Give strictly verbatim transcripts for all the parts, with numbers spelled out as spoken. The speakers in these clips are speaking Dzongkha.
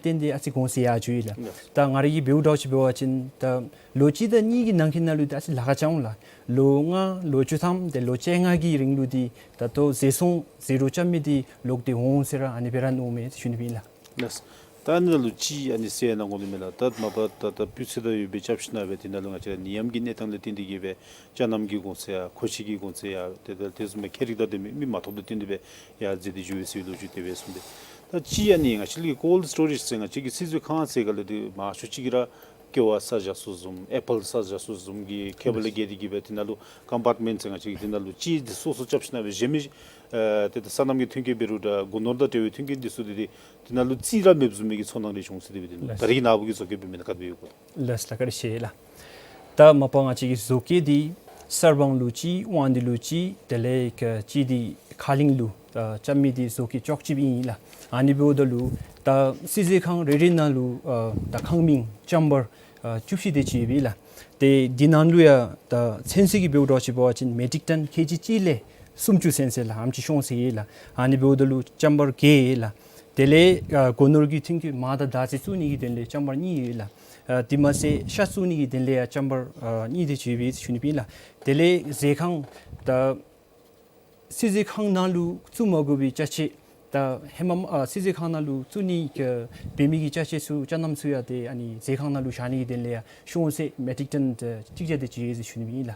བརྟེན་ཏེ་ཨ་ཙི་གོང་ཟེར་ཡར་འགྱོ་ཡི་ལགས། ལགས། ད་ང་ར་གིས་འབདཝ་འདྲཝ་ཅིག་འབད་བ་ཅིན་ད་ལོ་གཅིག་དང་གཉིས་ཀྱི་ནང་འཁོད་ནང་ལུ་ད་ཨ་ཙི་ལཱ་ཁག་ཆགས་འོང་ལགས། ལོ་ལྔ་ལོ་བཅུ་ཐམ་ཏེ་ལོ་བཅོ་ལྔ་གི་རིང་ལུ་འདི་ད་ལྟོ་ཟས་སོང་ཟས་རོ་རྐྱབ་མི་འདི་ལོག་སྟེ་འོང་ཟེར་ར་ཨ་ནི་སྦེ་ར་མནོཝ་མས་ཟེར་ཞུ་ནི་ཨིན་ལགས། ལགས། ད་ཨ་ནི་ནང་ལུ་ཅིག་ཨ་ནི་ཟེར་ནང་གོ་ནི་མས་ལགས། ད་མ་པ་ད་ད་སྤུས་ཚད་དང་ཡོད་པའི་རྐྱབ་ཞིནམ་སྦེ་དེ་ནང་ལུ་ང་བཅས་ནད་ཡམས་ཀྱི་གནས་སྟངས་ལས་བརྟེན་ཏེ་གིས་སྦེ་ཅ་རྣམ་གྱི་གོང་ཚད་ཡང་མཁོ་ཆས་ཀྱི་གོང་ཚད་ཡང་དེ་ད་དེ་བཟུམ་མའི་ཁྱད་རིག་དང་ལྡན་མི་མི་མ་ཐོབ་དང་བསྟུན་ཏེ་སྦེ་ཡར་འཛེགས་ཏེ་འགྱོ་བའི་ཟེར་བའི་ལོ་རྒྱུས་དེ་སྦེ་གསུངས་པས། ད་ཅིག་ཨ་ནི་ང་བཅས་ཀྱི་ཀོལཌ་སི་ཊོ་རེཇ་ཟེར་ང་བཅས་ཀྱི་སིལ་ཚོད་ཁང་ཟེར་ག་ལས་དེ་མང་ཤོས་ཅིག་གིས་ར་ཀེ་བ་བསགས་བཞག་ས་བཟུམ་ཨེ་པཱལ་བསགས་བཞག་ས་བཟུམ་གྱི་ཁྱད་པར་ལས་བརྒལ་ཏེ་གིས་སྦེ་དེ་ནང་ལུ་ཀམ་པཱརཊ་མེནཊ་ཟེར་ང་བཅས་ཀྱིས་དེ་ནང་ལུ་ཅིག་འདི་སོ་སོ་རྐྱབ་ཞིནམ་སྦེ་གཞན་མི་ཨེ་དེ་ད་སོ་ནམ་གྱི་མཐུན་རྐྱེན་འབད་རུང་འདྲ་སྒོ་ནོར་དང་འབྲེལ་བའི་མཐུན་རྐྱེན་འདི་ཚུ་འདི་དེ་དེ་ནང་ལུ་རྩིས་ར་མེདཔ་བཟུམ་མའི་གི་ཚོར་སྣང་རེ་བྱུང་ཟེར་དེ་སྦེ་དེ་ནང་ལགས། ད་རེས་ཀྱི་ནངས་པ་གི་བཟོ་བཀོད་འབད་མི་ནང་ག་དེ་སྦེ་ཡོད་གོ། ལགས་ལགས། བཀའ་དྲིན་ཆེ་ལགས། ད་མ་པ་ང་བཅས་ཀྱི་བཟོ་བཀོད་འདི་གསར་སྤང་ལུ་ཅིག་དབང་འདུས་ལུ་ཅིག་དེ་ལས་ཀྱི་ཅིག་འདི་ཁ་གླིང་ལུ་ཨ་རྐྱབ་མི་འདི་བཟོ་བཀོད་ཅོག་གཅིགཔ་ཨིན་ལགས། ཨ་ནི་འབདཝ་ད་ལུ་ད་སིལ་ཚོད་ཁང་རེ་རེ་ནང་ལུ་ཨ་ད་ཁང་མིང་ཅམ་བར་ཨ་བཅུ་བཞི་དེ་ཅིག་ཡོད་པས་ལགས། ཏེ་འདི་ནང་ལུ་ཡང་ད་ཚོན་ཚད་ཀྱི་འབདཝ་འདྲཝ་ཅིག་འབད་བ་ཅིན་མེ་ཊིག་ཊཱན་ཁེ་ཇི་གཅིག་ལས་སུམ་ཅུ་ཚོན་ཚད་ལགས་ཨེམ་ཅིག་ཤོང་ཟེར་ཡི་ལགས། ཨ་ནི་འབདཝ་ད་ལུ་ཅམ་བར་བརྒྱད་ཡོད་ལགས། དེ་ལས་ཨ་སྒོ་ནོར་གྱི་མཐུན་རྐྱེན་མར་དང་དར་ཚི་བཙུགས་ནི་གི་དོན་ལས་ཅམ་བར་གཉིས་ཡོད་ལགས། ཨ་དེ་མ་ཚད་ཤ་བཙུགས་ནི་གི་དོན་ལས་ཡང་ཅམ་བར་ཨ་གཉིས་དེ་ཅིག་ཡོད་པས་ཟེར་ཞུ་ནི་ཨིན་ལགས། དེ་ལས་ཟས་ཁང་ད་སིལ་ཚོད་ཁང་ནང་ལུ་བཙུགས་མ་དགོ་པའི་ཅ་ཆས་ད་ཧེ་མ་ཨ་སིལ་ཚོད་ཁང་ནང་ལུ་བཙུགས་ནི་གི་འབད་མི་གི་ཅ་ཆས་ཚུ་ཅ་རྣམ་ཚུ་ཡང་ཏེ་ཨ་ནི་ཟས་ཁང་ནང་ལུ་བཞག་ནི་གི་དོན་ལས་ཡང་ཤོང་ཚད་མེ་ཊིག་ཊཱན་ད་གཅིག་བརྒྱ་དེ་ཅིག་ཡོད་ཟེར་ཞུ་ནི་ཨིན་ལགས།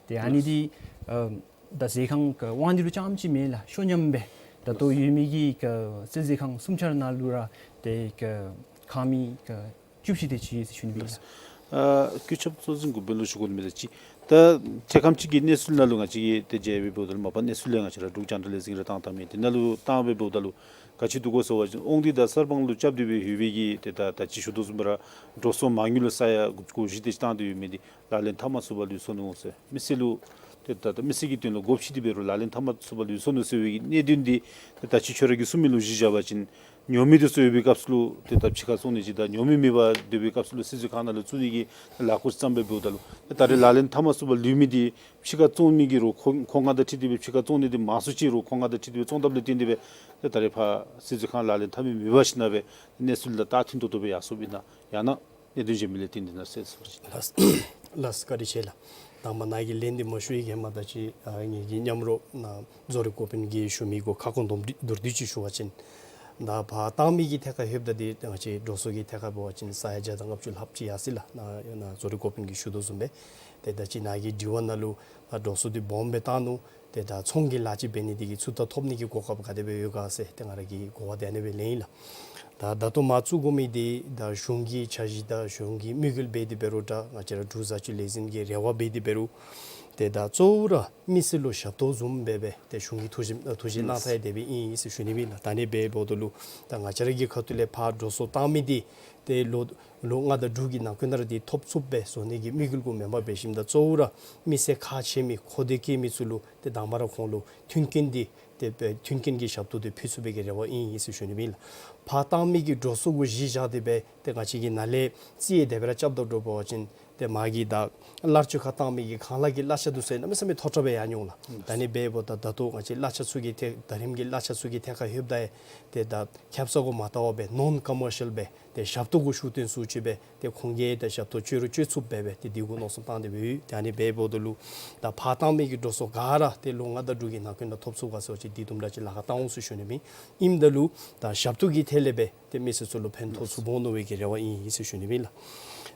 ཏེ་ཨ་ནི་འདི་ཨ་ད་ཟས་ཁང་གི་དབང་འདུས་ལུ་རྐྱངམ་ཅིག་མེན་ལགས། ཤོ་མཉམ་སྦེ་ད་ལྟོ་ཡོད་མི་གི་གི་སིལ་ཚོད་ཁང་སུམ་ཆ་ར་ནང་ལུ་ར་ཏེ་གི་ཁང་མིང་གི་བཅུ་བཞི་དེ་ཅིག་ཡོད་ཟེར་ཞུ་ནི་ཨིན་ལགས། ཨ་སྐུ་ཚབ་གཙོ་འཛིན་གུས་པས་ལོག་ཞུ་དགོ་ནི་མས། ད་ཅིག་ད་ཁྱད་ཁམས་ཅིག་གི་གནས་ཚུལ་ནང་ལུ་ང་བཅས་ཀྱིས་ཏེ་མཇལ་བའི་འབདཝ་ད་ལུ་མ་པ་གནས་ཚུལ་ལས་ང་བཅས་ར་འབྲུག་རྒྱང་བསྒྲགས་ལས་འཛིན་ར་བཏང་བཏངམ་ཨིན། དེ་ནང་ལུ་བཏང་བའི་འབདཝ་ད་ལུ་ག་ཅི་འདུག་གོ་ཟེར་བ་ཅིན་དབང་འདུས་དང་གསར་སྤང་ལུ་རྐྱབ་སྟེ་སྦེ་ཡོད་པའི་གི་ཏེ་ད་ད་ཅི་ཞུ་དོ་བཟུམ་སྦེ་ར་འགྲོ་སོང་མ་དངུལ་ལུ་ས་ཡ་དགུ་བཅུ་གོ་བཞི་དེ་ཅིག་བཏང་སྟེ་ཡོད་མི་འདི་ལག་ལེན་འཐབ་མ་ཚུགས་པར་ལུས་སོ་ནུག་ཟེར། མི་སེར་ལུ་ཏེ་ད་ད་མི་སེར་གྱི་དོན་ལུ་སྒོ་ཕྱེ་སྟེ་འབད་རུང་ལག་ལེན་འཐབ་མ་ཚུགས་པར་ལུས་སོ་ནུག་ཟེར་བའི་གི་གནད་དོན་འདི་ཏེ་ད་ཅི་ཁྱོད་ར་གིས་གསུངས་མི་ལུ་གཞི་བཞག་པ་ཅིན་ཉོ་མི་འདི་ཚུ་ཡོད་པའི་སྐབས་སུ་ལུ་ཏེ་ད་ཕྱི་ཁར་བཙོང་ནི་ཅིག་དང་ཉོ་མི་མེད་པར་སྡོད་པའི་སྐབས་སུ་ལུ་སིལ་ཚོད་ཁང་ནང་ལུ་བཙུགས་ནི་གི་ལཱ་ཁག་ཅིག་བརྩམས་པའི་འབདཝ་ད་ལུ་ཏེ་ད་རེས་ལག་ལེན་འཐབ་མ་ཚུགས་པར་ལུས་མི་འདི་ཕྱི་ཁར་བཙོང་མི་གི་རོགས་མཁོ་མཁོ་མངགས་དང་འཁྲིལ་ཏེ་སྦེ་ཕྱི་ཁར་བཙོང་ནི་འདི་མང་སུ་ཅིག་རོགས་མཁོ་མངགས་དང་འཁྲིལ་ཏེ་སྦེ་བཙོང་དཔ་ལས་བརྟེན་ཏེ་སྦེ་ཏེ་ད་རེས་ཕར་སིལ་ཚོད་ཁང་ལག་ལེན་འཐབ་མི་མེད་པར་ཞིནམ་སྦེ་གནས་ཚུལ་དང་ད་མཐུན་ཏོག་ཏོ་སྦེ་ཡར་སོངམ་ཨིན་ན་ཡང་ན་གནད་དོན་གཞན་མི་ལས་བརྟེན་ཏེ་ཨིན་ན་ཟེར་ཞུ་ཞུ། ལགས་ལགས་བཀའ་དྲིན་ཆེ་ལགས། ད་མ་ནཱ་གི་ལན་འདི་མ་ཞུ་བའི་གི་ཧེ་མ་ད་ཅི་ཨ་ངེ་གི་མཉམ་རོགས་ནཱ་རྫོང་རིག་འགོ་དཔོན་གྱིས་ཞུ་མི་གུ་ཁ་སྐོང་མདོར་བསྡུས་ཅིག་ཞུ་བ་ཅིན་ད་ཕར་བཏང་མི་གི་ཐད་ཁར་ལྷོདཔ་ད་འདི་ང་བཅས་འགྲོ་སོང་གི་ཐད་ཁར་འབད་བ་ཅིན་ས་ཡ་བརྒྱ་དང་ལྔ་བཅུ་ལྷགཔ་ཅིག་ཡར་སོ་ཡི་ལགས། ནཱ་ནཱ་རྫོང་རིག་འགོ་དཔོན་གྱིས་ཞུ་དོ་བཟུམ་སྦེ་ཏེ་ད་ཅི་ནཱ་གི་དྲི་བ་ནང་ལུ་ད་འགྲོ་སོང་འདི་སྦོམ་སྦེ་བཏང་ནུག། ཏེ་ད་ཚོང་གི་ལཱ་ཅིག་འབད་ནི་འདི་གིས་ཚུར་ད་ཐོབ་ནི་གི་གོ་སྐབས་ག་དེ་སྦེ་ཡོད་ག་ཟེར་ཏེ་ང་ར་གིས་གོ་བ་དེ་ཨ་ནི་སྦེ་ལེན་ཡི་ལགས། ད་ད་ལྟོ་མར་བཙུགས་དགོ་མི་འདི་ད་གཞུང་གི་འཆར་གཞི་དང་གཞུང་གི་དམིགས་ཡུལ་འབད་དེ་འབད་རུང་འདྲ་ང་བཅས་ར་འབྲུག་བཟའ་སྤྱོད་ལས་འཛིན་གྱི་རེ་བ་འབད་དེ་འབད་རུང་ཏེ་ད་གཙོ་བོ་ར་མི་སེར་ལུ་ཞབས་ཏོག་བཟུམ་སྦེ་སྦེ་ཏེ་གཞུང་གི་ཐུགས་བཞེད་ཐུགས་བཞེད་གནང་ཚར་ཡི་དེ་སྦེ་ཨིན་ཟེར་ཞུ་ནི་ཨིན་ལགས། ད་ཨ་ནི་སྦེ་འབདཝ་ད་ལུ་ད་ང་བཅས་ར་གི་ཁ་ཐུག་ལས་ཕར་འགྲོ་སོང་བཏང་མི་འདི་ཏེ་ལོ་ལོ་ལྔ་དང་དྲུག་གི་ནང་འཁོད་ནང་ར་འདི་ཐོབ་ཚུགསཔ་སྦེ་བཟོ་ནི་གི་དམིགས་ཡུལ་གུ་མེན་པར་འབད་ཞིནམ་ད་གཙོ་བོ་ར་མི་སེར་ཁག་ཆེ་མི་མཁོ་འདོད་བསྐྱེད་མི་ཚུ་ལུ་ཏེ་དང་པ་ར་ཁོང་ལུ་མཐུན་རྐྱེན་འདི་ཏེ་མཐུན་རྐྱེན་གྱི་ཞབས་ཏོག་འདི་ཕུལ་ཚུགས་པའི་གི་རེ་བ་ཨིན་ཨིན་ཟེར་ཞུ་ནི་ཨིན་ལགས། ཕར་བཏང་མི་གི་འགྲོ་སོང་གུ་གཞི་བཞག་སྟེ་སྦེ་ཏེ་ང་བཅས་ཀྱིས་ནཱ་ལས་རྩིས་ཡང་དེ་སྦེ་ར་རྐྱབ་དོ་འགྱོ་བ་ཅིན་ཏེ་མ་གི་ད་གླར་སྤྱོད་ཁར་བཏང་མི་གི་ཁང་གླ་གི་གླ་ཆ་འདི་ཚུ་གནམ་མེད་ས་མེད་མཐོ་དྲགས་སྦེ་ཡར་འགྱོ་འོང་ལགས། ད་ཨ་ནི་སྦེ་འབདཝ་ད་ད་ལྟོ་ང་བཅས་གླ་ཆ་ཚུ་གི་ཐད་ད་རིམ་གྱི་གླ་ཆ་ཚུ་གི་ཐད་ཁར་ལྷོདཔ་ད་ཡང་ཏེ་ད་ཁེབ་ས་གུ་མ་བལྟ་བར་སྦེ་ནོན་ཀོ་མར་ཤལ་སྦེ་ཏེ་ཞབས་ཏོག་གུ་ཤུགས་བཏོན་ཚུགསཔ་ཅིག་སྦེ་ཏེ་ཁོང་གིས་ཏེ་ཞབས་ཏོག་སྤྱོད་རུང་སྤྱོད་ཚུགསཔ་སྦེ་སྦེ་ཏེ་འདི་གུ་མནོ་བསམ་བཏང་སྟེ་སྦེ་ཡོད། ཏེ་ཨ་ནི་སྦེ་འབདཝ་ད་ལུ་ད་ཕར་བཏང་མི་གི་འགྲོ་སོང་ག་ར་ཏེ་ལོ་ལྔ་དང་དྲུག་གི་ནང་འཁོད་ནང་ཐོབ་ཚུགས་ག་ཟེར་བ་ཅིན་འདི་དུམ་གྲ་ཅིག་ལཱ་ཁག་བཏང་འོང་ཟེར་ཞུ་ནི་ཨིན། ཨིནམ་ད་ལུ་ད་ཞབས་ཏོག་གི་ཐད་ལས་སྦེ་ཏེ་མི་སེར་ཚུ་ལུ་ཕན་ཐོགས་ཚུགས་འོང་མནོ་བའི་གི་རེ་བ་ཨིན་ཨིན་ཟེར་ཞུ་ནི་ཨིན་ལགས།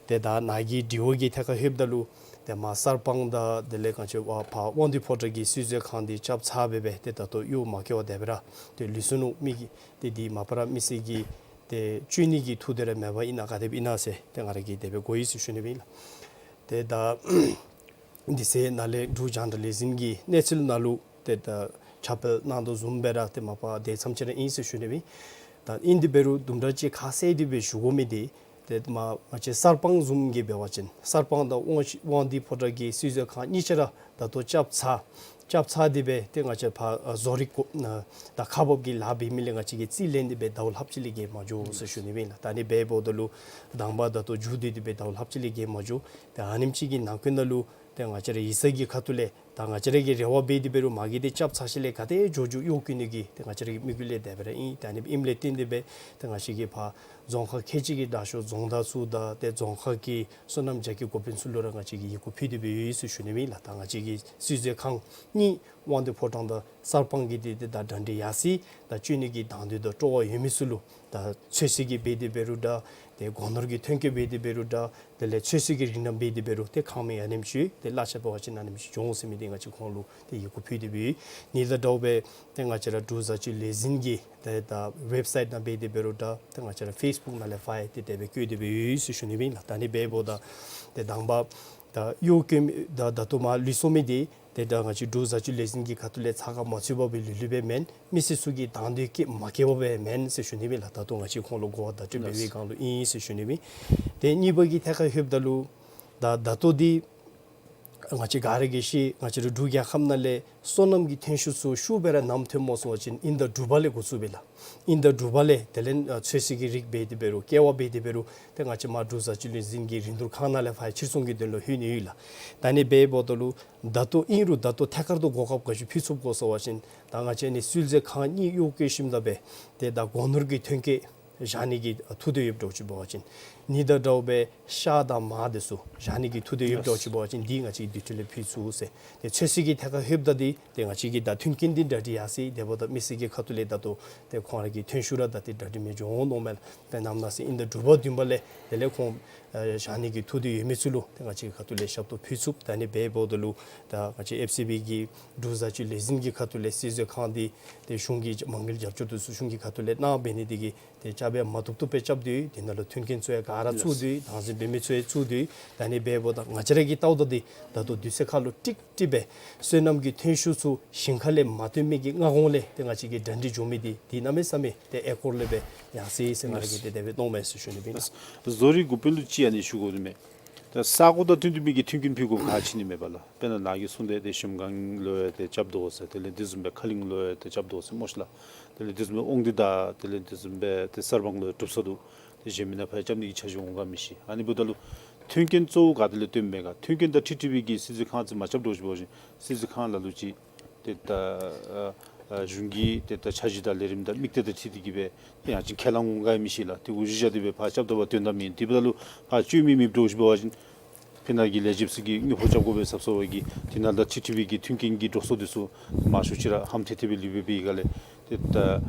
ཏེ་ད་ནཱ་གི་དྲི་བ་གི་ཐད་ཁར་ལྷོདཔ་ད་ལུ་ཏེ་མར་གསར་སྤང་དང་དེ་ལས་ག་ཅི་ཕར་དབང་འདུས་ཕོ་བྲང་གི་སིལ་ཚོད་ཁང་འདི་རྐྱབ་ཚར་སྦེ་སྦེ་ཏེ་ད་ལྟོ་གཡོག་མ་བཀོལ་བར་དེ་སྦེ་ར་ཏེ་ལུས་སོ་ནུག། མི་གིས་ཏེ་འདི་མ་པ་ར་མི་སེར་གྱིས་ཏེ་སྤྱོད་ནི་གི་ཐོག་དེ་ར་མེད་པར་ཨིན་ན་ག་དེ་སྦེ་ཨིན་ན་ཟེར་ཏེ་ང་ར་གིས་དེ་སྦེ་གོ་ཡི་ཟེར་ཞུ་ནི་ཨིན་ལགས། ཏེ་ད་འདི་ཚེ་ནཱ་ལས་འབྲུག་རྒྱང་བསྒྲགས་ལས་འཛིན་གྱི་གནས་ཚུལ་ནང་ལུ་ཏེ་ད་ཁྱབ་སྤེལ་གནང་དོ་བཟུམ་སྦེ་ར་ཏེ་མ་པ་དེ་ཙམ་ཅིག་ར་ཨིན་ཟེར་ཞུ་ནི་ཨིན། ད་ཨིན་དེ་འབད་རུང་དུམ་གྲ་ཅིག་ཁ་གསལ་ཏེ་སྦེ་ཞུ་དགོ་མི་འདི་ཏེ་མ་ང་བཅས་གསར་སྤང་བཟུམ་གྱི་འབད་བ་ཅིན་གསར་སྤང་དང་དབང་དབང་འདུས་ཕོ་བྲང་གི་སིལ་ཚོད་ཁང་གཉིས་ཆ་ར་ད་ལྟོ་རྐྱབ་ཚར། རྐྱབ་ཚར་ཏེ་སྦེ་ཏེ་ང་བཅས་ཕར་ཨ་བཟོ་རིག་ཨ་དང་ཁག་འབག་གི་ལཱ་འབད་མི་ལས་ང་བཅས་ཀྱིས་རྩིས་ལེན་ཏེ་སྦེ་ཟླཝ་ལྷགཔ་ཅིག་ལས་བརྒལ་མ་འགྱོ་ཟེར་ཞུ་ནི་ཨིན་ལགས། ད་ཨ་ནི་སྦེ་འབདཝ་ད་ལུ་དང་པ་ད་ལྟོ་མཇུག་བསྡུ་སྟེ་སྦེ་ཟླཝ་ལྷགཔ་ཅིག་ལས་བརྒལ་མ་འགྱོ། ཏེ་ཨ་ནེམ་ཅིག་གི་ནང་འཁོད་ནང་ལུ་ཏེ་ང་བཅས་ར་ཡིག་ཚང་གི་ཁ་ཐུག་ལས་ ད་ང་བཅས་ར་གིས་རེ་བ་འབད་དེ་འབད་རུང་མ་གི་དེ་རྐྱབ་ཚར་ཞིནམ་ལས་ག་དེ་མགྱོགས་མགྱོགས་གཡོག་བཀོལ་ནི་གི་ཏེ་ང་བཅས་ར་གི་དམིགས་ཡུལ་ལས་དེ་སྦེ་ར་ཨིན། ད་ཨ་ནི་ཨིནམ་ལས་བརྟེན་ཏེ་སྦེ་ཏེ་ང་བཅས་ཀྱིས་ཕར་རྫོང་ཁག་ཁལ་གཅིག་གི་དྲག་ཤོས་རྫོང་བདག་ཚུ་དང་ཏེ་རྫོང་ཁག་གི་སོ་ནམ་རྒྱ་སྐྱེད་འགོ་དཔོན་ཚུ་ལུ་ར་ང་བཅས་ཀྱིས་ཡི་གུ་ཕུལ་ཏེ་སྦེ་ཡོད་ཟེར་ཞུ་ནི་ཨིན་ལགས། ད་ང་བཅས་ཀྱི་སྲིད་འཛིན་ཁང་གཉིས་དབང་འདུས་ཕོ་བྲང་དང་གསར་སྤང་གི་དེ་དེ་ད་གྲ་སྒྲིག་ཡར་སོ་ཡི། ད་བཅོ་ལྔ་གི་དང་འདོད་དང་སྤྲོ་བ་ཡོད་མི་ཚུ་ལུ་ད་ཚོད་བསྲེ་གི་འབད་དེ་འབད་རུང་འདྲ། ཏེ་སྒོ་ནོར་གྱི་ཐོན་སྐྱེད་འབད་དེ་འབད་རུང་འདྲ། དེ་ལས་ཚོད་བསྲེ་གི་རིགས་སྣ་འབད་དེ་འབད་རུང་ཏེ་ཁང་མིག་ཨ་ནེམ་ཅིག་ཏེ་གླ་ཆ་འབད་བ་ཅིན་ཨ་ནེམ་ཅིག་འབྱུང་ཟེར་མི་དེ་ང་བཅས་ཁོང་ལུ་ཏེ་ཡི་གུ་ཕུལ་ཏེ་སྦེ་ཡོད། ཨ་ནི་དང་འདྲཝ་སྦེ་ཏེ་ང་བཅས་ར་འབྲུག་བཟའ་སྤྱོད་ལས་འཛིན་གྱི་ཏེ་ད་ཝེབ་སའིཊ་ནང་འབད་དེ་འབད་རུང་འདྲ། ཏེ་ང་བཅས་ར་ཕེསི་བུཀ་ནང་ལས་ཕར་ཡང་ཏེ་དེ་སྦེ་བཀོད་དེ་སྦེ་ཡོད་ཟེར་ཞུ་ནི་ཨིན་ལགས། ད་ཨ་ནི་འབདཝ་ད་ཏེ་དང་པ་ད་གཡོག་བཀོལ་མི་ད་ད་ལྟོ་མར་ལུས་སོང་མི་དེ་ཏེ་ད་ང་བཅས་འབྲུག་བཟའ་སྤྱོད་ལས་འཛིན་གྱི་ཁ་ཐུག་ལས་ཚ་ཁ་མ་ཚུད་པར་སྦེ་ལུས་ལུས་པའི་མེན། མི་སེར་ཚུ་གིས་དང་འདོད་བསྐྱེད་མ་བསྐྱེད་པར་སྦེ་མེན་ཟེར་ཞུ་ནི་ཨིན་ལགས། ད་ལྟོ་ང་བཅས་ཁོང་ལུ་གོ་བརྡ་སྤྲོད་འབད་བའི་སྒང་ལུ་ཨིན་ཟེར་ཞུ་ནི་ཨིན། ཏེ་གཉིས་པ་གི་ཐད་ཁར་ལྷོདཔ་ད་ལུ་ད་ད་ལྟོ་འདི་ང་བཅས་ག་ར་གིས་ཤེས། ང་བཅས་ར་འབྲུག་རྒྱལ་ཁབ་ནང་ལས་སོ་ནམ་གྱི་ཐོན་ཤུགས་ཚུ་ཤུགས་སྦེ་ར་ནམ་ཐོནམ་སྨོ་ཟེར་བ་ཅིན་ཨིན་ཟླ་དྲུག་པ་ལས་འགོ་བཙུགས་པས་ལགས། ཨིན་ཟླ་དྲུག་པ་ལས་དེ་ལས་ཨ་ཚོད་བསྲེ་གི་རིགས་འབད་དེ་འབད་རུང་ཀེ་བ་འབད་དེ་འབད་རུང་ཏེ་ང་བཅས་མར་འབྲུག་བཟའ་སྤྱོད་ལས་འཛིན་གྱི་རིན་བསྡུར་ཁང་ནང་ལས་ཕར་ཕྱིར་ཚོང་གི་དོན་ལུ་ལྷོད་ནི་ཡོད་ལགས། ད་ཨ་ནི་འབདཝ་ད་ལུ་ད་ལྟོ་ཨིན་རུང་ད་ལྟོ་ཐད་ཀར་དུ་གོ་སྐབས་ག་ཅི་ཕུལ་ཚུགས་གོ་ཟེར་བ་ཅིན་ད་ང་བཅས་ཨ་ནི་སྲིད་འཛིན་ཁང་གཉིས་གཡོག་བཀོལ་ཞིནམ་ད་སྦེ་ཏེ་ད་སྒོ་ནོར་གྱི་ཐོན་སྐྱེད་བཞག་ནི་གི་ཐུགས་འདོད་ཡོདཔ་འདྲཝ་ཅིག་འབད་བ་ཅིན་ཨ་ནི་དང་འདྲཝ་སྦེ་ཤ་དང་མར་དེ་ཚུ་བཞག་ནི་གི་ཐུགས་འདོད་ཡོདཔ་འདྲཝ་ཅིག་འབད་བ་ཅིན་འདི་ང་བཅས་ཀྱིས་དེ་འཕྲོ་ལས་ཕུལ་ཚུགས་ཟེར། ཏེ་ཚོད་བསྲེ་གི་ཐད་ཁར་ལྷོདཔ་ད་འདི་ཏེ་ང་བཅས་ཀྱིས་ད་མཐུན་རྐྱེན་འདི་གྲ་སྒྲིག་ཡར་སོ་ཡི། དེ་འབདཝ་ད་མི་སེར་གྱི་ཁ་ཐུག་ལས་ད་ལྟོ་ཏེ་ཁོང་ར་གི་ཐོན་ཤུགས་ར་ད་ཏེ་གྲ་སྒྲིག་མི་འགྱོ་འོང་མནོཝ་མས་ལགས། ཏེ་ནམ་ན་ཟེར་ཨིན་ཟླ་དྲུག་པ་བདུན་པ་ལས་དེ་ལས་ཁོང་ཨ་བཞག་ནི་གི་ཐུགས་འདོད་ཡོད་མི་ཚུ་ལུ་ཏེ་ང་བཅས་ཁ་ཐུག་ལས་ཞབས་ཏོག་ཕུལ་ཚུགས། ད་ཨ་ནི་འབདཝ་ད་ལུ་ད་ང་བཅས་ཨེཕ་སི་བི་གི་འབྲུག་བཟའ་སྤྱོད་ལས་འཛིན་གྱི་ཁ་ཐུག་ལས་སྲིད་འཛིན་ཁང་འདི་ཏེ་གཞུང་གི་མ་དངུལ་རྒྱབ་སྐྱོར་དེ་ཚུ་གཞུང་གི་ཁ་ཐུག་ལས་གནང་འབད་ནི་དེ་གིས་ཏེ་རྐྱབ་ཡང་མ་བཏུབ་བཏུབ་སྦེ་རྐྱབ་སྟེ་དེ་ནང་ལུ་མཐུན་རྐྱེན་ཚུ་ཡང་ག་ར་ཚུད་དེ་དང་འཛིན་འབད་མི་ཚུ་ཡང་ཚུད་དེ། ད་ཨ་ནི་འབདཝ་ད་ང་བཅས་ར་གིས་བལྟཝ་ད་འདི་ད་ལྟོ་དུས་ཚོད་ཁར་ལུ་ཀྲིག་ཀྲི་སྦེ་སོ་ནམ་གྱི་ཐོན་ཤུགས་ཚུ་ཞིང་ཁ་ལས་མ་བཏོན་མི་གི་སྔ་གོང་ལས་ཏེ་ང་བཅས་ཀྱིས་གྲ་སྒྲིག་འགྱོ་མི་འདི་འདི་གནམ་མེད་ས་མེད་ཏེ་ཨེ་སྐོར་ལས་སྦེ་ཡར་སོ་ཡི་ཟེར་ང་ར་གིས་ཏེ་དེ་སྦེ་མནོཝ་མས་ཟེར་ཞུ་ནི་ཨིན། ལགས། བཟོ་རིག་འགོ་དཔོན་ལུ་ཅིག་ཨ་ནི་ཞུ་དགོ་ནི་མས། ད་ས་གོ་དང་བསྟུན་ཏེ་མི་གི་མཐུན་རྐྱེན་ཕུལ་དགོཔ་ག་ཅི་ནི་མས་པ་ལགས། དཔེར་ན་ནཱ་གིས་གསུངས་ཏེ་ཏེ་གཞལམ་སྒང་ལུ་ཡང་ཏེ་རྐྱབ་དོ་ཟེར། དེ་ལས་དེ་བཟུམ་སྦེ་ཁ་གླིང་ལུ་ཡང་ཏེ་རྐྱབ་དོ་ཟེར་སྨོ་ཤི་ལགས། དེ་ལས་དེ་བཟུམ་སྦེ་དབང་འདུས་དང་དེ་ལས་དེ་བཟུམ་སྦེ་ཏེ་གསར་སྤང་ལུ་ཡང་གྲུབ་ས་འདུག། ཏེ་གཞན་མི་ནང་ཕར་རྐྱབ་ནི་གི་འཆར་གཞི་འོང་ག་མི་ཤེས། ཨ་ནི་འབདཝ་ད་ལུ་མཐུན་རྐྱེན་གཙོ་བོ་ག་ཏེ་ལས་བཏོན་མས་ག། མཐུན་རྐྱེན་ད་ཁྲི་ཁྲི་བི་གིས་སྲིད་འཛིན་ཁང་ཅིག་མ་རྐྱབ་འདྲཝ་ཅིག་འབད་བ་ཅིན་སྲིད་འཛིན་ཁང་ལ་ལུ་ཅིག་ཏེ་ད་ཨ་ཨ་གཞུང་གི་ཏེ་ད་འཆར་གཞི་དང་ལས་རིམ་དང་དམིགས་གཏད་དང་འཁྲིལ་ཏེ་གིས་སྦེ་ཏེ་ཡང་ཅིན་ཁས་བླངས་འོང་ག་མི་ཤེས་ལགས། ཏེ་འུ་ཅིག་བཞག་སྟེ་སྦེ་ཕར་རྐྱབ་ད་པ་དོན་དག་མེད། དེ་འབདཝ་ད་ལུ་ཕར་བཅོས་མི་མེདཔ་འདྲཝ་ཅིག་འབད་བ་ཅིན་ཕི་ནཱ་གི་ལས་བྱེདཔ་ཚུ་གིས་དངུལ་ཕོགས་རྐྱབ་དགོ་པས་ཟེར་སླབ་པའི་གི་དེ་ནང་ད་ཁྲི་ཁྲི་བི་གི་མཐུན་རྐྱེན་གྱི་འགྲོ་སོང་དེ་ཚུ་མང་ཤོས་ཅིག་ར་ཧམ་ཐལ་ཐལ་སྦེ་ལུས་པའི་གི་སྒང་ལས་ཏེ་ད་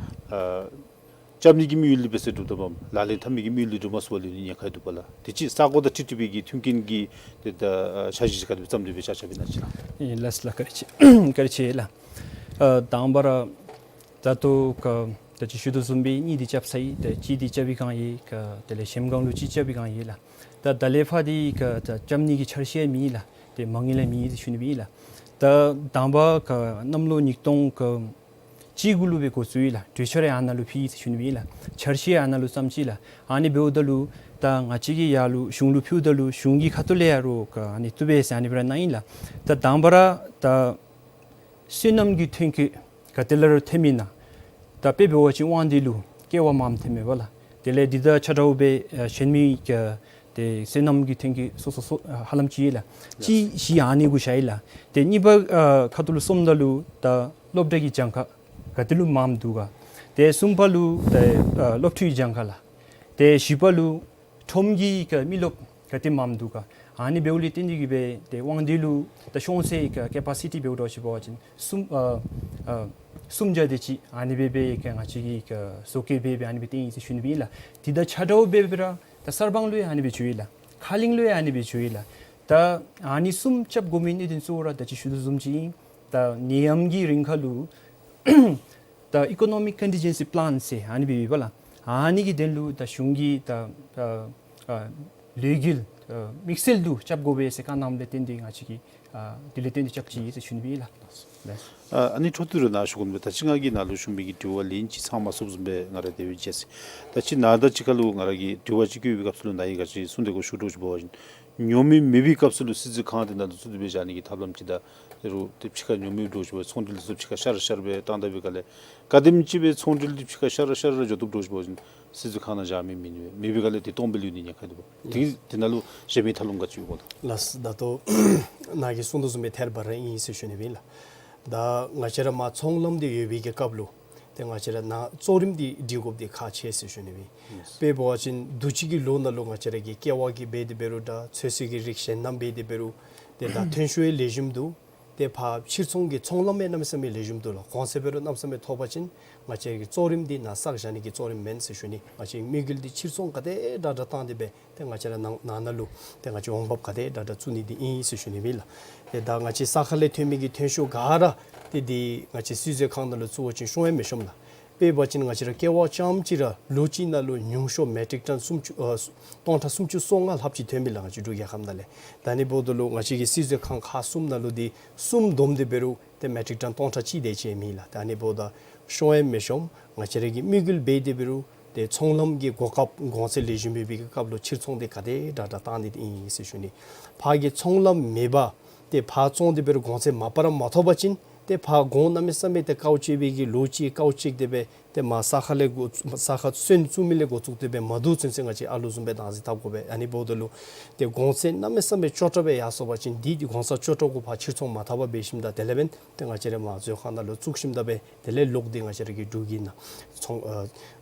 ཨ་རྐྱབ་ནི་གི་དམིགས་ཡུལ་འདི་འབད་སར་འགྲུབ་ད་པའམ་ལག་ལེན་འཐབ་ནི་གི་དམིགས་ཡུལ་འདི་འགྲུབ་མ་ཚུགས་པར་ལུས་ནི་ཉེན་ཁ་འདུག་པ་ལགས། དེ་ཅིག་ས་གོ་དང་ཁྲི་ཁྲི་བི་གི་མཐུན་རྐྱེན་གྱི་ཏེ་ད་ཨ་འཆར་གཞི་ཅིག་ག་དེ་སྦེ་བརྩམས་ཏེ་སྦེ་ཆ་ཁྱབ་ཨིན་ན་ཅིག་ལགས། ཨེ་ལགས་ལགས། བཀའ་དྲིན་ཆེ་བཀའ་དྲིན་ཆེ་ལགས། ཨ་དང་པ་ར་ད་ལྟོ་ཁ་ད་ཅི་ཞུ་དོ་བཟུམ་སྦེ་གཉིས་འདི་རྐྱབ་ཚར་ཡི། ད་གཅིག་འདི་རྐྱབ་པའི་སྒང་ཡོད་ག། དེ་ལས་གཞལམ་སྒང་ལུ་ཅིག་རྐྱབ་པའི་སྒང་ཡོད་ལགས། ད་ད་ལས་ཕར་འདི་ཁ་ད་རྐྱབ་ནི་གི་འཆར་གཞི་ཡང་མེད་ལགས། ཏེ་མ་དངུལ་ཡང་མེད་ཟེར་ཞུ་ནི་སྦེ་ཨིན་ལགས། ད་དང་པ་ཁ་གནམ་ལོ་ཉིས་སྟོང་ཁ་གཅིག་གུ་ལུ་སྦེ་འགོ་བཙུགས་ཡི་ལགས། གྲོས་འཆར་ཡང་ཨ་ནཱ་ལུ་ཕུལ་ཡི་ཟེར་ཞུ་ནི་སྦེ་ཨིན་ལགས། འཆར་གཞི་ཡང་ཨ་ནཱ་ལུ་བརྩམས་ཅི་ལགས། ཨ་ནི་འབདཝ་ད་ལུ་ད་ང་བཅས་ཀྱིས་ཡར་ལུ་གཞུང་ལུ་ཕུལཝ་ད་ལུ་གཞུང་གི་ཁ་ཐུག་ལས་ཡར་ལུ་ཁ་ཨ་ནི་བཏུབ་པས་ཟེར་ཨ་ནི་སྦེ་ར་གནང་ཡི་ལགས། ད་དང་པ་ར་ད་སོ་ནམ་གྱི་ཐོན་སྐྱེད་ག་ཏེ་ལས་ར་ཐོནམ་ཨིན་ན། ད་དཔེ་འབད་བ་ཅིན་དབང་འདུས་ལུ་ཀེ་བ་མངམ་ཐོནམ་མས་པ་ལགས། དེ་ལས་འདི་དང་ཆ་འདྲཝ་སྦེ་ཨ་གཞན་མི་ག་ཏེ་སོ་ནམ་གྱི་ཐོན་སྐྱེད་སོ་སོ་སོ་ཨ་ཧ་ལམ་ཅིག་ཡོད་ལགས། གཅིག་བཞི་ཨ་ནི་གུ་བཞག་ཡི་ལགས། ཏེ་གཉིས་པ་ཨ་ཁ་ཐུག་ལུ་སོངམ་ད་ལུ་ད་སློབ་གྲྭ་གི་གྱངས་ཁ་ག་ཏེ་ལུ་མངམ་འདུག་ག། ཏེ་གསུམ་པ་ལུ་ཏེ་ཨ་སློབ་ཕྲུག་གི་གྱངས་ཁ་ལགས། ཏེ་བཞི་པ་ལུ་ཁྲོམ་གྱི་ག་མི་རློབས་ག་ཏེ་མངམ་འདུག་ག། ཨ་ནི་འབདཝ་ལས་བརྟེན་ཏེ་གིས་སྦེ་ཏེ་དབང་འདུས་ལུ་ད་ཤོང་སའི་ག་ཀེ་པ་སི་ཊི་འབདཝ་འདྲཝ་ཅིག་འབད་བ་ཅིན་གསུམ་ཨ་ཨ་གསུམ་བརྒྱ་དེ་ཅིག་ཨ་ནི་སྦེ་སྦེ་ག་ང་བཅས་ཀྱིས་ག་བཟོ་བཀོད་འབད་སྦེ་ཨ་ནི་སྦེ་བཏོན་ཡི་ཟེར་ཞུ་ནི་སྦེ་ཨིན་ལགས། དེ་དང་ཆ་འདྲཝ་སྦེ་སྦེ་ར་ད་གསར་སྤང་ལུ་ཡང་ཨ་ནི་སྦེ་འགྱོ་ཡི་ལགས། ཁ་གླིང་ལུ་ཡང་ཨ་ནི་སྦེ་འགྱོ་ཡི་ལགས། ད་ཨ་ནི་གསུམ་རྐྱབ་དགོ་མི་གནད་དོན་གཙོ་བོ་ར་ད་ཅི་ཞུ་དོ་བཟུམ་ཅིག་ཨིན། ད་ནད་ཡམས་ཀྱི་རིང་ཁ་ལུ་ད་ཨི་ཀོ་ནོ་མིག་ཀོན་ཊིན་ཇེན་སི་པི་ལཱན་ཟེར་ཨ་ནི་སྦེ་ཡོད་པ་ལགས། ཨ་ནི་གི་དོན་ལུ་ད་གཞུང་གིས་ད་ཨ་ཨ་ལས་འགུལ་ཨ་དམིགས་བསལ་དུ་རྐྱབ་དགོ་པས་ཟེར་བཀའ་གནངམ་ལས་བརྟེན་ཏེ་ང་བཅས་ཀྱིས་ཨ་དེ་ལས་བརྟེན་ཏེ་རྐྱབ་ཅི་ཟེར་ཞུ་ནི་སྦེ་ཨིན་ལགས། ལགས། ཨ་ཨ་ནི་འཕྲོ་མཐུད་ར་ནཱ་ཞུ་དགོ་མི་ད་ཅི་ང་གིས་ནཱ་ལུ་ཞུ་མི་གི་དྲི་བ་ལན་ཅིག་ཚང་མ་ཚུགསཔ་བཟུམ་སྦེ་ང་ར་དེ་སྦེ་མཇལ་ཅི། ད་ཅི་ནཱ་ད་ཅི་ཁ་ལུ་ང་ར་གིས་དྲི་བ་ཅིག་བཀོད་པའི་སྐབས་སུ་ལུ་ནཱ་གིས་ག་ཅི་གསུངས་ཏེ་གོ་ཞུ་དོ་ཅིག་འབད་བ་ཅིན་ཉོ་མི་མེད་པའི་སྐབས་སུ་ལུ་སྲིད་འཛིན་ཁང་དེ་ནང་ལུ་ཚུད་དེ་སྦེ་བཞག་ནི་གི་ཐབས་ལམ་ཅིག་དང་དེ་རུ་ཏེ་ཕྱི་ཁར་ཉོ་མི་འདྲཝ་ཅིག་འབད་ཚོང་འབྲེལ་ཚུ་ཕྱི་ཁར་ཤར་ཤར་སྦེ་བཏང་ད་པའི་སྒང་ལས་ག་དེམ་ཅིག་སྦེ་ཚོང་འབྲེལ་འདི་ཕྱི་ཁར་ཤར་ཤར་ར་འགྱོ་བཏུབ་འདྲཝ་ཅིག་འབད་བ་ཅིན་སྲིད་འཛིན་ཁང་ནང་བཞག་མི་མེད་ནི་མེད་པའི་སྒང་ལས་དེ་སྟོངམ་སྦེ་ལུས་ནི་ཉེན་ཁ་འདུག་པ། དེ་དེ་ནང་ལུ་གཞན་མི་ཐབས་ལམ་ག་ཅི་ཡོད་གོ་ལགས། ལགས་ད་ལྟོ་ ནཱ་གིས་གསུང་དོ་བཟུམ་སྦེ་ཐད་རི་བ་རི་ཨིན་ཟེར་ཞུ་ནི་ཨིན་ལགས། ད་ང་བཅས་ར་མར་ཚོང་ལམ་འདི་ཡོད་པའི་གི་སྐབས་ལུ་ཏེ་ང་བཅས་ར་ནཱ་གཙོ་རིམ་འདི་སྒྲིག་དགོཔ་འདི་ཁག་ཆེ་ཟེར་ཞུ་ནི་ཨིན། དཔེ་འབད་བ་ཅིན་དུས་ཅི་གི་ལོ་ནང་ལུ་ང་བཅས་ར་གི་ཀེ་བ་གི་འབད་དེ་འབད་རུང་འདྲ་ཚོད་བསྲེ་གི་རིགས་གཞན་རྣམས་འབད་དེ་འབད་རུང་ཏེ་ད་ཐོན་ཤུགས་ཡང་ལེགས་ཤོམ་འདུག། ཏེ་ཕར་ཕྱིར་ཚོང་གི་ཚོང་ལམ་ཡང་གནམ་མེད་ས་མེད་ལེགས་ཤོམ་འདུག་ལགས། གོང་ཚད་འབད་རུང་གནམ་མེད་ས་མེད་མཐོ་བ་ཅིན་ང་བཅས་ཀྱི་གཙོ་རིམ་འདི་ནཱ་བསགས་བཞག་ནི་གི་གཙོ་རིམ་མེན་ཟེར་ཞུ་ནི། ང་བཅས་དམིགས་ཡུལ་འདི་ཕྱིར་ཚོང་ག་དེ་དྲག་དྲག་བཏང་སྟེ་སྦེ་ཏེ་ང་བཅས་ར་ནང་ནང་ན་ལུ་ཏེ་ང་བཅས་འོང་འབབ་ག་དེ་དྲག་དྲག་བཙུགས་ནི་འདི་ཨིན་ཟེར་ཞུ་ནི་ཨིན་ལགས། ཏེ་ད་ང་བཅས་ས་ཁ་ལས་ཐོན་མི་གི་ཐོན་ཤུགས་ག་ར་ཏེ་འདི་ང་བཅས་སིལ་ཟོས་ཁང་ནང་ལུ་བཙུགས་པ་ཅིན་ཤོང་ཡང་མི་ཤོངམ་ལགས། དཔེ་འབད་བ་ཅིན་ང་བཅས་ར་ཀེ་བ་རྐྱངམ་གཅིག་ར་ལོ་གཅིག་ནང་ལུ་ཉུང་ཤོས་མེ་ཊིག་ཊོན་སུམ་ཅུ་ཨ་སྟོང་ཕྲག་སུམ་ཅུ་སོ་ལྔ་ལྷགཔ་ཅིག་ཐོན་མི་ལགས། ང་བཅས་འབྲུག་རྒྱལ་ཁབ་ནང་ལས། ད་ཨ་ནི་འབདཝ་ད་ལུ་ང་བཅས་ཀྱི་སིལ་ཟོས་ཁང་ཁག་གསུམ་ནང་ལུ་འདི་གསུམ་བསྡོམས་ཏེ་འབད་རུང་ཏེ་མེ་ཊིག་ཊོན་སྟོང་ཕྲག་གཅིག་དེ་ཅིག་མེད་ལགས། ད་ཨ་ནི་འབདཝ་ད་ཤོང་ཡང་མི་ཤོངམ། ང་བཅས་ར་གི་དམིགས་ཡུལ་འབད་དེ་འབད་རུང་ཏེ་ཚོང་ལམ་གྱི་གོ་སྐབས་གོང་ཚད་ལེགས་ཤོམ་ཡོད་པའི་གི་སྐབས་ལུ་ཕྱིར་ཚོང་འདི་ག་དེ་དྲག་དྲག་བཏང་ནི་འདི་ཨིན་ཟེར་ཞུ་ནི། ཕར་གྱི་ཚོང་ལམ་མེད་པར་ཏེ་ཕར་བཙོང་སྟེ་འབད་རུང་གོང་ཚད་མ་པ་ར་མ་ཐོབ་པ་ཅིན་ཏེ་ཕར་གོང་གནམ་མེད་ས་མེད་ཏེ་དཀའཝ་སྤྱད་པའི་གི་ལོ་གཅིག་དཀའཝ་སྤྱད་དེ་སྦེ་ཏེ་མར་ས་ཁ་ལས་འགོ་ས་ཁ་སོན་བཙུགས་མི་ལས་འགོ་བཙུགས་ཏེ་སྦེ་མ་བསྡུ་ཚུན་ཚོད་ང་བཅས་ཨ་ལུ་བཟུམ་སྦེ་བདག་འཛིན་འཐབ་དགོ་པས། ཨ་ནི་འབདཝ་ད་ལུ་ཏེ་གོང་ཚད་གནམ་མེད་ས་མེད་སྐྱོ་དྲགས་སྦེ་ཡར་སོང་པ་ཅིན་འདི་འདི་གོང་ས་སྐྱོ་དྲགས་གུ་ཕར་ཕྱིར་ཚོང་མ་འཐབ་པར་འབད་ཞིནམ་ད་དེ་ལས་འབདན་ཏེ་ང་བཅས་ར་མར་མཛོད་ཁང་ནང་ལུ་བཙུགས་ཞིནམ་ད་སྦེ་དེ་ལས་ལོག་སྟེ་ང་བཅས་ར་གི་འབྲུག་གི་ནང་ཚོང་ཨ་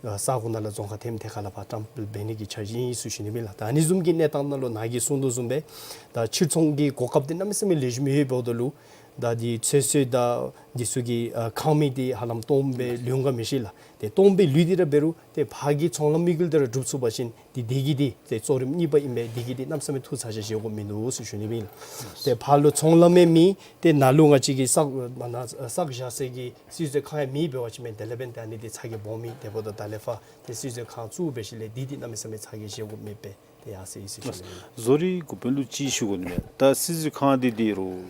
ཨ་ས་གོ་ནང་ལུ་རྫོང་ཁག་ཐེམ་ཐེ་ཁ་ལས་ཕར་བཀྲམ་སྤེལ་འབད་ནི་གི་འཆར་གཞི་ཨིན་ཟེར་ཞུ་ནི་ཨིན་ལགས། ད་ཨ་ནི་བཟུམ་གྱི་གནས་སྟངས་ནང་ལུ་ནཱ་གིས་གསུང་དོ་བཟུམ་སྦེ་ད་ཕྱིར་ཚོང་གི་གོ་སྐབས་འདི་གནམ་མེད་ས་མེད་ལེགས་ཤོམ་ཡོདཔ་འབདཝ་ད་ལུ་ད་འདི་ཚོད་བསྲེ་དང་འདི་ཚུ་གི་ཨ་ཁང་མིག་འདི་ཧ་ལམ་སྟོངམ་སྦེ་ལུས་འོང་ག་མི་ཤེས་ལགས། ཏེ་སྟོངམ་སྦེ་ལུས་ཏེ་ར་འབད་རུང་ཏེ་ཕར་གྱི་ཚོང་ལམ་དམིགས་ཡུལ་འདི་ར་འགྲུབ་ཚུགས་པ་ཅིན་འདི་འདི་གིས་འདི་ཏེ་གཙོ་རིམ་གཉིས་པ་ཨིན་པས། འདི་གིས་འདི་གནམ་མེད་ས་མེད་ཐུགས་ཚ་གྱང་བཞེས་དགོཔ་མིན་འདུག་ཟེར་ཞུ་ནི་ཨིན་ལགས། ཏེ་ཕར་ལུ་ཚོང་ལམ་ཡང་མེད། ཏེ་ནཱ་ལུ་ང་བཅས་ཀྱི་བསགས་ནཱ་བསགས་བཞག་སའི་གི་སིལ་ཟོས་ཁང་ཡང་མེདཔ་འབད་བ་ཅིན་མེན། དེ་ལས་འབདན་ཏེ་ཨ་ནི་འདི་ཚ་གྱང་སྦོམ་ཨིན། དེ་འབདཝ་ད་ད་ལས་ཕར་ཏེ་སིལ་ཟོས་ཁང་བཙུགས་འབད་ཞིནམ་ལས་འདི་འདི་གནམ་མེད་ས་མེད་ཚ་གྱང་བཞེས་དགོཔ་མེད་པས། ཏེ་ཡ་ཟེར་ཨིན་ཟེར་ཞུ་ནི་ཨིན་ལགས། བཟོ་རིག་འགོ་དཔོན་ལུ་ཅིག་ཞུ་དགོ་ནི་མས། ད་སིལ་ཟོས་ཁང་འདི་འདི་རུང་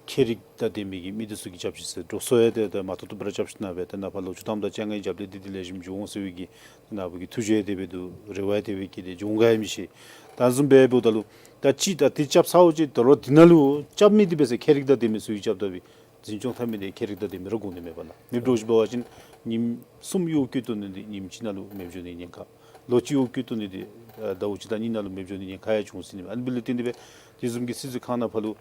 ཁྱད་རིག་དང་ལྡན་མི་གི་མི་འདི་ཚུ་གིས་རྐྱབ་ཅི་ཟེར། འགྲོ་སོང་ཡང་ཏེ་ཏེ་མ་ཐོབ་ཐོབ་སྦེ་ར་རྐྱབ་ཞིནམ་ལས་ཏེ་ནཱ་ཕར་ལོ་བཅུ་ཐམ་དང་བཅོ་ལྔའི་རྒྱབ་ལས་འདི་འདི་ལེགས་ཤོམ་འགྱོ་འོང་ཟེར་བའི་གི་ནཱ་བུ་གི་ཐུགས་བཞེད་དེ་སྦེ་འདུག། རེ་བ་དེ་སྦེ་བསྐྱེད་དེ་འགྱོ་འོང་ག་ཡང་མི་ཤེས། ད་བཟུམ་སྦེ་འབདཝ་ད་ལུ་ད་ཅི་ད་འདི་རྐྱབ་ཚརཝ་ཅིག་ད་རུང་འདི་ནང་ལུ་རྐྱབ་མི་འདི་འབད་ཟེར་ཁྱད་རིག་དང་ལྡན་མི་ཚུ་གིས་རྐྱབ་ད་སྦེ་འཛིན་སྐྱོང་འཐབ་མི་འདི་ཁྱད་རིག་དང་ལྡན་མི་ར་དགོ་ནི་མས་པ་ལགས། མེདཔ་འདྲཝ་ཅིག་འབད་བ་ཅིན་ཉིནམ་གསུམ་གཡོག་བཀོལ་བཏོན་ནི་འདི་ཉིནམ་གཅིག་ནང་ལུ་མེདཔ་འགྱོ་ནི་ཉེན་ཁ། ལོ་གཅིག་གཡོག་བཀོལ་བཏོན་ནི་འདི་ཨ་ཟླཝ་གཅིག་དང་གཉིས་ནང་ལུ་མེདཔ་འགྱོ་ནི་ཉེན་ཁ་ཡང་འབྱུང་སྲིད་ནི་མས། ཨ་ནི་འབདཝ་ལས་བརྟེན་ཏེ་སྦེ་དེ་བཟུམ་གྱི་སིལ་ཟོས་ཁང་ནང་ཕར་ལུ་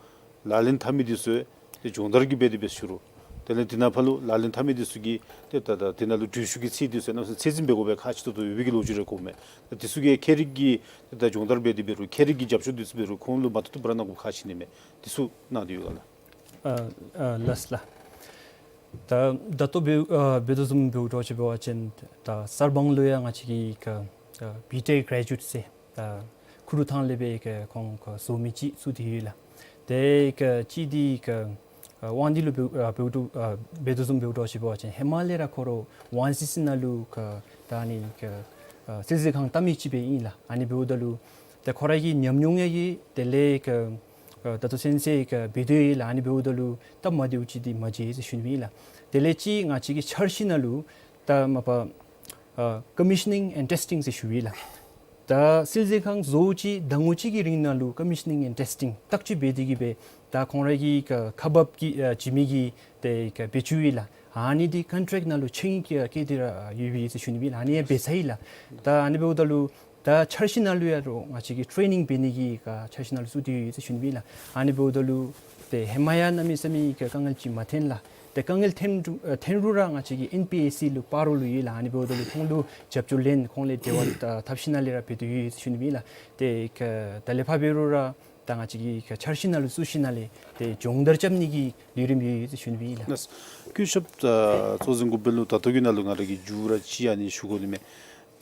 ལག་ལེན་འཐབ་མི་འདི་ཚུ་ཏེ་སྦྱོང་བརྡར་གྱི་འབད་དེ་སྦེ་ཞུ་རུང་དེ་ལས་འདི་ནང་ཕར་ལུ་ལག་ལེན་འཐབ་མི་འདི་ཚུ་གིས་ཏེ་ད་ད་འདི་ནང་ལུ་འགྲུལ་བཞུད་ཀྱི་ཚད་འདི་ཚུ་གནམ་མེད་ས་མེད་ཚད་འཛིན་འབད་དགོ་པའི་ཁག་ཆེ་ཏོག་ཏོ་ཡོད་པའི་གི་ལོ་རྒྱུས་རེ་གོཝ་མས། ད་འདི་ཚུ་གིས་ཁྱད་རིག་གི་ད་སྦྱོང་བརྡར་འབད་དེ་འབད་རུང་ཁྱད་རིག་གི་རྒྱབ་སྐྱོར་འདི་ཚུ་འབད་རུང་ཁོང་ལུ་མ་ཐུབ་ཐུབ་ར་གནང་དགོཔ་ཁག་ཆེ་ནི་མས། འདི་ཚུ་གནང་སྟེ་ཡོད་ག་ལགས། ཨ་ཨ་ལགས་ལགས། ད་ད་ལྟོ་འབད་ཨ་འབད་དོ་བཟུམ་འབདཝ་འདྲཝ་ཅིག་འབད་བ་ཅིན་ད་གསར་སྤང་ལུ་ཡང་ང་བཅས་ཀྱི་ཨ་ཨ་བི་ཊེཀ་གྲེ་ཇུ་ཨེཊ་ཟེར་ད་ཁུ་རུ་ཐང་ལས་སྦེ་ཁོང་ཁོང་བཟོ་མི་ཅིག་བཙུགས་ཏེ་ཡོད་ལགས། དེ་ཁོ་གཅིག་འདི་ཁོ་ཨ་དབང་འདུས་ལུ་འབད་ཨ་འབདཝ་འདྲཝ་ཨ་འབད་དོ་བཟུམ་འབདཝ་འདྲཝ་ཅིག་འབད་བ་ཅིན་ཧེ་མ་ལས་ར་ཁོ་ར་ཝཱན་སི་སི་ནང་ལུ་ཁོ་ད་ཨ་ནི་ཁོ་ཨ་སིལ་ཟོས་ཁང་བཏབ་མི་ཅིག་སྦེ་ཨིན་ལགས། ཨ་ནི་འབདཝ་ད་ལུ་ད་ཁོ་ར་གི་ཉམས་མྱོང་ཡང་ཡོད། དེ་ལས་ཁོ་ཨ་ད་ལྟོ་སེམས་སེ་ཁོ་འབད་དོ་ཡོད་ལགས། ཨ་ནི་འབདཝ་ད་ལུ་སྟབས་མ་བདེཝ་ཅིག་འདི་མ་མཇལ་ཟེར་ཞུ་ནི་ཨིན་ལགས། དེ་ལས་གཅིག་ང་བཅས་ཀྱི་འཆར་གཞི་ནང་ལུ་ད་མ་པ་ཨ་ཀོ་མི་ཤ་ནིང་ཨེནཌ་ཊེསི་ཊིང་ཟེར་ཞུ་ཡི་ལགས། ད་སིལ་ཟོས་ཁང་བཟོ་ཅིག་ཟླ་ངོ་གཅིག་གི་རིང་ནང་ལུ་ཀོ་མི་ཤ་ནིང་ཨེནཌ་ཊེསི་ཊིང་བརྟག་དཔྱད་འབད་དེ་གིས་སྦེ་ད་ཁོང་ར་གི་ཁོ་ཁ་འབབ་ཀྱི་ཨ་བྱིན་མི་གི་ཏེ་ཁོ་བེད་སྤྱོད་ཡོད་ལགས། ཨ་ནི་འདི་ཀོན་ཊེཀཊ་ནང་ལུ་ཆིངས་ཡིག་བཀལ་ཏེ་ར་ཡོད་པས་ཟེར་ཞུ་ནི་ཨིན་ལགས། ཨ་ནི་ཡང་འབད་ཚར་ཡི་ལགས། ད་ཨ་ནི་འབདཝ་ད་ལུ་ད་འཆར་གཞི་ནང་ལུ་ཡང་ར་ང་བཅས་ཀྱི་ཊེ་རེ་ནིང་འབད་ནི་གི་ཁོ་འཆར་གཞི་ནང་ལུ་བཙུགས་ཏེ་ཡོད་ཟེར་ཞུ་ནི་ཨིན་ལགས། ཨ་ནི་འབདཝ་ད་ལུ་ཏེ་ཧེ་མ་ཡང་གནམ་མེད་ས་མེད་ཁོ་དཀའ་ངལ་ཅིག་མ་ཐོན་ལགས། ཏེ་དཀའ་ངལ་ཐོན་རུང་ཨ་ཐོན་རུང་ར་ང་བཅས་ཀྱི་ཨེན་པི་ཨེ་སི་ལུ་སྤ་རོ་ལུ་ཡོད་ལགས། ཨ་ནི་འབདཝ་ད་ལུ་ཁོང་ལུ་རྒྱབ་སྐྱོར་ལེན་ཁོང་ལས་འབྲེལ་བ་ཨ་འཐབ་ཞིནམ་ལས་ར་འབད་དེ་ཡོད་ཟེར་ཞུ་ནི་ཨིན་ལགས། ཏེ་ཁོ་ད་ལས་ཕར་འབད་རུང་ར་ད་ང་བཅས་ཀྱི་ཁོ་འཆར་གཞི་ནང་ལུ་བཙུགས་ཞིནམ་ལས་ཏེ་སྦྱོང་བརྡར་རྐྱབ་ནི་གི་ལས་རིམ་ཡོད་ཟེར་ཞུ་ནི་ཨིན་ལགས། ལགས། སྐུ་ཞབས་ཨ་གཙོ་འཛིན་འགོ་དཔོན་ལུ་ད་ལྟོ་གི་ནང་ལུ་ང་ར་གིས་མཇུག་ར་ཅིག་ཨ་ནི་ཞུ་དགོ་ནི་མས།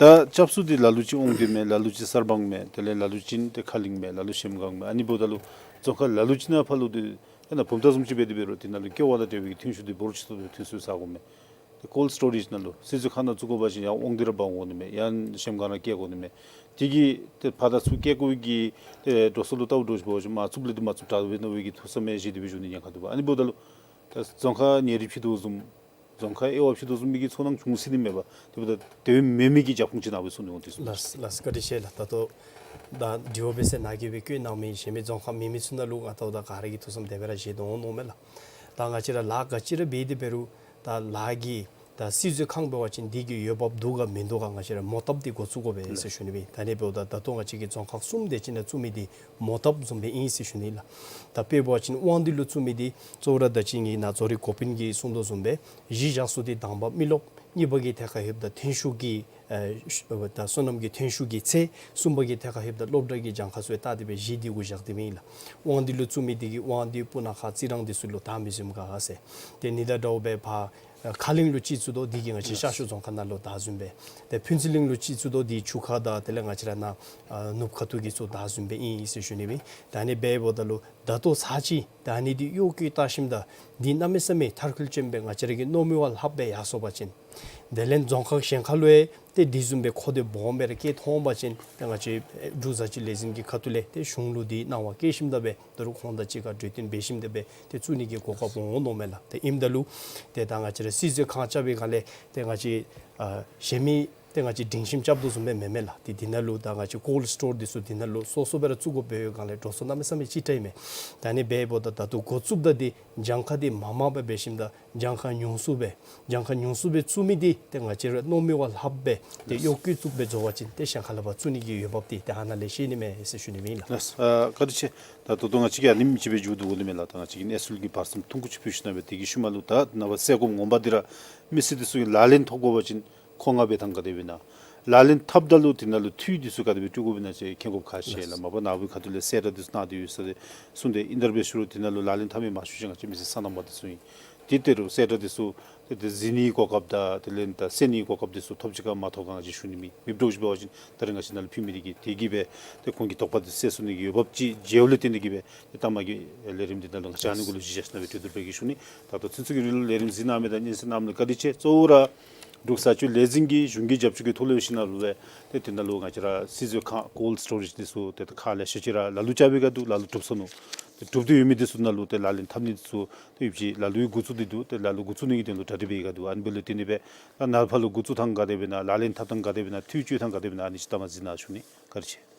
ད་སྐྱབས་བཅོལ་འདི་ལ་ལུ་ཅིག་འོང་སྟེ་མས། ལ་ལུ་ཅིག་གསར་སྤང་མས། དེ་ལས་ལ་ལུ་ཅིག་ཏེ་ཁ་གླིང་མས། ལ་ལུ་གཞལམ་སྒང་མས། ཨ་ནི་འབདཝ་ད་ལུ་རྫོང་ཁག་ལ་ལུ་ཅིག་ནང་ཕར་ལུ་འདི་ཨ་ནཱ་བུམ་ཐང་བཟུམ་ཅིག་འབད་དེ་འབད་རུང་འདི་ནང་ལུ་ཀེ་བ་དང་འབྲེལ་བའི་ཐོན་ཤུགས་འདི་འབོར་ཆེ་ཏོག་ཏོ་ཐོན་སོང་ཟེར་གོཝ་མས། ཏེ་ཀོལཌ་སི་ཊོ་རེཇ་ནང་ལུ་སིལ་ཟོས་ཁང་ནང་བཙུགས་དགོ་པ་ཅིན་ཡར་དབང་འདུས་ར་འབག་འོང་ནི་མས། ཡར་གཞལམ་སྒང་ར་བསྐྱལ་དགོ་ནི་མས། དེ་གིས་ཏེ་ཕར་དང་ཚུར་བསྐྱལ་དགོ་པའི་གི་ཏེ་འགྲོ་སོང་ལུ་བལྟཝ་འདྲཝ་ཅིག་འབད་བ་ཅིན་མར་བཙུགསཔ་ལས་འདི་མར་བཙུགས་དྲག་པས་མནོ་བའི་གི་ཐུགས་བསམ་ཡང་བཞེས་ཏེ་སྦེ་བཞུགས་ནི་ཉེན་ཁ་འདུག་པ། ཨ་ནི་འབདཝ་ད་ལུ་ད་རྫོང་ཁག་ཉེ་རི་ཕྱེ་དོ་བཟུམ་རྫོང་ཁག་དབྱེ་བ་ཕྱེ་དོ་བཟུམ་མའི་གི་ཚོར་སྣང་བྱུང་སྲིད་ནི་མས་པ། དེ་འབདཝ་ད་དེ་བཟུམ་མེད་མི་གི་རྒྱབ་ཁུངས་ཅིག་གནང་བའི་ཚོར་སྣང་འོང་དེ་ཚུ། ལགས་ལགས། བཀའ་དྲིན་ཆེ་ལགས། ད་ལྟོ་ད་དྲི་བ་འབད་ཟེར་ནཱ་གིས་སྦེ་བཀོད་གནང་མི་གཞན་མི་རྫོང་ཁག་མེད་མི་ཚུ་ནང་ལུ་ང་ལྟཝ་ད་ག་ར་གི་ཐུགས་བསམ་དེ་སྦེ་ར་བཞེས་དོ་འོང་མནོཝ་མས་ལགས། ད་ང་བཅས་ར་ལཱ་ག་ཅི་ར་འབད་དེ་འབད་རུང་ད་ལཱ་གི་ ད་སྲིད་བཟོ་ཁང་འབད་བ་ཅིན་འདི་གི་འོས་འབབ་འདུག་ག་མིན་འདུག་ག་ང་བཅས་ར་མོ་བཏབ་སྟེ་འགོ་བཙུགས་དགོ་པས་ཟེར་ཞུ་ནི་སྦེ། ད་ཨ་ནི་འབདཝ་ད་ད་ལྟོ་ང་བཅས་ཀྱི་རྫོང་ཁག་གསུམ་དེ་ཅིག་ནང་བཙུགས་མི་འདི་མོ་བཏབ་བཟུམ་སྦེ་ཨིན་ཟེར་ཞུ་ནི་ལགས། ད་དཔེ་འབད་བ་ཅིན་དབང་འདུས་ལུ་བཙུགས་མི་འདི་གཙོ་བོ་ར་ད་ཅི་ནཱ་ཛོ་རི་འགོ་དཔོན་གྱིས་གསུངས་དོ་བཟུམ་སྦེ་གཞི་བཞག་ས་འདི་དང་པ་མི་རློབས། གཉིས་པ་གི་ཐད་ཁར་ལྷོདཔ་ད་ཐོན་ཤུགས་ཀྱི་ཨ་ད་སོ་ནམ་གྱི་ཐོན་ཤུགས་ཀྱི་ཚད། གསུམ་པ་གི་ཐད་ཁར་ལྷོདཔ་ད་སློབ་གྲྭ་གི་གྱངས་ཁ་ཚུ་ཡང་བལྟ་སྟེ་སྦེ་གཞི་འདི་གུ་བཞག་སྟེ་མས་ལགས། དབང་འདུས་ལུ་བཙུགས་མི་འདི་གིས་དབང་འདུས་སྤུ་ན་ཁ་རྩི་རང་འདི་ཚུ་ལུ་ད་མི་བཟུམ་ག་ཟེར། ཏེ་ཨ་ནི་དང་འདྲཝ་སྦེ་ཕར་ཨ་ཁ་གླིང་ལུ་ཅིག་བཙུགས་དོ་འདི་གིས་ང་བཅས་ཤར་ཕྱོགས་རྫོང་ཁག་ནང་ལུ་ད་བཟུམ་སྦེ། ཏེ་ཕུན་ཚོགས་གླིང་ལུ་ཅིག་བཙུགས་དོ་འདི་ཆུ་ཁ་དང་དེ་ལས་ང་བཅས་ར་ནཱ་ཨ་ནུབ་ཁ་ཐུག་གི་ཚུ་ད་བཟུམ་སྦེ་ཨིན་ཨིན་ཟེར་ཞུ་ནི་སྦེ། ད་ཨ་ནི་འབདཝ་ད་ལུ་ད་ལྟོ་ཚར་གཅིག་ད་ཨ་ནི་འདི་གཡོག་བཀོལ་བལྟ་ཞིནམ་ད་འདི་གནམ་མེད་ས་མེད་མཐར་འཁྱོལ་ཅན་སྦེ་ང་བཅས་ར་གི་མནོ་མི་བ་ལྷགཔ་སྦེ་ཡར་སོང་པ་ཅིན། དེ་ལས་རྫོང་ཁག་གཞན་ཁ་ལུ་ཡང་ཏེ་འདི་བཟུམ་སྦེ་ཁོ་དེ་སྦོམ་སྦེ་ར་སྐྱེ་ཐོན་པ་ཅིན་ཏེ་ང་བཅས་འབྲུག་བཟའ་སྤྱོད་ལས་འཛིན་གྱི་ཁ་ཐུག་ལས་ཏེ་གཞུང་ལུ་འདི་གནང་བ་བསྐྱལ་ཞིནམ་ད་སྦེ་ད་རུང་ཁོང་དང་གཅིག་ཁར་གྲོས་བསྟུན་འབད་ཞིནམ་ད་སྦེ་ཏེ་བཙུགས་ནི་གི་གོ་སྐབས་འོང་མནོཝ་མས་ལགས། ཏེ་ཨིནམ་ད་ལུ་ཏེ་ད་ང་བཅས་ར་སྲིད་བཟོ་ཁང་རྐྱབ་པའི་སྒང་ལས་ཏེ་ང་བཅས་ཨ་གཞན་མི་ཏེ་ང་བཅས་སྒྲིང་ཞིམ་རྐྱབ་དོ་བཟུམ་སྦེ་མེན་མས་ལགས། ཏེ་འདི་ནང་ལུ་ད་ང་བཅས་ཀོལཌ་སི་ཊོར་འདི་ཚུ་འདི་ནང་ལུ་སོ་སོ་སྦེ་ར་བཙུགས་དགོཔ་འབད་བའི་སྒང་ལས་འགྲོ་སོང་གནམ་མེད་ས་མེད་ཅིག་སྤྲོད་མས། ད་ཨ་ནི་འབདཝ་ད་ད་ལྟོ་འགོ་བཙུགསཔ་ད་འདི་གྱངས་ཁ་འདི་མངམ་སྦེ་འབད་ཞིནམ་ད་གྱངས་ཁ་ཉུང་སུ་སྦེ་གྱངས་ཁ་ཉུང་སུ་སྦེ་བཙུགས་མི་འདི་ཏེ་ང་བཅས་ར་མནོ་མི་བ་ལྷགཔ་སྦེ་ཏེ་གཡོག་བཀོལ་བཙུགསཔ་སྦེ་བཟོ་བ་ཅིན་ཏེ་གཞན་ཁ་ལས་ཕར་བཙུགས་ནི་གི་འོས་འབབ་འདི་ཏེ་ཨ་ནཱ་ལས་ཤེས་ནི་མས་ཟེར་ཞུ་ནི་ཨིན་ལགས། ལགས། ཨ་བཀའ་དྲིན་ཆེ། ད་ད་ལྟོ་ང་བཅས་ཀྱིས་ཨ་ནེམ་ཅིག་སྦེ་མཇུག་བསྡུ་དགོ་ནི་མས་ལགས། ད་ང་བཅས་ཀྱིས་གནས་ཚུལ་གྱི་བར་གསེང་ཐུང་ཀུ་ཅིག་ཕུལ་ཞིནམ་ལས་དེ་གི་ཤུལ་མ་ལུ་ད་ནངས་པ་སེལ་སྒོམ་ངོ་མ་འདི་ར་མི་སེར་འདི་ཚུ་གིས་ལག་ལེན་ཐོབ་དགོ་པ་ཅིན་མཁོ་མངགས་འབད་ཐངས་ག་དེ་སྦེ་ཨིན་ན། ལག་ལེན་འཐབ་ད་ལུ་དེ་ནང་ལུ་འཐུས་འདི་ཚུ་ག་དེ་སྦེ་སྤྲོད་དགོཔ་ཨིན་ན་ཅིག་མཁྱེན་དགོཔ་ཁག་ཆེ་ལགས། མ་པ་ནཱ་བུ་ཁ་ཐུག་ལས་གསལ་བསྒྲགས་འདི་ཚུ་གནང་སྟེ་ཡོད་ཟེར་གསུངས་ཏེ་ཨིན། དེ་འབད་ཞུ་རུང་དེ་ནང་ལུ་ལག་ལེན་འཐབ་མི་མང་ཤོས་ཅིག་ང་བཅས་མི་སེར་སོ་ནམ་པ་འདི་ཚུ་ཨིན། དེ་ལྟར་གསལ་བསྒྲགས་འདི་ཚུ་ཏེ་ཏེ་གཟིགས་ནིའི་གོ་སྐབས་དང་དེ་ལས་ད་གསན་ནིའི་གོ་སྐབས་འདི་ཚུ་ཐོབ་ཅི་ག་མ་ཐོབ་ག་ང་བཅས་ཞུ་ནི་མེད། མི་འདྲཝ་ཅིག་འབད་བ་ཅིན་ད་རེས་ང་བཅས་ནཱ་ལུ་ཕུལ་མི་འདི་གིས་དེ་གིས་སྦེ་ཏེ་ཁོང་གི་དོགས་པ་འདི་སེལ་ཚུགས་ནི་གི་འོས་འབབ་ཅིག་མཇལཝ་ལས་བརྟེན་ཏེ་གིས་སྦེ་ཏེ་ལྟ་མ་གི་ལས་རིམ་འདི་ནང་ལུ་ང་བཅས་ཨ་ནི་གུ་ལུ་གཞི་བཞག་ཞིནམ་ལས་གྲོས་བསྡུར་འབད་གེ་ཞུ་ནི། ད་ལྟོ་ཚུན་ཚོད་ཀྱི་རིང་ལུ་ལས་རིམ་གཟིགས་གནང་མི་དང་སྙན་གསན་གནང་མི་ལུ་བཀའ་དྲིན་ཆེ། གཙོ་བོ་ར་འབྲུག་བཟའ་སྤྱོད་ལས་འཛིན་གྱིས་གཞུང་གི་རྒྱབ་སྐྱོར་གྱི་ཐོག་ལས་འབད་ཞིནམ་ལས་ཏེ་དེ་ནང་ལུ་ང་བཅས་ར་སྲིད་བཟོ་ཁང་ཀོལཌ་སི་ཊོ་རེཇ་འདི་ཚུ་ཏེ་ད་ཁག་ལེ་ཤ་ཅིག་ར་ལ་ལུ་རྐྱབ་པའི་སྒང་འདུག། ལ་ལུ་གྲུབ་སོ་ནུག། ཏེ་གྲུབ་སྟེ་ཡོད་མི་འདི་ཚུ་ནང་ལུ་ཏེ་ལག་ལེན་འཐབ་ནི་འདི་ཚུ་ཏེ་ཡོདཔ་ཅིག་ལ་ལུ་འགོ་བཙུགས་ཏེ་འདུག། ཏེ་ལ་ལུ་འགོ་བཙུགས་ནི་གི་དོན་ལུ་གྲ་སྒྲིག་འབད་གེ་འདུག། ཨ་ནི་འབདཝ་ལས་བརྟེན་ཏེ་སྦེ་ད་ནངས་པ་ལུ་འགོ་བཙུགས་ཐངས་ག་དེ་སྦེ་ཨིན་ན་ལག་ལེན་འཐབ་ཐངས་ག་དེ་སྦེ་ཨིན་ན་འདི་ཚུ་ལྟ་མ་གཟིགས་གནང་ཞུ་ནི། བཀའ་དྲིན་ཆེ།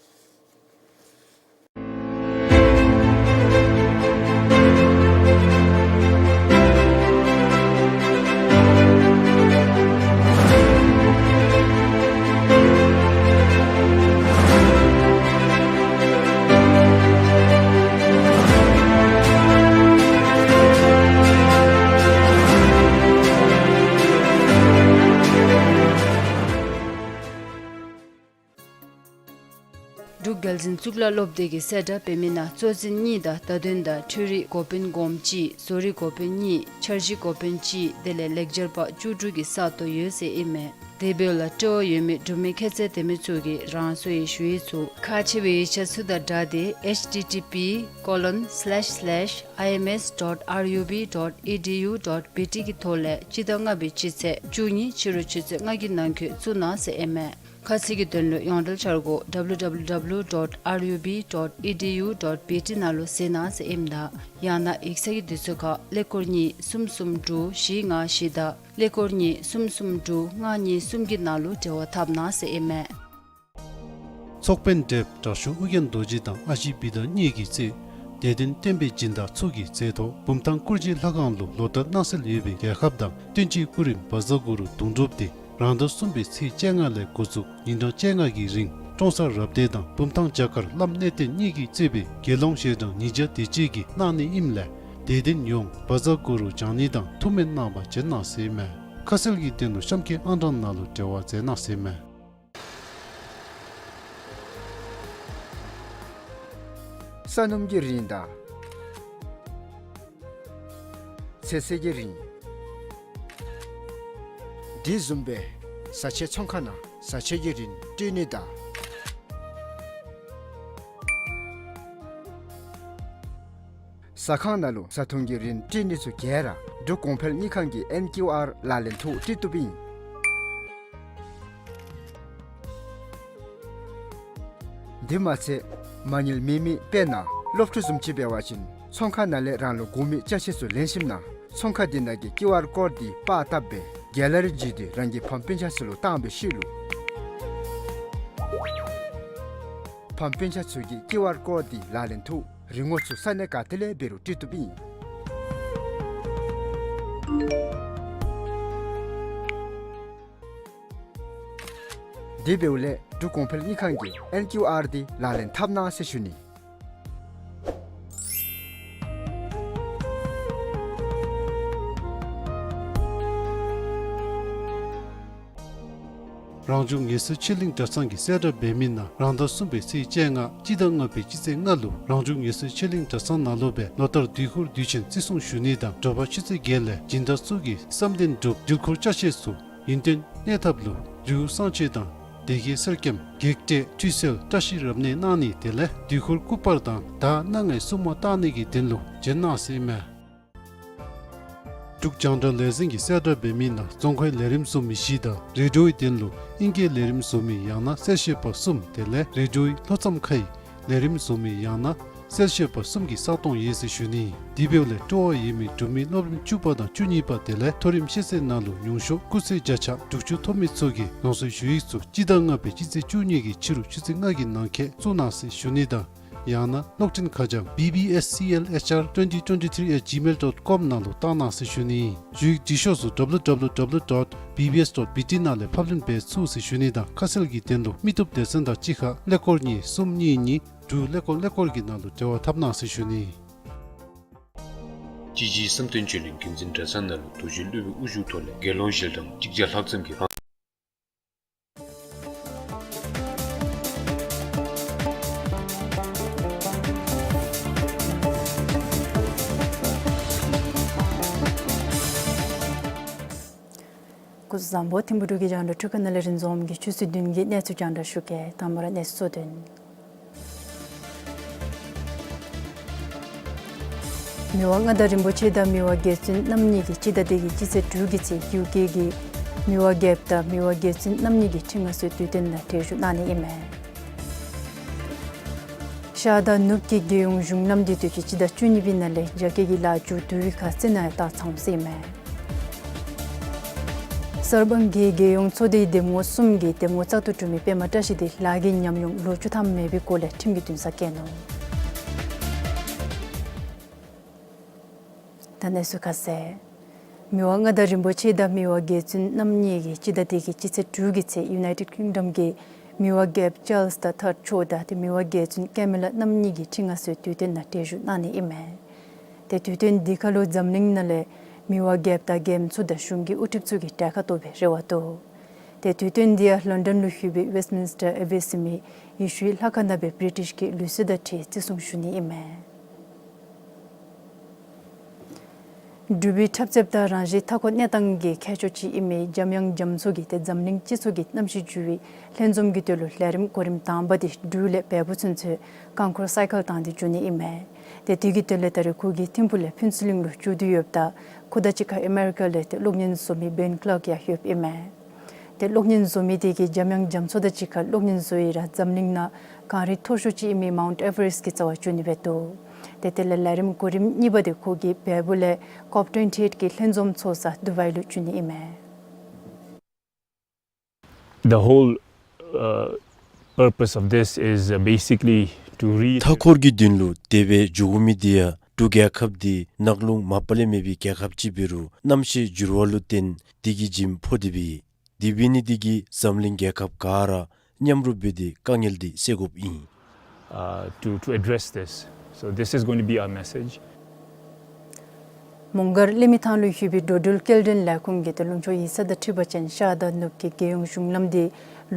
འབྲུག་རྒྱལ་འཛིན་གཙུག་ལག་སློབ་སྡེ་གིས་གསལ་བསྒྲགས་འབད་མི་ནང་གཙོ་འཛིན་གཉིས་དང་བརྡ་དོན་དང་འཕྲུལ་རིག་འགོ་དཔོན་སྒོམ་གཅིག། བཟོ་རིག་འགོ་དཔོན་གཉིས། འཆར་གཞི་འགོ་དཔོན་གཅིག། དེ་ལས་ལེགས་སྦྱར་པ་བཅུ་དྲུག་གི་ས་སྟོང་ཡོད་ཟེར་ཨིན་མས། དེ་འབདཝ་ལས་སྤྲོ་བ་ཡོད་མི་འབྲུག་མི་ཁྱད་ཚད་ལྡན་མི་ཚུ་གིས་རང་སོའི་ཞུ་ཡིག་ཚུ་ཁག་ཆེ་བའི་ཡིག་ཆ་ཚུ་དང་སྦྲགས་ཏེ་ཨེཆ་ཊི་ཊི་པི་ཀོ་ལོན་སི་ལེཤ་སི་ལེཤ་ཨའི་ཨེམ་ཨེསི་ཌོཊ་ཨར་ཡུ་བི་ཌོཊ་ཨི་ཌི་ཡུ་ཌོཊ་བི་ཊི་གི་ཐོག་ལས་སྤྱི་ཟླ་ལྔ་པའི་སྤྱི་ཚེས་བཅུ་གཉིས་ཕྱི་རུ་ཆུ་ཚོད་ལྔ་གི་ནང་འཁོད་བཙུགས་གནང་ཟེར་ཨིན་མས། ཁ་གསལ་གྱི་དོན་ལུ་ཡོངས་འབྲེལ་འཆར་སྒོ་ཌབ་ལུ་ཌབ་ལུ་ཌབ་ལུ་ཌོཊ་ཨར་ཡུ་བི་ཌོཊ་ཨི་ཌི་ཡུ་ཌོཊ་བི་ཊི་ནང་ལུ་གཟིགས་གནང་ཟེར་ཨིནམ་ད་ཡང་ན་ཡིག་ཚང་གི་དུས་ཚོད་ཁར་ཀླད་ཀོར་གཉིས་གསུམ་གསུམ་དྲུག་བཞི་ལྔ་བཞི་དང་ཀླད་ཀོར་གཉིས་གསུམ་གསུམ་དྲུག་ལྔ་གཉིས་གསུམ་གྱི་ནང་ལུ་འབྲེལ་བ་འཐབ་གནང་ཟེར་ཨིན་མས། ཚོགས་དཔོན་བགྲེསཔ་དྲག་ཤོས་ཨོ་རྒྱན་རྡོ་རྗེ་དང་ཨ་ཞེ་བི་དྷ་གཉིས་ཀྱིས་གཙོས་དད་ལྡན་བསྟན་པའི་སྦྱིན་བདག་ཚུ་གི་མཛད་ཐོག་བུམ་ཐང་སྐུ་བཞིའི་ལྷ་ཁང་ལུ་ལོ་ལྟར་གནང་སྲོལ་ཡོད་པའི་རྒྱལ་ཁབ་དང་བསྟན་སྤྱིའི་སྐུ་རིམ་བཛྲ་གུ་རུ་དུང་སྒྲུབ་འདི་རང་ཟླ་གསུམ་པའི་ཚེས་བཅོ་ལྔ་ལས་འགོ་བཙུགས་ཉིན་གྲངས་བཅོ་ལྔ་གི་རིང་ཀྲོང་གསར་རབ་སྡེ་དང་བུམ་ཐང་རྒྱ་གར་བླམ་གནས་བརྟན་གཉིས་ཀྱིས་གཙོས་པའི་དགེ་སློང་ཞལ་གྲངས་ཉིས་བརྒྱ་དེ་ཅིག་གིས་གནང་ནི་ཨིནམ་ལས་དད་ལྡན་ཡོངས་བཛྲ་གུ་རུ་བགྲང་ནི་དང་ཐུགས་སྨོན་གནང་བར་བྱོན་གནང་ཟེར་ཨིན་མས། ཁ་གསལ་གྱི་དོན་ལུ་གཤམ་གྱི་ཨང་གྲངས་ནང་ལུ་འབྲེལ་བ་མཛད་གནང་ཟེར་ཨིན་མས། ས་སྣུམ་གྱི་རིན་དང་ཚོད་བསྲེ་གི་རིན། དེ་བཟུམ་སྦེ་བཟའ་ཆས་ཚོང་ཁང་ནང་བཟའ་ཆས་ཀྱི་རིན་སྤྲོད་ནི་དང་ཟ་ཁང་ནང་ལུ་བཟའ་འཐུང་གི་རིན་སྤྲོད་ནི་ཚུ་ག་ར་འབྲུག་གོང་འཕེལ་དངུལ་ཁང་གི་ཨེན་ཀིའུ་ཨར་ལག་ལེན་ཐོག་སྤྲོད་བཏུབ་ཨིན། དེ་མ་ཚད་མ་དངུལ་མེད་མི་དཔེར་ན་སློབ་ཕྲུག་བཟུམ་ཅིག་འབད་བ་ཅིན་ཚོང་ཁང་ནང་ལས་རང་ལུ་དགོ་མི་ཅ་ཆས་ཚུ་ལེན་ཞིནམ་ན་ཚོང་ཁང་དེ་ནང་གི་ཀིའུ་ཨར་ཀོཌ་འདི་པར་བཏབ་སྦེ་གེ་ལ་རི་བརྒྱུད་དེ་རང་གི་ཕམ་སྤུན་ཆ་ཚུ་ལུ་བཏང་བའི་ཤུལ་ལུ་ཕམ་སྤུན་ཆ་ཚུ་གིས་ཀིའུ་ཨར་ཀོཌ་འདི་ལག་ལེན་ཐོག་རིན་གོང་ཚུ་ས་གནས་ག་ཏེ་ལས་འབད་རུང་སྤྲོད་བཏུབ་ཨིན། དེ་འབདཝ་ལས་འབྲུག་གོང་འཕེལ་དངུལ་ཁང་གི་ཨེན་ཀིའུ་ཨར་འདི་ལག་ལེན་འཐབ་གནང་ཟེར་ཞུ་ནི། རང་བྱུང་ངལ་གསོའི་ཆོས་གླིང་གྲྭ་ཚང་གིས་གསལ་བསྒྲགས་འབད་མི་ནང་རང་ཟླ་གསུམ་པའི་ཚེས་བཅོ་ལྔ་སྤྱི་ཟླ་ལྔ་པའི་སྤྱི་ཚེས་ལྔ་ལུ་རང་བྱུང་ངལ་གསོའི་ཆོས་གླིང་གྲྭ་ཚང་ནང་ལུ་སྦེ་ལོ་ལྟར་དུས་འཁོར་དུས་ཆེན་བརྩི་སྲུང་ཞུ་ནི་དང་དྲོ་པ་ཆུ་ཚོད་བརྒྱད་ལས་སྦྱིན་བདག་ཚུ་གིས་བསམ་དོན་འགྲུབ་འདྲིལ་འཁོར་ཅ་ཆས་ཚུ་ཡུན་བརྟན་གནས་ཐབས་ལུ་རི་བོ་གསང་ཆེན་དང་སྡེ་དགེ་གསེར་སྐྱེམས་བགེགས་བསྐྲད་ཁྲུས་གསོལ་བཀྲ་ཤིས་རབ་གནས་གནང་ནི་དེ་ལས་དུས་འཁོར་སྐུ་པར་དང་ཟླ་སྣ་ལྔའི་སྲུང་མ་བཏང་ནི་གི་དོན་ལུ་བྱོན་གནང་ཟེར་ཨིན་མས། འབྲུག་རྒྱང་བསྒྲགས་ལས་འཛིན་གྱིས་གསལ་བསྒྲགས་འབད་མི་ནང་རྫོང་ཁའི་ལས་རིམ་བཟོ་མི་བཞི་དང་རེ་ཌིའོའི་དོན་ལུ་ཨིང་སྐད་ལས་རིམ་བཟོ་མི་ཡང་ན་གསལ་བཤད་པ་གསུམ་དེ་ལས་རེ་ཌིའོའི་ལྷོ་མཚམས་ཁའི་ལས་རིམ་བཟོ་མི་ཡང་ན་གསལ་བཤད་པ་གསུམ་གྱི་ས་སྟོང་ཡོད་ཟེར་ཞུ་ནི། དེ་འབདཝ་ལས་སྤྲོ་བ་ཡོད་མི་འབྲུག་མི་སློབ་རིམ་བཅུ་པ་དང་བཅུ་གཉིས་པ་དེ་ལས་མཐོ་རིམ་ཤེས་ཚད་ནང་ལུ་ཉུང་ཤོས་སྐུགས་ཚད་བརྒྱ་ཆ་དྲུག་ཅུ་ཐོབ་མི་ཚུ་གིས་ལོངས་སུ་ཞུ་ཡིག་ཚུ་སྤྱི་ཟླ་ལྔ་པའི་སྤྱི་ཚེས་བཅུ་གཉིས་ཀྱི་ཕྱི་རུ་ཆུ་ཚོད་ལྔ་གི་ནང་འཁོད་བཙུགས་གནང་ཟེར་ཞུ་ནི་དང་ཡང་ན་གློག་འཕྲིན་ཁ་བྱང་B B S C L H R twenty twenty-three at gmail dot com ནང་ལུ་བཏང་གནང་ཟེར་ཞུ་ནི། ཞུ་ཡིག་འབྲི་ཤོག་ཚུ་W W W dot B B S dot B T ནང་ལས་ཕབ་ལེན་འབད་ཚུགས་ཟེར་ཞུ་ནི་དང་ཁ་གསལ་གྱི་དོན་ལུ་མི་བཏུབ་སྡེ་ཚན་དང་གཅིག་ཁར་ཀླད་ཀོར་གཉིས་གསུམ་གཉིས་གཉིས་དྲུག་ཀླད་ཀོར་ཀླད་ཀོར་གྱི་ནང་ལུ་འབྲེལ་བ་འཐབ་གནང་ཟེར་ཞུ་ནི། སྤྱི་བྱེ་བསམ་གཏན་ཆོས་གླིང་རྒྱུན་འཛིན་གྲྭ་ཚང་ནང་ལུ་རྡོ་རྗེ་སློབ་དཔོན་དབུ་བཞུགས་ཐོག་ལས་དགེ་སློང་བཞི་དང་གཅིག་བརྒྱ་ལྷག་ཙམ་གྱིས་ཧང་སྐུ་གཟུགས་བཟང་པོ། ཐིམ་ཕུ་འབྲུག་གི་རྒྱང་བསྒྲགས་འཕྲུལ་ཁང་ནང་ལས་རིན་འཛོམས་ཀྱིས་ཆུ་ཚོད་བདུན་གྱི་གནས་ཚུལ་རྒྱང་བསྒྲགས་ཞུ་གེ། དང་པ་ར་གནས་ཚུལ་གཙོ་དོན། མི་དབང་མངའ་བདག་རིན་པོ་ཆེ་དང་མི་དབང་རྒྱལ་བཙུན་རྣམ་གཉིས་ཀྱིས་སྤྱི་ཟླ་འདི་གི་སྤྱི་ཚེས་དྲུག་གི་ཚེ་ཡུ་ཀེ་གི་མི་དབང་རྒྱལཔོ་དང་མི་དབང་རྒྱལ་བཙུན་རྣམ་གཉིས་ཀྱི་ཁྲི་མངའ་གསོལ་དུས་སྟོན་ནང་གྲལ་བཞུགས་གནང་ནི་ཨིན་མས། ཤར་དང་ནུབ་ཀྱི་རྒྱལ་ཡོངས་གཞུང་ལམ་འདི་དུས་ཅི་སྤྱི་ཟླ་བཅུ་གཉིས་པའི་ནང་ལས་རྒྱ་སྐྱེད་ཀྱི་ལཱ་མཇུག་བསྡུ་བའི་ཁར་རྩི་ནག་ཡང་བཏང་ཚར་འོང་ཟེར་ཨིན་མས། གསར་སྤང་གི་རྒྱལ་ཡོངས་ཚོགས་སྡེའི་འདེམས་ངོ་གསུམ་གྱི་འདེམས་ངོ་བཙག་འཐུ་གྲུབ་མི་པདྨ་བཀྲ་ཤིས་འདི་ལཱ་གི་ཉམས་མྱོང་ལོ་བཅུ་ཐམ་མེད་པའི་སྐོར་ལས་ཁྲིམས་ཀྱི་འདུན་ས་བཀལ་ནུག། ད་གནས་ཚུལ་ཁ་གསལ། མི་དབང་མངའ་བདག་རིན་པོ་ཆེ་དང་མི་དབང་རྒྱལ་བཙུན་རྣམ་གཉིས་ཀྱིས་སྤྱི་ཟླ་འདི་གི་སྤྱི་ཚེས་དྲུག་གི་ཚེ་ཡུ་ནའི་ཊེཌ་ཀིང་ཌམ་གྱི་མི་དབང་རྒྱལཔོ་ཅཱལསི་ད་ཐརཌ་མཆོག་དང་ཏེ་མི་དབང་རྒྱལ་བཙུན་ཀེ་མི་ལ་རྣམ་གཉིས་ཀྱི་ཁྲི་མངའ་གསོལ་དུས་སྟོན་ནང་གྲལ་བཞུགས་གནང་ནི་ཨིན་མས། ཏེ་དུས་སྟོན་འདི་ཁར་ལུ་འཛམ་གླིང་ནང་ལས་མི་དབང་རྒྱལཔོ་དང་རྒྱལམོ་ཚུ་དང་གཞུང་གི་དབུ་ཁྲིདཔ་ཚུ་གིས་གྲལ་ཁར་གཏོགས་པའི་རེ་བ་འདུག། ཏེ་དུས་སྟོན་འདི་ཡང་ལོན་ཌོན་ལུ་ཡོད་པའི་ཝེསཊ་མིན་སི་ཊར་ཨེ་བེ་ཟེར་མི་ཡེ་ཤུའི་ལྷ་ཁང་ནང་སྦེ་བི་རི་ཊིཤ་གི་ལུགས་སྲོལ་དང་འཁྲིལ་བརྩི་སྲུང་ཞུ་ནི་ཨིན་མས། འབྲུག་པའི་འཁྲབ་རྩེདཔ་དང་རང་བཞིན་མཐའ་འཁོར་གནས་སྟངས་ཀྱི་མཁས་མཆོག་ཅིག་ཨིན་མི་འཇམ་དབྱངས་རྒྱ་མཚོ་གིས་ཏེ་འཛམ་གླིང་སྤྱི་ཚོགས་ཀྱི་གནམ་གཤིས་འགྱུར་བའི་ལྷན་འཛོམས་ཀྱི་དོན་ལུ་ལས་རིམ་གོ་རིམ་དང་པ་འདི་འབྲུག་ལས་བལ་པོ་ཚུན་ཚོད་རྐང་འཁོར་སའི་ཀལ་བཏང་སྟེ་འགྱོ་ནི་ཨིན་མས། ཏེ་དེ་གི་དོན་ལས་ད་རེས་ཁོ་གིས་ཐིམ་ཕུག་ལས་ཕུན་ཚོགས་གླིང་ལུ་འགྱོ་དོ་ཡོདཔ་ད་ཁོ་དང་གཅིག་ཁར་ཨ་མེ་རི་ཀ་ལས་ཏེ་གློག་བརྙན་བཟོ་མི་བེན་ཀླརཀ་ཡང་ཡོདཔ་ཨིན་མས། ཏེ་གློག་བརྙན་བཟོ་མི་དེ་གིས་འཇམ་དབྱངས་རྒྱ་མཚོ་དང་གཅིག་ཁར་གློག་བརྙན་བཟོ་ཡི་ར་འཛམ་གླིང་ནང་གངས་རི་མཐོ་ཤོས་ཅིག་ཨིན་མི་མའུནཊ་ཨེ་ཝ་རེསཊ་ཀྱི་རྩ་བར་འགྱོ་ནི་འབད་དོ། ཏེ་དེ་ལས་ལས་རིམ་གོ་རིམ་གཉིས་པ་དེ་ཁོ་གིས་བལ་པོ་ལས་ཀོབ་ཊུ་ཝེན་ཊི་ཨེཊ་ཀྱི་ལྷན་འཛོམས་ཚོགས་ས་དུ་བའི་ལུ་འགྱོ་ནི་ཨིན་མས། The whole, uh, purpose of this is, uh, basically to re- མཐའ་འཁོར་གྱི་དོན་ལུ་དེ་སྦེ་འགྱོ་དགོ་མི་འདི་ཡང་འབྲུག་རྒྱལ་ཁབ་འདི་ནགས་ཀླུང་མ་པ་ལས་མེད་པའི་རྒྱལ་ཁབ་ཅིག་འབད་རུང་གནམ་གཤིས་འགྱུར་བ་ལུ་བརྟེན་འདི་གིས་འཇིམ་ཕོག་སྟེ་སྦེ་དེ་འབད་ནི་འདི་གིས་འཛམ་གླིང་རྒྱལ་ཁབ་ག་ར་མཉམ་རུབ་འབད་དེ་དཀའ་ངལ་འདི་སེལ་དགོཔ་ཨིན། Uh, to, to address this. So this is going to be our message. མོང་སྒར་གླིང་མི་ཐང་ལུ་ཡོད་པའི་འགྲོ་འགྲུལ་སྐྱེལ་འདྲེན་ལས་ཁུངས་ཀྱིས་ཏེ་ལུང་ཕྱོགས་ཡིག་ཚང་དང་འཁྲིལ་བ་ཅིན་ཤར་དང་ནུབ་ཀྱི་རྒྱལ་ཡོངས་གཞུང་ལམ་འདི་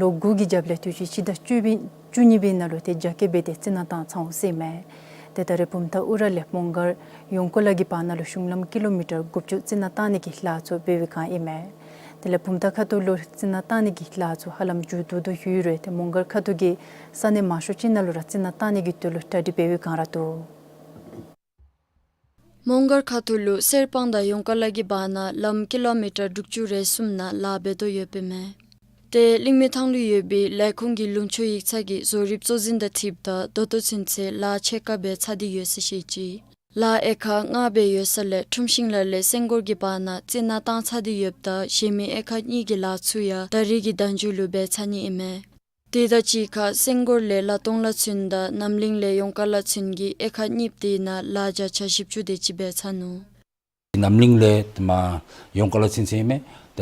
ལོ་དགུ་གི་རྒྱབ་ལས་དུས་ཅི་སྤྱི་ཟླ་བཅུ་པའི་བཅུ་གཉིས་པའི་ནང་ལུ་ཏེ་རྒྱ་སྐྱེད་འབད་དེ་རྩི་ནག་བཏང་ཚར་འོང་ཟེར་ཨིན་མས། ཏེ་ད་རེས་བུམ་ཐང་ཨུ་ར་ལས་མོང་སྒར་ཡོང་ཀོ་ལ་གི་བར་ན་ལུ་གཞུང་ལམ་ཀི་ལོ་མི་ཊར་དགུ་བཅུ་རྩི་ནག་བཏང་ནི་གི་ལཱ་ཚུ་འབད་བའི་སྒང་ཨིན་མས། དེ་ལས་བུམ་ཐང་ཁ་ཐུག་ལུ་རྩི་ནག་བཏང་ནི་གི་ལཱ་ཚུ་ཧ་ལམ་མཇུག་བསྡུ་དོ་ཡོད་རུང་ཏེ་མོང་སྒར་ཁ་ཐུག་གི་ས་གནས་མང་ཤོས་ཅིག་ནང་ལུ་ར་རྩི་ནག་བཏང་ནི་གི་དོན་ལུ་གྲ་སྒྲིག་འབད་བའི་སྒང་ར་འདུག། མོང་སྒར་ཁ་ཐུག་ལུ་གསེར་སྤང་དང་ཡོང་ཀོ་ལ་གི་བར་ན་ལམ་ཀི་ལོ་མི་ཊར་དྲུག་ཅུ་རེ་གསུམ་ནང་ལཱ་འབད་དོ་ཡོདཔ་ཨིན་མས། ཏེ་གླིང་མི་ཐང་ལུ་ཡོད་པའི་ལས་ཁུངས་ཀྱི་ལུང་ཕྱོགས་ཡིག་ཚང་གིས་བཟོ་རིགཔ་གཙོ་འཛིན་དང་འཁྲིལཝ་ད་ད་ལྟོ་ཚུན་ཚོད་ལཱ་ཕྱེད་ཀ་འབད་ཚར་ཏེ་ཡོད་ཟེར་བཤད་ཅི། ལཱ་ཨེ་ཁག་ལྔ་སྦེ་ཡོད་ས་ལས་ཁྲོམ་ཤིང་ལ་ལས་སེང་སྒོར་གྱི་བར་ན་རྩི་ནག་བཏང་ཚར་ཏེ་ཡོདཔ་ད་གཞན་མི་ཨེ་ཁག་གཉིས་ཀྱི་ལཱ་ཚུ་ཡང་ད་རེས་ཀྱི་ཟླ་མཇུག་ལུ་འབད་ཚར་ནི་ཨིན་མས། དེ་དང་གཅིག་ཁར་སེང་སྒོར་ལས་ལ་སྟོང་ལ་ཚུན་དང་རྣམ་གླིང་ལས་ཡོང་ཀོ་ལ་ཚུན་གྱི་ཨེ་ཁག་གཉིས་པོ་དེ་ནང་ལཱ་བརྒྱ་ཆ་བཞི་བཅུ་དེ་ཅིག་འབད་ཚར་ནུག། རྣམ་གླིང་ལས་མར་ཡོང་ཀོ་ལ་ཚུན་ཚོད་ཨིན་མས། ད་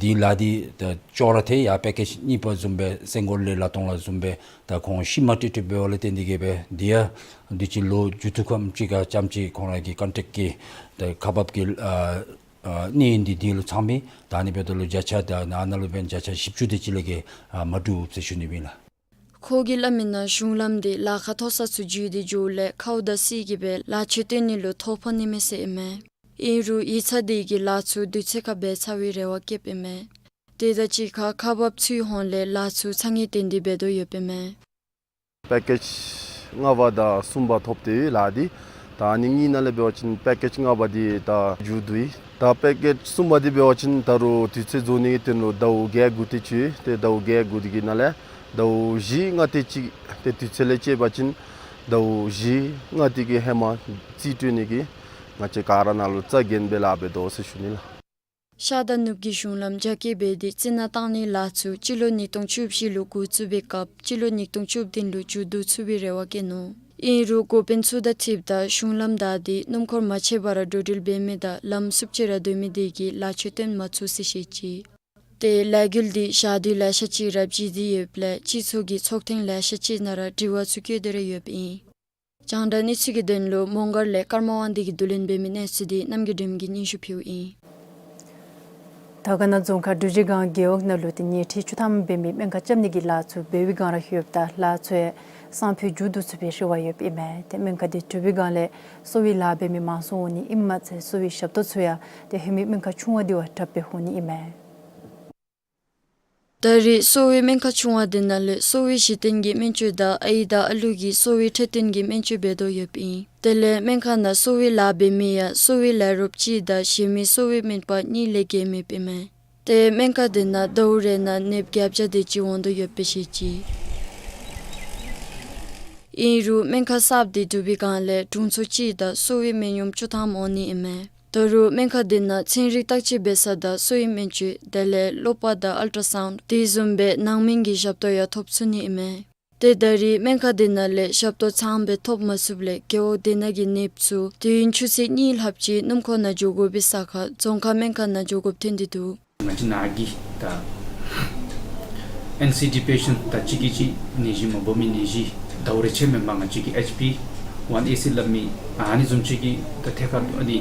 དེའི་ལཱ་འདི་ད་ཅོག་ར་འཐད། ཡར་པེ་ཀེཇ་གཉིས་པ་བཟུམ་སྦེ་སེང་གོར་ལས་ལ་དོང་ལ་བཟུམ་སྦེ་ད་ཁོང་ཤི་མ་ཏེ་ཏེ་འབདཝ་ལས་བརྟེན་ཏེ་གིས་སྦེ་འདི་ཡང་དུས་ཅི་ལོ་མཇུག་བསྡུ་ཁམས་ཅིག་ཁར་ཙམ་ཅིག་ཁོང་ར་གི་ཀོན་ཊེཀཊ་ཀྱི་ད་ཁག་འབགཔ་གི་ཨ་ཨ་གནས་ཡུན་འདི་འདི་ལུ་ཚང་མི་ད་ཨ་ནི་འབདཝ་ད་ལུ་བརྒྱ་ཆ་ད་ཨ་ནཱ་ལུ་འབདན་བརྒྱ་ཆ་བཞི་བཅུ་དེ་ཅིག་ལས་བརྒལ་ཨ་མ་འགྲུབ་ཟེར་ཞུ་ནི་ཨིན་ལགས། ཁོ་གིས་སླབ་མིའི་ནང་གཞུང་ལམ་འདི་ལཱ་ཁག་མཐོ་ས་ཚུ་བརྒྱུད་དེ་འགྱོཝ་ལས་ཁཝ་དང་བསིལ་གྱིས་སྦེ་ལཱ་ཚུ་སྟོན་ནི་ལུ་ཐོ་ཕོག་ནི་མས་ཟེར་ཨིན་མས། ཨིན་རུང་ཡིག་ཚང་འདི་གིས་ལཱ་ཚུ་དུས་ཚོད་ཁར་འབད་ཚར་བའི་རེ་བ་བསྐྱེདཔ་ཨིན་མས། དེ་དང་གཅིག་ཁར་ཁག་འབགཔ་ཚུའི་ཧོངས་ལས་ལཱ་ཚུ་ཚ་ངེས་བཏོན་ཏེ་འབད་དོ་ཡོདཔ་ཨིན་མས། པེ་ཀེཇ་ལྔ་པ་དང་གསུམ་པ་ཐོབ་སྟེ་ལགས་འདི། ད་ཨ་ནི་གཉིས་ནང་ལས་འབད་བ་ཅིན་པེ་ཀེཇ་ལྔ་པ་འདི་ད་མཇུག་བསྡུ་ཡི། ད་པེ་ཀེཇ་གསུམ་པ་འདི་འབད་བ་ཅིན་ད་རུང་དུས་ཚོད་རྫོགས་ནི་གི་དོན་ལུ་ཟླཝ་བརྒྱད་དགུ་དེ་ཅིག་ཏེ་ཟླཝ་བརྒྱད་དགུ་འདི་གི་ནང་ལས་ཟླཝ་བཞི་ལྔ་དེ་ཅིག་ཏེ་དུས་ཚོད་ལས་བཅད་པ་ཅིན་ཟླཝ་བཞི་ལྔ་དེ་གི་ཧེ་མ་རྩིས་སྤྲོད་ནི་གི་ང་བཅས་ག་ར་ནཱ་ལུ་རྩ་འགེངས་སྦེ་ལཱ་འབད་དོ་ཟེར་ཞུ་ནི་ལགས། ཤར་དང་ནུབ་ཀྱི་གཞུང་ལམ་རྒྱ་སྐྱེད་འབད་དེ་རྩི་ནག་བཏང་ནིའི་ལཱ་ཚུ་སྤྱི་ལོ་ཉིས་སྟོང་བཅུ་བཞི་ལུ་འགོ་བཙུགས་པའི་སྐབས་སྤྱི་ལོ་ཉིས་སྟོང་བཅུ་བདུན་ལུ་མཇུག་བསྡུ་ཚུགས་པའི་རེ་བ་བསྐྱེད་ནུག། ཨིན་རུང་འགོ་དཔོན་ཚུ་དང་འཁྲིལཝ་ད་གཞུང་ལམ་བདའ་སྟེ་སྣུམ་འཁོར་མ་ཆད་པར་འགྲོ་འགྲུལ་འབད་མི་དང་ལམ་བསུབ་ཅི་ར་སྡོད་མི་དེ་གིས་ལཱ་ཚུ་སྟོན་མ་ཚུགས་ཟེར་བཤད་ཅི། ཏེ་ལས་འགུལ་འདི་ཞག་དུས་ལེ་ཤ་ཅིག་ར་བརྗེ་སྟེ་ཡོདཔ་ལས་སྤྱི་ཚོགས་ཀྱི་ཚོགས་ཐེངས་ལེ་ཤ་ཅིག་ནང་ར་དྲི་བ་ཚུ་བཀོད་དེ་ར་ཡོདཔ་ཨིན། རྒྱང་བསྒྲགས་གནས་ཚུལ་གྱི་དོན་ལུ་མོང་སྒར་ལས་ཀརྨ་དབང་འདུས་ཀྱིས་བསྡུ་ལེན་འབད་མི་གནས་ཚུལ་འདི་རྣམ་རྒྱལ་སྒྲོལ་མ་གིས་སྙན་ཞུ་ཕུལཝ་ཨིན། དར་དཀར་ན་རྫོང་ཁག་འབྲུག་རྗེ་སྒང་རྒེད་འོག་ནང་ལུ་ཏེ་ཉལ་ཁྲི་བཅུ་ཐམ་འབད་མི་སྨན་ཁང་རྐྱབ་ནི་གི་ལཱ་ཚུ་འབད་བའི་བསྒང་ར་ཡོདཔ་ད་ལཱ་ཚུ་ཡང་སང་ཕོད་མཇུག་བསྡུ་ཚུགས་པའི་རེ་བ་ཡོདཔ་ཨིན་མས། ཏེ་སྨན་ཁང་འདི་གྲུབ་པའི་བསྒང་ལས་གསོ་བའི་ལཱ་འབད་མི་མང་སུ་འོང་ནི་ཨིནམ་མ་ཚད་གསོ་བའི་ཞབས་ཏོག་ཚུ་ཡང་ཏེ་ཧེ་མའི་སྨན་ཁང་ཆུང་བ་འདི་བ་དྲགཔ་སྦེ་འོང་ནི་ཨིན་མས། ད་རེས་གསོ་བའི་སྨན་ཁང་ཆུང་བ་འདི་ནང་ལས་གསོ་བའི་གཞི་རྟེན་གྱི་སྨན་བཅོས་དང་ཨའི་དང་ཨ་ལུ་གི་གསོ་བའི་འཕྲོད་བསྟེན་གྱི་སྨན་བཅོས་འབད་དོ་ཡོདཔ་ཨིན། དེ་ལས་སྨན་ཁང་ནང་གསོ་བའི་ལཱ་འབད་མི་ཡང་གསོ་བའི་ལས་རོགསཔ་གཅིག་དང་གཞན་མི་གསོ་བའི་སྨན་པ་གཉིས་ལས་བརྒལ་མེདཔ་ཨིན་མས། ཏེ་སྨན་ཁང་འདི་ནང་ཟླཝ་རེ་ནང་ནདཔ་བརྒྱད་བརྒྱ་དེ་ཅིག་འོང་དོ་ཡོདཔ་སྦེ་བཤད་ཅི། ཨིན་རུང་སྨན་ཁང་གསརཔ་འདི་གྲུབ་པའི་བསྒང་ལས་དྲུང་འཚོ་གཅིག་དང་གསོ་བའི་སྨན་གཡོགམོ་བཅུ་ཐམ་འོང་ནི་ཨིན་མས། ད་རུང་སྨན་ཁང་འདི་ནང་ཚན་རིག་བརྟག་དཔྱད་འབད་ས་དང་གསོ་བའི་སྨན་བཅོས་དེ་ལས་གློ་བ་དང་ཨལ་ཊ་སའུནཌ་དེ་བཟུམ་སྦེ་ནང་སྨན་གྱི་ཞབས་ཏོག་ཡང་ཐོབ་ཚུགས་ནི་ཨིན་མས། ཏེ་ད་རེས་སྨན་ཁང་འདི་ནང་ལས་ཞབས་ཏོག་ཚངམ་སྦེ་ཐོབ་མ་ཚུགསཔ་ལས་རྒེད་འོག་དེ་ནང་གི་ནདཔ་ཚུ་དུས་ཡུན་ཆུ་ཚོད་གཉིས་ལྷགཔ་ཅིག་སྣུམ་འཁོར་ནང་འགྱོ་དགོ་པའི་ས་ཁར་རྫོང་ཁག་སྨན་ཁང་ནང་འགྱོ་དགོཔ་ཐོན་ཏེ་འདུག། ང་བཅས་ནཱ་གི་ད་ཨེན་སི་ཌི་པེ་ཤེནཊ་ད་གཅིག་གིས་གཅིག་ནད་གཞི་མ་འབོ་མི་ནད་གཞི་ཟླཝ་རེ་ཆད་མེན་པར་ང་བཅས་ཀྱི་ཨེཆ་པི་ཝན་ཨེ་སི་སླབ་མི་ཨ་ནི་བཟུམ་ཅིག་གི་ད་ཐད་ཀར་ཨ་ནི་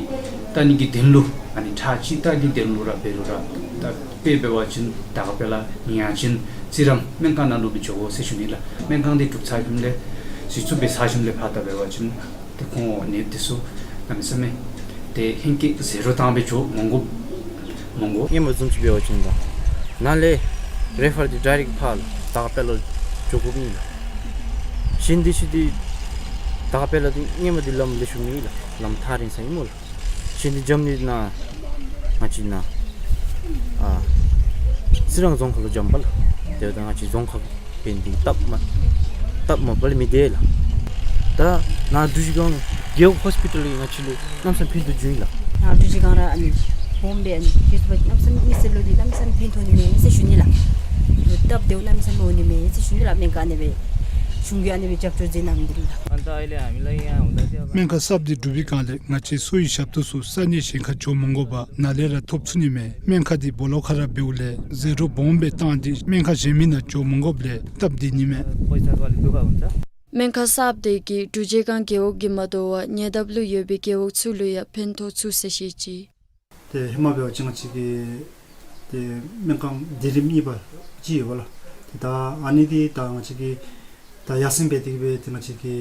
ད་ཨ་ནི་གི་དོན་ལུ་ཨ་ནི་ཁྲག་ཅིག་ད་ཨ་ནི་དོན་ལུ་ར་འབད་རུང་ར་ད་དཔེ་འབད་བ་ཅིན་ད་ག་དཔེ་ལ་ཉིན་ཡང་ཅིན་རྩི་རང་སྨན་ཁང་ནང་ལུ་སྦེ་འགྱོ་དགོ་ཟེར་ཞུ་ནི་ལགས། སྨན་ཁང་འདི་གྲུབ་ཚར་ཞིནམ་ལས་ཞིབ་འཚོལ་འབད་ཚར་ཞིནམ་ལས་ཕར་ད་འབད་བ་ཅིན་ཏེ་ཁོང་ནདཔ་འདི་ཚུ་གནམ་མེད་ས་མེད་ཏེ་ཧེང་སྐལ་ཟད་འགྲོ་བཏང་སྦེ་འགྱོ་མི་དགོ་མི་དགོ། སྔོན་མ་བཟུམ་ཅིག་འབད་བ་ཅིན་ད་ནཱ་ལས་རེ་ཕར་འདི་ཌའི་རེཀཊ་ཕར་ལུ་ད་ག་དཔེ་ལུ་འགྱོ་དགོཔ་ཨིན་ལགས། གཞན་འདི་ཚུ་འདི་ད་ག་དཔེ་ལུ་འདི་སྔོན་མ་འདི་ལམ་ལེགས་ཤོམ་མེད་ལགས། ལམ་ཐག་རིང་ས་ཨིན་སྨོ་ལགས། གཞན་འདི་འགྱོ་ནི་ནཱ་ང་བཅས་ནཱ་ཨ་རྩི་རང་རྫོང་ཁག་ལུ་འགྱོཝ་ཨིན་པས་ལགས། དེ་འབདཝ་ད་ང་བཅས་རྫོང་ཁག་འབད་ནི་འདི་སྟབས་མ་སྟབས་མ་བདེཝ་ལས་མི་འདི་ལགས། ད་ནཱ་འབྲུག་རྗེ་སྒང་རྒེད་འོག་ཧོསི་པི་ཊལ་གྱིས་ང་བཅས་ལུ་གནམ་མེད་ས་མེད་ཕན་ཐོགས་བྱུང་ཡི་ལགས། ནཱ་འབྲུག་རྗེ་སྒང་ར་ཨ་ནི་སྦོམ་སྦེ་ཨ་ནི་རྒེད་འོག་གནམ་མེད་ས་མེད་མི་སེར་ལུ་འདི་གནམ་མེད་ས་མེད་ཕན་ཐོགས་ནི་མས་ཟེར་ཞུ་ནི་ལགས། སྟབས་བདེཝ་གནམ་མེད་ས་མེད་འོང་ནི་མས་ཟེར་ཞུ་ནི་ལགས། སྨན་ཁང་ཨ་ནི་སྦེ་གཞུང་གིས་ཨ་ནི་སྦེ་རྒྱབ་སྐྱོར་མཛད་གནང་མི་འདི་ལགས། སྨན་ཁང་གསརཔ་འདི་གྲུབ་པའི་བསྒང་ལས་ང་བཅས་གསོ་བའི་ཞབས་ཏོག་ཚུ་ས་གནས་གཞན་ཁར་འགྱོ་མི་དགོ་པར་ནཱ་ལས་ར་ཐོབ་ཚུགས་ནི་མས། སྨན་ཁང་འདི་སྦོ་ལོགས་ཁར་ར་འབདཝ་ལས་ཟད་འགྲོ་སྦོམ་སྦེ་བཏང་སྟེ་སྨན་ཁང་གཞན་མི་ནང་འགྱོ་མི་དགོཔ་ལས་སྟབས་བདེ་ནི་མས། སྨན་ཁང་གསརཔ་འདི་གིས་འབྲུག་རྗེ་སྒང་རྒེད་འོག་གིས་མ་དོ་བར་ཉེ་འདབས་ལུ་ཡོད་པའི་རྒེད་འོག་ཚུ་ལུ་ཡང་ཕན་ཐོགས་ཚུགས་ཟེར་བཤད་ཅི། ཏེ་ཧེ་མ་འབད་བ་ཅིན་ང་བཅས་ཀྱི་ཏེ་སྨན་ཁང་སྡེ་རིམ་གཉིས་པ་ཅིག་ཡོད་པ་ལགས། ཏེ་ད་ཨ་ནི་འདི་ད་ང་བཅས་ཀྱི་ད་ཡར་སེང་འབད་དེ་གིས་སྦེ་ཏེ་ང་བཅས་ཀྱི་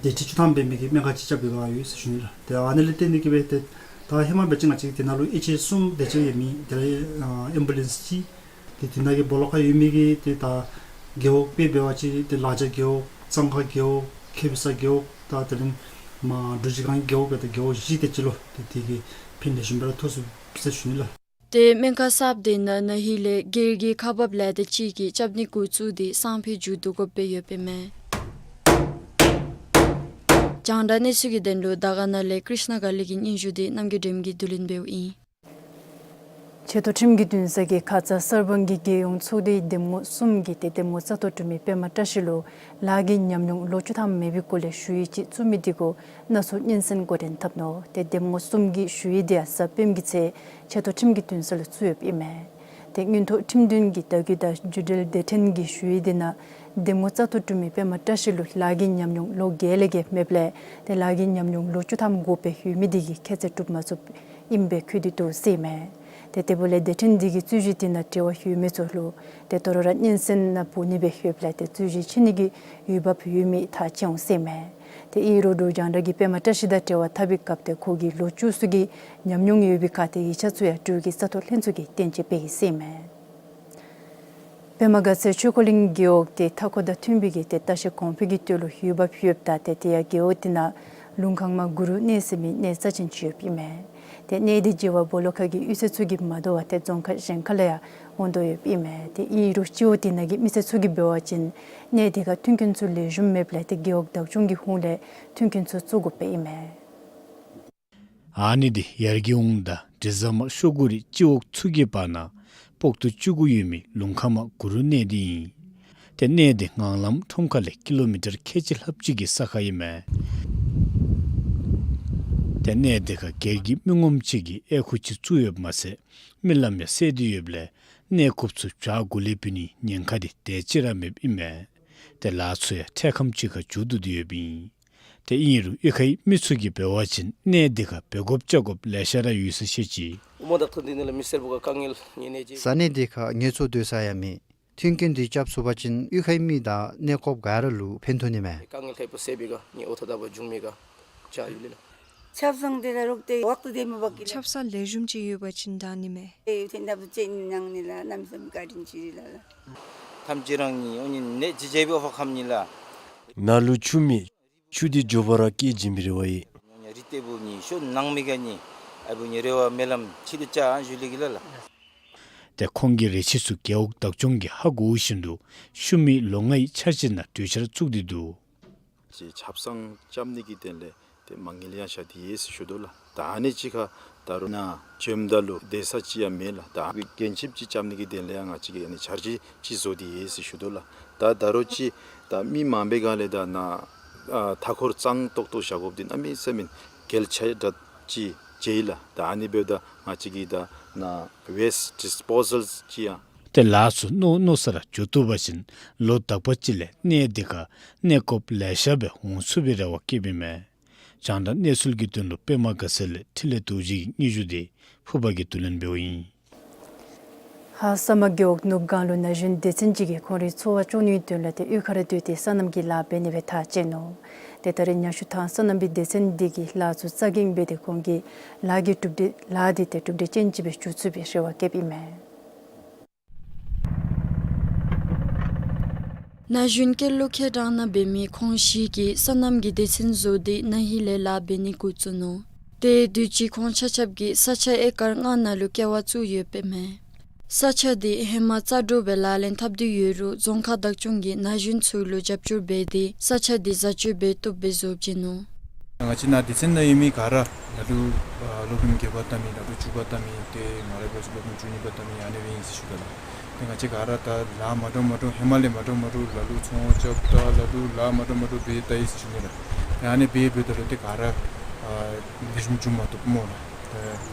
སྡེ་ཁྲི་བཅུ་ཐམ་འབད་མི་གི་སྨན་ཁང་ཅིག་རྐྱབ་པའི་བསྒང་ཡོད་ཟེར་ཞུ་ནི་ལགས། ཏེ་ཨ་ནི་ལས་བརྟེན་ཏེ་གིས་སྦེ་ཏེ་ད་ཧེ་མ་འབད་བ་ཅིན་ང་བཅས་ཀྱི་དེ་ནང་ལུ་ཨེཆ་ཨེ་གསུམ་དེ་ཅིག་ཡོད་མི་དེ་ལས་ཨ་ཨེམ་བུ་ལེནསི་ཅིག་ཏེ་དེ་ནང་གི་སྦོ་ལོགས་ཁར་ཡོད་མི་གི་ཏེ་ད་རྒེད་འོག་དཔེ་འབད་བ་ཅིན་ཏེ་ལ་རྒྱ་རྒེད་འོག་གཙང་ཁ་རྒེད་འོག་ཁེ་བི་ས་རྒེད་འོག་ད་དེ་ལས་མར་འབྲུག་རྗེ་སྒང་རྒེད་འོག་སྦེ་ད་རྒེད་འོག་བཞི་དེ་ཅིག་ལུ་ཏེ་དེ་གིས་ཕན་ལེགས་ཤོམ་སྦེ་ར་ཐོགས་ཚུགས་ཟེར་ཞུ་ནི་ལགས། ཏེ་སྨན་ཁང་གསརཔ་འདི་ནང་ན་ཧིང་ལས་སྒེར་གྱི་ཁག་འབགཔ་ལས་སྡེ་ཅིག་གིས་རྐྱབ་ནི་འགོ་བཙུགས་ཏེ་སང་ཕོད་མཇུག་བསྡུ་དགོཔ་སྦེ་ཡོདཔ་ཨིན་མས། རྒྱང་བསྒྲགས་གནས་ཚུལ་གྱི་དོན་ལུ་དར་དཀར་ན་ལས་ཀྲིཤ་ན་དགའ་ལེགས་ཀྱི་སྙན་ཞུ་འདི་རྣམ་རྒྱལ་སྒྲོལ་མ་གིས་བསྡུ་ལེན་འབདཝ་ཨིན། ཆེ་མཐོ་ཁྲིམས་ཀྱི་འདུན་ས་གི་ཁ་ཙ་གསར་སྤང་གི་རྒྱལ་ཡོངས་ཚོགས་སྡེའི་འདེམས་ངོ་གསུམ་གྱིས་ཏེ་འདེམས་ངོ་རྩ་གཏོར་གྲུབ་མི་པདྨ་བཀྲ་ཤིས་ལུ་ལཱ་གི་ཉམས་མྱོང་ལོ་བཅུ་ཐམ་མེད་པའི་སྐོར་ལས་ཞུ་ཡིག་ཅིག་བཙུགས་མི་དེ་གུ་གནས་ཚུལ་སྙན་གསན་འགོ་འདྲེན་འཐབ་ནུག། ཏེ་འདེམས་ངོ་གསུམ་གྱི་ཞུ་ཡིག་དེ་ཡང་གཟའ་སྤེནམ་གི་ཚེ་ཆེ་མཐོ་ཁྲིམས་ཀྱི་འདུན་ས་ལུ་བཙུགས་ཡོདཔ་ཨིན་མས། ཏེ་མངོན་མཐོ་ཁྲིམས་འདུན་གྱི་བརྡ་བརྒྱུད་དང་བརྒྱུད་འབྲེལ་སྡེ་ཕྲན་གྱིས་ཞུ་ཡིག་དེ་ནང་འདེམས་ངོ་རྩ་གཏོར་གྲུབ་མི་པདྨ་བཀྲ་ཤིས་ལུ་ལཱ་གི་ཉམས་མྱོང་ལོ་བརྒྱད་ལས་བརྒལ་མེདཔ་ལས་ཏེ་ལཱ་གི་ཉམས་མྱོང་ལོ་བཅུ་ཐམ་འགོར་སྦེ་ཡོད་མི་དེ་གིས་ཁྱད་ཚད་གྲུབ་མ་ཚུགསཔ་ཨིནམ་སྦེ་བཀོད་དེ་འདུག་ཟེར་ཨིན་མས། ཏེ་དེ་འབདཝ་ལས་སྡེ་ཕྲན་དེ་གིས་རྩོད་གཞི་དེ་ནང་འབྲེལ་བ་ཡོད་མི་ཚུ་ལུ་ཏེ་དོ་རུང་ར་སྙན་གསན་ནང་འབོ་ནི་སྦེ་ཡོདཔ་ལས་ཏེ་རྩོད་གཞི་ཕྱེ་ནི་གི་འོས་འབབ་ཡོད་མི་ཐག་བཅད་འོང་ཟེར་ཨིན་མས། ཏེ་ཨིན་རུང་འབྲུག་རྒྱང་བསྒྲགས་ཀྱིས་པདྨ་བཀྲ་ཤིས་དང་འབྲེལ་བ་འཐབ་པའི་སྐབས་ཏེ་ཁོ་གིས་ལོ་བཅུ་གསུམ་གྱི་ཉམས་མྱོང་ཡོད་པའི་ཁར་ཏེ་ཡིག་ཆ་ཚུ་ཡང་འབྲུག་གི་ས་ཐོག་ལྷན་ཚོགས་ཀྱིས་གཏན་འཇགས་འབད་ཡི་ཟེར་ཨིན་མས། པདྨ་དགའ་ཚལ་ཆོས་འཁོར་གླིང་རྒེད་འོག་དེ་མཐའ་འཁོར་དང་མཐུན་པའི་གི་ཏེ་ལྟ་བཤལ་གོང་འཕེལ་གྱི་དོན་ལུ་འོས་འབབ་ཡོདཔ་ད་ཏེ་དེ་ཡང་རྒེད་འོག་དེ་ནང་ལུང་ཁང་མ་གུ་རུ་གནས་ཟེར་མི་གནས་རྩ་ཅན་ཅིག་ཡོདཔ་ཨིན་མས། ཏེ་གནས་དེ་མཇལ་བར་སྦོ་ལོགས་ཁ་གི་གཡུས་ཚན་ཚུ་གིས་མ་དོ་བར་ཏེ་རྫོང་ཁག་གཞན་ཁ་ལས་ཡང་འོང་དོ་ཡོདཔ་ཨིན་མས། ཏེ་ཨིན་རུང་སྤྱི་འོག་དེ་ནང་གི་མི་སེར་ཚུ་གིས་འབད་བ་ཅིན་གནས་དེ་ཁར་མཐུན་རྐྱེན་ཚུ་ལེགས་ཤོམ་མེདཔ་ལས་ཏེ་རྒེད་འོག་བདག་སྐྱོང་གི་ཧོངས་ལས་མཐུན་རྐྱེན་ཚུ་བཙུགས་དགོཔ་སྦེ་ཨིན་མས། ཨ་ནི་དེ་ཡར་རྒྱས་ཧོངས་དང་འབྲི་བཟའ་མར་ཤོག་གུ་རི་སྤྱི་འོག་ཚུ་གི་བར་ན་སྤོག་ཐུར་བཅུ་དགུ་ཡོད་མི་ལུང་ཁང་མ་གུ་རུ་གནས་དེ་ཨིན། ཏེ་གནས་དེ་ངང་ལམ་ཁྲོམ་ཁ་ལས་ཀི་ལོ་མི་ཊར་ཁལ་གཅིག་ལྷགཔ་ཅིག་གི་ས་ཁར་ཨིན་མས། ཏེ་གནས་དེ་ཁར་སྒེར་གྱི་མི་ངོམ་ཅིག་གིས་ཨེ་ཁུ་ཅིག་བཙུགས་ཡོདཔ་མ་ཚད་རྨི་ལམ་ཡང་གསལ་ཏེ་ཡོདཔ་ལས་གནས་སྐབས་ཚུ་བྱཱར་གུ་ལས་བུད་ནིའི་ཉེན་ཁ་དེ་དེ་ཅིག་ར་མེདཔ་ཨིན་མས། ཏེ་ལཱ་ཚུ་ཡང་འཕྲལ་ཁམས་ཅིག་ཁར་མཇུག་བསྡུ་སྟེ་ཡོདཔ་ཨིན། ཏེ་ཨིན་རུང་གཡུས་ཁའི་མི་ཚུ་གིས་འབད་བ་ཅིན་གནས་དེ་ཁར་འབད་དགོཔ་བཅའ་དགོཔ་ལེ་ཤ་ར་ཡོད་ཟེར་བཤད་ཅི། ས་གནས་དེ་ཁར་ངལ་འཚོ་སྡོད་ས་ཡང་མེད། མཐུན་རྐྱེན་དེ་རྐྱབ་ཚུགས་པ་ཅིན་གཡུས་ཁའི་མི་དང་གནས་སྐབས་ག་ར་ལུ་ཕན་ཐོགས་ནི་མས། ཆབ་གསང་དེ་ལས་རོགས་ཏེ་འོག་ཏུ་དེ་མི་འབག་གི་ལགས། ཆབ་གསང་ལེགས་ཤོམ་ཅིག་ཡོད་པ་ཅིན་དྲག་ནི་མས། ཐམས་ཅད་རང་ཉིད་འོ་ནི་ནད་ཅིག་བྱས་པའི་འོག་ཁར་འཁྱམས་ནི་ལགས། ནཱ་ལུ་ཆུ་མེད། ཆུ་དེ་མགྱོགས་པ་ར་སྐྱེལ་བྱིན་པའི་རེ་བ་ཡོད། རི་ལྟེ་བུ་ནི་ཤོ་ནང་མི་ག་ནི་ཨ་བུ་ནི་རེ་བ་སྨོན་ལམ་ཆེད་དུ་བཅའ་ཨན་ཞུ་ལེ་གི་ལགས། ཏེ་ཁོང་གི་རེ་ཆེ་ཚུ་རྒེད་འོག་བདག་སྐྱོང་གིས་ཧ་གོ་བཞིན་དུ་ཤུལ་མའི་ལོ་ལྔའི་འཆར་གཞི་ནང་གྲོས་འཆར་བཙུགས་ཏེ་འདུག། ཅིག་ཆབ་གསང་རྐྱབ་ནི་གི་དོན་ལས་ཏེ་མ་དངུལ་ཡང་ཤ་དེ་ཡོད་ཟེར་ཞུ་དོ་ལགས། ད་ཨ་ནི་ཅིག་ཁར་ད་རུང་ནཱ་བྱོནམ་ད་ལུ་སྡོད་ས་ཅིག་ཡང་མེད་ལགས། ད་རྒན་ཆབ་ཅིག་རྐྱབ་ནི་གི་དོན་ལས་ཡང་ང་བཅས་ཀྱིས་ཨ་ནི་འཆར་གཞི་ཅིག་བཟོ་སྟེ་ཡོད་ཟེར་ཞུ་དོ་ལགས། ད་ད་རུང་ཅིག་ད་མི་མང་པོའི་སྒང་ལས་ད་ནཱ་ཨ་མཐའ་འཁོར་གཙང་ཏོག་ཏོ་བཞག་དགོཔ་དེ་གནམ་མེད་ས་མེད་གལ་ཆེ་དྲགས་ཅིག་མཇལ་ཡི་ལགས། ད་ཨ་ནི་འབདཝ་ད་ང་བཅས་ཀྱིས་ད་ནཱ་ཝེསཊ་ཌིསི་པོ་ཟཱལ་ཅིག་ཡང་། ཏེ་ལཱ་ཚུ་མནོ་མནོ་ས་ར་འགྱོ་བཏུབ་པ་ཅིན་ལོ་དག་པ་ཅིག་ལས་གནས་དེ་ཁར་གནས་སྐབས་ལེ་ཤ་སྦེ་འོང་ཚུགས་པའི་རེ་བ་བསྐྱེདཔ་ཨིན་མས། རྒྱང་བསྒྲགས་གནས་ཚུལ་གྱི་དོན་ལུ་པདྨ་དགའ་ཚལ་ལས་འཕྲིན་ལས་རྡོ་རྗེ་གི་སྙན་ཞུ་དེ་ཕུར་པ་གིས་བསྡུ་ལེན་འབདཝ་ཨིན། ཧཱ་ས་དམར་རྒེད་འོག་ནུབ་སྒང་ལུ་ན་གཞོན་སྡེ་ཚན་ཅིག་གིས་ཁོང་རའི་འཚོ་བ་སྐྱོང་ནིའི་དོན་ལས་ཏེ་གཡུས་ཁར་སྡོད་དེ་སོ་ནམ་གྱི་ལཱ་འབད་ནི་སྦེ་ཐག་བཅད་ནུག། ཏེ་ད་རེས་ཉ་ཤུ་ཐང་སོ་ནམ་པའི་སྡེ་ཚན་དེ་གིས་ལཱ་ཚུ་རྩ་འགེངས་འབད་དེ་ཁོང་གི་ལཱ་གི་གྲུབ་འབྲས་ལཱ་དེ་ཏེ་གྲུབ་འབྲས་ཅན་ཅིག་སྦེ་འགྱོ་ཚུགས་པའི་རེ་བ་བསྐྱེདཔ་ཨིན་མས། ན་གཞོན་སྐྱེས་ལོ་ཁལ་གྲངས་ནང་འབད་མི་ཁོང་བཞི་གིས་སོ་ནམ་གྱི་སྡེ་ཚན་བཟོ་སྟེ་ན་ཧིང་ལས་ལཱ་འབད་ནི་འགོ་བཙུགས་ནུག། ཏེ་དུས་ཅི་ཁོང་ཆ་ཁྱབ་ཀྱིས་ས་ཆ་ཨེ་ཀར་ལྔ་ནང་ལུ་ཀེ་བ་བཙུགས་ཡོདཔ་ཨིན་མས། ས་ཆ་དེ་ཧེ་མ་རྩྭ་འབྲོག་སྦེ་ལག་ལེན་འཐབ་སྟེ་ཡོད་རུང་རྫོང་ཁག་བདག་སྐྱོང་གིས་ན་གཞོན་ཚུ་ལུ་རྒྱབ་སྐྱོར་འབད་དེ་ས་ཆ་དེ་བཟའ་སྤྱོད་འབད་བཏུབ་སྦེ་བཟོ་བྱིན་ནུག། ང་བཅས་ནཱ་སྡེ་ཚན་ནང་ཡོད་མི་ག་ར་ལ་ལུ་ཨ་སློབ་རིམ་བརྒྱད་པ་བཏང་མི་ལ་ལུ་བཅུ་པ་བཏང་མི་ཏེ་ང་རའི་སྐབས་སུ་སློབ་རིམ་བཅུ་གཉིས་པ་བཏང་མི་ཨ་ནི་སྦེ་ཨིན་ཟེར་ཞུ་དོ་ལགས། ཏེ་ང་བཅས་ག་ར་ད་ལཱ་མ་འདྲཝ་མ་འདྲཝ་ཧེ་མ་ལས་མ་འདྲཝ་མ་འདྲཝ་ལ་ལུ་ཚོང་རྐྱབ་ད་ལ་ལུ་ལཱ་མ་འདྲཝ་མ་འདྲཝ་འབད་ད་ཡི་ཟེར་ཞུ་ནི་ལགས། ཏེ་ཨ་ནི་འབད་འབདཝ་ད་ལུ་ཏེ་ག་ར་ཨ་ལེགས་ཤོམ་འགྱོ་མ་བཏུབ་སྨོ་ལགས། ཏེ་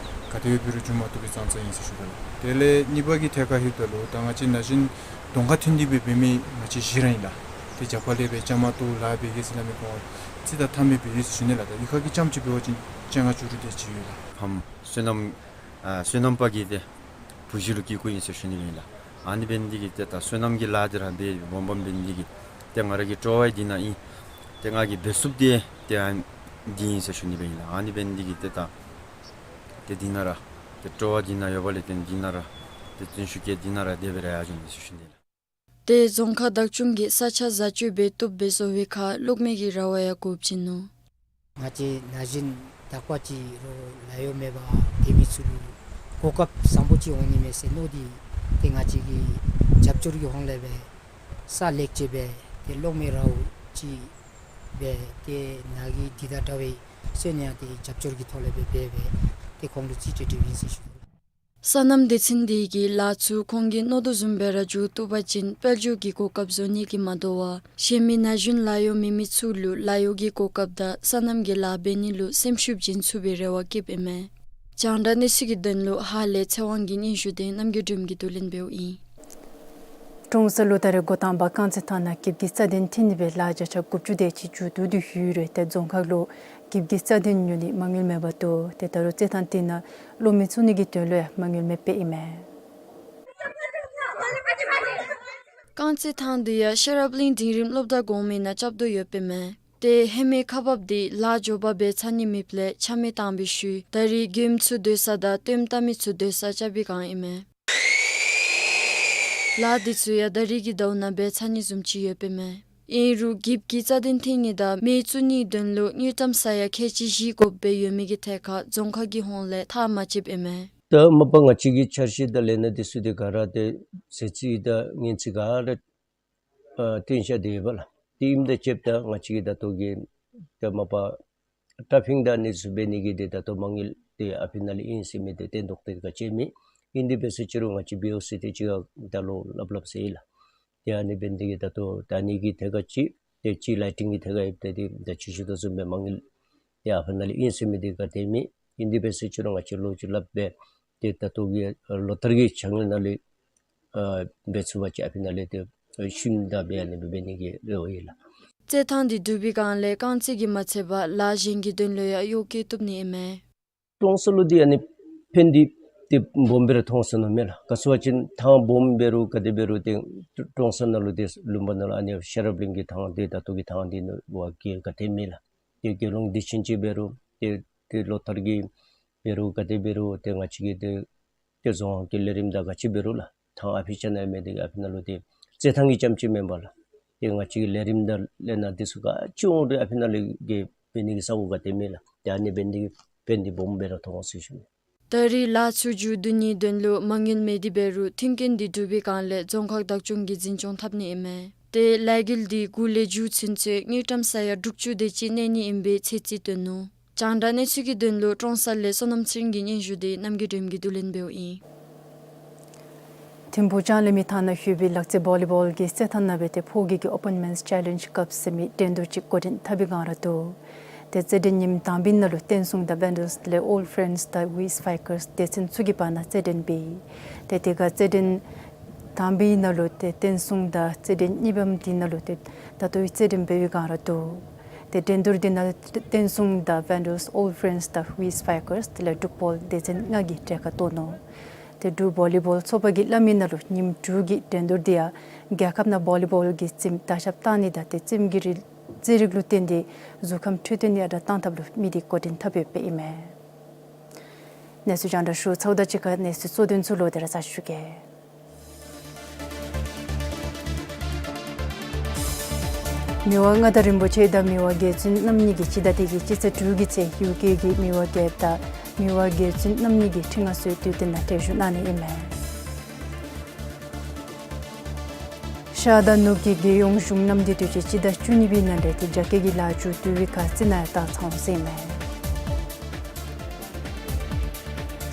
ག་དེ་སྦེ་འབད་རུང་འགྱོ་མ་བཏུབ་པའི་ཙང་ཙང་ཨིན་ཟེར་ཞུ་དོ་ལགས། དེ་ལས་གཉིས་པ་གི་ཐད་ཁར་ལྷོདཔ་ད་ལུ་ད་ང་བཅས་ན་གཞོན་གདོང་ཁར་ཐོན་ཏེ་སྦེ་འབད་མི་ང་བཅས་བཞི་ར་ཨིན་ལགས། ཏེ་རྒྱབ་ཁ་ལས་སྦེ་བཅའ་མར་གཏོགས་ལཱ་འབད་གེ་ཟེར་སླབ་མི་ཁོང་རྩིས་དང་མཐུན་མི་སྦེ་ཨིན་ཟེར་ཞུ་ནི་ལགས། ད་གཡུས་ཁ་གི་རྐྱངམ་ཅིག་འབད་བ་ཅིན་བཅོ་ལྔ་བཅུ་དྲུག་དེ་ཅིག་ཡོད་ལགས། ཕམ་སོ་ནམ་ཨ་སོ་ནམ་པ་གི་ཏེ་བུ་གཞི་ལུ་སྐྱེས་སྐྱེསཔ་ཨིན་ཟེར་ཞུ་ནི་སྦེ་ཨིན་ལགས། ཨ་ནི་འབད་ནི་དེ་གིས་ཏེ་ད་སོ་ནམ་གྱི་ལཱ་འདི་ར་འབད་སྦོམ་སྦོམ་འབད་ནི་དེ་གིས་ཏེ་ང་ར་གི་སྤྲོ་བ་འདི་ནང་ཨིན། ཏེ་ང་གིས་འབད་ཚུགསཔ་འདི་ཏེ་ཨ་ནི་འདི་ཨིན་ཟེར་ཞུ་ནི་སྦེ་ཨིན་ལགས། ཨ་ནི་འབད་ནི་དེ་གིས་ཏེ་ད་ཏེ་འདི་ནང་ར་ཏེ་སྤྲོ་བ་འདི་ནང་ཡོད་པ་ལས་ཏེ་འདི་ནང་ར་ཏེ་བརྩོན་ཤུགས་བསྐྱེད་འདི་ནང་ར་དེ་སྦེ་ར་ཡར་འགྱོ་ནི་ཟེར་ཞུ་ནི་ལགས། ཏེ་རྫོང་ཁག་བདག་སྐྱོང་གིས་ས་ཆ་བཟའ་སྤྱོད་འབད་བཏུབ་སྦེ་བཟོ་བའི་ཁར་གློག་མེ་གི་ར་བ་ཡང་དགོཔ་བྱིན་ནུག། ང་བཅས་ན་གཞོན་དག་པ་ཅིག་རོགས་ལཱ་གཡོག་མེད་པར་སྡོད་མི་ཚུ་ལུ་གོ་སྐབས་བཟང་པོ་ཅིག་འོང་ནི་མས་ཟེར་མནོ་སྟེ་ཏེ་ང་བཅས་ཀྱིས་རྒྱབ་སྐྱོར་གྱི་ཧོངས་ལས་སྦེ་ས་ལེགས་ཅིག་སྦེ་ཏེ་གློག་མེ་ར་བ་ཅིག་སྦེ་ཏེ་ནཱ་གི་འདི་དང་འདྲ་བའི་སོན་ཡང་ཏེ་རྒྱབ་སྐྱོར་གྱི་ཐོག་ལས་སྦེ་འབད་སྦེ་ཏེ་ཁོང་ལུ་རྩིས་སྤྲོད་འབདཝ་ཨིན་ཟེར་ཞུ་དོ། སོ་ནམ་སྡེ་ཚན་འདི་གིས་ལཱ་ཚུ་ཁོང་གིས་མནོ་དོ་བཟུམ་སྦེ་ར་མཇུག་བསྡུ་བ་ཅིན་དཔལ་འབྱོར་གྱི་གོ་སྐབས་བཟོ་ནི་གི་མ་དོ་བར་གཞན་མི་ན་གཞོན་ལཱ་གཡོག་མེད་མི་ཚུ་ལུ་ལཱ་གཡོག་གི་གོ་སྐབས་དང་སོ་ནམ་གྱི་ལཱ་འབད་ནི་ལུ་སེམས་ཤུགས་བྱིན་ཚུགས་པའི་རེ་བ་བསྐྱེདཔ་ཨིན་མས། རྒྱང་བསྒྲགས་གནས་ཚུལ་གྱི་དོན་ལུ་ཧཱ་ལས་ཚེ་དབང་གི་སྙན་ཞུ་དེ་རྣམ་རྒྱལ་སྒྲོལམ་གྱིས་བསྡུ་ལེན་འབདཝ་ཨིན། ཀྲོང་གསར་ལུ་ད་རེས་འགོ་དང་པ་རྐང་རྩེད་ཐང་ནང་འགྱིབ་ཀྱི་རྩ་དོན་འཐེན་ནི་སྦེ་ལཱ་བརྒྱ་ཆ་དགུ་བཅུ་དེ་ཅིག་མཇུག་བསྡུ་སྟེ་ཡོད་རུང་ཏེ་རྫོང་ཁག་ལུ་འགྱིབ་ཀྱི་རྩ་དོན་ཉོ་ནི་མ་དངུལ་མེད་པར་འདུག། ཏེ་ད་རུང་རྩེད་ཐང་དེ་ནང་གློག་མེ་བཙུགས་ནི་གི་དོན་ལུ་ཡང་མ་དངུལ་མེདཔ་ཨིན་མས། རྐང་རྩེད་ཐང་འདི་ཡང་ཤེས་རབ་གླིང་འབྲིང་རིམ་སློབ་གྲྭ་གོང་མའི་ནང་རྐྱབ་དོ་ཡོདཔ་ཨིན་མས། ཏེ་ཧེ་མའི་ཁག་འབགཔ་འདི་ལཱ་མགྱོགས་པ་འབད་ཚར་ནི་མེདཔ་ལས་ཆ་མེད་བཏང་བའི་ཤུལ་ད་རེས་མགྱོནམ་ཚུ་སྡོད་ས་དང་བཏོནམ་བཏབ་མི་ཚུ་སྡོད་ས་རྐྱབ་པའི་བསྒང་ཨིན་མས། ལཱ་འདི་ཚུ་ཡང་ད་རེས་ཀྱི་ཟླཝ་ནང་འབད་ཚར་ནི་བཟུམ་ཅིག་ཡོདཔ་ཨིན་མས། ཨིན་རུང་འགྱིབ་ཀྱི་རྩ་དོན་འཐེན་ནི་དང་མེ་བཙུགས་ནིའི་དོན་ལུ་དངུལ་ཀྲམ་ས་ཡ་ཁལ་གཅིག་བཞི་དགོཔ་སྦེ་ཡོད་མི་གི་ཐད་ཁར་རྫོང་ཁག་གི་ཧོངས་ལས་ཐག་མ་བཅདཔ་ཨིན་མས། ད་མ་པ་ང་བཅས་ཀྱི་འཆར་གཞི་དང་ལས་སྣ་འདི་ཚུ་འདི་ག་ར་ཏེ་ཟད་རྩིས་དང་ངན་རྩིས་ག་ར་ཨ་བཏོན་བཞག་སྟེ་ཡོད་པ་ལགས། དེ་ཨིནམ་དང་བཅསཔ་ད་ང་བཅས་ཀྱིས་ད་ལྟོ་གི་ད་མ་པ་ཊ་ཕིང་དང་ཨ་ནི་ཚུ་འབད་ནི་གི་ཏེ་ད་ལྟོ་མ་དངུལ་དེ་ཨ་ཕི་ནང་ལས་ཨིན་ཟེར་མི་དེ་བཏོན་དོ་ཏེ་ག་ཅི་མེད། ཨིན་དེ་འབད་ཟེར་ཅི་རུང་ང་བཅས་བི་ཨོ་སི་དེ་ཅིག་ཁར་ད་ལོག་སླབ་སླབ་ཟེར་ཡི་ལགས། ཏེ་ཨ་ནི་འབད་ནི་དེ་གིས་ད་ལྟོ་ད་ཨ་ནི་གི་ཐད་ཁར་ཅིག་ཏེ་ཅིག་ལའི་ཊིང་གི་ཐད་ཁར་ཡོདཔ་ད་ཏེ་ད་ཅི་ཞུ་དོ་བཟུམ་སྦེ་མ་དངུལ་ཏེ་ཨ་ཕི་ནང་ལས་ཨིན་ཟེར་མི་དེ་ག་ཏེ་མེད། ཨིན་དེ་འབད་ཟེར་ཅི་རུང་ང་བཅས་ལོག་ཅིག་སླབ་སྦེ་ཏེ་ད་ལྟོ་གི་ལོ་ལྟར་གྱི་ཆ་དངུལ་ནང་ལས་ཨ་འབད་ཚུགས་པ་ཅིག་ཨ་ཕི་ནང་ལས་ཏེ་ཤུལ་ད་འབད་ཨ་ནི་སྦེ་འབད་ནི་གི་རེ་བ་ཡོད་ལགས། རྩེད་ཐང་འདི་གྲུབ་པའི་བསྒང་ལས་རྐང་རྩེད་ཀྱིས་མ་ཚད་པར་ལཱ་གཞན་གྱི་དོན་ལུ་ཡང་གཡོག་བཀོལ་བཏུབ་ནི་ཨིན་མས། ཀྲོང་གསར་ལུ་འདི་ཨ་ནི་ཕན་འདི་ཏེ་སྦོམ་སྦེ་ར་མཐོང་ས་ནུག་མེན་ལགས། ག་ཅི་སྨོ་ཟེར་བ་ཅིན་ཐང་སྦོམ་འབད་རུང་ག་དེ་འབད་རུང་ཏེ་ཀྲོང་གསར་ནང་ལུ་ཏེ་ལུང་པ་ནང་ལུ་ཨ་ནི་ཤེས་རབ་གླིང་གི་ཐང་འདི་ད་ལྟོ་གི་ཐང་འདི་ནང་བ་གི་ག་ཏེ་མེད་ལགས། ཏེ་དགེ་སློང་སྡེ་ཆེན་ཅིག་འབད་རུང་ཏེ་ཏེ་ལོ་ལྟར་གྱི་འབད་རུང་ག་དེ་འབད་རུང་ཏེ་ང་བཅས་ཀྱི་ཏེ་ཏེ་རྫོང་ཁག་གི་ལས་རིམ་དང་ག་ཅི་འབད་རུང་ལགས། ཐང་ཨ་ཕི་ཅིག་ནང་མེད་དེ་ཨ་ཕི་ནང་ལུ་ཏེ་རྩེད་ཐང་གི་རྐྱངམ་ཅིག་མེན་པར་ལགས། ཏེ་ང་བཅས་ཀྱི་ལས་རིམ་དང་ལས་སྣ་འདི་ཚུ་ག་ཅི་འོང་རུང་ཨ་ཕི་ནང་ལས་ཀྱི་འབད་ནི་གི་ས་གོ་ག་ཏེ་མེད་ལགས། ཏེ་ཨ་ནི་འབད་ནི་དེ་གིས་ཕན་འདི་སྦོམ་སྦེ་ར་མཐོང་ཟེར་ཞུ་ནི། ད་རེས་ལཱ་ཚུ་མཇུག་བསྡུ་ནིའི་དོན་ལུ་མ་དངུལ་མེད་དེ་འབད་རུང་མཐུན་རྐྱེན་འདི་གྲུབ་པའི་བསྒང་ལས་རྫོང་ཁག་བདག་སྐྱོང་གིས་འཛིན་སྐྱོང་འཐབ་ནི་ཨིན་མས། ཏེ་ལས་འགུལ་འདི་འགོ་ལས་མཇུག་ཚུན་ཚོད་དངུལ་ཀྲམ་ས་ཡ་དྲུག་ཅུ་དེ་ཅིག་གནས་ནི་ཨིན་པའི་ཚོད་རྩིས་བཏོན་ནུག། རྒྱང་བསྒྲགས་གནས་ཚུལ་གྱི་དོན་ལུ་ཀྲོང་གསར་ལས་བསོད་ནམས་ཚེ་རིང་གི་སྙན་ཞུ་དེ་རྣམ་རྒྱལ་སྒྲོལམ་གྱིས་བསྡུ་ལེན་འབདཝ་ཨིན། ཐིམ་ཕུག་ལྕང་གླིང་མི་ཐང་ནང་ཡོད་པའི་ལག་རྩེད་བོ་ལི་བོལ་གྱི་རྩེད་ཐང་ནང་སྦེ་ཏེ་ཕོ་སྐྱེས་ཀྱི་ཨོ་པཱན་མེནསི་ཅེ་ལེནཇི་ཀབ་ཟེར་མི་འགྲན་བསྡུར་ཅིག་འགོ་འདྲེན་འཐབ་པའི་བསྒང་ར་འདུག། ཏེ་རྩེད་འགྲན་ཉིནམ་དང་པའི་ནང་ལུ་བསྟན་སྲུང་དང་ཝེན་ཌལསི་དེ་ལས་ཨོལཌ་ཕེརེནཌསི་དང་ཝི་སི་ཕའི་ཀརསི་སྡེ་ཚན་ཚུ་གི་བར་ན་རྩེད་འགྲན་འབད་ཡི། ཏེ་དེ་ཁར་རྩེད་འགྲན་དང་པའི་ནང་ལུ་ཏེ་བསྟན་སྲུང་དང་རྩེད་འགྲན་གཉིས་པམ་འདི་ནང་ལུ་ཏེ་ད་ལྟོ་རྩེད་འགྲན་འབད་བའི་བསྒང་ར་འདུག། ཏེ་འགྲན་བསྡུར་འདི་ནང་བསྟན་སྲུང་དང་ཝེན་ཌལསི་ཨོལཌ་ཕེརེནཌསི་དང་ཝི་སི་ཕའི་ཀརསི་དེ་ལས་འབྲུག་བོལ་སྡེ་ཚན་ལྔ་གིས་གྲལ་ཁར་གཏོགས་ནུག། ཏེ་འབྲུག་བོ་ལི་བོལ་ཚོགས་པ་གིས་སླབ་མི་ནང་ལུ་ཉིནམ་དྲུག་གི་འགྲན་བསྡུར་འདི་ཡང་རྒྱལ་ཁབ་ནང་བོ་ལི་བོལ་གྱི་རྩེདམོ་དར་ཁྱབ་བཏང་ནི་དང་ཏེ་རྩེདམོ་གི་རིགས་རྩེད་རིགས་ལུ་བརྟེན་ཏེ་གཟུགས་ཁམས་འཕྲོད་བསྟེན་ནི་ཨ་དྲག་བཏང་ཐབས་ལུ་དམིགས་ཏེ་འགོ་འདྲེན་འཐབ་ཡོདཔ་ཨིན་མས། གནས་ཚུལ་རྒྱང་བསྒྲགས་ཞུ་ཚརཝ་དང་གཅིག་ཁར་གནས་ཚུལ་གཙོ་དོན་ཚུ་ལོག་སྟེ་ར་གསལ་ཞུ་གེ། མི་དབང་མངའ་བདག་རིན་པོ་ཆེ་དང་མི་དབང་རྒྱལ་བཙུན་རྣམ་གཉིས་ཀྱིས་སྤྱི་ཟླ་འདི་གི་སྤྱི་ཚེས་དྲུག་གི་ཚེ་ཡུ་ཀེ་གི་མི་དབང་རྒྱལཔོ་དང་མི་དབང་རྒྱལ་བཙུན་རྣམ་གཉིས་ཀྱི་ཁྲི་མངའ་གསོལ་དུས་སྟོན་ནང་གྲལ་བཞུགས་གནང་ནི་ཨིན་མས། ཤར་དང་ནུབ་ཀྱི་རྒྱལ་ཡོངས་གཞུང་གནམ་བདེ་སྡུག་ཅིག་སྤྱི་ཟླ་བཅུ་གཉིས་པའི་ནང་འདྲེས་ཏེ་རྒྱ་སྐྱེད་ཀྱི་ལཱ་མཇུག་བསྡུ་བའི་ཁར་རྩི་ནག་ཡང་བཏང་ཚར་འོང་ཟེར་ཨིན་མས།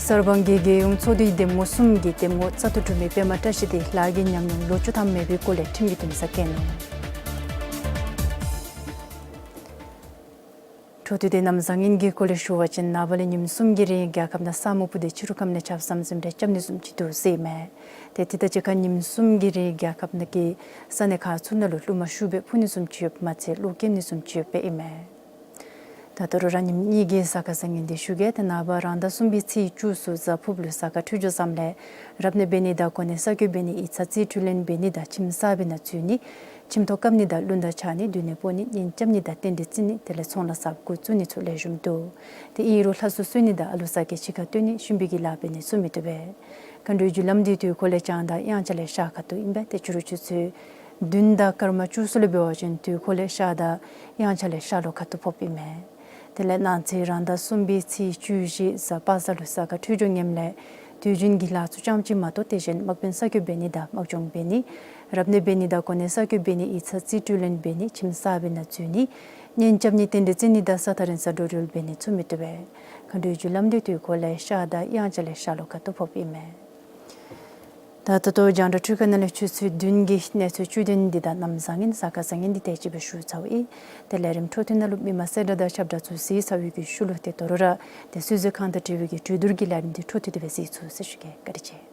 གསར་སྤང་གི་རྒྱལ་ཡོངས་ཚོགས་འདུའི་འདེམས་ངོ་གསུམ་གྱི་འདེམས་ངོ་བཙག་འཐུ་གྲུབ་མི་པདྨ་བཀྲ་ཤིས་དེ་ལཱ་གི་ཉམས་མྱོང་ལོ་བཅུ་ཐམ་མེད་པའི་སྐོར་ལས་ཁྲིམས་ཀྱི་འདུན་སར་བཀལ་ནུག། འཕྲོ་མཐུད་དེ་གནམ་བཟང་ངན་གྱི་སྐོར་ལས་ཞུ་བ་ཅིན་ནངས་པ་ལས་ཉིནམ་གསུམ་གྱི་རིང་རྒྱལ་ཁབ་ནང་ས་སྨུག་སྤུབས་ཏེ་ཕྱི་རུ་ཁམས་ལས་ཆརཔ་ཟམ་ཟིམ་རེ་རྐྱབ་ནི་བཟུམ་ཅིག་འདུག་ཟེར་ཨིན་མས། ཏེ་དེ་དང་གཅིག་ཁར་ཉིནམ་གསུམ་གྱི་རིང་རྒྱལ་ཁབ་ནང་གི་ས་གནས་ཁག་ཚུ་ནང་ལུ་རླུང་མ་ཤུགས་སྦེ་འཕུ་ནི་བཟུམ་ཅིག་ཡོདཔ་མ་ཚད་གློག་འཁྱུག་ནི་བཟུམ་ཅིག་ཡོདཔ་ཨིན་མས། ད་ད་རུང་རང་ཉིནམ་གཉིས་ཀྱི་གཟའ་སྐར་བཟང་ངན་དེ་ཞུ་གེ། ཏེ་ནངས་པ་རང་ཟླ་གསུམ་པའི་ཚེས་བཅུ་གསུམ་གཟའ་ཕུརཔ་ལུ་གཟའ་སྐར་འཕྲོད་སྦྱོར་བཟངམ་ལས་རབ་གནས་འབད་ནི་དང་གོ་གནས་གསར་བསྐོ་འབད་ནི་ཡིག་ཚང་རྩིས་སྤྲོད་ལེན་འབད་ནི་དང་ཁྱིམ་གསར་པའི་ནང་འཛུལ་ནི་ཁྱིམ་ཐོག་བཀབ་ནི་དང་རླུང་དར་འཕྱར་ནི་མདུན་ནས་སྤོ་ནི་གཉེན་རྐྱབ་ནི་དང་རྟེན་འབྲེལ་བརྩི་ནི་དེ་ལས་ཚོང་ལཱ་གསརཔ་འགོ་བཙུགས་ནི་ཚུ་ལེགས་ཤོམ་འདུག། ཏེ་ཨིན་རུང་ལྷ་གསོལ་གསོལ་ནི་དང་ཨ་ལུ་ཟ་སྐྱེལ་ཕྱི་ཁར་བཏོན་ནི་ཤུན་པའི་གི་ལཱ་འབད་ནི་ཚུ་མི་བཏུབ་པས། མཁའ་འགྲོའི་རྒྱུ་ལམ་འདི་དུས་འཁོར་ལས་བྱང་དང་དབྱངས་འཆར་ལས་ཤར་ཁ་ཐུག་ཨིན་པས། ཏེ་ཕྱི་རུ་ཆུ་ཚོད་བདུན་དང་སྐར་མ་བཅུ་གསུམ་ལུ་འབད་བ་ཅིན་དུས་འཁོར་ལས་ཤར་དང་དབྱངས་འཆར་ལས་ཤར་ལྷོ་ཁ་ཐུག་ཕོགཔ་ཨིན་མས། དེ་ལས་གནངས་ཚེ་རང་ཟླ་གསུམ་པའི་ཚེས་བཅུ་བཞི་གཟའ་པ་སངས་ལུ་གཟའ་སྐར་འཕྲོད་སྦྱོར་ངནམ་ལས་དུས་རྒྱུན་གྱི་ལཱ་ཚུ་རྐྱངམ་ཅིག་མ་གཏོགས་དེ་བཞིན་དམག་དཔོན་གསར་བསྐོ་འབད་ནི་དང་དམག་སྦྱོང་འབད་ནི་ རབ་གནས་འབད་ནི་དང་གོ་གནས་གསར་བསྐོ་འབད་ནི་ཡིག་ཚང་རྩིས་སྤྲོད་ལེན་འབད་ནི་ཁྱིམ་གསར་པའི་ནང་འཛུལ་ནི་གཉེན་རྐྱབ་ནི་རྟེན་འབྲེལ་བརྩི་ནི་དང་ས་ཐག་རིང་སར་འགྲོ་འགྲུལ་འབད་ནི་ཚུ་མི་བཏུབ་པས། མཁའ་འགྲོའི་རྒྱུ་ལམ་འདི་དུས་འཁོར་ལས་ཤར་དང་དབྱངས་འཆར་ལས་ཤར་ལྷོ་ཁ་ཐུག་ཕོགཔ་ཨིན་མས། ད་ད་ལྟོ་རྒྱང་བསྒྲགས་འཕྲུལ་ཁང་ནང་ལས་ཆུ་ཚོད་བདུན་གྱི་གནས་ཚུལ་བཅུད་དོན་འདི་དང་གནམ་བཟང་ངན་གཟའ་སྐར་བཟང་ངན་འདི་དེ་ཅིག་སྦེ་ཞུ་ཚརཝ་ཨིན། ཏེ་ལས་རིམ་འཕྲོ་མཐུད་ནང་ལུ་མི་མང་གསལ་བསྒྲགས་དང་ཁྱབ་བསྒྲགས་ཚུ་གཟིགས་ཚར་བའི་གི་ཤུལ་ལུ་ཏེ་དོ་རུང་ར་ཏེ་ཚོད་བསྲེ་ཁང་དང་འབྲེལ་བའི་གི་གྲོས་བསྡུར་གྱི་ལས་རིམ་འདི་འཕྲོ་མཐུད་དེ་སྦེ་གཟིགས་ཚུགས་ཟེར་ཞུ་གེ། བཀའ་དྲིན་ཆེ།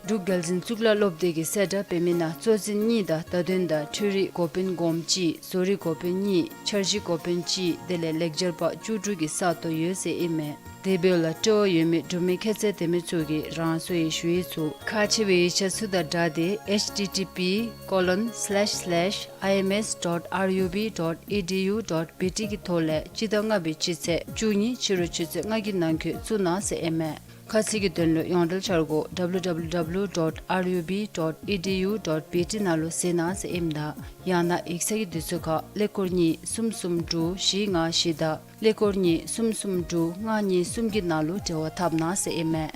འབྲུག་རྒྱལ་འཛིན་གཙུག་ལག་སློབ་སྡེ་གི་གསལ་བསྒྲགས་འབད་མི་ནང་གཙོ་འཛིན་གཉིས་དང་བརྡ་དོན་དང་འཕྲུལ་རིག་འགོ་དཔོན་འགོ་དཔོན་གཅིག། བཟོ་རིག་འགོ་དཔོན་གཉིས། འཆར་གཞི་འགོ་དཔོན་གཅིག། དེ་ལས་ལེགས་སྦྱར་པ་བཅུ་དྲུག་གི་ས་སྟོང་ཡོད་ཟེར་ཨིན་མས། དེ་འབདཝ་ལས་སྤྲོ་བ་ཡོད་མི་འབྲུག་མི་ཁྱད་ཚད་ལྡན་མི་ཚུ་གིས་རང་སོའི་ཞུ་ཡིག་ཚུ་ཁག་ཆེ་བའི་ཡིག་ཆ་ཚུ་དང་སྦྲགས་ཏེ་H T T P colon slash slash I M S dot R U B dot E D U dot B T གི་ཐོག་ལས་སྤྱི་ཟླ་ལྔ་པའི་སྤྱི་ཚེས་བཅུ་གཉིས་ཕྱི་རུ་ཆུ་ཚོད་ལྔ་གི་ནང་འཁོད་བཙུགས་གནང་ཟེར་ཨིན་མས། ཁ་གསལ་གྱི་དོན་ལུ་ཡོངས་འབྲེལ་འཆར་སྒོ་W W W dot R U B dot E D U dot B T ནང་ལུ་གཟིགས་གནང་ཟེར་ཨིནམ་ད་ཡང་ན་ཡིག་ཚང་གི་དུས་ཚོད་ཁར་ཀླད་ཀོར་གཉིས་གསུམ་གསུམ་དྲུག་བཞི་ལྔ་བཞི་དང་ཀླད་ཀོར་གཉིས་གསུམ་གསུམ་དྲུག་ལྔ་གཉིས་གསུམ་གྱི་ནང་ལུ་འབྲེལ་བ་འཐབ་གནང་ཟེར་ཨིན་མས།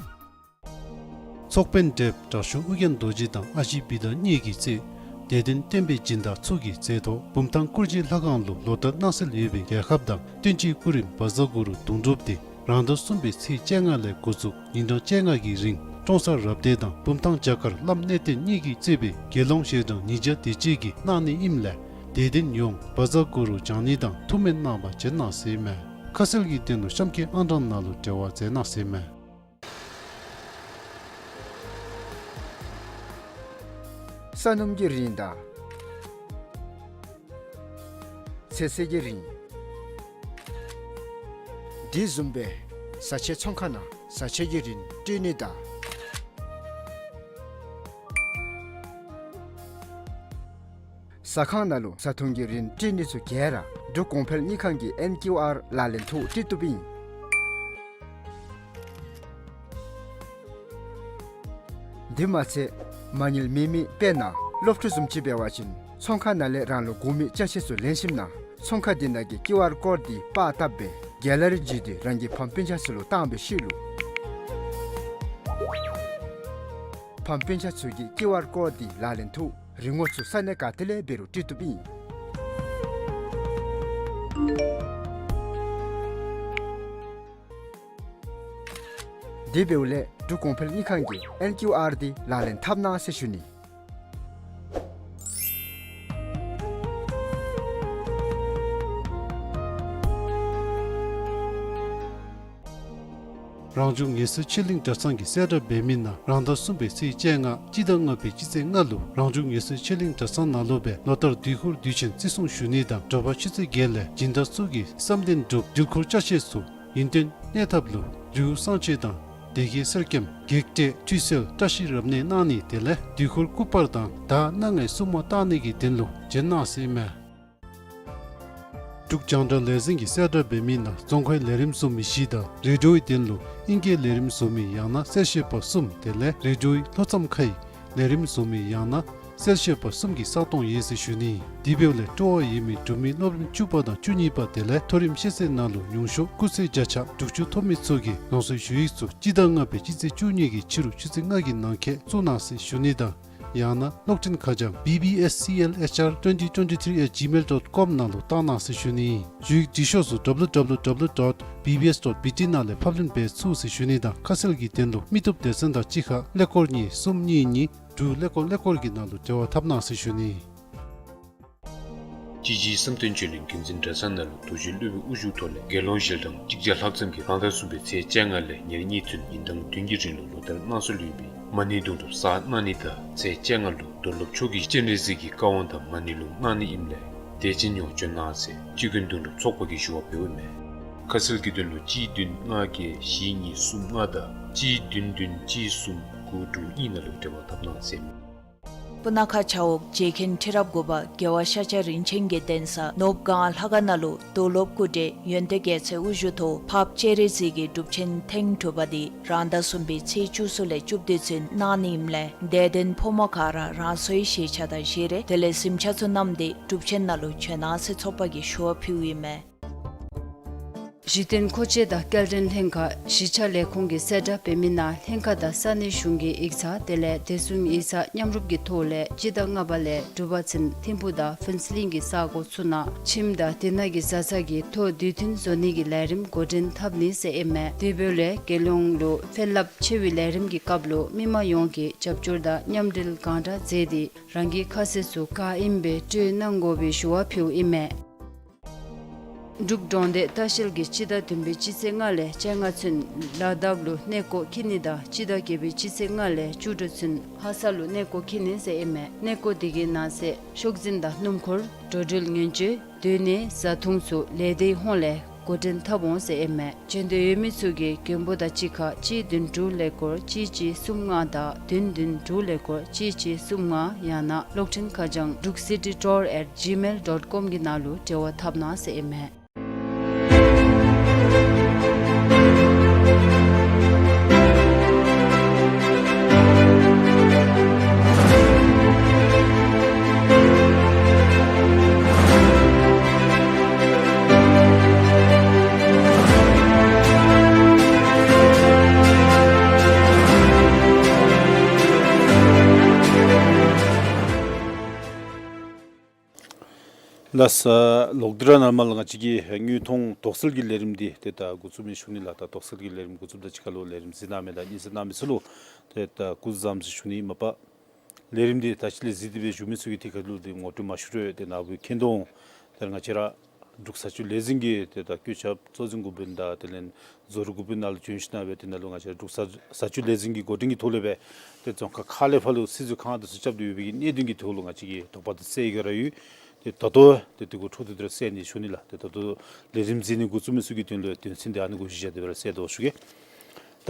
ཚོགས་དཔོན་བགྲེསཔ་དྲག་ཤོས་ཨོ་རྒྱན་རྡོ་རྗེ་དང་ཨ་ཞེ་བི་དྷ་གཉིས་ཀྱིས་གཙོས་དད་ལྡན་བསྟན་པའི་སྦྱིན་བདག་ཚུ་གིས་མཛད་ཐོག་བུམ་ཐང་སྐུ་རྗེས་ལྷ་ཁང་ལུ་ལོ་ལྟར་གནང་སྲོལ་ཡོད་པའི་རྒྱལ་ཁབ་དང་བསྟན་སྤྱིའི་སྐུ་རིམ་བཛྲ་གུ་རུ་དུང་སྒྲུབ་དེ་རང་ཟླ་གསུམ་པའི་ཚེས་བཅོ་ལྔ་ལས་འགོ་བཙུགས་ཉིན་གྲངས་བཅོ་ལྔ་གི་རིང་ཀྲོང་གསར་རབ་སྡེ་དང་བུམ་ཐང་རྒྱ་གར་བླམ་གནས་བརྟན་གཉིས་ཀྱིས་གཙོས་པའི་དགེ་སློང་ཞལ་གྲངས་ཉིས་བརྒྱ་དེ་ཅིག་གིས་གནང་ནི་ཨིནམ་ལས་དད་ལྡན་ཡོངས་བཛྲ་གུ་རུ་བགྱང་ནི་དང་ཐུགས་སྨོན་གནང་བར་བྱོན་གནང་ཟེར་ཨིན་མས། ཁ་གསལ་གྱི་དོན་ལུ་གཤམ་གྱི་ཨང་གྲངས་ནང་ལུ་འབྲེལ་བ་མཛད་གནང་ཟེར་ཨིན་མས། ས་སྣུམ་གྱི་རིན་དང་ཚོད་བསྲེ་གི་རིན། དེ་བཟུམ་སྦེ་བཟའ་ཆས་ཚོང་ཁང་ནང་བཟའ་ཆས་ཀྱི་རིན་སྤྲོད་ནི་དང་ཟ་ཁང་ནང་ལུ་བཟའ་འཐུང་གི་རིན་སྤྲོད་ནི་ཚུ་ག་ར་འབྲུག་གོང་འཕེལ་དངུལ་ཁང་གི་ཨེན་ཀིའུ་ཨར་ལག་ལེན་ཐོག་སྤྲོད་བཏུབ་ཨིན། དེ་མ་ཚད་མ་དངུལ་མེད་མི་དཔེར་ན་སློབ་ཕྲུག་བཟུམ་ཅིག་འབད་བ་ཅིན་ཚོང་ཁང་ནང་ལས་རང་ལུ་དགོ་མི་ཅ་ཆས་ཚུ་ལེན་ཞིནམ་ན་ཚོང་ཁང་དེ་ནང་གི་ཀིའུ་ཨར་ཀོཌ་དེ་པར་བཏབ་སྦེ་གེ་ལ་རི་བརྒྱུད་དེ་རང་གི་ཕམ་སྤུན་ཆ་ཚུ་ལུ་བཏང་བའི་ཤུལ་ལུ་ཕམ་སྤུན་ཆ་ཚུ་གིས་ཀིའུ་ཨར་ཀོཌ་དེ་ལག་ལེན་ཐོག་རིན་གོང་ཚུ་ས་གནས་ག་ཏེ་ལས་འབད་རུང་སྤྲོད་བཏུབ་ཨིན། དེ་འབདཝ་ལས་འབྲུག་གོང་འཕེལ་དངུལ་ཁང་གི་ཨེན་ཀིའུ་ཨར་དེ་ལག་ལེན་འཐབ་གནང་ཟེར་ཞུ་ནི། རང་བྱུང་ངལ་གསོའི་ཆོས་གླིང་གྲྭ་ཚང་གིས་གསལ་བསྒྲགས་འབད་མི་ནང་རང་ཟླ་གསུམ་པའི་ཚེས་བཅོ་ལྔ་སྤྱི་ཟླ་ལྔ་པའི་སྤྱི་ཚེས་ལྔ་ལུ་རང་བྱུང་ངལ་གསོའི་ཆོས་གླིང་གྲྭ་ཚང་ནང་ལུ་སྦེ་ལོ་ལྟར་དུས་འཁོར་དུས་ཆེན་བརྩི་སྲུང་ཞུ་ནི་དང་དྲོ་པ་ཆུ་ཚོད་བརྒྱད་ལས་སྦྱིན་བདག་ཚུ་གིས་བསམ་དོན་སྒྲུབ་འདུལ་འཁོར་ཅ་ཆས་ཚུ་ཡོན་ཏན་གནས་ཐབས་ལུ་ལེའུ་གསང་མཆོད་དང་སྡེ་དགེ་གསེར་སྐྱེམས་བགེགས་བསྐྲད་ཁྲུས་གསོལ་བཀྲ་ཤིས་རབ་གནས་གནང་ནི་དེ་ལས་དུས་འཁོར་སྐུ་པར་དང་དར་སྣ་ལྔའི་སྲུང་མ་བཏང་ནི་གི་དོན་ལུ་བྱོན་གནང་ཟེར་ཨིན་མས། འབྲུག་རྒྱང་བསྒྲགས་ལས་འཛིན་གྱིས་གསལ་བསྒྲགས་འབད་མི་ནང་རྫོང་ཁའི་ལས་རིམ་བཟོ་མི་བཞི་དང་རེ་ཌིའོའི་དོན་ལུ་ཨིང་སྐད་ལས་རིམ་བཟོ་མི་ཡང་ན་གསལ་བཤད་པ་གསུམ་དེ་ལས་རེ་ཌིའོའི་ལྷོ་མཚམས་ཁའི་ལས་རིམ་བཟོ་མི་ཡང་ན་གསལ་བཤད་པ་གསུམ་གྱི་ས་སྟོང་ཡོད་ཟེར་ཞུ་ནི། དེ་འབདཝ་ལས་སྤྲོ་བ་ཡོད་མི་འབྲུག་མི་སློབ་རིམ་བཅུ་པ་དང་བཅུ་གཉིས་པ་དེ་ལས་མཐོ་རིམ་ཤེས་ཚད་ནང་ལུ་ཉུང་ཤོས་སྐུགས་ཚད་བརྒྱ་ཆ་དྲུག་ཅུ་ཐོབ་མི་ཚུ་གིས་རང་སོའི་ཞུ་ཡིག་ཚུ་སྤྱི་ཟླ་ལྔ་པའི་སྤྱི་ཚེས་བཅུ་གཉིས་ཀྱི་ཕྱི་རུ་ཆུ་ཚོད་ལྔ་གི་ནང་འཁོད་བཙུགས་གནང་ཟེར་ཞུ་ནི་དང་ ཡང་ན་གློག་འཕྲིན་ཁ་བྱང་B B S C L H R twenty twenty-three at gmail dot com ནང་ལུ་བཏང་གནང་ཟེར་ཞུ་ནི། ཞུ་ཡིག་འབྲི་ཤོག་ཚུ་W W W dot B B S dot B T ནང་ལས་ཕབ་ལེན་འབད་ཚུགས་ཟེར་ཞུ་ནི་དང་། ཁ་གསལ་གྱི་དོན་ལུ་མི་བཏུབ་སྡེ་ཚན་དང་གཅིག་ཁར་ཀླད་ཀོར་གཉིས་གསུམ་གཉིས་གཉིས་དྲུག་ཀླད་ཀོར་ཀླད་ཀོར་གྱི་ནང་ལུ་འབྲེལ་བ་འཐབ་གནང་ཟེར་ཞུ་ནི། སྤྱི་བྱེ་བསམ་གཏན་ཆོས་གླིང་བརྒྱུད་འཛིན་གྲྭ་ཚང་ནང་ལུ་རྡོ་རྗེ་སློབ་དཔོན་དབུ་བཞུགས་ཐོག་ལས་དགེ་སློང་ཞལ་གྲངས་གཅིག་བརྒྱ་ལྷག་ཙམ་གྱིས་རང་ཟླ་གསུམ་པའི་ཚེས་བཅོ་ལྔ་ལས་ཉེར་གཉིས་ཚུན་ཉིན་གྲངས་བདུན་གྱི་རིང་ལུ་ལོ་ལྟར་གནང་སྲོལ་ཡོད་པའི་མ་ཎི་བརྡུང་སྒྲུབ་གསར་གནང་ནི་དང་ཚེས་བཅོ་ལྔ་ལུ་རྡོར་སློབ་མཆོག་གིས་སྤྱན་རས་གཟིགས་ཀྱི་བཀའ་དབང་དང་མ་ཎི་ལུང་གནང་ནི་ཨིནམ་ལས་དད་ཅན་ཡོངས་བྱོན་གནང་ཟེར་སྤྱི་མགོན་བརྡུང་སྒྲུབ་ཚོགས་པ་གིས་ཞུ་བ་ཕུལཝ་ཨིན་མས། ཁ་གསལ་གྱི་དོན་ལུ་གཅིག་བདུན་ལྔ་བརྒྱད་བཞི་གཉིས་གསུམ་ལྔ་དང་གཅིག་བདུན་བདུན་གཅིག་གསུམ་དགུ་དྲུག་གཉིས་ནང་ལུ་འབྲེལ་བ་འཐབ་གནང་ཟེར་ཨིན་མས། སྤུ་ན་ཁ་བྱ་འོག་རྗེ་མཁན་ཁྲི་རབས་དགུ་པ་རྒྱལ་བ་ཤཱཀྱ་རིན་ཆེན་གྱི་གདན་ས་ནོརབུ་སྒང་ལྷ་ཁང་ནང་ལུ་རྡོར་སློབ་སྐུ་བགྲེས་ཡོན་ཏན་རྒྱལ་མཚན་དབུ་བཞུགས་ཐོག་ཕགཔ་སྤྱན་རས་གཟིགས་ཀྱི་སྒྲུབ་ཆེན་ཐེངས་དྲུག་པ་འདི་རང་ཟླ་གསུམ་པའི་ཚེས་བཅུ་གསུམ་ལས་བཅུ་བདུན་ཚུན་གནང་ནི་ཨིནམ་ལས་དད་ལྡན་ཕོ་མོ་ག་ར་རང་སོའི་གཞིས་ཆགས་དང་གཞིས་རིས་དེ་ལས་གཟིམ་ཆ་ཚུ་བསྣམས་ཏེ་སྒྲུབ་ཆེན་ནང་ལུ་བྱོན་གནང་ཟེར་ཚོགས་པ་གིས་ཞུ་བ་ཕུལཝ་ཨིན་མས། གཞི་རྟེན་མཁོ་ཆས་དང་སྐྱེལ་འདྲེན་ལྷན་ཁག་གཞིས་ཆགས་ལས་ཁུངས་ཀྱིས་གསལ་བསྒྲགས་འབད་མི་ནང་ལྷན་ཁག་དང་ས་གནས་གཞུང་གི་ཡིག་ཚང་དེ་ལས་བདེ་སྲུང་ཡིག་ཚང་མཉམ་རུབ་ཀྱི་ཐོག་ལས་སྤྱི་ཟླ་ལྔ་པ་ལས་དྲུག་པ་ཚུན་ཐིམ་ཕུག་དང་ཕུན་ཚོགས་གླིང་གི་ས་གོ་ཚུ་ནང་ཁྱིམ་དང་དེ་ནང་གི་བཟའ་ཚང་གི་ཐོ་དུས་མཐུན་བཟོ་ནི་གི་ལས་རིམ་འགོ་འདྲེན་འཐབ་ནི་ཟེར་ཨིན་མས། དེ་འབདཝ་ལས་རྒྱལ་ཡོངས་ལུ་ཕན་རླབས་ཆེ་བའི་ལས་རིམ་གྱི་སྐབས་ལུ་མི་མང་ཡོངས་ཀྱིས་རྒྱབ་སྐྱོར་དང་མཉམ་འབྲེལ་གང་དྲག་མཛད་དེ་རང་གི་ཁ་ཟས་ཚུ་ག་ཨིནམ་སྦེ་སྤྲོད་གནང་དགོ་པའི་ཞུ་བ་ཕུལཝ་ཨིན་མས། འབྲུག་གྲོང་སྡེ་ལྟ་བཤལ་གྱིས་སྤྱི་ཟླ་བདུན་པའི་སྤྱི་ཚེས་ལྔ་ལས་བཅོ་ལྔ་ཚུན་ལ་དྭགས་ལུ་གནས་སྐོར་འཁྱིད་ནི་དང་སྤྱི་ཟླ་བརྒྱད་པའི་སྤྱི་ཚེས་ལྔ་ལས་བཅུ་དྲུག་ཚུན་ལྷ་ས་ལུ་གནས་སྐོར་འཁྱིད་ནི་ཟེར་ཨིན་མས། གནས་སྐོར་དེ་གི་ནང་གསེས་ཤོག་འཛིན་དང་སྣུམ་འཁོར་འགྲོ་འགྲུལ་ཉེན་བཅོལ་སྡོད་གནས་བཟའ་འཐུང་ཚུ་ལས་སྡེའི་ཧོངས་ལས་འགོ་འདྲེན་འཐབ་འོང་ཟེར་ཨིན་མས། བྱོན་འདོད་ཡོད་མི་ཚུ་གིས་མགོན་པོ་དང་གཅིག་ཁར་གཅིག་བདུན་དྲུག་ཀླད་ཀོར་གཅིག་གཅིག་གསུམ་ལྔ་དང་བདུན་བདུན་དྲུག་ཀླད་ཀོར་གཅིག་གཅིག་གསུམ་ལྔ་ཡང་ན་གློག་འཕྲིན་ཁ་བྱང་druk city tour at gmail dot com གི་ནང་ལུ་འབྲེལ་བ་འཐབ་གནང་ཟེར་ཨིན་མས། ལགས་སོ། ལོག་སྟེ་ར་ནཱ་མར་ལུ་ང་བཅས་ཀྱི་དངོས་མཐོང་དོགས་སེལ་གྱི་ལས་རིམ་འདི་ཏེ་ད་འགོ་བཙུགས་མི་ཞུ་ནི་ལགས། ད་དོགས་སེལ་གྱི་ལས་རིམ་འགོ་བཙུགསཔ་དང་གཅིག་ཁར་ལུ་ལས་རིམ་གཟིགས་གནང་མི་དང་གཉིས་གཟིགས་གནང་མི་ཚུ་ལུ་ཏེ་ད་སྐུ་གཟུགས་བཟང་ཟེར་ཞུ་ནི་མ་པ། ལས་རིམ་འདི་ད་ཅི་ལས་གཟིགས་ཏེ་སྦེ་བཞུགས་མི་ཚུ་གིས་ཏེ་ག་ལུ་ཏེ་ངོ་སྤྲོད་མ་ཞུ་རུང་ཏེ་ནཱ་བུ་མཁྱེན་དོ་འོང་། ད་ང་བཅས་ར་འབྲུག་བཟའ་སྤྱོད་ལས་འཛིན་གྱི་ཏེ་ད་བཀོད་ཁྱབ་གཙོ་འཛིན་འགོ་དཔོན་དང་དེ་ལས་རྫོང་རུ་འགོ་དཔོན་ནཱ་ལུ་བྱོན་ཞིན་ན་སྦེ་ཏེ་ནཱ་ལུ་ང་བཅས་ར་འབྲུག་བཟའ་བཟའ་སྤྱོད་ལས་འཛིན་གྱི་འགོ་འདྲེན་གྱི་ཐོག་ལས་སྦེ་ཏེ་རྫོང་ཁག་ཁག་ལས་ཕར་ལུ་སྲིད་བཟུང་ཁག་དང་ཚུ་རྐྱབ་སྟེ་ཡོད་པའི་གི་གནད་དོན་གྱི་ཐོག་ལུ་ང་བཅས་ཀྱིས་དོགས་པ་དེ་སེལ་ཡི་ག་ར་ཡོད། ཏེ་ད་ལྟོ་ཏེ་དེ་གུ་འཕྲོ་མཐུད་དེ་ར་སེལ་ནི་ཞུ་ནི་ལགས། ཏེ་ད་ལྟོ་ལས་རིམ་གཟིགས་ནི་འགོ་བཙུགས་མི་ཚུ་གི་དོན་ལུ་དོན་ཚན་དེ་ཨ་ནི་གུ་གཞི་བཞག་སྟེ་སྦེ་ར་སེལ་དོ་ཞུ་གེ། ད་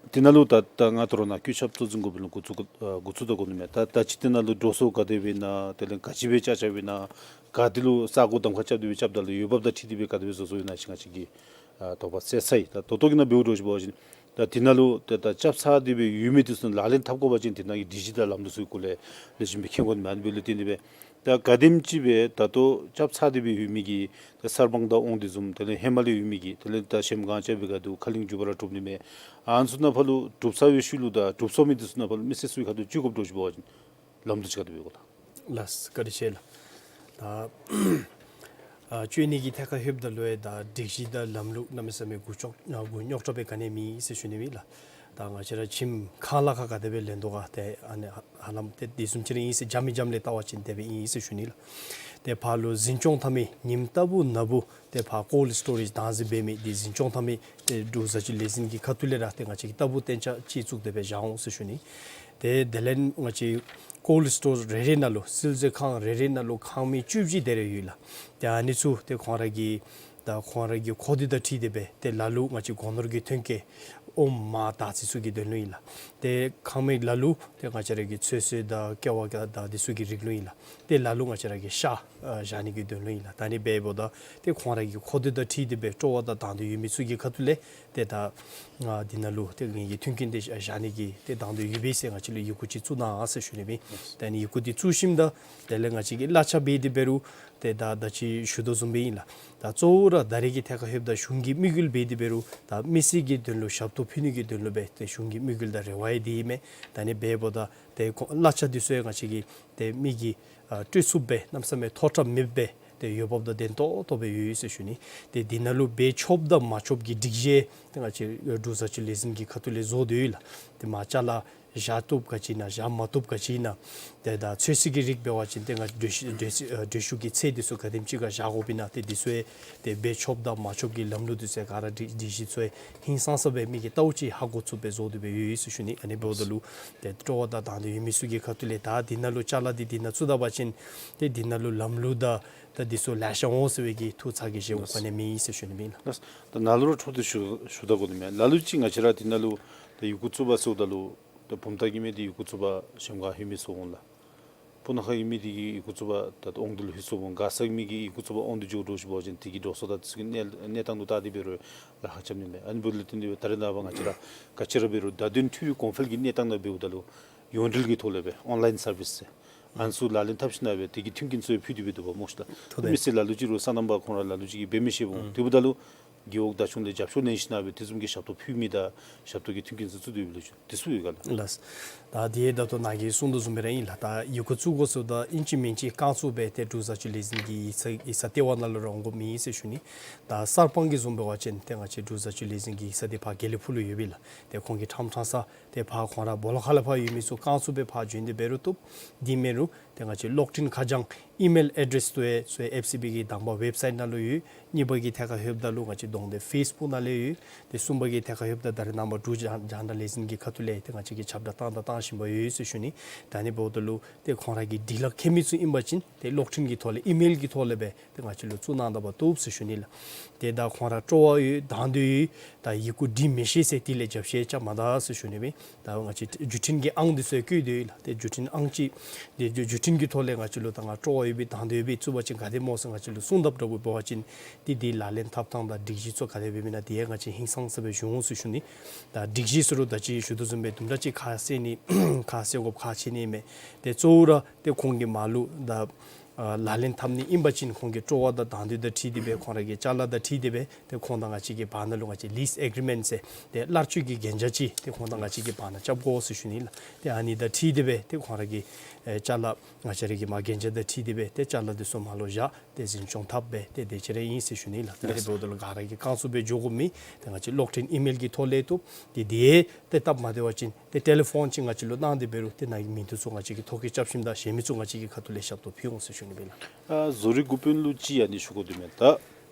དེ་ནང་ལུ་ད་ད་ང་ད་རུང་ནཱ་བཀོད་ཁྱབ་གཙོ་འཛིན་འགོ་དཔོན་ལུ་འགོ་བཙུགས་ཨ་འགོ་བཙུགས་ད་དགོ་ནི་མས། ད་ད་ཅི་དེ་ནང་ལུ་འགྲོ་སོང་ག་དེ་སྦེ་ཨིན་ན་དེ་ལས་ག་ཅི་སྦེ་ཅ་ཅ་སྦེ་ཨིན་ན་ག་ཏེ་ལུ་ས་གོ་གདམ་ཁ་རྐྱབ་སྟེ་སྦེ་རྐྱབ་ད་ལུ་འོས་འབབ་དང་འཁྲིལ་ཏེ་སྦེ་ག་དེ་སྦེ་བཟོ་བཟོཝ་ཨིན་ན་ཅིག་ང་བཅས་ཀྱིས་ཨ་དོགས་པ་སེལ་ཚར་ཡི། ད་ད་ལྟོ་གི་ནང་འབདཝ་འདྲཝ་ཅིག་འབད་བ་ཅིན་ད་དེ་ནང་ལུ་ད་ད་རྐྱབ་ཚར་ཏེ་སྦེ་ཡོད་མི་དེ་ཚུ་ནང་ལག་ལེན་འཐབ་དགོ་པ་ཅིན་དེ་ནང་གི་སྒྲིག་གཞི་དང་ལམ་ལུགས་ཚུ་གི་སྐོར་ལས་ལེགས་ཤོམ་སྦེ་མཁྱེན་དགོ་ནི་མས། ཨ་ནི་འབདཝ་ལས་བརྟེན་ཏེ་སྦེ་ད་ག་དེམ་ཅིག་སྦེ་ད་ལྟོ་རྐྱབ་ཚར་ཏེ་སྦེ་ཡོད་མི་གི་ད་གསར་སྤང་དང་དབང་འདུས་བཟུམ་དེ་ལས་ཧེ་མ་ལས་ཡོད་མི་གི་དེ་ལས་ད་གཞལམ་སྒང་རྐྱབ་པའི་སྒང་དུ་ཁ་གླིང་འཇུག་པ་ར་གྲུབ་ནི་མས། ཨ་ནི་ཚུ་ནང་ཕར་ལུ་གྲུབ་ཚར་བའི་ཤུལ་ལུ་ད་གྲུབ་སོང་མི་དེ་ཚུ་ནང་ཕར་ལུ་མི་སེར་ཚུ་གི་ཁ་ཐུག་བཅུག་དགོཔ་འདྲཝ་ཅིག་འབད་བ་ཅིན་ལམ་ལུགས་ཅིག་ག་དེ་སྦེ་ཡོད་ག་ལགས། ལགས་སོ། བཀའ་དྲིན་ཆེ་ལགས། ད་ཨ་བཅོས་ནི་གི་ཐད་ཁར་ལྷོདཔ་ད་ལུ་ཡང་ད་སྒྲིག་གཞི་དང་ལམ་ལུགས་གནམ་མེད་ས་མེད་མགུ་ཅོག་ཨ་མགུ་རྙོག་དྲགས་སྦེ་ག་ནི་ཡང་མེད་ཟེར་ཞུ་ནི་ཨིན་ལགས། ད་ང་བཅས་ར་ཁྱིམ་ཁང་གླ་ཁར་ག་དེ་སྦེ་ལེན་དོ་ག་ཏེ་ཨ་ནི་ཧ་ཧ་ལམ་ཏེ་དེ་བཟུམ་ཅིག་ར་ཨིན་ཟེར་འཇམ་མི་འཇམ་ལས་བལྟ་བ་ཅིན་དེ་སྦེ་ཨིན་ཟེར་ཞུ་ནི་ལགས། ཏེ་ཕར་ལུ་འཛིན་སྐྱོང་འཐབ་མི་ཉིནམ་རྟག་བུ་ནངས་པ་ཏེ་ཕར་cold storage བདག་འཛིན་འབད་མི་དེ་འཛིན་སྐྱོང་འཐབ་མི་ཏེ་འབྲུག་བཟའ་སྤྱོད་ལས་འཛིན་གྱི་ཁ་ཐུག་ལས་ར་ཏེ་ང་བཅས་ཀྱིས་རྟག་བུ་གཏན་འཇགས་ཅིག་བཙུགས་ཏེ་སྦེ་བཞག་འོང་ཟེར་ཞུ་ནི། ཏེ་དེ་ལས་ང་བཅས་cold storage རེ་རེ་ནང་ལུ་བསིལ་མཛོད་ཁང་རེ་རེ་ནང་ལུ་ཁང་མིག་བཅུ་བཞི་དེ་རེ་ཡོད་ལགས། ཏེ་ཨ་ནི་ཚུ་ཏེ་ཁོང་ར་གི་ད་ཁོང་ར་གི་མཁོ་འདོད་དང་འཁྲིལ་ཏེ་སྦེ་ཏེ་ལ་ལུ་ང་བཅས་སྒོ་ནོར་གྱི་ཐོན་སྐྱེད་ཨོམ་མར་དར་ཚིལ་ཚུ་གི་དོན་ལུ་ཨིན་ལགས། ཏེ་ཁང་མིག་ལ་ལུ་ཏེ་ང་བཅས་ར་གི་ཚོད་བསྲེ་དང་ཀེ་བ་དང་དེ་ཚུ་གི་རིགས་ལུ་ཨིན་ལགས། ཏེ་ལ་ལུ་ང་བཅས་ར་གི་ཤ་ཨ་བཞག་ནི་གི་དོན་ལུ་ཨིན་ལགས། ད་ཨ་ནི་འབདཝ་ད་ཏེ་ཁོང་ར་གི་མཁོ་འདོད་དང་འཁྲིལ་ཏེ་སྦེ་སྤྲོ་བ་དང་དང་འདོད་ཡོད་མི་ཚུ་གི་ཁ་ཐུག་ལས་ཏེ་ད་ ང་འདི་ནང་ལུ་ཏེ་ངེ་གི་མཐུན་རྐྱེན་འདི་བཞག་ནི་གི་ཏེ་དང་འདོད་ཡོད་པས་ཟེར་ང་བཅས་ལུ་ཡི་གུ་ཅིག་བཙུགས་གནང་ཟེར་ཞུ་ནི་སྦེ། ད་ཨ་ནི་ཡི་གུ་འདི་བཙུགས་ཞིནམ་ད་དེ་ལས་ང་བཅས་ཀྱིས་གླ་ཆ་འབད་དེ་འབད་རུང་ཏེ་ད་ད་ཅི་ཞུ་དོ་བཟུམ་སྦེ་ཨིན་ལགས། ད་གཙོ་བོ་ར་ད་རེས་ཀྱི་ཐད་ཁར་ལྷོདཔ་ད་གཞུང་གི་དམིགས་ཡུལ་འབད་དེ་འབད་རུང་ད་མི་སེར་གྱི་དོན་ལུ་ཞབས་ཏོག་ཕུལ་ནི་གི་དོན་ལུ་སྦེ་ཏེ་གཞུང་གི་དམིགས་ཡུལ་དང་རེ་བ་ཡང་འདི་ཨིན་མས། ད་ཨ་ནི་འབདཝ་ད་ཏེ་ཁོང་གླ་ཆ་འདི་ཚུ་ཡང་ང་བཅས་ཀྱིས་ཏེ་མི་གིས་ཨ་སྤྲོད་ཚུགསཔ་སྦེ་གནམ་མེད་ས་མེད་མཐོ་དྲགས་མེདཔ་སྦེ་ཏེ་འོས་འབབ་དང་ལྡན་ཏོག་ཏོ་སྦེ་ཡོད་ཟེར་ཞུ་ནི། ཏེ་འདི་ནང་ལུ་འབད་ཆོགཔ་དང་མ་ཆོགཔ་གི་སྒྲིག་གཞི་ཏེ་ང་བཅས་འབྲུག་བཟའ་སྤྱོད་ལས་འཛིན་གྱི་ཁ་ཐུག་ལས་བཟོ་སྟེ་ཡོད་ལགས། ཏེ་མར་ཅ་ལ་བཞག་བཏུབ་ག་ཅི་ཨིན་ན་བཞག་མ་བཏུབ་ག་ཅི་ཨིན་ན། ཏེ་ད་ཚོད་བསྲེ་གི་རིགས་འབད་བ་ཅིན་ཏེ་ང་གྲོས་གཞི་གྲོས་གཞི་ཨ་གྲོས་གཞི་གི་ཚད་འདི་ཚུ་ག་དེམ་ཅིག་ག་བཞག་དགོཔ་ཨིན་ན་ཏེ་འདི་ཚུ་ཡང་ཏེ་འབད་ཆོགཔ་དང་མ་ཆོགཔ་གི་ལམ་ལུགས་འདི་ཚུ་ཡང་ག་ར་སྒྲིག་སྒྲིག་གཞི་ཚུ་ཡང་ཧིང་སངས་ས་སྦེ་མི་གིས་ལྟཝ་ཅིག་ཧ་གོ་ཚུགསཔ་སྦེ་བཟོ་སྟེ་སྦེ་ཡོད་ཟེར་ཞུ་ནི། ཨ་ནི་འབདཝ་ད་ལུ་ཏེ་སྤྲོ་བ་དང་དང་འདོད་ཡོད་མི་ཚུ་གི་ཁ་ཐུག་ལས་ད་འདི་ནང་ལུ་ཅ་ལ་འདི་འདི་ནང་བཙུགས་ད་པ་ཅིན་ཏེ་འདི་ནང་ལུ་ལམ་ལུགས་དང་ད་འདི་ཚུ་ལེ་ཤ་འོང་ཟེར་བའི་གི་ཐུགས་ཚ་གྱང་བཞེས་དགོཔ་ག་ནི་མེད་ཟེར་ཞུ་ནི་ཨིན་ལགས། ད་ནཱ་ལུ་ར་འཕྲོ་མཐུད་ཞུ་ཞུ་ད་དགོ་ནི་མས། ལ་ལུ་ཅིག་ང་བཅས་ར་འདི་ནང་ལུ་ད་ཡི་གུ་བཙུགས་པ་ཟེརཝ་ད་ལུ་ད་བུམ་ཐང་གི་མི་འདི་ཡི་གུ་བཙུགས་པར་གཞན་ག་ལྷོད་མི་ཚུ་འོང་ལགས། སྤུ་ན་ཁ་གི་མི་འདི་གིས་ཡི་གུ་བཙུགས་པར་ད་དབང་འདུས་ལུ་ལྷོད་ཚུ་འོང་། མགར་ས་གི་མི་གིས་ཡི་གུ་བཙུགས་པར་དབང་འདུས་འགྱོ་འགྱོ་ཞིནམ་འབད་བ་ཅིན་དེ་གི་འགྲོ་སོང་དང་ཚུ་གི་གནས་གནས་སྟངས་ལུ་བལྟ་སྟེ་འབད་རུང་ལཱ་ཁག་རྐྱབ་ནི་མས། ཨ་ནི་འབདཝ་ལས་བརྟེན་ཏེ་ད་རེས་ནངས་པ་ང་བཅས་ར་ག་ཅི་ར་འབད་རུང་བརྡ་དོན་འཕྲུལ་གོང་འཕེལ་གྱི་གནས་སྟངས་ནང་འབདཝ་ད་ལུ་ཡོངས་འབྲེལ་གྱི་ཐོག་ལས་སྦེ་ཨོན་ལའིན་སར་བིསི་ཟེར་ཨ་ནི་ཚུ་ལག་ལེན་འཐབ་ཞིནམ་སྦེ་དེ་གི་མཐུན་རྐྱེན་ཚུ་ཡང་ཕུལ་ཏེ་སྦེ་འདུག་པ་སྨོ་ཤིག་ལགས། ཐུབ་མི་སེར་ལ་ལུ་ཅིག་རུང་སོ་ནམ་པ་ཁོང་ར་ལ་ལུ་ཅིག་གིས་འབད་མི་ཤེས་པ་འོང་། དེ་འབདཝ་ད་ལུ་རྒེད་འོག་བདག་སྐྱོང་ལས་རྒྱབ་སྐྱོར་ལེན་ཞིནམ་སྦེ་དེ་བཟུམ་གྱི་ཞབས་ཏོག་ཕུལ་མི་དང་ཞབས་ཏོག་གི་མཐུན་རྐྱེན་ཚུ་བཙུགས་ཏེ་ཡོད་པའི་ལོ་རྒྱུས་དེ་ཚུ་ཡོད་ག་ལགས། ལགས། ད་དེ་ད་ལྟོ་ནཱ་གིས་གསུངས་དོ་བཟུམ་སྦེ་ར་ཨིན་ལགས། ད་ཡི་གུ་བཙུགས་དགོ་ཟེརཝ་ད་ཨིན་ཅི་མིན་ཅི་རྐང་བཙུགས་སྦེ་ཏེ་འབྲུག་བཟའ་སྤྱོད་ལས་འཛིན་གྱི་ཡིག་ཚང་ཡིག་ཚང་ལྟེ་བ་ནང་ལུ་ར་འོང་དགོཔ་མེད་ཟེར་ཞུ་ནི། ད་གསར་སྤང་གི་བཟུམ་འབད་བ་ཅིན་ཏེ་ང་བཅས་འབྲུག་བཟའ་སྤྱོད་ལས་འཛིན་གྱི་ཡིག་ཚང་འདི་ཕར་དགེ་ལེགས་ཕུག་ལུ་ཡོད་པས་ལགས། ཏེ་ཁོང་གིས་ཕྲང་ཕྲང་ས་ཏེ་ཕར་ཁོང་ར་སྦོ་ལོགས་ཁ་ལས་ཕར་ཡོད་མི་ཚུ་རྐང་བཙུགས་སྦེ་ཕར་བྱོན་ཏེ་འབད་རུང་བཏུབ། དེ་མེན་རུང་ཏེ་ང་བཅས་གློག་འཕྲིན་ཁ་བྱང་ཨི་མེལ་ཨེ་ཌེསི་ཚུ་ཡང་ཚུ་ཡང་ཨེཕ་སི་བི་གི་དང་པ་ཝེབ་སའིཊ་ནང་ལུ་ཡོད། གཉིས་པ་གི་ཐད་ཁར་ལྷོདཔ་ད་ལུ་ང་བཅས་གདོང་དེབ་ཕེསི་བུཀ་ནང་ལས་ཡོད། ཏེ་གསུམ་པ་གི་ཐད་ཁར་ལྷོདཔ་ད་ད་རེས་ནངས་པ་འབྲུག་རྒྱང་རྒྱང་བསྒྲགས་ལས་འཛིན་གྱི་ཁ་ཐུག་ལས་ཏེ་ང་བཅས་ཀྱིས་ཁྱབ་བསྒྲགས་བཏང་དང་བཏང་བཞིན་པ་ཡོད་ཟེར་ཞུ་ནི། ད་ཨ་ནི་འབདཝ་ད་ལུ་ཏེ་ཁོང་ར་གིས་འབྲི་ལྷག་མཁས་མི་ཚུ་ཨིན་པ་ཅིན་ཏེ་གློག་འཕྲིན་གྱི་ཐོག་ལས་ཨི་མེལ་གྱི་ཐོག་ལས་སྦེ་ཏེ་ང་བཅས་ལུ་བཙུགས་གནང་ད་པ་བཏུབ་ཟེར་ཞུ་ནི་ལགས། ཏེ་ད་ཁོང་ར་སྤྲོ་བ་ཡོད་དང་འདོད་ཡོད་ད་ཡི་གུ་འབྲི་མི་ཤེས་ཟེར་དེ་ལས་རྒྱབ་བཤུད་རྐྱབ་མ་ད་ཟེར་ཞུ་ནི་སྦེ། ད་ང་བཅས་བརྒྱུད་འཕྲིན་གྱི་ཨང་འདི་ཚུ་ཡང་བཀོད་དེ་ཡོད་ལགས། ཏེ་བརྒྱུད་འཕྲིན་ཨང་ཅིག་ཏེ་བརྒྱུད་བརྒྱུད་འཕྲིན་གྱི་ཐོག་ལས་ང་བཅས་ལུ་ད་ང་སྤྲོ་བ་ཡོད་པའི་དང་འདོད་ཡོད་པའི་བཙུགས་པ་ཅིན་ག་དེ་སྨོ་ཟེར་ང་བཅས་ལུ་གསུངས་དཔ་འདྲཝ་འབད་བ་ཅིན་ཏེ་དེའི་ལག་ལེན་འཐབ་ཐངས་དང་སྒྲིག་གཞི་ཚུ་ག་དེ་སྦེ་ཨིན་ན་དེ་ཡང་ང་བཅས་ཧིང་སངས་ས་སྦེ་ཞུ་འོང་ཟེར་ཞུ་ནི། ད་སྒྲིག་གཞི་ཟེར་རུང་ད་ཅི་ཞུ་དོ་བཟུམ་སྦེ་དུམ་གྲ་ཅིག་ཁ་གསལ་ནི་ཁ་གསལ་དགོཔ་ཁག་ཆེ་ནི་མས། ཏེ་གཙོ་བོ་ར་ཏེ་ཁོང་གིས་མར་ལུ་ད་ཨ་ལག་ལེན་འཐབ་ནི་ཨིན་པ་ཅིན་ཁོང་གི་སྤྲོ་བ་དང་དང་འདོད་དང་འཁྲིལ་ཏེ་སྦེ་ཁོང་ར་གི་ཅ་ལ་དང་འཁྲིལ་ཏེ་སྦེ་ཏེ་ཁོང་དང་ང་བཅས་ཀྱི་བར་ན་ལུ་ང་བཅས་ལིསི་ཨེག་རི་མེནཊ་ཟེར་ཏེ་གླར་སྤྱོད་ཀྱི་གན་རྒྱ་ཅིག་ཏེ་ཁོང་དང་ང་བཅས་ཀྱི་བར་ན་རྐྱབ་དགོ་ཟེར་ཞུ་ནི་ལགས། ཏེ་ཨ་ནི་དང་འཁྲིལ་ཏེ་སྦེ་ཏེ་ཁོང་ར་གི་ཨེ་ཅ་ལ་ང་བཅས་ར་གི་མར་གན་རྒྱ་དང་འཁྲིལ་ཏེ་སྦེ་ཏེ་ཅ་ལ་འདི་ཚུ་མར་ལུ་བཞག་ཏེ་འཛིན་སྐྱོང་འཐབ་སྦེ་ཏེ་དེ་ཅིག་ར་ཨིན་ཟེར་ཞུ་ནི་ལགས། ད་རེས་འབདཝ་ད་ལུ་ག་ར་གིས་རྐང་བཙུགས་སྦེ་འགྱོ་དགོཔ་མེད། ཏེ་ང་བཅས་གློག་འཕྲིན་ཨི་མེལ་གྱི་ཐོག་ལས་བཏུབ། ཏེ་དེ་ཏེ་སྟབས་མ་བདེ་བ་ཅིན་ཏེ་ཊེ་ལི་ཕོན་ཅིག་ང་བཅས་ལུ་གནང་སྟེ་འབད་རུང་ཏེ་ནཱ་གི་མི་འདི་ཚུ་ང་བཅས་ཀྱིས་ཐོ་བཀོད་རྐྱབ་ཞིནམ་ད་གཞན་མི་ཚུ་ང་བཅས་ཀྱི་ཁ་ཐུག་ལས་ཞབས་ཏོག་ཕུལ་འོང་ཟེར་ཞུ་ནི་སྦེ་ལགས། ཨ་བཟོ་རིག་འགོ་དཔོན་ལུ་ཅིག་ཨ་ནི་ཞུ་དགོ་དོ་མས། ད་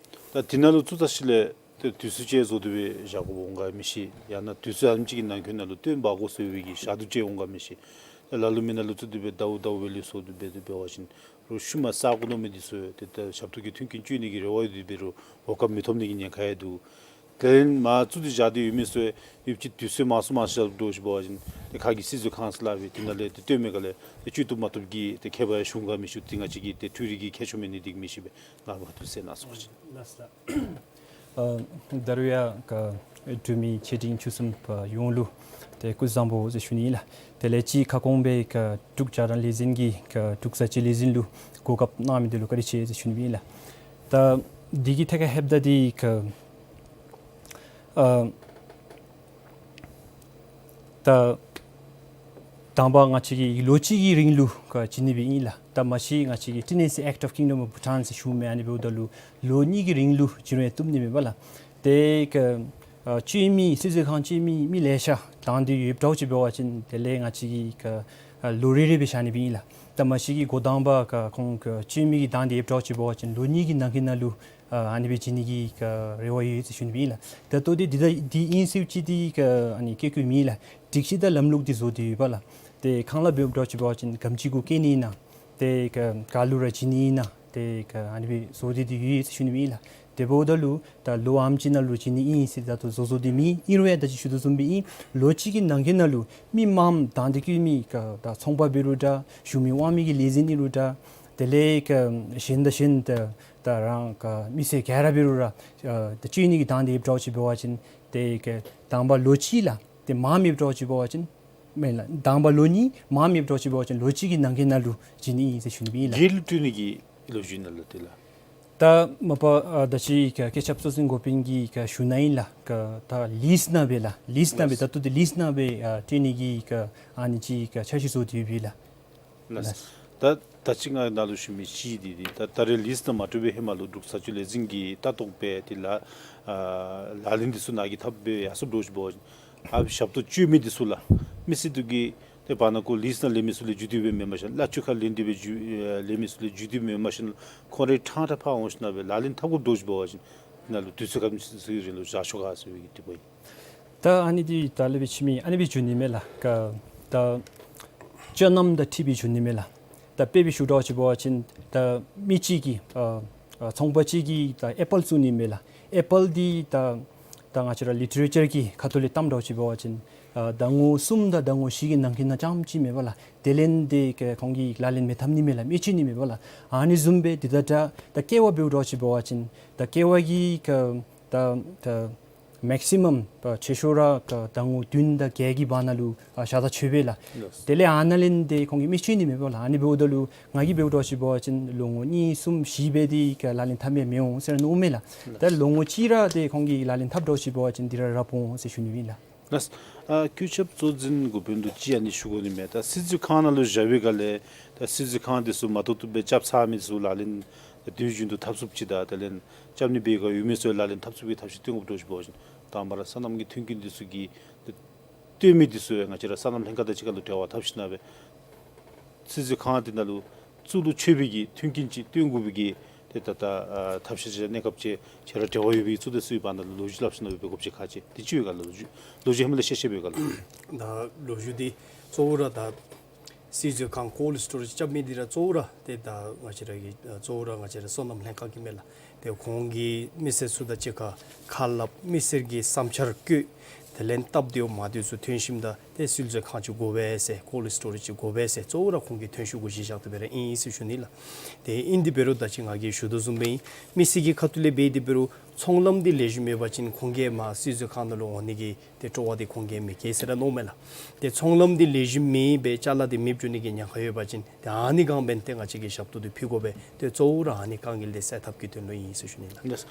ད་འདི་ནང་ལུ་བཙུགས་ཚར་ཞིནམ་ལས་ཏེ་དུས་ཚོད་ཅིག་བཟོ་སྟེ་སྦེ་བཞག་དགོཔ་འོང་ག་མི་ཤེས། ཡང་ན་དུས་ཚོད་ཨ་ནེམ་ཅིག་གི་ནང་འཁོད་ནང་ལུ་སྟོན་འབག་དགོ་ཟེར་བའི་གི་ཞག་དུས་ཅིག་འོང་ག་མི་ཤེས། ཏེ་ལ་ལུ་མི་ནང་ལུ་བཙུགས་ཏེ་སྦེ་ཟླཝ་ཟླཝ་སྦེ་ལས་བཟོ་སྟེ་སྦེ་འབད་བ་ཅིན་རུང་ཤུལ་མ་ས་གོ་ནོར་མི་འདི་ཚུ་ཏེ་ད་ཞབས་ཏོག་གི་མཐུན་རྐྱེན་སྤྱོད་ནི་གི་རེ་བ་ཡོད་དེ་འབད་རུང་གོ་སྐབས་མི་ཐོབ་ནི་གི་ཉེན་ཁ་ཡང་འདུག། དེ་ལས་མར་བཙུགས་ཏེ་བཞག་སྟེ་ཡོད་མི་ཚུ་ཡང་ཡུདཔ་ཅིག་དུས་ཚོད་མང་སུ་མང་སུ་བཞག་འགྱོ་ཞིནམ་འབད་བ་ཅིན་ཏེ་ཁ་གི་སྲིད་ཚོགས་ཁང་ཟེར་སླབ་པའི་དེ་ནང་ལས་ཏེ་སྟོན་མི་ག་ལས་ཏེ་སྤྱོད་བཏུབ་མ་བཏུབ་ཀྱི་ཏེ་ཁྱད་པར་ཡང་ཞུགས་ག་མི་ཞུགས། ཏེ་ང་བཅས་ཀྱིས་ཏེ་འཕྲུལ་རིག་གི་ཁྱད་ཆོས་མེད་ནི་འདི་གིས་མི་ཤེས་པས། ང་ལུ་ཁ་ཐུག་ཟེར་གནང་ཟེར་བ་ཅིན། ལགས་སོ། ཨ་ད་རུང་ཡང་ག་འབྲུག་མི་ཆེ་འབྲིང་ཆུང་གསུམ་པ་ཡོངས་ལུ་ཏེ་སྐུ་གཟུགས་བཟང་པོ་ཟེར་ཞུ་ནི་ཨིན་ལགས། དེ་ལས་ཅིག་ཁ་སྐོང་སྦེ་ག་འབྲུག་རྒྱང་བསྒྲགས་ལས་འཛིན་གྱིས་ག་འབྲུག་བཟའ་སྤྱོད་ལས་འཛིན་ལུ་གོ་སྐབས་གནང་མི་འདི་ལུ་བཀའ་དྲིན་ཆེ་ཟེར་ཞུ་ནི་ཨིན་ལགས། ད་འདི་གི་ཐད་ཁར་ལྷོདཔ་ད་འདི་ག་ཨ་ད་དང་པ་ང་བཅས་ཀྱིས་ལོ་གཅིག་གི་རིང་ལུ་ག་བྱིན་ནི་སྦེ་ཨིན་ལགས། ད་མ་གཞི་ང་བཅས་ཀྱིས་ཊི་ཨེན་ཨེསི་ཨེཀཊ་ཨོཕ་ཀིངཌམ་ཨོཕ་བྷུ་ཊཱན་ཟེར་ཞུཝ་མས། ཨ་ནི་འབདཝ་ད་ལུ་ལོ་གཉིས་ཀྱི་རིང་ལུ་བྱིན་རུང་ཡང་བཏུབ་ནི་མས་པ་ལགས། ཏེ་ག་ཨ་སྤྱོད་མི་སྲིད་ཚོགས་ཁང་སྤྱོད་མི་མི་ལེ་ཤ་དང་འདོད་ཡོདཔ་འདྲཝ་ཅིག་འབད་བ་ཅིན་དེ་ལས་ང་བཅས་ཀྱིས་ག་ཨ་ལོ་རེ་རེ་སྦེ་བཞག་ནི་སྦེ་ཨིན་ལགས། ད་མ་གཞི་གི་འགོ་དང་པ་ག་ཁོང་ག་སྤྱོད་མི་གི་དང་འདོད་ཡོདཔ་འདྲཝ་ཅིག་འབད་བ་ཅིན་ལོ་གཉིས་ཀྱི་ནང་འཁོད་ནང་ལུ་ཨ་ཨ་ནི་སྦེ་བྱིན་ནི་གི་ག་རེ་བ་ཡོད་ཟེར་ཞུ་ནི་སྦེ་ཨིན་ལགས། ད་ལྟོ་འདི་འདི་ད་འདི་ཨིན་ཟེརཝ་ཅིག་འདི་ག་ཨ་ནི་བཀོད་བཀོདཔ་མེད་ལགས། སྒྲིག་གཞི་དང་ལམ་ལུགས་འདི་བཟོ་སྟེ་ཡོད་པ་ལགས། ཏེ་ཁང་གླ་འབདཝ་འདྲཝ་ཅིག་འབད་བ་ཅིན་ག་དེམ་ཅིག་གུ་བཀལ་ནི་ཨིན་ན། ཏེ་ག་ག་ལུ་ར་བྱིན་ནི་ཨིན་ན། ཏེ་ག་ཨ་ནི་སྦེ་བཟོ་སྟེ་འདི་ཡོད་ཟེར་ཞུ་ནི་སྦེ་ཨིན་ལགས། དེ་འབདཝ་ད་ལུ་ད་ལོ་ཨ་ནེམ་ཅིག་ནང་ལུ་བྱིན་ནི་ཨིན་ཟེར་ད་ལྟོ་བཟོ་བཟོ་སྟེ་མེད། ཨིན་རུང་ཡང་ད་ཅི་ཞུ་དོ་བཟུམ་སྦེ་ཨིན། ལོ་གཅིག་གི་ནང་འཁོད་ནང་ལུ་མི་མངམ་དང་འདོད་བཀོད་མི་ག་ད་ཚོང་པ་འབད་རུང་འདྲ། གཞུང་མིན་དབང་མིན་གྱི་ལས་འཛིན་ཨིན་རུང་འདྲ། དེ་ལས་ག་གཞན་དང་གཞན་ད་ད་རང་ག་མི་སེར་ག་ར་འབད་རུང་ར་ཨ་ད་སྤྱོད་ནི་གི་དང་འདོད་ཡོདཔ་འདྲཝ་ཅིག་འབད་བ་ཅིན་ ཏེ་གི་དང་པ་ལོ་གཅིག་ལགས། ཏེ་མར་མེདཔ་འདྲཝ་ཅིག་འབད་བ་ཅིན་མེན་ལགས། དང་པ་ལོ་གཉིས་མར་མེདཔ་འདྲཝ་ཅིག་འབད་བ་ཅིན་ལོ་གཅིག་གི་ནང་འཁོད་ནང་ལུ་བྱིན་ནི་ཨིན་ཟེར་ཞུ་ནི་ཨིན་ལགས། སྒེར་ལུ་སྤྲོད་ནི་གི་ལོ་རྒྱུས་ནང་ལུ་དེ་ལགས། ད་མ་པ་ཨ་ད་ཅི་ག་བཀོད་ཁྱབ་གཙོ་འཛིན་འགོ་དཔོན་གྱིས་ག་ཞུ་ནི་ཨིན་ལགས། ག་ད་ལིསི་ནང་སྦེ་ལགས། ལིསི་ནང་སྦེ་ལགས། ད་ལྟོ་འདི་ལིསི་ནང་སྦེ་ཨ་སྤྲོད་ནི་གི་ག་ཨ་ནི་ཅིག་ག་འཆར་གཞི་བཟོ་སྟེ་ཡོད་པས་ལགས། ལགས། ད་ད་ཅི་ང་ནཱ་ལུ་ཞུ་མི་ཅིག་འདི་འདི་ད་ད་རེས་ལིསི་ནང་མ་སྤྲོད་པའི་ཧེ་མ་ལུ་འབྲུག་བྱ་སྤྱོད་ལས་འཛིན་གྱིས་ལྟ་རྟོག་འབད་དེ་ལགས། ཨ་ལག་ལེན་འདི་ཚུ་ནཱ་གིས་འཐབ་སྦེ་ཡར་སོངམ་འདྲཝ་ཅིག་འབད་བ་ཅིན་ཨ་ཞབས་ཏོག་སྤྱོད་མི་འདི་ཚུ་ལགས། མི་སེར་འདི་གིས་ཏེ་བར་ན་ཁོ་ལིསི་ནང་ལེན་མི་ཚུ་ལས་བརྒྱུད་དེ་སྦེ་མེན་པར་ཞིན་གླ་ཆ་ཁར་ལེན་ཏེ་སྦེ་བརྒྱུད་ཨེ་ལེན་མི་ཚུ་ལས་བརྒྱུད་དེ་སྦེ་མེན་པར་ཞིན་ཁོང་རའི་ཕྲང་ཕྲང་ཕར་འོང་ཞིན་ན་སྦེ་ལག་ལེན་འཐབ་དགོཔ་འདྲཝ་ཅིག་འབད་བ་ཅིན་ནཱ་ལུ་དུས་ཚོད་ག་དེམ་ཅིག་ཚུ་གི་རིང་ལུ་བཞག་ཆོག་ག་ཟེར་བའི་གི་དྲི་བ་ཨིན། ད་ཨ་ནི་འདི་ད་ལས་འབད་ཅི་མི་ཨ་ནི་སྦེ་ཞུ་ནི་མས་ལགས། ག་ད་སྤྱོད་ལམ་དང་འཁྲིལ་སྦེ་ཞུ་ནི་མས་ལགས། ད་དཔེ་སྦེ་ཞུ་འདྲཝ་ཅིག་འབད་བ་ཅིན་ད་མི་ཅིག་གིས་ཨ་ཨ་ཚོང་པ་ཅིག་གིས་ད་ཨེ་པཱལ་བཙུགས་ནི་མས་ལགས། ཨེ་པཱལ་འདི་ད་ད་ང་བཅས་ར་ལི་ཊི་རེ་ཅར་གྱི་ཁ་ཐུག་ལས་བཏངམ་འདྲཝ་ཅིག་འབད་བ་ཅིན་ཨ་ཟླ་ངོ་གསུམ་དང་ཟླ་ངོ་བཞི་གི་ནང་འཁོད་ནང་རྐྱངམ་ཅིག་མེན་པ་ལགས། དེ་ལས་ཏེ་ག་ཁོང་གིས་ལག་ལེན་མི་འཐབ་ནི་མས་ལགས། མི་སྤྱོད་ནི་མེད་པ་ལགས། ཨ་ནི་བཟུམ་སྦེ་འདི་ད་ད་ད་ཀེ་བ་འབདཝ་འདྲཝ་ཅིག་འབད་བ་ཅིན་ད་ཀེ་བ་གི་ག་ད་ད་མེག་སི་མམ་ཆེ་ཤོས་ར་ག་ཟླ་ངོ་བདུན་དང་བརྒྱད་ཀྱི་བར་ན་ལུ་ཨ་བཞག་ད་ཆོག་པས་ལགས། ལགས། དེ་ལས་ཨ་ནཱ་ལས་ཏེ་ཁོང་གིས་མི་སྤྱོད་ནི་མེད་པ་ལགས། ཨ་ནི་འབདཝ་ད་ལུ་ང་གིས་འབདཝ་འདྲཝ་ཅིག་འབད་བ་ཅིན་ལོ་ངོ་གཉིས་གསུམ་བཞི་སྦེ་འདི་ག་ལག་ལེན་འཐབ་མི་མི་འོང་ཟེར་མནོཝ་མས་ལགས། ད་ལོ་ངོ་གཅིག་ར་ཏེ་ཁོང་གིས་ལག་ལེན་འཐབ་འདྲཝ་ཅིག་འབད་བ་ཅིན་འདི་ར་ར་འོང་ཟེར་ཞུ་ནི་ཨིན་ལགས། ལགས། ཨ་བཀོད་ཁྱབ་གཙོ་འཛིན་འགོ་དཔོན་ལུ་ཅིག་ཨ་ནི་ཞུ་དགོ་ནི་མས། ད་སྲིད་བྱུས་ཁང་ནང་ལུ་བཞག་པའི་སྒང་ལས་ད་སྲིད་བྱུས་ཁང་འདི་ཚུ་མ་ཐོབ་ཐོབ་སྦེ་རྐྱབ་ཚར་མི་ཚུ་ལག་ལེན་དུས་རྒྱུན་དུ་འཐབ་ཚུགསཔ་ཅིག་དང་དེ་ལས་རྐྱབ་ནི་སྦེ་ག་ཡོད་མི་ཚུ་ལག་ལེན་འཐབ་ཚུགས་པའི་ཐབས་ཤེས་སྟོན་དགོཔ་འདྲཝ་ཅིག་འབད་བ་ཅིན་དང་པ་ར་སོ་ནམ་གྱི་མཐུན་རྐྱེན་འདི་ཚུ་གི་ད་སྟོན་མི་འདི་ཚུ་ཡང་ང་བཅས་ར་སོ་ནམ་ལྷན་ཁག་དང་གཅིག་ཁར་ལུ་འབྲེལ་བ་འཐབ་ཞིན་ན་སྦེ་སྲིད་བྱུས་ཁང་འདི་ནང་ལུ་བཙུགས་ལུ་ཆོག་པའི་གི་མཐུན་རྐྱེན་ཅིག་སྟོན་དགོ་པའི་གི་ཏེ་ད་ད་ཨ་ཐབས་ཤེས་ཅིག་གནས་སྐབས་ཅིག་ཁྱེད་ར་འབྲེལ་བ་ཡོད་པའི་གཙུག་སྡེ་ཚུ་གི་བར་ན་ལུ་ལོ་རྒྱུས་སླབ་ཞིན་ན་སྦེ་འབད་དགོཔ་ཅིག་ཁག་ཆེ། དེ་ཅིག་ཡོད་ག་ལགས། ལོ་རྒྱུས་ལོ་རྒྱུས་ཧེ་མ་ལས་ཤེས་ཤེས་པས་ག་ལགས། ད་ལོ་རྒྱུས་འདི་གཙོ་བོ་ར་ད་སྲིད་བྱུས་ཁང་ཀོལཌ་སི་ཊོ་རེཇ་རྐྱབ་མི་འདི་ར་གཙོ་བོ་ར་ཏེ་ད་ང་བཅས་ར་གི་གཙོ་བོ་ར་ང་བཅས་ར་སོ་ནམ་ལྷན་ཁག་གི་མས་ལགས། ཏེ་ཁོང་གིས་མི་སེར་ཚུ་དང་གཅིག་ཁར་ཁ་སླབ་མི་སེར་གྱི་བསམ་འཆར་བཀོད། དེ་ལས་སྟབས་བདེཝ་མ་བདེཝ་ཚུ་ཐོན་ཞིནམ་ད་ཏེ་སྲིད་བྱུས་ཁང་ཅིག་དགོ་པས་ཟེར་ཀོལཌ་སི་ཊོ་རེཇ་ཅིག་དགོ་པས་ཟེར་གཙོ་བོ་ར་ཁོང་གིས་ཐོན་ཤུགས་གུ་གཞི་བཞག་སྟེ་སྦེ་ར་ཨིན་ཟེར་ཞུ་ནི་ལགས། ཏེ་ཨིན་དེ་འབད་རུང་ད་ཅི་ང་གིས་ཞུ་དོ་བཟུམ་སྦེ་ཨིན། མི་སེར་གྱི་ཁ་ཐུག་ལས་འབད་དེ་འབད་རུང་ཚོང་ལམ་འདི་ལེགས་ཤོམ་མེད་པ་ཅིན་ཁོང་གིས་མར་སྲིད་བྱུས་ཁང་ནང་ལུ་འོང་ནི་གི་ཏེ་སྤྲོ་བ་འདི་ཁོང་གིས་མི་བསྐྱེད་ཟེར་ར་མནོཝ་མས་ལགས། ཏེ་ཚོང་ལམ་འདི་ལེགས་ཤོམ་མེད་པར་ཅ་ལ་འདི་མེདཔ་འགྱོ་ནི་གི་ཉེན་ཁ་ཡོད་པ་ཅིན་ཏེ་ཨ་ནི་སྒང་འབད་ནི་ཏེ་ང་བཅས་ཀྱིས་ཞབས་ཏོག་འདི་ཕུལ་དགོ་པས། ཏེ་གཙོ་བོ་ར་ཨ་ནི་དཀའ་ངལ་འདི་སེལ་ཐབས་ཀྱི་དོན་ལུ་ཨིན་ཟེར་ཞུ་ནི་ལགས། ལགས།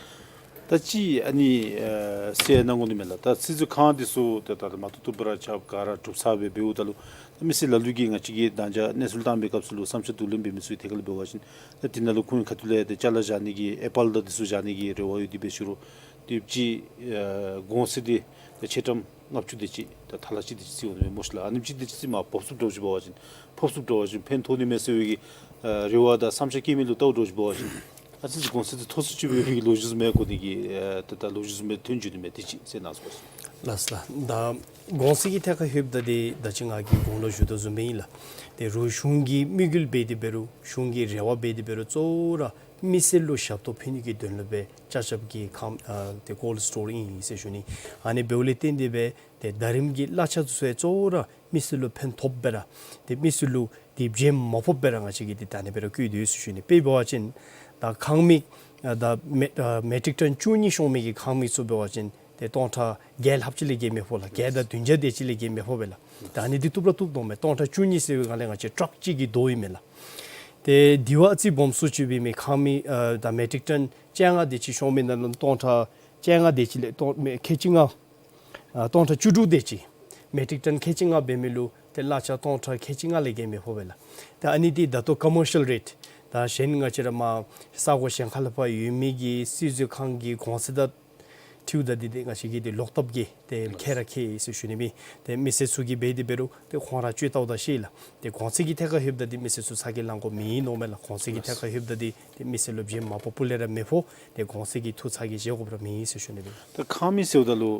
ད་ཅི་ཨ་ནི་ཨ་གསལ་གནང་དགོ་ནི་མས་ལགས། ད་སྲིད་བྱུས་ཁང་འདི་ཚུ་ད་ད་མ་ཐུབ་ཐུབ་སྦེ་ར་རྐྱབ་ག་ར་གྲུབ་ཚར་སྦེ་འབདཝ་ད་ལུ་ད་མི་སེར་ལ་ལུ་གིས་ང་བཅས་ཀྱིས་ད་ཅི་གནས་ཚུལ་བཏང་པའི་སྐབས་སུ་ལུ་བསམ་འཆར་བསྡུ་ལེན་འབད་མི་ཚུ་གི་ཐད་ཁར་ལུ་འབད་བ་ཅིན་ད་འདི་ནང་ལུ་ཁོང་གི་ཁ་ཐུག་ལས་ད་ཅ་ལ་བཞག་ནི་གི་ཨེ་པཱལ་དང་འདི་ཚུ་བཞག་ནི་གི་རེ་བ་ཡོད་དེ་འབད་ཞུ་རུང་དེ་ཅིག་ཨ་གོང་ཚད་འདི་ད་ཆེ་ཊམ་ལྔ་བཅུ་དེ་ཅིག་ད་ཐ་ལ་གཅིག་དེ་ཅིག་བརྩིཝ་འོང་ནི་མས་སྨོ་ཤི་ལགས། ཨ་ནེམ་ཅིག་དེ་ཅིག་མར་ཕོག་ཚུགསཔ་འདྲཝ་ཅིག་འབད་བ་ཅིན་ཕོག་ཚུགསཔ་འདྲཝ་ཅིག་ཕན་ཐོགས་ནི་མས་ཟེར་བའི་གི་ཨ་རེ་བ་དང་བསམ་འཆར་བསྐྱེད་མི་ལུ་བལྟཝ་འདྲཝ་ཅིག་འབད་བ་ཅིན་ཨ་ཙི་ཅིག་གོང་ཚད་འདི་མཐོ་སུ་ཅིག་འབད་བའི་གི་ལོ་རྒྱུས་བཟུམ་མའི་སྐོར་འདི་གི་ཨ་ད་ད་ལོ་རྒྱུས་བཟུམ་མའི་ཐོན་འགྱོ་ནི་མས། དེ་ཅིག་གསལ་གནང་ཟེར་ཞུ། ལགས་ལགས། ད་གོང་ཚད་ཀྱི་ཐད་ཁར་ལྷོདཔ་ད་འདི་ད་ཅི་ང་གིས་གོང་ལུ་ཞུ་དོ་བཟུམ་སྦེ་ཨིན་ལགས། ཏེ་རུང་གཞུང་གི་དམིགས་ཡུལ་འབད་དེ་འབད་རུང་གཞུང་གི་རེ་བ་འབད་དེ་འབད་རུང་གཙོ་བོ་ར་མི་སེར་ལུ་ཞབས་ཏོག་ཕུལ་ནི་གི་དོན་ལུ་སྦེ་ཅ་ཆས་ཀྱི་ཁང་ཨ་ཏེ་ཀོལཌ་སི་ཊོར་ཨིན་ཟེར་ཞུ་ནི། ཨ་ནི་འབདཝ་ལས་བརྟེན་ཏེ་སྦེ་ཏེ་ཟླ་རིམ་གྱི་གླ་ཆ་ཚུ་ཡང་གཙོ་བོ་ར་མི་སེར་ལུ་ཕན་ཐོགསཔ་སྦེ་ར་ཏེ་མི་སེར་ལུ་ཏེ་བརྗེད་མ་ཕོགཔ་སྦེ་ར་ང་བཅས་ཀྱིས་ཏེ་ད་ཨ་ནི་སྦེ་ར་བཀོད་དེ་ཡོད་ཟེར་ཞུ་ནི། དཔེ་འབད་བ་ཅིན་ད་ཁང་མིག་ཨ་ད་མེ་ཨ་མེ་ཊིག་ཊོན་བཅུ་གཉིས་ཤོང་མི་གི་ཁང་མིག་ཚུ་འབད་བ་ཅིན་ཏེ་སྟོང་ཕྲག་བརྒྱད་ལྷགཔ་ཅིག་ལས་བརྒལ་མི་ཕོག་ལགས། བརྒྱད་དང་བདུན་བརྒྱ་དེ་ཅིག་ལས་བརྒལ་མི་ཕོག་པས་ལགས། ད་ཨ་ནི་འདི་བཏུབ་ར་བཏུབ་དོ་མས། སྟོང་ཕྲག་བཅུ་གཉིས་ཟེར་བའི་སྒང་ལས་ང་བཅས་ཊཱག་གཅིག་གི་ཟླཝ་ཨིན་མས་ལགས། ཏེ་དེ་བ་ཨ་ཙི་སྦོམ་སུ་ཅིག་འབད་མི་ཁང་མིག་ཨ་ད་མེ་ཊིག་ཊོན་བཅོ་ལྔ་དེ་ཅིག་ཤོང་མི་ནང་ལུ་སྟོང་ཕྲག་བཅོ་ལྔ་དེ་ཅིག་ལས་སྟོང་མེ་ཁལ་གཅིག་ལྔ་ཨ་སྟོང་ཕྲག་བཅུ་དྲུག་དེ་ཅིག་མེ་ཊིག་ཊོན་ཁལ་གཅིག་ལྔ་འབད་མི་ལུ་ཏེ་གླ་ཆ་སྟོང་ཕྲག་ཁལ་གཅིག་ལྔ་ལས་བརྒལ་མི་ཕོག་པས་ལགས། ད་ཨ་ནི་འདི་ད་ལྟོ་ཀོ་མར་ཤལ་རེཊ་ད་གཞན་ང་བཅས་ར་མར་ས་གོ་གཞན་ཁ་ལས་ཕར་ཡོད་མི་གི་སྲིད་བྱུས་ཁང་གི་གོང་ཚད་དང་འཁྲིལཝ་ད་འདི་ཏེ་ང་བཅས་ཀྱིས་ཏེ་ལོག་ལྟབ་ཀྱིས་ཏེ་ཁེ་ར་ཁེ་ཡི་ཟེར་ཞུ་ནི་མས། ཏེ་མི་སེར་ཚུ་གིས་འབད་དེ་འབད་རུང་ཏེ་ཁོང་ར་སྤྱོད་བལྟཝ་ད་ཤེས་ལགས། ཏེ་གོང་ཚད་ཀྱི་ཐད་ཁར་ལྷོདཔ་ད་འདི་མི་སེར་ཚུ་ཚ་གྱང་ལང་དགོཔ་མེད་མནོཝ་མས་ལགས། གོང་ཚད་ཀྱི་ཐད་ཁར་ལྷོདཔ་ད་འདི་ཏེ་མི་སེར་ལུ་བརྗེད་མ་ཕོགཔ་སྤུ་ལས་ར་མི་ཕོག། ཏེ་གོང་ཚད་ཀྱི་ཐུགས་ཚ་གྱང་བཞེས་དགོཔ་ར་མེད་ཟེར་ཞུ་ནི་མས། ད་ཁང་མིག་ཟེརཝ་ད་ལུ་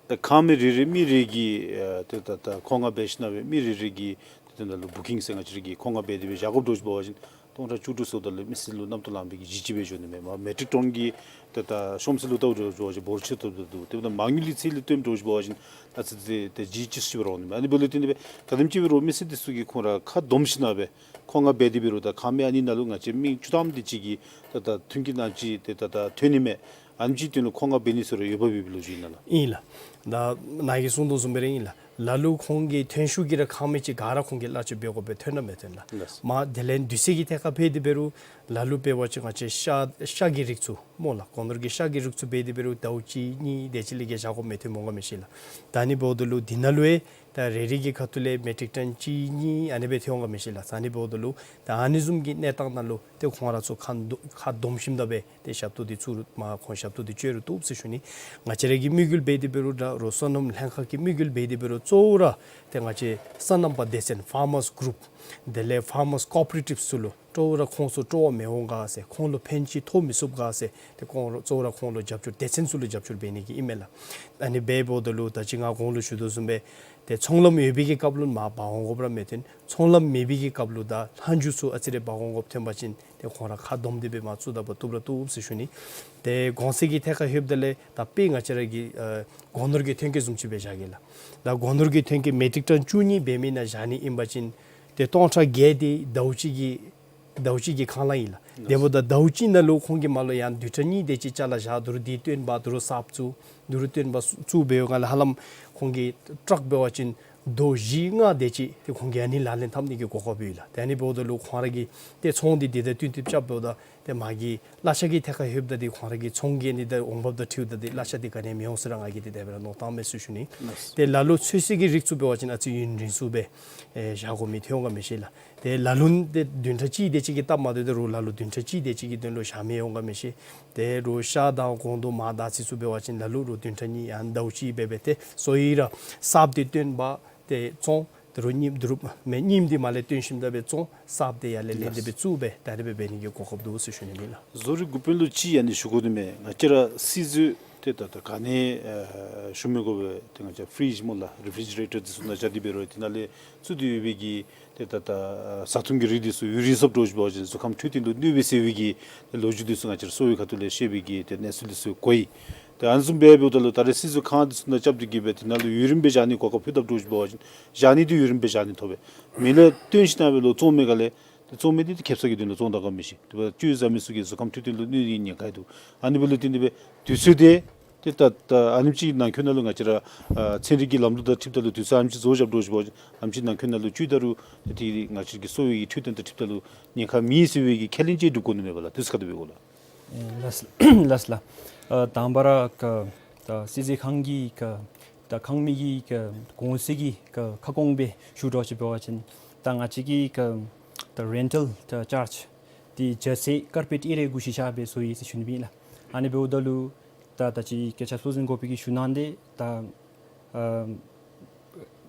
ད་ཁང་མིག་རེ་རེ་མི་རེ་གིས་ཨ་ཏེ་ད་ད་མཁོ་མངགས་འབད་ཞིན་ན་སྦེ་མི་རེ་རེ་གིས་ཏེ་ད་ལུ་བུ་ཀིང་ཟེར་ང་བཅས་ར་གིས་མཁོ་མངགས་འབད་དེ་སྦེ་བཞག་དགོཔ་འདྲཝ་ཅིག་འབད་བ་ཅིན་སྟོང་ཕྲག་བཅུ་དྲུག་ཟེརཝ་ད་ལུ་མི་སེར་ལུ་རྣམ་རྟོག་ལངམ་སྦེ་གི་ཅིག་ཅིག་སྦེ་འགྱོ་ནི་མས། མར་མེ་ཊིག་ཊོན་གྱི་ཏེ་ད་ཤོང་ཚད་ལུ་བལྟཝ་འདྲཝ་ཅིག་འབོར་ཆེ་ཏོག་ཏོ་འདུག། དེ་འབདཝ་ད་མ་དངུལ་གྱི་ཚད་ལུ་བལྟཝ་འདྲཝ་ཅིག་འབད་བ་ཅིན་ད་ཚེ་ཚེ་ཏེ་ཅིག་ཅིག་ཅིག་སྦེ་ར་འོང་ནི་མས། ཨ་ནི་འབདཝ་ལས་བརྟེན་ཏེ་སྦེ་ག་དེམ་ཅིག་འབད་རུང་མི་སེར་འདི་ཚུ་གིས་ཁོང་ར་ཁ་སྡོམ་ཞིན་ན་སྦེ་མཁོ་མངགས་འབད་དེ་འབད་རུང་ད་ཁང་མིག་ཨ་ནི་ནང་ལུ་ང་བཅས་མི་བཅུ་ཐམ་དེ་ཅིག་གིས་ད་ད་མཐུན་རྐྱེན་ཨ་ནེམ་ཅིག་ཏེ་ད་ད་ཐོན་ནི་མས། ཨ་ནེམ་ཅིག་དོན་ལུ་ཁོང་ག་འབད་ནི་ཚུ་ར་ཡོདཔ་ཡོདཔ་སྦེ་ལོ་རྒྱུས་ཨིན་ན་ལགས། ཨིན་ལགས། ད་ནཱ་གིས་གསུངས་དོ་བཟུམ་སྦེ་ར་ཨིན་ལགས། ལ་ལུ་ཁོང་གིས་ཐོན་ཤུགས་ཀྱིས་ར་ཁང་མིག་ཅིག་ག་ར་ཁོང་གིས་གླ་ཆ་འབད་དགོཔ་སྦེ་ཐོན་ར་མི་ཐོན་ལགས། ལགས། མ་དེ་ལས་དུས་ཚོད་ཀྱི་ཐད་ཁར་འབད་དེ་འབད་རུང་ལ་ལུ་འབད་བ་ཅིན་ང་བཅས་ཤ་ཤ་གི་རིགས་ཚུ་སྨོ་ལགས། སྒོ་ནོར་གྱི་ཤ་གི་རིགས་ཚུ་འབད་དེ་འབད་རུང་ཟླཝ་གཅིག་གཉིས་དེ་ཅིག་ལས་བརྒལ་བཞག་དགོཔ་མི་ཐོན་འོང་ག་མི་ཤེས་ལགས། ད་ཨ་ནི་འབདཝ་ད་ལུ་འདི་ནང་ལུ་ཡང་ད་རེ་རེ་གི་ཁ་ཐུག་ལས་མེ་ཊིག་ཊོན་གཅིག་གཉིས་ཨ་ནི་སྦེ་ཐོན་འོང་ག་མི་ཤེས་ལགས། ད་ཨ་ནི་འབདཝ་ད་ལུ་ད་ཨ་ནི་བཟུམ་གྱི་གནས་སྟངས་ནང་ལུ་ཏེ་ཁོང་ར་ཚུ་ཁ་འདོ་ཁ་སྡོམ་ཞིནམ་ད་སྦེ་ཏེ་ཞབས་ཏོག་འདི་ཚུ་རུ་མ་ཁོང་ཞབས་ཏོག་འདི་སྤྱོད་རུང་བཏུབ་ཟེར་ཞུ་ནི། ང་བཅས་ར་གི་དམིགས་ཡུལ་འབད་དེ་འབད་རུང་ད་རུང་སོ་ནམ་ལྷན་ཁག་གི་དམིགས་ཡུལ་འབད་དེ་འབད་རུང་གཙོ་བོ་ར་ཏེ་ང་བཅས་སོ་ནམ་པ་སྡེ་ཚན་ཕར་མརས་གུ་རུབ་དེ་ལས་ཕར་མརས་ཀོ་ཨོ་པ་རེ་ཊིབ་ཚུ་ལུ་གཙོ་བོ་ར་ཁོང་ཚུ་སྤྲོ་བ་མི་འོང་ག་ཟེར་ཁོང་ལུ་ཕན་ཅིག་ཐོགས་མི་ཚུགས་ག་ཟེར་ཏེ་ཁོང་ར་གཙོ་བོ་ར་ཁོང་ལུ་རྒྱབ་སྐྱོར་སྡེ་ཚན་ཚུ་ལུ་རྒྱབ་སྐྱོར་འབད་ནི་གི་ཨིན་མས་ལགས། ཨ་ནི་འབདཝ་ད་ལུ་ད་ཅི་ང་གོང་ལུ་ཞུ་དོ་བཟུམ་སྦེ་ཏེ་ཚོང་ལམ་ཡོད་པའི་གི་སྐབས་ལུ་མར་འབག་འོང་དགོཔ་ར་མི་ཐོན། ཚོང་ལམ་མེད་པའི་གི་སྐབས་ལུ་ད་ལྷག་མཇུག་ཚུ་ཨ་ཙི་རེ་འབག་འོང་དགོཔ་ཐོན་པ་ཅིན་ཏེ་ཁོང་ར་ཁ་སྡོམ་སྟེ་སྦེ་མར་བཙུགས་ད་པ་བཏུབ་ར་བཏུབ་ཟེར་ཞུ་ནི། ཏེ་གོང་ཚད་ཀྱི་ཐད་ཁར་ལྷོདཔ་ད་ལས་ད་དཔེ་ང་བཅས་ར་གི་ཨ་སྒོ་ནོར་གྱི་ཐོན་སྐྱེད་བཟུམ་ཅིག་སྦེ་བཞག་གེ་ལགས། ད་སྒོ་ནོར་གྱི་ཐོན་སྐྱེད་མེ་ཊིག་ཊོན་བཅུ་གཉིས་འབད་མི་ནང་བཞག་ནི་ཨིན་པ་ཅིན་ཏེ་སྟོང་ཕྲག་བརྒྱད་འདི་ཟླཝ་གཅིག་གི་ཟླཝ་གཅིག་གི་ཁ་ལས་ཨིན་ལགས། དེ་འབདཝ་ད་ཟླཝ་གཅིག་ནང་ལུ་ཁོང་གིས་མར་ལུ་ཡང་རྡུལ་ཕྲན་གཉིས་དེ་ཅིག་ཅ་ལ་བཞག། དོ་རུང་འདི་བཏོན་པ་དོ་རུང་གསརཔ་བཙུགས། དོ་རུང་བཏོན་པ་བཙུགས་འབདཝ་ད་ལུ་ཧ་ལམ་ཁོང་གི་ཊཱག་འབད་བ་ཅིན་རྡོ་བཞི་ལྔ་དེ་ཅིག་ཏེ་ཁོང་གིས་ཨ་ནི་ལག་ལེན་འཐབ་ནི་གི་གོ་སྐབས་ཡོད་ལགས། ཏེ་ཨ་ནི་འབདཝ་ད་ལུ་ཁོང་ར་གི་ཏེ་ཚོང་འདི་འདི་དང་བསྟུན་ཏེ་རྐྱབ་འབདཝ་ད་ཏེ་མ་གི་གླ་ཆ་གི་ཐད་ཁར་ལྷོདཔ་ད་འདི་ཁོང་ར་གི་ཚོང་གི་ཨ་ནི་ད་འོང་འབབ་དང་འཁྲིལཝ་ད་འདི་གླ་ཆ་འདི་ག་ནི་ཡང་མི་འོང་ཟེར་ར་ང་གིས་འདི་དེ་སྦེ་ར་མནོ་བསམ་བཏངམ་མས་ཟེར་ཞུ་ནི། ལགས། ཏེ་ལ་ལུ་ཚོད་བསྲེ་གི་རིགས་ཚུ་འབད་བ་ཅིན་ཨ་ཙི་ཡུན་རིང་སུ་སྦེ་ཨེ་བཞག་དགོ་མི་ཐོན་འོང་ག་མི་ཤེས་ལགས། ཏེ་ལ་ལུ་ཏེ་བདུན་ཕྲག་གཅིག་དེ་ཅིག་གི་སྟབས་མ་བདེཝ་ད་རུང་ལ་ལུ་བདུན་ཕྲག་གཅིག་དེ་ཅིག་གི་དོན་ལུ་བཞག་མི་འོང་ག་མི་ཤེས། ཏེ་རུང་ཤ་དང་སྒོང་རྡོག་མར་དར་ཚིལ་ཚུ་འབད་བ་ཅིན་ལ་ལུ་རུང་བདུན་ཕྲག་གཉིས་ཡང་ཟླཝ་གཅིག་འབད་སྦེ་ཏེ་གསོ་བའི་ར་གསརཔ་འདི་བཏོན་པ་ཏེ་བཙོང་། དོ་རུང་རྙིངམ་དོ་རུང་མེན་རྙིངམ་འདི་མར་ལས་བཏོན་ཞིནམ་ད་སྦེ་བཙོང་། གསརཔ་འདི་ཡར་ལས་ལེན་ཏེ་སྦེ་བཙུགས་སྦེ་ད་རེས་སྦེ་འབད་ནི་གི་གོ་སྐབས་འདུག་ཟེར་ཞུ་ནི་ཨིན་ལགས། བཟོ་རིག་འགོ་དཔོན་ལུ་ཅིག་ཨ་ནི་ཞུ་དགོ་དོ་མས། ང་བཅས་ར་བསིལ་མཛོད་ཏེ་ད་ད་ག་ནི་ཨ་ཞུ་མི་དགོ་པས། ཏེ་ང་བཅས་ཕི་རིཇ་སྨོ་ལགས། རི་ཕི་རི་ཇི་རེ་ཊར་འདི་ཚུ་ནང་བཞག་སྟེ་འབད་རུང་དེ་ནང་ལས་བཙུགས་ཏེ་ཡོད་པའི་གི་ཏེ་ད་ད་བཟའ་འཐུང་གི་རིགས་འདི་ཚུ་ཡུན་རིང་སུ་འགྲོ་ཞིནམ་འབད་བ་ཅིན་གཟུགས་ཁམས་འཕྲོད་བསྟེན་ལུ་གནོད་པས་ཟེར་བའི་གི་ལོ་རྒྱུས་འདི་ཚུ་ང་བཅས་ར་གསོ་བའི་ཁ་ཐུག་ལས་ཤེས་པའི་གི་ཏེ་གནས་ཚུལ་འདི་ཚུ་གོ་ཡི། ཏེ་ཨ་ནི་བཟུམ་སྦེ་འབདཝ་ད་ལུ་ད་རེས་བསིལ་མཛོད་ཁང་འདི་ཚུ་ནང་རྐྱབ་སྟེ་གི་སྦེ་དེ་ནང་ལུ་ཡུན་རིངམོ་སྦེ་བཞག་ནི་གོ་སྐབས་ཕུལ་དཔ་འདྲཝ་ཅིག་འབད་བ་ཅིན་བཞག་ནི་འདི་ཡུན་རིངམོ་སྦེ་བཞག་ནི་ཐོབ་པས། མེ་ལས་བཏོན་ཞིནམ་ལས་ལོག་བཙོང་མི་ག་ལས་ཏེ་བཙོང་མི་འདི་ཏེ་ཁེབ་ས་གི་དོན་ལུ་བཙོང་ད་ག་མི་ཤེས། དེ་འབདཝ་ད་བཅུད་བཟའ་མི་ཚུ་གི་གཟུགས་ཁམས་འཕྲོད་བསྟེན་ལུ་གནོད་ནིའི་ཉེན་ཁ་ཡང་འདུག། ཨ་ནི་འབདཝ་ལས་བརྟེན་ཏེ་སྦེ་དུས་ཚོད་འདི་ཏེ་ད་ད་ཨ་ནེམ་ཅིག་ནང་འཁོད་ནང་ལུ་ང་བཅས་ར་ཨ་ཚན་རིག་གི་ལམ་ལུགས་དང་འཁྲིལཝ་ད་ལུ་དུས་ཚོད་ཨ་ནེམ་ཅིག་རྫོགས་བཞག་འདྲཝ་ཅིག་འབད་བ་ཅིན་ཨ་ནེམ་ཅིག་ནང་འཁོད་ནང་ལུ་བཅུད་ད་རུང་ཏེ་ང་བཅས་ཀྱི་གསོ་བའི་འཕྲོད་བསྟེན་དང་འཁྲིལཝ་ད་ལུ་ཉེན་ཁ་མེད་ཟེར་བའི་གི་ཁས་ལེན་ཅིག་སྒྲུབ་དགོ་ནི་མས་པ་ལགས། དུས་ཚོད་ག་དེ་སྦེ་དགོ་ལགས། ཨེ་ལགས་ལགས་ལགས། ཨ་དང་པ་ར་ཀ་ད་བསིལ་མཛོད་ཁང་གི་ཀ་ད་ཁང་མིག་གི་ཀ་གོང་ཚད་ཀྱི་ཀ་ཁ་སྐོང་སྦེ་ཞུ་འདྲཝ་ཅིག་འབད་བ་ཅིན་ད་ང་བཅས་ཀྱི་ཀ་ད་རེན་ཊལ་ད་ཅཱརཇ་འདི་རྒྱ་ཚད་ཀར་པེཊ་ཨེ་རེ་དགུ་བཞི་ཆ་སྦེ་བཟོ་ཡི་ཟེར་ཞུ་ནི་ཨིན་ལགས། ཨ་ནི་འབདཝ་ད་ལུ་ད་ད་ཅི་སྐད་ཆ་ཚོད་འཛིན་འགོ་དཔོན་གྱིས་ཞུ་གནང་དེ་ད་ཨ་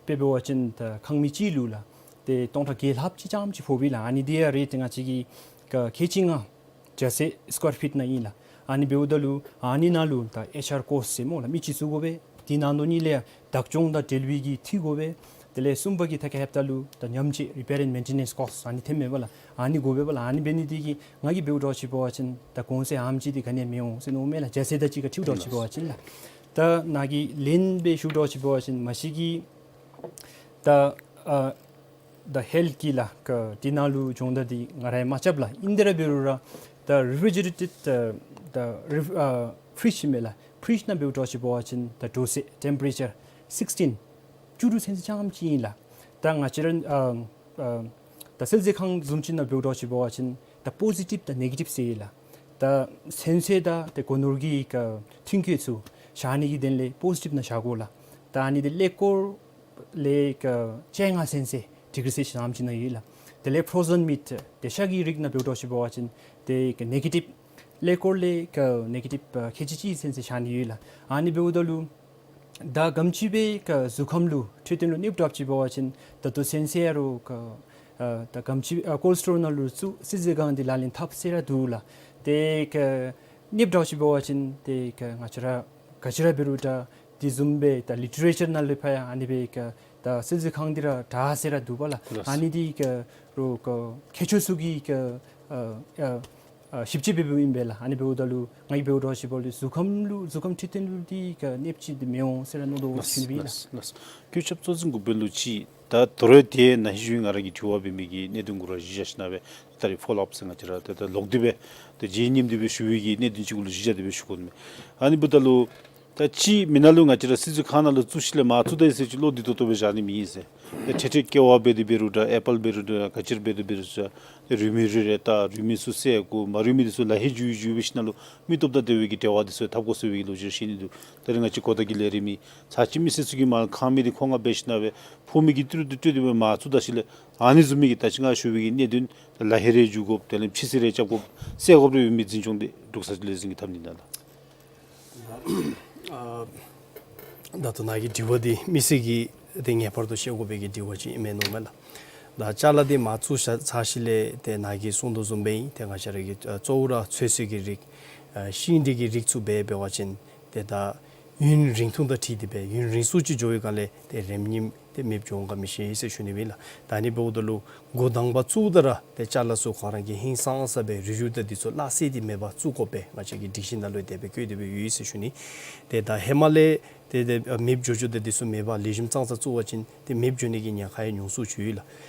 དཔེ་འབད་བ་ཅིན་ད་ཁང་མིག་གཅིག་ལུ་ལགས་ཏེ་སྟོང་ཕྲག་བརྒྱད་ལྷགཔ་ཅིག་ཙམ་ཅིག་ཕོག་པས་ལགས། ཨ་ནི་འདི་ཡང་རེ་ཏེ་ང་བཅས་ཀྱི་ཀ་ཁལ་གཅིག་ལྔ་རྒྱ་ཚད་སི་ཀུ་ཝེར་ཕིཊ་ནང་ཨིན་ལགས། ཨ་ནི་འབདཝ་ད་ལུ་ཨ་ནི་ནང་ལུ་ད་ཨེཆ་ཨར་ཀོསཊ་ཟེར་སྨོ་ལགས་མི་གཅིག་བཙུགས་དགོ་པས། དེ་ནང་དོ་ནི་ལས་བདག་སྐྱོང་དང་འབྲེལ་བའི་གི་འཐུས་དགོ་པས། དེ་ལས་གསུམ་པ་གི་ཐད་ཁར་ལྷོདཔ་ད་ལུ་ད་ཉམས་བཅོས་རི་པེར་ཨེནཌ་མེན་ཊེ་ནེནསི་ཀོསཊ་ཨ་ནི་ཐོནམ་མས་པ་ལགས། ཨ་ནི་དགོ་པས་པ་ལགས། ཨ་ནི་འབད་ནི་འདི་གིས་ང་གིས་འབདཝ་འདྲཝ་ཅིག་འབད་བ་ཅིན་ད་གོང་ཚད་ཨ་ནེམ་ཅིག་འདི་ག་ནི་ཡང་མི་འོང་ཟེར་མནོཝ་མས་ལགས། རྒྱ་ཚད་དང་གཅིག་ཁར་འཁྲིལཝ་འདྲཝ་ཅིག་འབད་བ་ཅིན་ལགས། ད་ནཱ་གི་ལན་སྦེ་ཞུ་འདྲཝ་ཅིག་འབད་བ་ཅིན་མ་གཞི་གི་ད་ཨ་ད་ཧེལཐ་གི་ལགས་ཀ་དེ་ནང་ལུ་སྦྱོང་བརྡར་འདི་ང་ར་ཡང་མ་རྐྱབ་ལགས། ཨིན་ཏེ་ར་འབད་རུང་ར་ད་རི་ཕི་རི་ཇི་རེ་ཊེཌ་ད་ད་རི་ཨ་ཕི་རིཇ་ཨིན་མས་ལགས། ཕི་རིཇ་ནང་འབདཝ་འདྲཝ་ཅིག་འབད་བ་ཅིན་ད་དྲོ་ཚད་ཊེམ་པེ་རེ་ཅར་སིགསི་ཊིན་བཅུ་དྲུག་སེན་ཊིམ་ཅིག་ཨིན་ལགས། ད་ང་བཅས་ར་ཨ་ཨ་ད་བསིལ་མཛོད་ཁང་བཟུམ་ཅིག་ནང་འབདཝ་འདྲཝ་ཅིག་འབད་བ་ཅིན་ད་པོ་ཟི་ཊིབ་དང་ནེ་གེ་ཊིབ་ཟེར་ཡི་ལགས། ད་སེམས་ཅན་དང་ཏེ་སྒོ་ནོར་གྱི་ཀ་མཐུན་རྐྱེན་ཚུ་བཞག་ནི་གི་དོན་ལས་པོ་ཟི་ཊིབ་ནང་བཞག་དགོ་ལགས། ད་ཨ་ནི་འདི་ཀླད་ཀོར་ལས་ཀ་བཅོ་ལྔ་སེན་ཊིམ་ཌི་གི་རི་སེལ་སིཡས་ཙམ་ཅིག་ནང་ཡོད་ལགས། དེ་ལས་ཕོརོ་ཟེན་མིཊ་ཏེ་ཤ་གི་རིགས་ནང་འབདཝ་འདྲཝ་ཅིག་འབད་བ་ཅིན་ཏེ་ཀ་ནེ་གེ་ཊིབ་ཀླད་ཀོར་ལས་ཀ་ནེ་གེ་ཊིབ་ཨ་ཁལ་གཅིག་གཅིག་སེན་ཊིམ་ཌི་བཞག་ནི་ཡོད་ལགས། ཨ་ནི་འབདཝ་ད་ལུ་ད་ག་དེམ་ཅིག་སྦེ་ཀ་གཟུགས་ཁམས་ལུ་འཕྲོད་བསྟེན་ལུ་གནོདཔ་འདྲཝ་ཅིག་འབད་བ་ཅིན་ད་ལྟོ་སེམས་ཅན་ཡང་རུང་ཀ་ཨ་ད་ག་དེམ་ཅིག་ཨ་ཀོལ་སི་ཊོ་རོལ་ནང་ལུ་ཚུ་བསིལ་མཛོད་ཁང་འདི་ལག་ལེན་འཐབ་ཟེར་ར་འདུག་ལགས། ཏེ་ཀ་གནོདཔ་འདྲཝ་ཅིག་འབད་བ་ཅིན་ཏེ་ཀ་ང་བཅས་ར་ག་ཅི་ར་འབད་རུང་ད་དེ་བཟུམ་སྦེ་ད་ལི་ཊི་རེ་ཅར་ནང་ལུ་ཕར་ཡང་ཨ་ནི་སྦེ་ཀ་ད་བསིལ་མཛོད་ཁང་འདི་ར་དྲག་ཟེར་ར་འདུག་པ་ལགས། ལགས། ཨ་ནི་འདི་ཀ་རུང་ཀ་མཁས་མཆོག་ཚུ་གིས་ཀ་ཨ་ཨ་ ཨ་ཞིབ་དཔྱད་འབད་འབདཝ་ཨིན་པས་ལགས། ཨ་ནི་འབདཝ་ད་ལུ་ང་གིས་འབདཝ་ད་ཞུ་བ་ལུ་གཟུགས་ཁམས་ལུ་གཟུགས་ཁམས་འཕྲོད་བསྟེན་ལུ་འདི་ག་གནོདཔ་ཅིག་འདི་མི་འོང་ཟེར་ར་མནོ་དོ་ཞུ་ནི་ཨིན་ལགས། ལགས་ལགས། སྐུ་ཞབས་གཙོ་འཛིན་འགོ་དཔོན་ལུ་ཅིག་ད་དོ་རུང་ཏེ་ན་ཧིང་གཞེས་ནིང་ང་ར་གིས་དྲི་བ་འབད་མི་གི་གནད་དོན་གུ་ར་གཞི་བཞག་ཞིན་ན་སྦེ་ད་རིས་ཕོ་ལོ་ཨཔ་ཟེར་ང་བཅས་ར་ཏེ་ད་ལོག་སྟེ་སྦེ་ཏེ་རྗེས་སྙེམས་ཏེ་སྦེ་ཞུ་བའི་གི་གནད་དོན་ཅིག་གུ་ལུ་གཞི་བཞག་སྟེ་སྦེ་ཞུ་དགོ་ནི་མས། ཨ་ནི་འབདཝ་ད་ལུ་ད་ཅིག་མི་ནང་ལུ་ང་བཅས་ར་སྲིད་ཟུར་ཁང་ནང་ལུ་བཙུགས་ཞིནམ་ལས་མར་བཙུགས་ད་ཡི་ཟེར་ཅིག་བློ་བདེ་ཏོག་ཏོ་སྦེ་བཞག་ནི་མེད་ཟེར། ཏེ་ཏེ་ཏེ་ཀེ་བ་འབད་དེ་འབད་རུང་འདྲ་ཨེ་པཱལ་འབད་རུང་འདྲ་ག་ཅི་ར་འབད་དེ་འབད་རུང་འདྲ་ཏེ་རུལ་མི་རེ་རེ་བཏགས་རུལ་མི་ཚུ་བསལ་དགོ། མ་རུལ་མི་འདི་ཚུ་ལག་ལེན་འཇུ་འཇུ་འབད་ཞིནམ་ལས་མི་སྟོབས་དང་འབྲེལ་བའི་གི་འབྲེལ་བ་འདི་ཚུ་འཐབ་དགོ་ཟེར་བའི་གི་ལོ་རྒྱུས་བཤད་ནི་འདུག། ད་རིས་ང་བཅས་གོ་བརྡ་གི་ལས་རིམ་ཨིན། ཚར་གཅིག་མི་སེར་ཚུ་གིས་མར་ཁང་མིག་འདི་ཁོང་ང་འབད་ཞིནམ་ལས་ཕོག་མི་འདི་ཏི་རུ་ཏི་ཏི་སྦེ་མར་བཙུགས་ད་ཞིནམ་ལས་ཨ་ནི་བཟུམ་མའི་གི་ད་ཅི་ང་ཞུ་བའི་གི་གནད་དོན་ལག་ལེན་རེ་འཇུ་དགོཔ་དེ་ལས་ཕྱི་སེལ་རེ་རྐྱབ་དགོཔ་བསལ་དགོཔ་རེ་ཡོད་མི་འཛིན་སྐྱོང་འདི་འབྲུག་བཟའ་སྤྱོད་ལས་འཛིན་གྱིས་འཐབ་ནི་ཨིན་ན་ལགས། ཨ་ད་ལྟོ་ནཱ་གི་དྲི་བ་འདི་མི་སེར་གྱིས་ཏེ་ངེས་པར་དུ་ཤེས་དགོ་པའི་གི་དྲི་བ་ཅིག་ཨིན་མས་མནོཝ་མས་ལགས། ད་ཅ་ལ་འདི་མར་བཙུགས་ཚར་ཞིནམ་ལས་ཏེ་ནཱ་གིས་གསུངས་དོ་བཟུམ་སྦེ་ཨིན། ཏེ་ང་བཅས་ར་གི་ཨ་གཙོ་བོ་ར་ཚོད་བསྲེ་གི་རིགས་ཨ་ཤིང་འབྲས་ཀྱི་རིགས་ཚུ་འབད་འབད་བ་ཅིན་ཏེ་ད་ཡུན་རིང་ཐུང་དང་འཁྲིལ་ཏེ་སྦེ་ཡུན་རིང་སུ་ཅིག་འགྱོ་བའི་སྒང་ལས་ཏེ་རེམ་ཉིམ་ཏེ་མེདཔ་འགྱོ་འོང་ག་མི་ཤེས་ཟེར་ཞུ་ནི་ཨིན་ལགས། ད་ཨ་ནི་འབདཝ་ད་ལུ་འགོ་དང་པ་བཙུགསཔ་ད་ར་ཏེ་ཅ་ལ་ཚུ་ཁོང་ར་གིས་ཧིང་སངས་ས་སྦེ་རིལ་རུལ་དང་འདི་ཚུ་སླ་བསྲེ་སྟེ་མེད་པར་བཙུགས་དགོ་པའི་ང་བཅས་ཀྱི་སྒྲིག་གཞི་ནང་ལུ་དེ་སྦེ་བཀོད་དེ་སྦེ་ཡོད་ཟེར་ཞུ་ནི། ཏེ་ད་ཧེ་མ་ལས་ཏེ་ཏེ་མེདཔ་འགྱོ་འགྱོཝ་དང་འདི་ཚུ་མེད་པར་ལེགས་ཤོམ་ཙང་ཙང་བཙུགས་པ་ཅིན་ཏེ་མེདཔ་འགྱོ་ནི་གི་ཉེན་ཁ་ཡང་ཉུང་སུ་ཅིག་ཡོད་ལགས།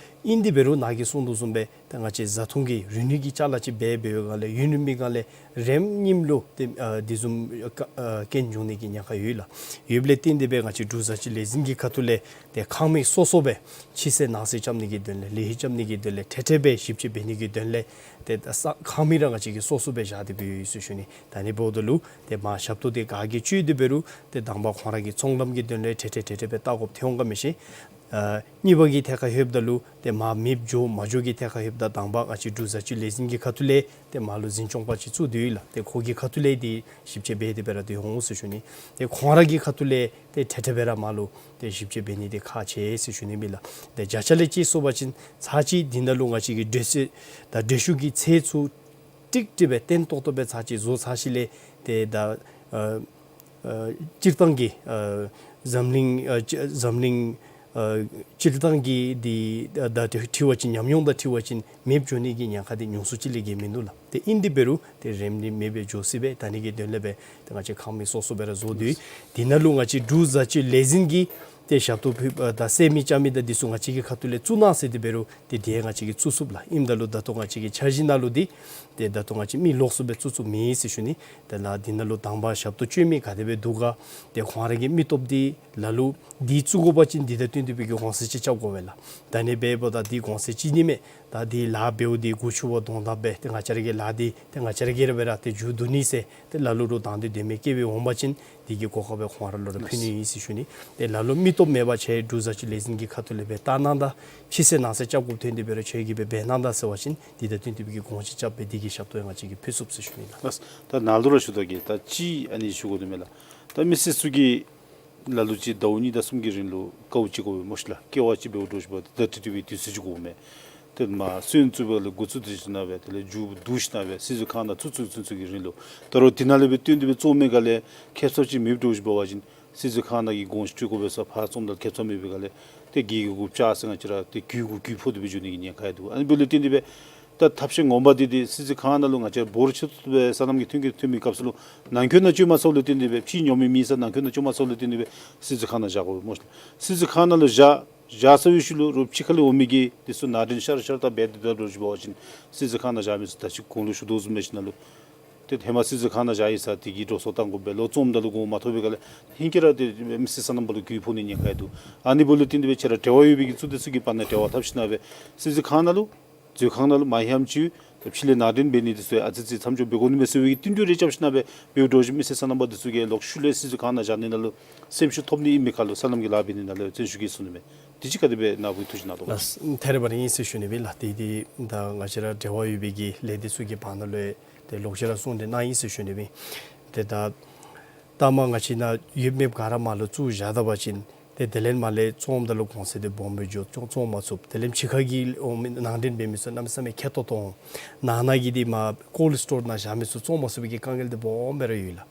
ཨིན་དེ་འབད་རུང་ནཱ་གིས་གསུངས་དོ་བཟུམ་སྦེ་ད་ང་བཅས་བཟའ་འཐུང་གི་རིལ་ནི་གི་ཅ་ལ་ཅིག་འབད་འབད་བའི་སྒང་ལས་ཡུན་རིངམོའི་སྒང་ལས་རེམ་ཉིམ་ལུ་ཏེ་ཨ་དེ་བཟུམ་ཨ་རྐྱེན་འབྱུང་ནི་གི་ཉེན་ཁ་ཡོད་ལགས། ཡོདཔ་ལས་བརྟེན་ཏེ་སྦེ་ང་བཅས་འབྲུག་བཟའ་སྤྱོད་ལས་འཛིན་གྱི་ཁ་ཐུག་ལས་ཏེ་ཁང་མིག་སོ་སོ་སྦེ་ཕྱི་སེལ་ནང་སེལ་རྐྱབ་ནི་གི་དོན་ལས་ལེགས་ཤོམ་རྐྱབ་ནི་གི་དོན་ལས་ཏེ་ཏེ་སྦེ་ཞིབ་དཔྱད་འབད་ནི་གི་དོན་ལས་ཏེ་ད་ས་ཁང་མིག་ར་ང་བཅས་ཀྱིས་སོ་སོ་སྦེ་བཞག་སྟེ་སྦེ་ཡོད་ཟེར་ཞུ་ནི། ད་ཨ་ནི་འབདཝ་ད་ལུ་ཏེ་མར་ཞབས་ཏོག་འདི་ག་གིས་སྤྱོད་དེ་འབད་རུང་ཏེ་དང་པ་ཁོང་ར་གི་ཚོང་ལམ་གྱི་དོན་ལས་ཏེ་ཏེ་ཏེ་ཏེ་སྦེ་བལྟ་དགོཔ་ཐོན་འོང་ག་མི་ཤེས། ཨ་གཉིས་པ་གི་ཐད་ཁར་ལྷོདཔ་ད་ལུ་ཏེ་མར་མེདཔ་འགྱོ་མ་འགྱོ་གི་ཐད་ཁར་ལྷོདཔ་ད་དང་པ་ང་བཅས་འབྲུག་བཟའ་སྤྱོད་ལས་འཛིན་གྱི་ཁ་ཐུག་ལས་ཏེ་མར་ལུ་འཛིན་སྐྱོང་པ་ཅིག་བཙུགས་ཏེ་ཡོད་ལགས། ཏེ་ཁོ་གི་ཁ་ཐུག་ལས་འདི་ཞིབ་དཔྱད་འབད་དེ་སྦེ་ར་སྡོད་འོང་ཟེར་ཞུ་ནི། ཏེ་ཁོང་ར་གི་ཁ་ཐུག་ལས་ཏེ་ཏེ་ཏེ་སྦེ་ར་མར་ལུ་ཏེ་ཞིབ་དཔྱད་འབད་ནི་འདི་ཁག་ཆེ་ཟེར་ཞུ་ནི་ཨིན་ལགས། ཏེ་བརྒྱ་ཆ་ལས་ཅིག་སོང་པ་ཅིན་ཚར་གཅིག་འདི་ནང་ལུ་ང་བཅས་ཀྱི་འགྲུལ་བཞུད་དང་འགྲུལ་བཞུད་ཀྱི་ཚད་ཚུ་ཀྲིག་ཀྲི་སྦེ་བརྟན་ཏོག་ཏོ་སྦེ་ཚར་གཅིག་བཟོ་ཚར་ཞིནམ་ལས་ཏེ་ད་ཨ་ཨ་སྤྱིར་བཏང་གི་ཨ་འཛམ་གླིང་ཨ་སྤྱི་འཛམ་གླིང་ཨ་སྤྱིར་བཏང་གི་འདི་ད་འཁྲིལ་བ་ཅིན་ཉམས་མྱོང་དང་འཁྲིལ་བ་ཅིན་མེདཔ་འགྱོ་ནི་གི་ཉེན་ཁ་འདི་ཉུང་སུ་ཅིག་ལས་བརྒལ་མིན་འདུག་ལགས། ཏེ་ཨིན་དེ་འབད་རུང་ཏེ་རེམ་ནི་མེདཔ་སྦེ་འགྱོ་སྲིད་པས། ད་ཨ་ནི་གི་དོན་ལས་སྦེ་ཏེ་ང་བཅས་ཁང་མིག་སོ་སོ་སྦེ་ར་བཟོ་སྟེ་འདི་ནང་ལུ་ང་བཅས་འབྲུག་བཟའ་སྤྱོད་ལས་འཛིན་གྱིས་ཏེ་ཞབས་ཏོག་ཕུལ་ཨ་ད་བསལ་མི་རྐྱབ་མི་དང་འདི་ཚུ་ང་བཅས་ཀྱི་ཁ་ཐུག་ལས་བཙུགས་གནང་ཟེར་དེ་འབད་རུང་ཏེ་དེ་ང་བཅས་ཀྱིས་བཙུགས་ཚུགས་ལགས། ཨིནམ་ད་ལུ་ད་ལྟོ་ང་བཅས་ཀྱི་འཆར་གཞི་ནང་ལུ་འདི་ཏེ་ད་ལྟོ་ང་བཅས་མི་ལོགས་སུ་སྦེ་བཙུགས་ཚུགས་མེད་ཟེར་ཞུ་ནི། ཏེ་ལགས་འདི་ནང་ལུ་དང་པ་ཞབས་ཏོག་སྤྱོད་མི་ག་དེ་སྦེ་འདུག་ག། ཏེ་ཁོང་ར་གི་མི་སྟོབས་འདི་ལ་ལུ་འདི་བཙུགས་དགོ་པ་ཅིན་འདི་དང་བསྟུན་ཏེ་སྦེ་གི་གོང་ཚད་ཅིག་རྐྱབ་དགོ་པས་ལགས། ད་ཨ་ནི་འབདཝ་ད་འདི་གོང་ཚད་ཅིག་ནི་མས། ད་འདི་ལཱ་འབདཝ་འདི་མགུ་ཆུ་བ་གདོང་བརྡ་སྦེ་ཏེ་ང་བཅས་ར་གི་ལཱ་འདི་ཏེ་ང་བཅས་ར་གིས་ར་སྦེ་ར་ཏེ་མཇུག་བསྡུ་ནི་ཟེར་ཏེ་ལ་ལུ་རུང་དང་འདོད་དེ་མི་སྐྱེ་བའི་འོང་པ་ཅིན་འདི་གི་གོ་སྐབས་སྦེ་ཁོང་ར་ལུ་ར་ཕུལ་ནི་ཨིན་ཟེར་ཞུ་ནི། ཏེ་ལ་ལུ་མི་སྟོབས་མེད་པ་ཆེ་འབྲུག་བཟའ་སྤྱོད་ལས་འཛིན་གྱི་ཁ་ཐུག་ལས་སྦེ་བལྟ་གནང་ད་ཕྱི་སེལ་ནང་སེལ་རྐྱབ་དགོཔ་ཐོན་དེ་འབད་རུང་ཁྱོད་ཀྱིས་སྦེ་འབད་གནང་ད་ཟེར་བ་ཅིན་འདི་དང་བསྟུན་ཏེ་སྦེ་གི་གོང་ཚད་རྐྱབ་སྦེ་འདི་གི་ཞབས་ཏོག་ཡང་ང་བཅས་ཀྱིས་ཕུལ་ཚུགས་ཟེར་ཞུ་ནི་ལགས། ལགས། ད་ནཱ་ལུ་ར་ཞུ་དོ་གི་ད་ཅིག་ཨ་ནི་ཞུ་དགོ་དོ་མས་ལགས། ད་མི་སེར་ཚུ་གིས་ལ་ལུ་ཅིག་ཟླཝ་གཉིས་དང་གསུམ་གྱི་རིང་ལུ་དཀའཝ་སྤྱད་དགོ་པས་སྨོ་ཤིག་ལགས། ཀེ་བ་ཅིག་འབདཝ་འདྲཝ་ཅིག་འབདཝ་ད་ཏེ་ཏེ་སྦེ་དུས་ཚོད་ཅིག་འགོརཝ་མས། ཏེ་མར་སོན་བཙུགས་པ་ལས་འགོ་བཙུགས་ཏེ་ཞིནམ་ལས་དེ་ལས་མཇུག་བསྡུ་ཞིནམ་ལས་སྲིད་ཚོགས་ཁང་ནང་བཙུགས་ཚུན་ཚོད་ཀྱི་རིང་ལུ་ད་རུང་དེ་ནང་ལས་སྦེ་བཏོན་ཏེ་སྦེ་བཙུགས་མི་ག་ལས་ཁེབ་སང་ཅིག་མེདཔ་འདྲཝ་ཅིག་འབད་བ་ཅིན་སྲིད་ཚོགས་ཁང་ནང་གི་དགོངས་གཞི་སྤྲོད་དགོ་པས་ཟེར་ཕར་བཙུགསམ་ད་ཁེབ་སང་མེད་པའི་ག་ལས་ཏེ་གི་གུ་གུ་བཅག་ཟེར་ང་བཅས་ར་ཏེ་གི་གུ་གུ་ཕོག་སྟེ་སྦེ་འགྱོ་ནི་གི་ཉེན་ཁ་ཡང་འདུག། ཨ་ནི་འབདཝ་ལས་བརྟེན་ཏེ་སྦེ་ད་ཐབས་ཤེས་ངོ་མ་འདི་འདི་སྲིད་ཚོགས་ཁང་ནང་ལུ་ང་བཅས་འབོར་ཆེ་ཏོག་ཏོ་སྦེ་སོ་ནམ་གྱི་ཐོན་སྐྱེད་ཐོན་མི་སྐབས་སུ་ལུ་ནང་འཁོད་ནང་བཅོས་མ་ཚརཝ་ལས་བརྟེན་ཏེ་སྦེ་ཕྱི་ཉོ་མི་མེད་ས་ནང་འཁོད་ནང་བཅོས་མ་ཚརཝ་ལས་བརྟེན་ཏེ་སྦེ་སྲིད་ཚོགས་ཁང་ནང་བཞག་དགོ་པས་སྨོ་ཤིག་ལགས། སྲིད་ཚོགས་ཁང་ནང་ལུ་བཞག་བཞག་ཚར་བའི་ཤུལ་ལུ་རོགས་ཕྱི་ཁ་ལས་འོང་མི་གིས་འདི་ཚུ་ནང་འདྲེན་ཤར་ཤར་ད་འབད་དེ་འདྲཝ་འདྲཝ་ཅིག་འབད་བ་ཅིན་སྲིད་ཚོགས་ཁང་ནང་བཞག་མི་ཚུ་ད་ཅི་གོང་ལུ་ཞུ་དོ་བཟུམ་སྦེ་ཞིནམ་ལས་ཏེ་ཧེ་མ་སྲིད་ཚོགས་ཁང་ནང་བཞག་ཡི་ཟེར་དེ་གིས་འགྲོ་སོང་བཏང་དགོ་པས། ལོག་བཙུགསམ་ད་ལུ་གོང་མ་ཐོབ་པའི་ག་ལས་ཧིང་གི་ར་ཏེ་མི་སེར་སོ་ནམ་པ་ལུ་གི་གུ་ཕོག་ནི་ཉེན་ཁ་ཡང་འདུག། ཨ་ནི་འབདཝ་ལས་བརྟེན་ཏེ་སྦེ་ཁྱེད་ར་འབྲེལ་བ་ཡོད་པའི་གི་ཚུ་དེ་ཚུ་གི་བར་ན་འབྲེལ་བ་འཐབ་ཞིནམ་ལས་སྦེ་སྲིད་ཚོགས་ཁང་ནང་ལུ་མཛོད་ཁང་ནང་ལུ་མ་ཧེམ་ཅིག་ཕྱི་ལས་ནང་འདྲེན་འབད་ནི་འདི་ཚུ་ཨ་ཙི་ཙི་མཚམས་འཇོག་འབད་དགོ་ནི་མས་ཟེར་བའི་གི་བསྟུན་གྲོས་རེ་རྐྱབ་ཞིནམ་ལས་སྦེ་འབདཝ་འདྲཝ་ཅིག་མི་སེར་སོ་ནམ་པ་འདི་ཚུ་གིས་ལོག་ཤུལ་ལས་སྲིད་ཚོགས་ཁང་ནང་བཞག་ནི་ནང་ལུ་སེམས་ཤུགས་ཐོབ་ནི་ཨིན་མི་ཁར་ལུ་སོ་ནམ་གྱི་ལཱ་འབད་ནི་ནང་ལུ་བརྩོན་ཤུགས་བསྐྱེད་ཚུགས་ནི་མས། དེ་ཅིག་ག་དེ་སྦེ་ནཱ་བུ་ཐུགས་བཞེད་གནང་དོ་ག། ལགས། ཐད་རི་བ་རི་ཨིན་ཟེར་ཞུ་ནི་སྦེ་ལགས། ཏེ་འདི་ད་ང་བཅས་ར་འབྲེལ་བ་ཡོད་པའི་གི་ལས་སྡེ་ཚུ་གི་བར་ན་ལུ་ཏེ་ལོག་ཅི་ར་གསུང་གྲོས་གནང་ཡི་ཟེར་ཞུ་ནི་སྦེ། ཏེ་ད་ད་མར་ང་བཅས་ནང་ཡོད་མེདཔ་ག་ར་མར་ལུ་བཙུགས་བཞག་ད་པ་ཅིན་ཏེ་དེ་ལས་མར་ལས་བཙོངམ་ད་ལུ་གོང་ཚད་འདི་སྦོམ་སྦེ་འགྱོ་བཙོང་བཙོང་མ་ཚུགས། དེ་ལས་ཕྱི་ཁ་གི་འོང་མི་ནང་འདྲེན་འབད་མི་ཚུ་གནམ་མེད་ས་མེད་ཁེ་ཏོག་ཏོ་འོང་། ནང་ན་གི་འདི་མར་ཀོལཌ་སི་ཊོར་ནང་བཞག་མི་ཚུ་བཙོང་མ་ཚུགས་པའི་གི་དཀའ་ངལ་འདི་སྦོམ་སྦེ་ར་ཡོད་ལགས།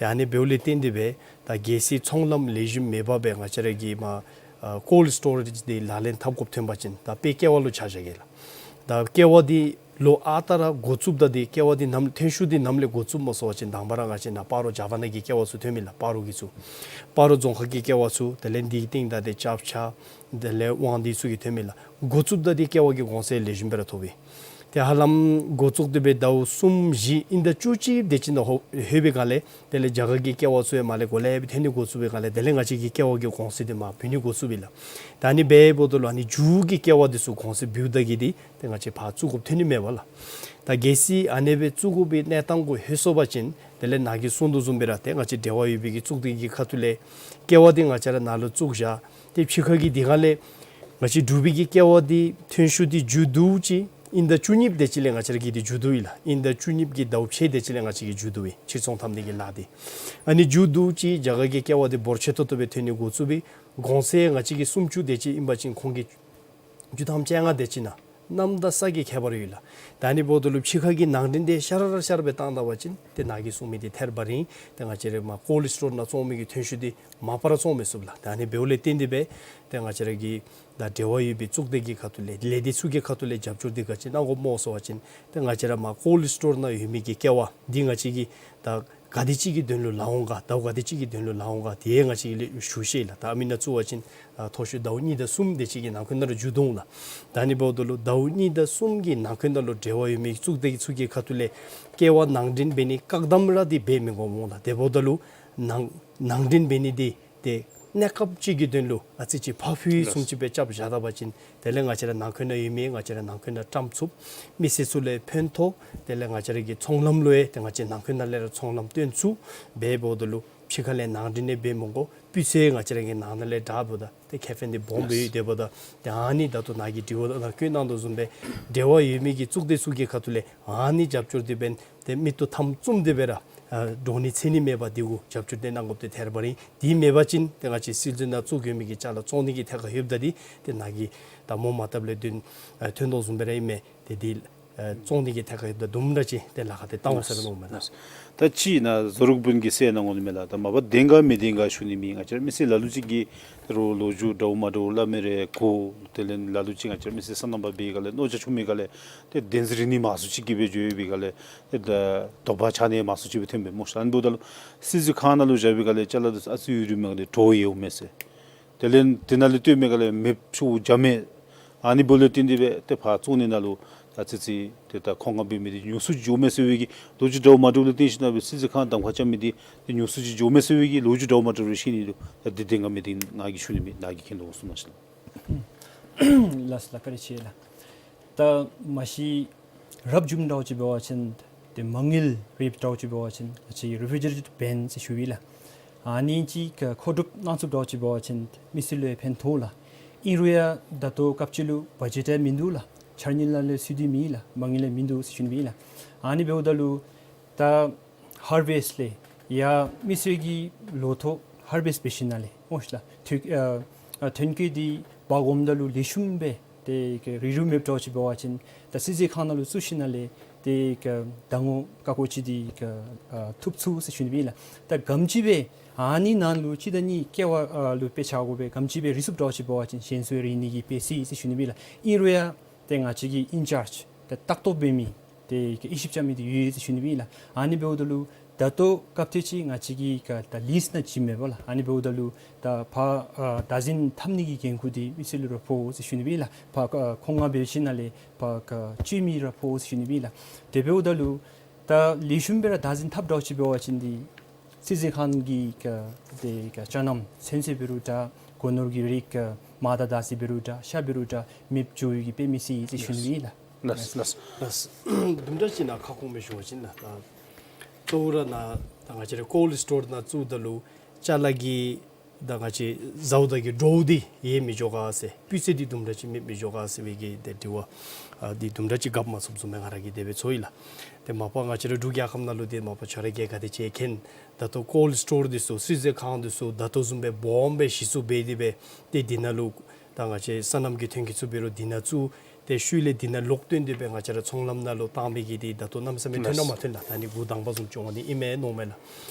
ཏེ་ཨ་ནི་འབདཝ་ལས་བརྟེན་ཏེ་སྦེ་ད་གལ་སྲིད་ཚོང་ལམ་ལེགས་ཤོམ་མེད་པར་སྦེ་ང་བཅས་ར་གིས་མར་ཨ་ཀོལཌ་སི་ཊོ་རེཇ་འདི་ལག་ལེན་འཐབ་དགོཔ་ཐོན་པ་ཅིན་ད་དཔེ་ཀེ་བ་ལུ་ཆ་བཞག་གེ་ལགས། ད་ཀེ་བ་འདི་ ལོ་ཨ་རྟག་ར་འགོ་བཙུགསཔ་ད་འདི་ཀེ་བ་འདི་ནམ་ཐོན་ཤུགས་འདི་ནམ་ལས་འགོ་བཙུགསཔ་སྨོ་ཟེར་བ་ཅིན་དང་པ་ར་ང་བཅས་ནཱ་སྤ་རོ་ཇ་ཝ་ན་གི་ཀེ་བ་ཚུ་ཐོན་མས་ལགས། སྤ་རོ་གི་ཚུ། སྤ་རོ་རྫོང་ཁག་གི་ཀེ་བ་ཚུ། དེ་ལས་འདི་གི་སྟེང་ད་ཏེ་ཅབ་ཆ། དེ་ལས་དབང་འདུས་ཚུ་གིས་ཐོན་མས་ལགས། འགོ་བཙུགསཔ་ད་འདི་ཀེ་བ་གི་གོང་ཚད་ལེགས་ཤོམ་སྦེ་ར་ཐོབ་པས། ཏེ་ཧ་ལམ་འགོ་བཙུགས་ཏེ་སྦེ་ཟླཝ་གསུམ་བཞི་ཨིན་ད་བཅུ་གཅིག་དེ་ཅིག་ནང་ལྷོད་པའི་སྒང་ལས་དེ་ལས་རྒྱ་གར་གྱི་ཀེ་བ་ཚུ་ཡང་མར་ལས་གོ་ལེ་སྦེ་ཐོན་ནི་འགོ་བཙུགས་པའི་སྒང་ལས་དེ་ལས་ང་བཅས་ཀྱི་ཀེ་བ་གི་གོང་ཚད་འདི་མར་བུད་ནི་འགོ་བཙུགས་པས་ལགས། ད་ཨ་ནི་འབདཝ་ད་ལུ་ཨ་ནི་མཇུག་གི་ཀེ་བ་འདི་ཚུ་གོང་ཚད་བུདཔ་ད་གི་འདི་ཏེ་ང་བཅས་ཕར་བཙུགས་དགོཔ་ཐོན་ནི་མས་པ་ལགས། ད་གལ་སྲིད་ཨ་ནེ་སྦེ་བཙུགས་དགོ་པའི་གནས་སྟངས་གུ་ལྷོད་སོང་པ་ཅིན་དེ་ལས་ནཱ་གིས་གསུང་དོ་བཟུམ་སྦེ་ར་ཏེ་ང་བཅས་འབྲེལ་བ་ཡོད་པའི་གི་གཙུག་སྡེ་གི་ཁ་ཐུག་ལས་ཀེ་བ་འདི་ང་བཅས་ར་ནཱ་ལུ་བཙུགས་བཞག། ཏེ་ཕྱི་ཁ་གི་དེ་སྒང་ལས་ང་བཅས་འབྲུག་པའི་གི་ཀེ་བ་འདི་ཐོན་ཤུགས་འདི་མཇུག་བསྡུཝ་ཅིག་ཨིན་ད་བཅུ་གཉིས་དེ་ཅིག་ལས་ང་བཅས་ར་གི་འདི་མཇུག་བསྡུ་ཡི་ལགས། ཨིན་ད་བཅུ་གཉིས་ཀྱི་ཟླཝ་ཕྱེད་དེ་ཅིག་ལས་ང་བཅས་ཀྱི་མཇུག་བསྡུ་ཡི། ཕྱིར་ཚོང་འཐབ་ནི་གི་ལཱ་འདི། ཨ་ནི་མཇུག་བསྡུཝ་ཅིག་རྒྱ་གར་གྱི་ཀེ་བ་འདི་འབོར་ཆེ་ཏོག་ཏོ་སྦེ་ཐོན་ནི་འགོ་བཙུགས་པས། གོང་ཚད་ང་བཅས་ཀྱི་སུམ་ཅུ་དེ་ཅིག་ཨིན་པ་ཅིན་ཁོང་གིས་བཅུ་ཐམ་བཅོ་ལྔ་དེ་ཅིག་ནང་གནམ་དང་ས་གི་ཁྱད་པར་ཡོད་ལགས། ད་ཨ་ནི་འབདཝ་ད་ལུ་ཕྱི་ཁ་གི་ནང་འདྲེན་འདི་ཤར་ར་ཤར་སྦེ་བཏང་ད་པ་ཅིན་ཏེ་ནཱ་གིས་གསུང་མི་འདི་ཐད་རི་བ་རི་ཨིན། ཏེ་ང་བཅས་ར་མར་ཀོལཌ་སི་ཊོར་ནང་བཙོང་མི་གི་ཐོན་ཤུགས་འདི་མ་པ་ར་བཙོང་མི་ཚུགས་ལགས། ད་ཨ་ནི་འབདཝ་ལས་བརྟེན་ཏེ་སྦེ་ཏེ་ང་བཅས་ར་གི་ད་འབྲེལ་བ་ཡོད་པའི་གཙུག་སྡེ་གི་ཁ་ཐུག་ལས་ལས་སྡེ་ཚུ་གི་ཁ་ཐུག་ལས་རྒྱབ་སྐྱོར་འདི་ག་ཅི་གནང་དགོཔ་སྨོ་ཟེར་བ་ཅིན་ཏེ་ང་བཅས་ར་མར་ཀོལཌ་སི་ཊོར་ནང་ཡོད་མི་གི་ཀེ་བ་འདི་ང་བཅས་ཀྱིས་ད་ག་དེ་ཅིག་གི་དོན་ལུ་ལཱ་འོང་ག། ཟླཝ་ག་དེ་ཅིག་གི་དོན་ལུ་ལཱ་འོང་ག། དེ་ང་བཅས་ཀྱིས་ལེགས་ཤོམ་ཤེས་ལགས། ད་ཨ་མི་ནཱ་བཙུགས་པ་ཅིན་ཨ་མཐོ་ཤོས་ཟླཝ་གཉིས་དང་གསུམ་དེ་ཅིག་གི་ནང་འཁོད་ནང་ར་མཇུག་བསྡུ་འོང་ལགས། ད་ཨ་ནི་འབདཝ་ད་ལུ་ཟླཝ་གཉིས་དང་གསུམ་གྱི་ནང་འཁོད་ནང་ལུ་འབྲེལ་བ་ཡོད་མི་གཙུག་སྡེ་ཚུ་གི་ཁ་ཐུག་ལས་ཀེ་བ་ནང་འདྲེན་འབད་ནི་བཀག་དམ་ར་འདི་འབད་མི་དགོཔ་འོང་ལགས། དེ་འབདཝ་ད་ལུ་ནང་ནང་འདྲེན་འབད་ནི་འདི་ཏེ་གནས་སྐབས་ཅིག་གི་དོན་ལུ་ཨ་ཙི་ཅིག་ཕར་ཕུལ་བཟུམ་ཅིག་སྦེ་རྐྱབ་བཞག་ད་པ་ཅིན་དེ་ལས་ང་བཅས་ར་ནང་འཁོད་ནང་ཡོད་མི་ང་བཅས་ར་ནང་འཁོད་ནང་བཀྲམ་ཚུགས། མི་སེར་ཚུ་ལུ་ཡང་ཕན་ཐོགས། དེ་ལས་ང་བཅས་ར་གི་ཚོང་ལམ་ལུ་ཡང་ཏེ་ང་བཅས་ནང་འཁོད་ནང་ལས་ར་ཚོང་ལམ་སྟོན་ཚུགས། འབདཝ་ད་ལུ་ཕྱི་ཁ་ལས་ནང་འདྲེན་ཡང་འབད་མི་དགོ། སྤུས་ཚད་ང་བཅས་ར་གི་ནང་ན་ལས་དྲག་འབདཝ་ད་ཏེ་ཁེ་ཕན་འདི་སྦོམ་སྦེ་ཡོད། དེ་འབདཝ་ད་ཏེ་ཨ་ནི་ད་ལྟོ་ནཱ་གིས་དྲི་བ་ནང་བཀོད་གནང་དོ་བཟུམ་སྦེ་འབྲེལ་བ་ཡོད་མི་གི་གཙུག་སྡེ་ཚུ་གི་ཁ་ཐུག་ལས་ཨ་ནི་རྒྱབ་སྐྱོར་འདི་འབད་ཏེ་མིག་ཏོ་དམ་བཙུམ་སྟེ་སྦེ་ར་ཨ་འདྲོག་ནི་འཚེར་ནི་མེད་པར་འདི་གུ་རྒྱབ་སྐྱོར་འདི་གནང་དགོཔ་འདི་ཐད་རི་བ་རི་ཨིན། དེ་མེད་པ་ཅིན་ཏེ་ང་བཅས་སིལ་ཙི་ནང་བཙུགས་ཡོད་མི་གི་ཅ་ལ་བཙོང་ནི་གི་ཐད་ཁར་ལྷོདཔ་ད་འདི་ཏེ་ནཱ་གིས་ད་མོ་མ་བཏབ་ལས་དོན་ཨ་ཐོན་དོ་བཟུམ་སྦེ་ར་ཨིན་མས། ཏེ་འདི་ཨ་བཙོང་ནི་གི་ཐད་ཁར་ལྷོདཔ་ད་དུམ་གྲ་ཅིག་ཏེ་ལཱ་ཁག་འདི་བཏང་འོང་ཟེར་མནོཝ་མས་ལགས། ད་ཅི་ནཱ་བཟོ་རོགས་དཔོན་གྱིས་ཟེར་གནང་འོང་ནི་མས་ལགས། ད་མ་པ་བདེན་ག་མི་བདེན་ག་ཞུ་ནི་མེད། ང་བཅས་ར་མི་སེར་ལ་ལུ་ཅིག་གིས་ད་རུང་ལོ་རྒྱུས་འདྲཝ་མ་འདྲཝ་སླབ་མི་རེ་གོ། དེ་ལས་ལ་ལུ་ཅིག་ང་བཅས་ར་མི་སེར་སོ་ནམ་པ་འབད་སྒང་ལས་མནོ་རྒྱ་ཆུང་མི་སྒང་ལས་ཏེ་བདེན་རྫུན་རིག་ནི་མང་སུ་ཅིག་གིས་སྦེ་བརྗོད་ཡོད་པའི་སྒང་ལས་ཏེ་ད་དོགས་པ་ཆགས་ནི་མང་སུ་ཅིག་སྦེ་ཐོན་པས་སྨོ་ཤ། ཨ་ནི་འབདཝ་ད་ལུ་སིལ་ཙི་ཁང་ནང་ལུ་བཞག་པའི་སྒང་ལས་ཅ་ལ་འདི་ཚུ་ཨ་ཙི་ཡུན་རིངམོ་སྒང་ལས་དྲོ་ཡི་འོང་མས་ཟེར། དེ་ལས་དེ་ནང་ལས་བཏོན་མི་སྒང་ལས་མེདཔ་ཤོར་འགྱོཝ་མས། ཨ་ནི་འབདཝ་ལས་བརྟེན་ཏེ་སྦེ་ཏེ་ཕར་བཙོང་ནི་ནང་ལུ་ཨ་ཙི་ཙི་ཏེ་ད་མཁོ་མངགས་འབད་མི་འདི་ཉུང་སུ་ཅིག་འགྱོཝ་མས་ཟེར་བའི་གི་ལོ་རྒྱུས་འདྲཝ་མ་འདྲཝ་ལུ་བརྟེན་ཞིན་ན་སྦེ་སིལ་ཙི་ཁང་གདམ་ཁ་རྐྱབ་མི་འདི་ཏེ་ཉུང་སུ་ཅིག་འགྱོཝ་མས་ཟེར་བའི་གི་ལོ་རྒྱུས་འདྲཝ་མ་འདྲཝ་རེ་བཤད་ནི་འདུག། ད་འདི་བདེན་ག་མི་བདེན་ང་གིས་ཞུ་ནི་མེད། ནཱ་གིས་མཁྱེན་དོ་གསུང་གནང་ཤིག་ལགས། ལགས་སོ་ལགས། བཀའ་དྲིན་ཆེ་ལགས། ད་མ་གཞི་རབ་བྱུང་འདྲཝ་ཅིག་འབད་བ་ཅིན་ཏེ་མ་དངུལ་རེ་འདྲཝ་ཅིག་འབད་བ་ཅིན་ང་བཅས་རེ་ཕུ་ཇི་རེ་ཊི་བེན་ཟེར་ཞུ་ཡི་ལགས། ཨ་ནི་ཅིག་མཁོ་སྒྲུབ་གནང་ཚུགསཔ་འདྲཝ་ཅིག་འབད་བ་ཅིན་མི་སེར་ལུ་ཡང་ཕན་ཐོགས་ལགས། ཨིན་རུང་ཡང་ད་ལྟོ་སྐབས་ཅིག་ལུ་བ་ཇེཊ་ཡང་མིན་འདུག་ལགས། འཆར་དངུལ་ནང་ལས་ཚུད་དེ་མེད་ལགས། མ་དངུལ་ཡང་མིན་འདུག་ཟེར་ཞུ་ནི་ཨིན་ལགས། ཨ་ནི་འབདཝ་ད་ལུ་ད་ཧར་ཝེསཊ་ལས་ཡར་མི་སེར་གྱི་ལོ་ཐོག་ཧར་ཝེསཊ་འབད་ཞིན་ན་ལས་སྨོ་ཤ་ལགས། ཐོན་ཨ་ཨ་ཐོན་སྐྱེད་འདི་འབག་འོངམ་ད་ལུ་ལེགས་ཤོམ་སྦེ་ཏེ་རིལ་རུ་མེདཔ་འདྲཝ་ཅིག་འབད་བ་ཅིན་ད་སིལ་ཙི་ཁང་ནང་ལུ་བཙུགས་ཞིན་ན་ལས་ཏེ་ད་ལྟོ་ཁ་སྐོང་ཅིག་འདི་ཨ་ཐུབ་ཚུགས་ཟེར་ཞུ་ནི་ཨིན་ལགས། ད་ག་དེམ་ཅིག་སྦེ་ཨ་ནི་ནང་ལུ་སྤྱི་ཟླ་གཉིས་ཀེ་བ་ཨ་ལུ་དཔེ་ཆ་བཀོད་སྦེ་ག་དེམ་ཅིག་སྦེ་རེ་ཚུགསཔ་འདྲཝ་ཅིག་འབད་བ་ཅིན་གཞན་ཚུ་རེ་ནི་གི་དཔེ་ཟེར་ཟེར་ཞུ་ནི་ཨིན་ལགས། ཨིན་རུང་ཡང་ཏེ་ང་བཅས་ཀྱི་ཨིན་ཅཱརཇ་ཏེ་ལྟ་རྟོག་འབད་མི་ཏེ་དབྱེ་ཞིབ་རྐྱབ་མི་འདི་ཡོད་ཟེར་ཞུ་ནི་ཨིན་ལགས། ཨ་ནི་འབདཝ་ད་ལུ་ད་ལྟོ་སྐབས་དེ་ཅིག་ང་བཅས་ཀྱི་ག་ད་ལིསཊ་ནང་བྱིནམ་མས་པ་ལགས། ཨ་ནི་འབདཝ་ད་ལུ་ད་ཕར་ཨ་བདག་འཛིན་འཐབ་ནི་གི་འགན་ཁུར་འདི་མི་སེར་ལུ་ར་ཕོག་ཟེར་ཞུ་ནི་ཨིན་ལགས། ཕར་ཨ་མཁོ་མངགས་འབད་ཞིན་ན་ལས་ཕར་ཨ་སྤྱོད་མི་ར་ཕོག་ཟེར་ཞུ་ནི་ཨིན་ལགས། དེ་འབདཝ་ད་ལུ་ད་ལེགས་ཤོམ་སྦེ་ར་བདག་འཛིན་འཐབ་འདྲཝ་ཅིག་འབད་བ་ཅིན་འདི་སིལ་ཙི་ཁང་གི་ག་ཏེ་ག་ཅ་རྣམ་ཚོད་བསྲེ་འབད་རུང་འདྲ་སྒོ་ནོར་གྱི་རིགས་ག་མར་དང་དར་ཚི་འབད་རུང་འདྲ་ཤ་འབད་རུང་འདྲ་མེདཔ་འགྱོ་བའི་གི་དཔེ་མི་སྲིད་ཟེར་ཞུ་ནི་ཨིན་ལགས། ལགས་ལགས། ལགས། དུམ་གྲ་ཅིག་ནཱ་ཁ་སྐོང་སྦེ་ཞུ་བ་ཅིན་ལགས། ད་གཙོ་བོ་ར་ནཱ་ད་ང་བཅས་ར་ཀོལཌ་སི་ཊོར་ནང་བཙུགསཔ་ད་ལུ་ཅ་ལ་གི་ད་ང་བཅས་བཟའཝ་ད་གི་དྲོཝ་འདི་ཡལ་མི་འགྱོ་ག་ཟེར་སྤུས་ཚད་འདི་དུམ་གྲ་ཅིག་མེདཔ་མི་འགྱོ་ག་ཟེར་བའི་གི་ཏེ་དྲི་བ་ཨ་འདི་དུམ་གྲ་ཅིག་རྒཔོ་མ་ཚུགསཔ་བཟུམ་སྦེ་ང་ར་གིས་དེ་སྦེ་ཚོར་ཡི་ལགས། ཏེ་མ་པ་ང་བཅས་ར་འབྲུག་རྒྱལ་ཁབ་ནང་ལུ་ཏེ་མ་པ་ཁྱོད་ར་གིས་ག་དེ་ཅིག་མཁྱེན། ད་ལྟོ་ཀོལཌ་སི་ཊོར་འདི་ཚུ་སིལ་ཙི་ཁང་འདི་ཚུ་ད་ལྟོ་བཟུམ་སྦེ་སྦོམ་སྦེ་གཞི་བཙུགས་འབད་དེ་སྦེ་ཏེ་འདི་ནང་ལུ་ད་ང་བཅས་སོ་ནམ་གྱི་ཐོན་སྐྱེད་ཚུ་འབད་རུང་འདི་ནང་བཙུགས། ཏེ་ཤུལ་ལས་འདི་ནང་ལོག་བཏོན་ཏེ་སྦེ་ང་བཅས་ར་ཚོང་ལམ་ནང་ལུ་བཏང་བའི་གི་འདི་ད་ལྟོ་གནམ་མེད་ས་མེད་ཐོན་ན་མ་ཐོན་ན་ད་ནི་འགོ་དང་པ་བཟུམ་ཅིག་འོང་ནི་ཨིན་མས་མནོཝ་མས་ལགས།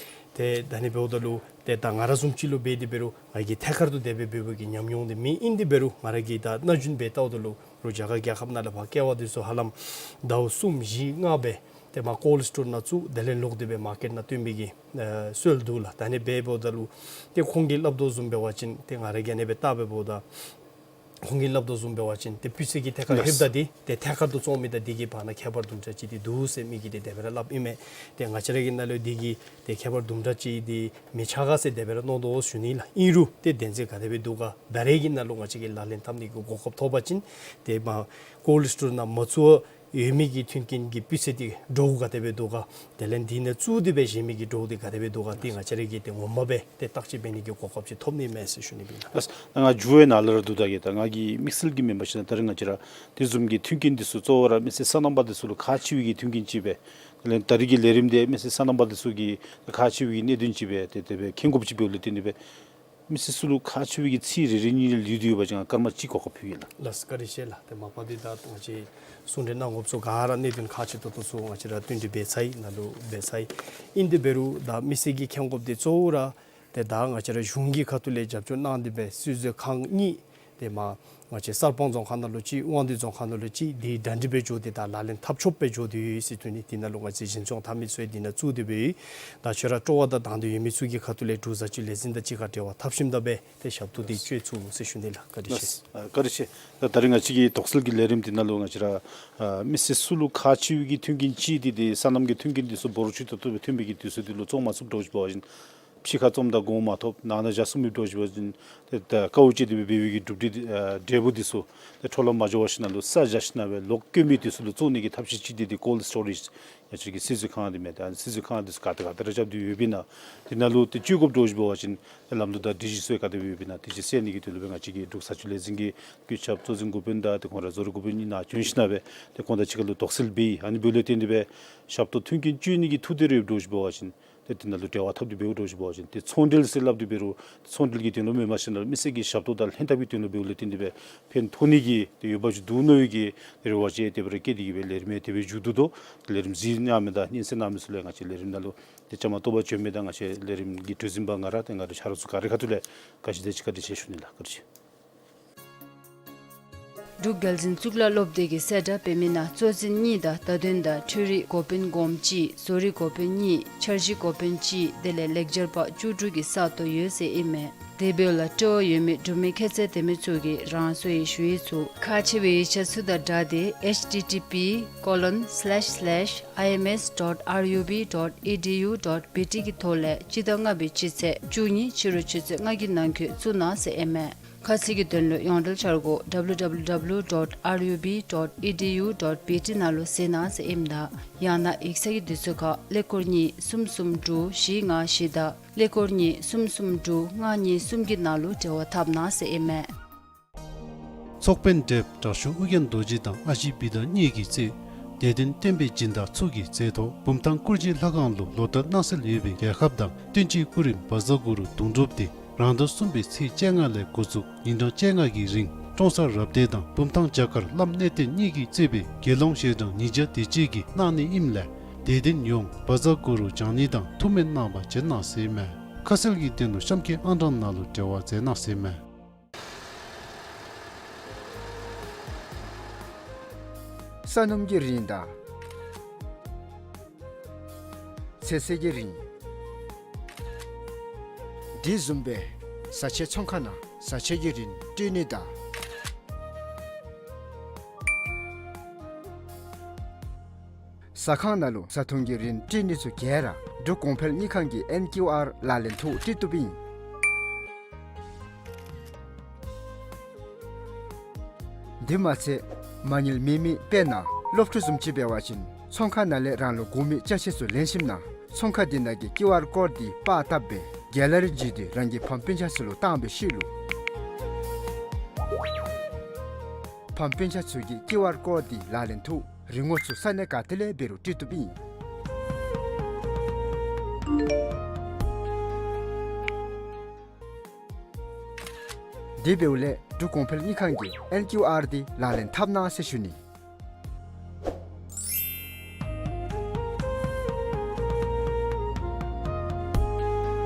ཏེ་ད་ཨ་ནི་འབདཝ་ད་ལུ་ཏེ་ད་ང་ར་བཟུམ་ཅིག་ལུ་འབད་དེ་འབད་རུང་ང་གིས་ཐད་ཀར་དུ་དེ་སྦེ་འབད་བའི་གི་ཉམས་མྱོང་འདི་མེད། ཨིན་དེ་འབད་རུང་ང་ར་གིས་ད་སྣ་ཞུན་སྦེ་བལྟཝ་ད་ལུ་རོགས་རྒྱ་གར་རྒྱལ་ཁབ་ནང་ལས་ཕར་ཀེ་བ་འདི་ཚུ་ཧ་ལམ་ཟླཝ་གསུམ་བཞི་ལྔ་སྦེ་ཏེ་མར་ཀོལཌ་སི་ཊོར་ནང་བཙུགས་དེ་ལས་ལོག་སྟེ་སྦེ་མར་ཀེཊ་ནང་བཏོན་པའི་གི་ཨེ་སྲོལ་འདུག་ལགས། ད་ཨ་ནི་སྦེ་འབདཝ་ད་ལུ་ཏེ་ཁོང་གིས་སླབ་དོ་བཟུམ་འབད་བ་ཅིན་ཏེ་ང་ར་གིས་ཨ་ནི་སྦེ་བལྟ་སྦེ་འབདཝ་ད་ཁོང་གིས་སླབ་དོ་བཟུམ་འབད་བ་ཅིན་ཏེ་སྤུས་ཚད་ཀྱི་ཐད་ཁར་ལགས། ལྷོདཔ་ད་འདི་ཏེ་ཐད་ཀར་དུ་བཙོང་མི་དང་འདི་གི་བར་ན་ཁྱད་པར་དུམ་གྲ་ཅིག་འདི་འདུག་ཟེར་མི་གིས་ཏེ་དེ་སྦེ་ར་སླབ་ཨིན་མས། ཏེ་ང་བཅས་ར་གི་ནང་ལུ་འདི་གི་ཏེ་ཁྱད་པར་དུམ་གྲ་ཅིག་འདི་མི་ཆགས་ག་ཟེར་དེ་སྦེ་ར་མནོ་དོ་ཞུ་ནི་ལགས། ཨིན་རུང་ཏེ་བདེན་འཛིན་ག་དེ་སྦེ་འདུག་ག། ད་རེས་ཀྱི་ནང་ལུ་ང་བཅས་ཀྱིས་ལག་ལེན་འཐབ་ནི་གི་གོ་སྐབས་ཐོབ་པ་ཅིན་ཏེ་མར་ཀོལཌ་སི་ཊོར་ནང་མ་བཙུགས་ཡོད་མི་གི་མཐུན་རྐྱེན་གྱི་སྤུས་ཚད་འདི་འདྲོག་ག་དེ་སྦེ་འདུག་ག། དེ་ལས་འདི་ནང་བཙུགས་ཏེ་སྦེ་བཞེས་མི་གི་འདྲོག་འདི་ག་དེ་སྦེ་འདུག་ག། ཏེ་ང་བཅས་ར་གིས་ཏེ་ངོ་མ་སྦེ་ཏེ་བརྟག་དཔྱད་འབད་ནི་གི་གོ་སྐབས་ཅིག་ཐོབ་ནི་མས་ཟེར་ཞུ་ནི་ཨིན་ལགས། ལགས། ད་ང་མཇུག་ཡང་ནཱ་ལུ་ར་བསྡུ་ད་གེ། ད་ང་གི་དམིགས་བསལ་གྱི་མེན་པར་ཞུ་ན་ད་རེས་ང་བཅས་ར་དེ་བཟུམ་གྱི་མཐུན་རྐྱེན་འདི་ཚུ་གཙོ་བོ་ར་མི་སེར་སོ་ནམ་པ་འདི་ཚུ་ལུ་ཁག་ཆེ་བའི་གི་མཐུན་རྐྱེན་ཅིག་སྦེ། དེ་ལས་ད་རེས་ཀྱི་ལས་རིམ་འདི་མི་སེར་སོ་ནམ་པ་འདི་ཚུ་གི་ཁག་ཆེ་བའི་གི་གནད་དོན་ཅིག་སྦེ་ཏེ་དེ་སྦེ་མཁྱེན་དགོཔ་ཅིག་འབདཝ་ལས་བརྟེན་ཏེ་སྦེ་མི་སེར་ཚུ་ལུ་ཁག་ཆེ་བའི་གི་ཚིག་རེ་རེ་གཉིས་རེ་ལུས་ཏེ་ཡོད་པ་ཅིན་ང་སྐར་མ་གཅིག་གོ་སྐབས་ཕུལ་གེ་ལགས། ལགས་སོ། བཀའ་དྲིན་ཆེ་ལགས། ཏེ་མ་པ་འདི་ད་ང་བཅས་གསུང་གྲོས་གནང་དགོཔ་ཚུ་ག་ར་གནད་དོན་ཁག་ཆེ་ཏོག་ཏོ་ཚུ་ང་བཅས་ར་བསྟུན་ཏེ་འབད་ཚར་ཡི། ནཱ་ལུ་འབད་ཚར་ཡི། ཨིན་དེ་འབད་རུང་ད་མི་སེར་གྱིས་མཁྱེན་དགོཔ་འདི་གཙོ་བོ་ར་ཏེ་ད་ང་བཅས་ར་གཞུང་གི་ཁ་ཐུག་ལས་རྒྱབ་སྐྱོར་གནང་སྟེ་སྦེ་སྲིད་ཚོགས་ཁང་གཉིས་ཏེ་མར་ང་བཅས་གསར་སྤང་རྫོང་ཁག་ནང་ལུ་གཅིག་དབང་འདུས་རྫོང་ཁག་ནང་ལུ་གཅིག་འདི་གྲ་སྒྲིག་འབད་འགྱོ་སྟེ་ད་ལག་ལེན་འཐབ་ཆོགཔ་སྦེ་འགྱོ་སྟེ་ཡོད་ཟེར་ཞུ་ནི། འདི་ནང་ལུ་ང་བཅས་འཛིན་སྐྱོང་འཐབ་མི་ཚུ་ཡང་འདི་ནང་བཙུགས་ཏེ་སྦེ་ཡོད། ད་ཁྱོད་ར་སྤྲོ་བ་དང་དང་འདོད་ཡོད་མི་ཚུ་གི་ཁ་ཐུག་ལས་འབྲུག་བཟའ་སྤྱོད་ལས་འཛིན་དང་གཅིག་ཁར་འབྲེལ་བ་འཐབ་ཞིནམ་ད་སྦེ་ཏེ་ཞབས་ཏོག་འདི་སྤྱོད་ཚུགས་ཟེར་ཞུ་ནི་ལགས། བཀའ་དྲིན་ཆེ། ལགས། ཨ་བཀའ་དྲིན་ཆེ། ད་ད་རེས་ང་བཅས་ཀྱི་དོགས་སེལ་གྱི་ལས་རིམ་འདི་ནང་ལུ་ང་བཅས་ར་ཨ་མི་སེར་ཚུ་ལུ་ཁག་ཆེ་བའི་གི་མཐུན་རྐྱེན་ཅིག་འདི་ཏེ་སོ་ནམ་གྱི་མཐུན་རྐྱེན་འདི་ཚུ་འབོར་ཆེ་ཏོག་ཏོ་སྦེ་ཐོན་པའི་གི་དུས་ཚོད་འདི་ལུ་བཙོང་མ་ཚུགསཔ་འདྲཝ་ཅིག་འབད་བ་ཅིན་ཕྱི་ཁར་བཙོངམ་ད་གོང་མ་ཐོབ། ནང་ན་བཞག་ཚུགས་མི་འདྲཝ་ཅིག་འབད་བ་ཅིན་ཏེ་ད་དཀའཝ་སྤྱད་དེ་སྦེ་འབད་བའི་གི་གྲུབ་འབྲས་འདི་ཨ་འབྲས་བུ་འདི་ཚུ་ཏེ་འཕྲོ་བརླག་མ་འགྱོ་བར་ཞིནམ་ལས་ས་བཞག་ཞིནམ་སྦེ་ལོག་བཀོད་མི་འདི་ཚུ་ལུ་བཙོང་ནི་གི་ཐབས་ཤེས་ཅིག་འདི་ཏེ་ཀོལཌ་སི་ཊོ་རེཇ་ང་བཅས་ཀྱི་སྲིད་ཚོགས་ཁང་འདི་མས། ད་སྲིད་ཚོགས་ཁང་འདི་ཚུ་ག་ཏེ་ག་ཏེ་ར་རྐྱབ་སྟེ་ཡོད་པས་ན། དེ་ནང་ལུ་ཏེ་བཅུག་དགོཔ་འདྲཝ་ཅིག་འབད་བ་ཅིན་ཏེ་ལམ་ལུགས་དང་སྒྲིག་གཞི་ཚུ་ག་དེ་སྦེ་ཡོད་པས་ན་དེ་ཅིག་གསལ་ནི་གི་དོན་ལུ་སྦེ་ང་བཅས་ཀྱི་འབྲུག་བཟའ་སྤྱོད་ལས་འཛིན་གྱི་བཀོད་ཁྱབ་གཙོ་འཛིན་འགོ་དཔོན་དང་ཏེ་ཁོང་ར་ཟུར་འགོ་དཔོན་གཉིས་ནཱ་བྱོན་ཞིནམ་སྦེ་ཏེ་ཁོང་དང་གཅིག་ཁར་ལུ་དོགས་སེལ་འབད་ཡི། ཨ་ནི་འབདཝ་ལས་བརྟེན་ཏེ་སྦེ་ཞབས་ཏོག་མཐུན་རྐྱེན་སྤྱོད་ནི་གི་ཐུགས་འདོད་རེ་ཡོདཔ་འདྲཝ་ཅིག་འབད་བ་ཅིན་ཏེ་དེ་ནང་ལུ་འབྲེལ་བ་འཐབ་སྟེ་འབདཝ་འདྲཝ་ཅིག་འབད་བ་ཅིན་ཏེ་ཚོང་འབྲེལ་ཟེར་སླབ་སྟེ་འབད་རུང་ཚོང་འབྲེལ་གྱི་དོན་ལུ་མེན་པར་ཞིནམ་ལས་མི་སེར་གྱི་ཞབས་ཏོག་དང་ལྷན་ཐབས་ཀྱི་དོན་ལུ་འབདཝ་ལས་བརྟེན་ཏེ་སྦེ་ཕན་ཐོགས་ནི་གི་ཏེ་འོས་འབབ་ཅིག་འདུག་མནོ་བའི་གི་རེ་བ་ཅིག་དེ་སྦེ་ར་བསྐྱེད་དེ་གིས་སྦེ་ལས་རིམ་ཡང་དེ་སྦེ་མཇུག་བསྡུ་དོ། ལས་རིམ་གཟིགས་གནང་མི་དང་སྙན་གསན་གནང་མི་ཚུ་ལུ་ང་བཅས་ལས་རིམ་ནང་ལུ་ཏེ་བཅའ་མར་གཏོགས་པར་བྱོན་མི་དང་ང་བཅས་ལས་རིམ་གྱི་གྲོས་འཛིན་པ་ང་ར་ཏེ་ང་ར་ཆ་རོགས་ཚུ་ག་རའི་ཁ་ཐུག་ལས་བཀའ་དྲིན་དང་གཅིག་ཁར་བཀའ་དྲིན་ཆེ་ཞུ་ནི་ལགས། བཀའ་དྲིན་ཆེ། འབྲུག་རྒྱལ་འཛིན་གཙུག་ལག་སློབ་སྡེ་གི་གསལ་བསྒྲགས་འབད་མི་ནང་གཙོ་འཛིན་གཉིས་དང་བརྡ་དོན་དང་འཕྲུལ་རིག་འགོ་དཔོན་གོངམ་གཅིག། བཟོ་རིག་འགོ་དཔོན་གཉིས། འཆར་གཞི་འགོ་དཔོན་གཅིག། དེ་ལས་ལེགས་སྦྱར་པ་བཅུ་དྲུག་གི་ས་སྟོང་ཡོད་ཟེར་ཨིན་མས། དེ་འབདཝ་ལས་སྤྲོ་བ་ཡོད་མི་འབྲུག་མི་ཁྱད་ཚད་ལྡན་མི་ཚུ་གིས་རང་སོའི་ཞུ་ཡིག་ཚུ་ཁག་ཆེ་བའི་ཡིག་ཆ་ཚུ་དང་སྦྲགས་ཏེ་ཨེཆ་ཊི་ཊི་པི་ཀོ་ལོན་སི་ལེཤ་སི་ལེཤ་ཨའི་ཨེམ་ཨེསི་ཌོཊ་ཨར་ཡུ་བི་ཌོཊ་ཨི་ཌི་ཡུ་ཌོཊ་བི་ཊི་གི་ཐོག་ལས་སྤྱི་ཟླ་ལྔ་པའི་སྤྱི་ཚེས་བཅུ་གཉིས་ཕྱི་རུ་ཆུ་ཚོད་ལྔ་གི་ནང་འཁོད་བཙུགས་གནང་ཟེར་ཨིན་མས། ཁ་གསལ་གྱི་དོན་ལུ་ཡོངས་འབྲེལ་འཆར་སྒོ་ཌབ་ལུ་ཌབ་ལུ་ཌབ་ལུ་ཌོཊ་ཨར་ཡུ་བི་ཌོཊ་ཨི་ཌི་ཡུ་ཌོཊ་བི་ཊི་ནང་ལུ་གཟིགས་གནང་ཟེར་ཨིནམ་ད་ཡང་ན་ཡིག་ཚང་གི་དུས་ཚོད་ཁར་ཀླད་ཀོར་གཉིས་གསུམ་གསུམ་དྲུག་བཞི་ལྔ་བཞི་དང་ཀླད་ཀོར་གཉིས་གསུམ་གསུམ་དྲུག་ལྔ་གཉིས་གསུམ་གྱི་ནང་ལུ་འབྲེལ་བ་འཐབ་གནང་ཟེར་ཨིན་མས། ཚོགས་དཔོན་བགྲེསཔ་དྲག་ཤོས་ཨོ་རྒྱན་རྡོ་རྗེ་དང་ཨ་ཞེ་བི་དྷ་གཉིས་ཀྱི་རྩེ་དད་ལྡན་བསྟན་པའི་སྦྱིན་བདག་ཚུ་གི་རྩེ་ཐོག་བུམ་ཐང་ཀུར་སྦྱིས་ལྷ་ཁང་ལུ་ལོ་ལྟར་གནང་སྲོལ་ཡོད་པའི་རྒྱལ་ཁབ་དང་སྟོན་དཔྱིད་སྐུ་རིམ་བཛྲ་གུ་རུ་གདུང་སྒྲུབ་འདི་རང་ཟླ་གསུམ་པའི་ཚེས་བཅོ་ལྔ་ལས་འགོ་བཙུགས་ཉིན་གྲངས་བཅོ་ལྔ་གི་རིང་ཀྲོང་གསར་རབ་སྡེ་དང་བུམ་ཐང་རྒྱ་གར་བླམ་གནས་བརྟན་གཉིས་ཀྱིས་གཙོས་པའི་དགེ་སློང་ཞལ་གྲངས་ཉིས་བརྒྱ་དེ་ཅིག་གིས་གནང་ནི་ཨིནམ་ལས་དད་ལྡན་ཡོངས་བཛྲ་གུ་རུ་བགྲང་ནི་དང་ཐུགས་སྨོན་གནང་བར་བྱོན་གནང་ཟེར་ཨིན་མས། ཁ་གསལ་གྱི་དོན་ལུ་གཤམ་གྱི་ཨང་གྲངས་ནང་ལུ་འབྲེལ་བ་མཛད་གནང་ཟེར་ཨིན་མས། ས་སྣུམ་གྱི་རིན་དང་ཚོད་བསྲེ་གི་རིན། དེ་བཟུམ་སྦེ་བཟའ་ཆས་ཚོང་ཁང་ནང་བཟའ་ཆས་ཀྱི་རིན་སྤྲོད་ནི་དང་ཟ་ཁང་ནང་ལུ་བཟའ་འཐུང་གི་རིན་སྤྲོད་ནི་ཚུ་ག་ར་འབྲུག་གོང་འཕེལ་དངུལ་ཁང་གི་ཨེན་ཀིའུ་ཨར་ལག་ལེན་ཐོག་སྤྲོད་བཏུབ་ཨིན། དེ་མ་ཚད་མ་དངུལ་མེད་མི་དཔེར་ན་སློབ་ཕྲུག་བཟུམ་ཅིག་འབད་བ་ཅིན་ཚོང་ཁང་ནང་ལས་རང་ལུ་དགོ་མི་ཅ་ཆས་ཚུ་ལེན་ཞིནམ་ན་ཚོང་ཁང་དེ་ནང་གི་ཀིའུ་ཨར་ཀོཌ་དེ་པར་བཏབ་སྦེ་གེ་ལ་རི་བརྒྱུད་དེ་རང་གི་ཕམ་སྤུན་ཆ་ཚུ་ལུ་བཏང་སྦེ་བཤུད་ལུ། ཕམ་སྤུན་ཆ་ཚུ་གིས་ཀིའུ་ཨར་ཀོཌ་དེ་ལག་ལེན་ཐོག་རིན་གོང་ཚུ་ས་གནས་ག་ཏེ་ལས་འབད་རུང་སྤྲོད་བཏུབ་ཨིན། དེ་འབདཝ་ལས་འབྲུག་གོང་འཕེལ་དངུལ་ཁང་གི་ཨེན་ཀིའུ་ཨར་དེ་ལག་ལེན་འཐབ་གནང་ཟེར་ཞུ་ནི།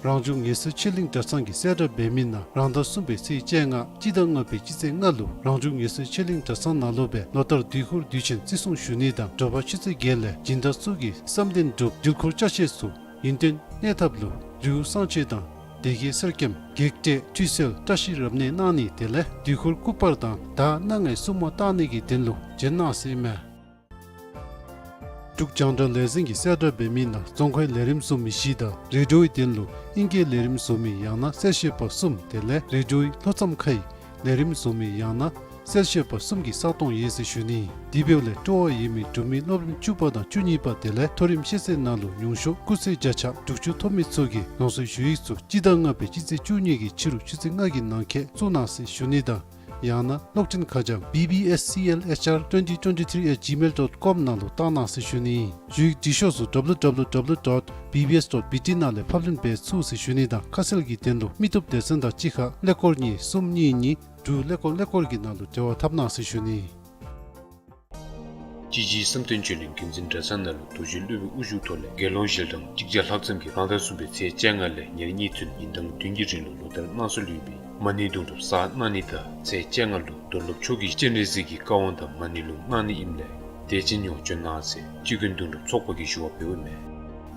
རང་བྱུང་ངལ་གསོའི་ཆོས་གླིང་གྲྭ་ཚང་གི་གསལ་བསྒྲགས་འབད་མི་ནང་རང་ཟླ་གསུམ་པའི་ཚེས་བཅོ་ལྔ་སྤྱི་ཟླ་ལྔ་པའི་སྤྱི་ཚེས་ལྔ་ལུ་རང་བྱུང་ངལ་གསོའི་ཆོས་གླིང་གྲྭ་ཚང་ནང་ལུ་སྦེ་ལོ་ལྟར་དུས་འཁོར་དུས་ཆེན་བརྩི་སྲུང་ཞུ་ནི་དང་དྲོ་པ་ཆུ་ཚོད་བརྒྱད་ལས་སྦྱིན་བདག་ཚུ་གིས་བསམ་དོན་འགྲུབ་འགྲུལ་འཁོར་ཅ་ཆས་ཚུ་ཡུན་བརྟན་གནས་ཐབས་ལུ་རི་བོ་བསང་མཆོད་དང་སྡེ་དགེ་གསེར་སྐྱེམས་བགེགས་བསྐྲད་ཁྲུས་གསོལ་བཀྲ་ཤིས་རབ་གནས་གནང་ནི་དེ་ལས་དུས་འཁོར་སྐུ་པར་དང་ད་སྣ་ལྔའི་སྲུང་མ་བཏང་ནི་གི་དོན་ལུ་བྱོན་གནང་ཟེར་ཨིན་མས། འབྲུག་རྒྱང་བསྒྲགས་ལས་འཛིན་གྱི་གསལ་བསྒྲགས་འབད་མི་ནང་རྫོང་ཁའི་ལས་རིམ་བཟོ་མི་བཞི་དང་རེ་ཌིའོའི་དོན་ལུ་ཨིན་སྐད་ལས་རིམ་བཟོ་མི་ཡང་ན་གསལ་བཤད་པ་གསུམ་དེ་ལས་རེ་ཌིའོའི་ལྷོ་མཚམས་ཁའི་ལས་རིམ་བཟོ་མི་ཡང་ན་གསལ་བཤད་པ་གསུམ་གྱི་ས་སྟོང་ཡོད་ཟེར་ཞུ་ནི། དེ་འབདཝ་ལས་སྤྲོ་བ་ཡོད་མི་འབྲུག་མི་སློབ་རིམ་བཅུ་པ་དང་བཅུ་གཉིས་པ་དེ་ལས་མཐོ་རིམ་ཤེས་ཚད་ནང་ལུ་ཉུང་ཤོས་སྐུགས་ཚད་བརྒྱ་ཆ་དྲུག་ཅུ་ཐོབ་མི་ཚུ་གིས་ལོངས་སུ་ཞུ་ཡིག་ཚུ་སྤྱི་ཟླ་ལྔ་པའི་སྤྱི་ཚེས་བཅུ་གཉིས་ཀྱི་ཕྱི་རུ་ཆུ་ཚོད་ལྔ་གི་ནང་འཁོད་བཙུགས་གནང་ཟེར་ཞུ་ནི་དང་ཡང་ན་གློག་འཕྲིན་ཁ་བྱང་B B S C L H R twenty twenty-three at gmail dot com ནང་ལུ་བཏང་གནང་ཟེར་ཞུ་ནི། ཞུ་ཡིག་འབྲི་ཤོག་ཚུ་W W W dot B B S dot B T ནང་ལས་ཕབ་ལེན་འབད་ཚུགས་ཟེར་ཞུ་ནི་དང་ཁ་གསལ་གྱི་དོན་ལུ་མི་ཐུབ་སྡེ་ཚན་དང་གཅིག་ཁར་ཀླད་ཀོར་གཉིས་གསུམ་གཉིས་གཉིས་དྲུག་ཀླད་ཀོར་ཀླད་ཀོར་གྱི་ནང་ལུ་འབྲེལ་བ་འཐབ་གནང་ཟེར་ཞུ་ནི། གཅེས་གཅེས་བསམ་གཏན་ཆོས་གླིང་བརྒྱུད་འཛིན་གྲྭ་ཚང་ནང་ལུ་རྡོ་རྗེ་སློབ་དཔོན་དབུ་བཞུགས་ཐོག་ལས་དགེ་སློང་ཞལ་གྲངས་གཅིག་བརྒྱ་ལྷག་ཙམ་གྱིས་རང་ཟླ་གསུམ་པའི་ཚེས་བཅོ་ལྔ་ལས་ཉེར་གཉིས་ཚུན་ཉིན་གྲངས་བདུན་གྱི་རིང་ལུ་ལོ་ལྟར་གནང་སྲོལ་ཡོད་པའི་མ་ཎི་དུང་སྒྲུབ་བསགས་གནང་ནི་དང་ཚེས་བཅོ་ལྔ་ལུ་རྡོར་སློབ་མཆོག་གིས་སྤྱན་རས་གཟིགས་ཀྱི་བཀའ་དབང་དང་མ་ཎི་ལུང་གནང་ནི་ཨིནམ་ལས་དད་ཅན་ཡོངས་བྱོན་གནང་ཟེར་སྤྱི་མགོན་དུང་སྒྲུབ་ཚོགས་པ་གིས་ཞུ་བ་ཕུལཝ་ཨིན་མས།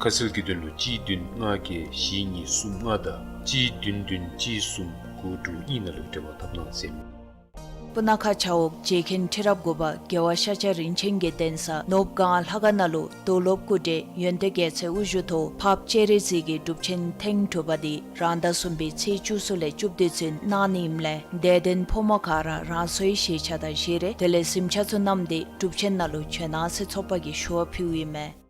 ཁ་གསལ་གྱི་དོན་ལུ་གཅིག་བདུན་ལྔ་བརྒྱད་བཞི་གཉིས་གསུམ་ལྔ་དང་གཅིག་བདུན་བདུན་གཅིག་གསུམ་དགུ་དྲུག་གཉིས་ནང་ལུ་འབྲེལ་བ་འཐབ་གནང་ཟེར་ཨིན་མས། སྤུ་ན་ཁ་བྱ་འོག་རྗེ་མཁན་ཁྲི་རབས་དགུ་པ་རྒྱལ་བ་ཤཱཀྱ་རིན་ཆེན་གྱི་གདན་ས་ནོར་བུ་སྒང་ལྷ་ཁང་ནང་ལུ་རྡོར་སློབ་སྐུ་བགྲེས་ཡོན་ཏན་རྒྱལ་མཚན་དབུ་བཞུགས་ཐོག་འཕགས་པ་སྤྱན་རས་གཟིགས་ཀྱི་སྒྲུབ་ཆེན་ཐེངས་དྲུག་པ་འདི་རང་ཟླ་གསུམ་པའི་ཚེས་བཅུ་གསུམ་ལས་བཅུ་བདུན་ཚུན་གནང་ནི་ཨིནམ་ལས་དད་ལྡན་ཕོ་མོ་ག་ར་རང་སོའི་གཞིས་ཆགས་དང་གཞིས་རིས་དེ་ལས་གཟིམ་ཆ་ཚུ་བསྣམས་ཏེ་སྒྲུབ་ཆེན་ནང་ལུ་བྱོན་གནང་ཟེར་ཚོགས་པ་གིས་ཞུ་བ་ཕུལཝ་ཨིན་མས།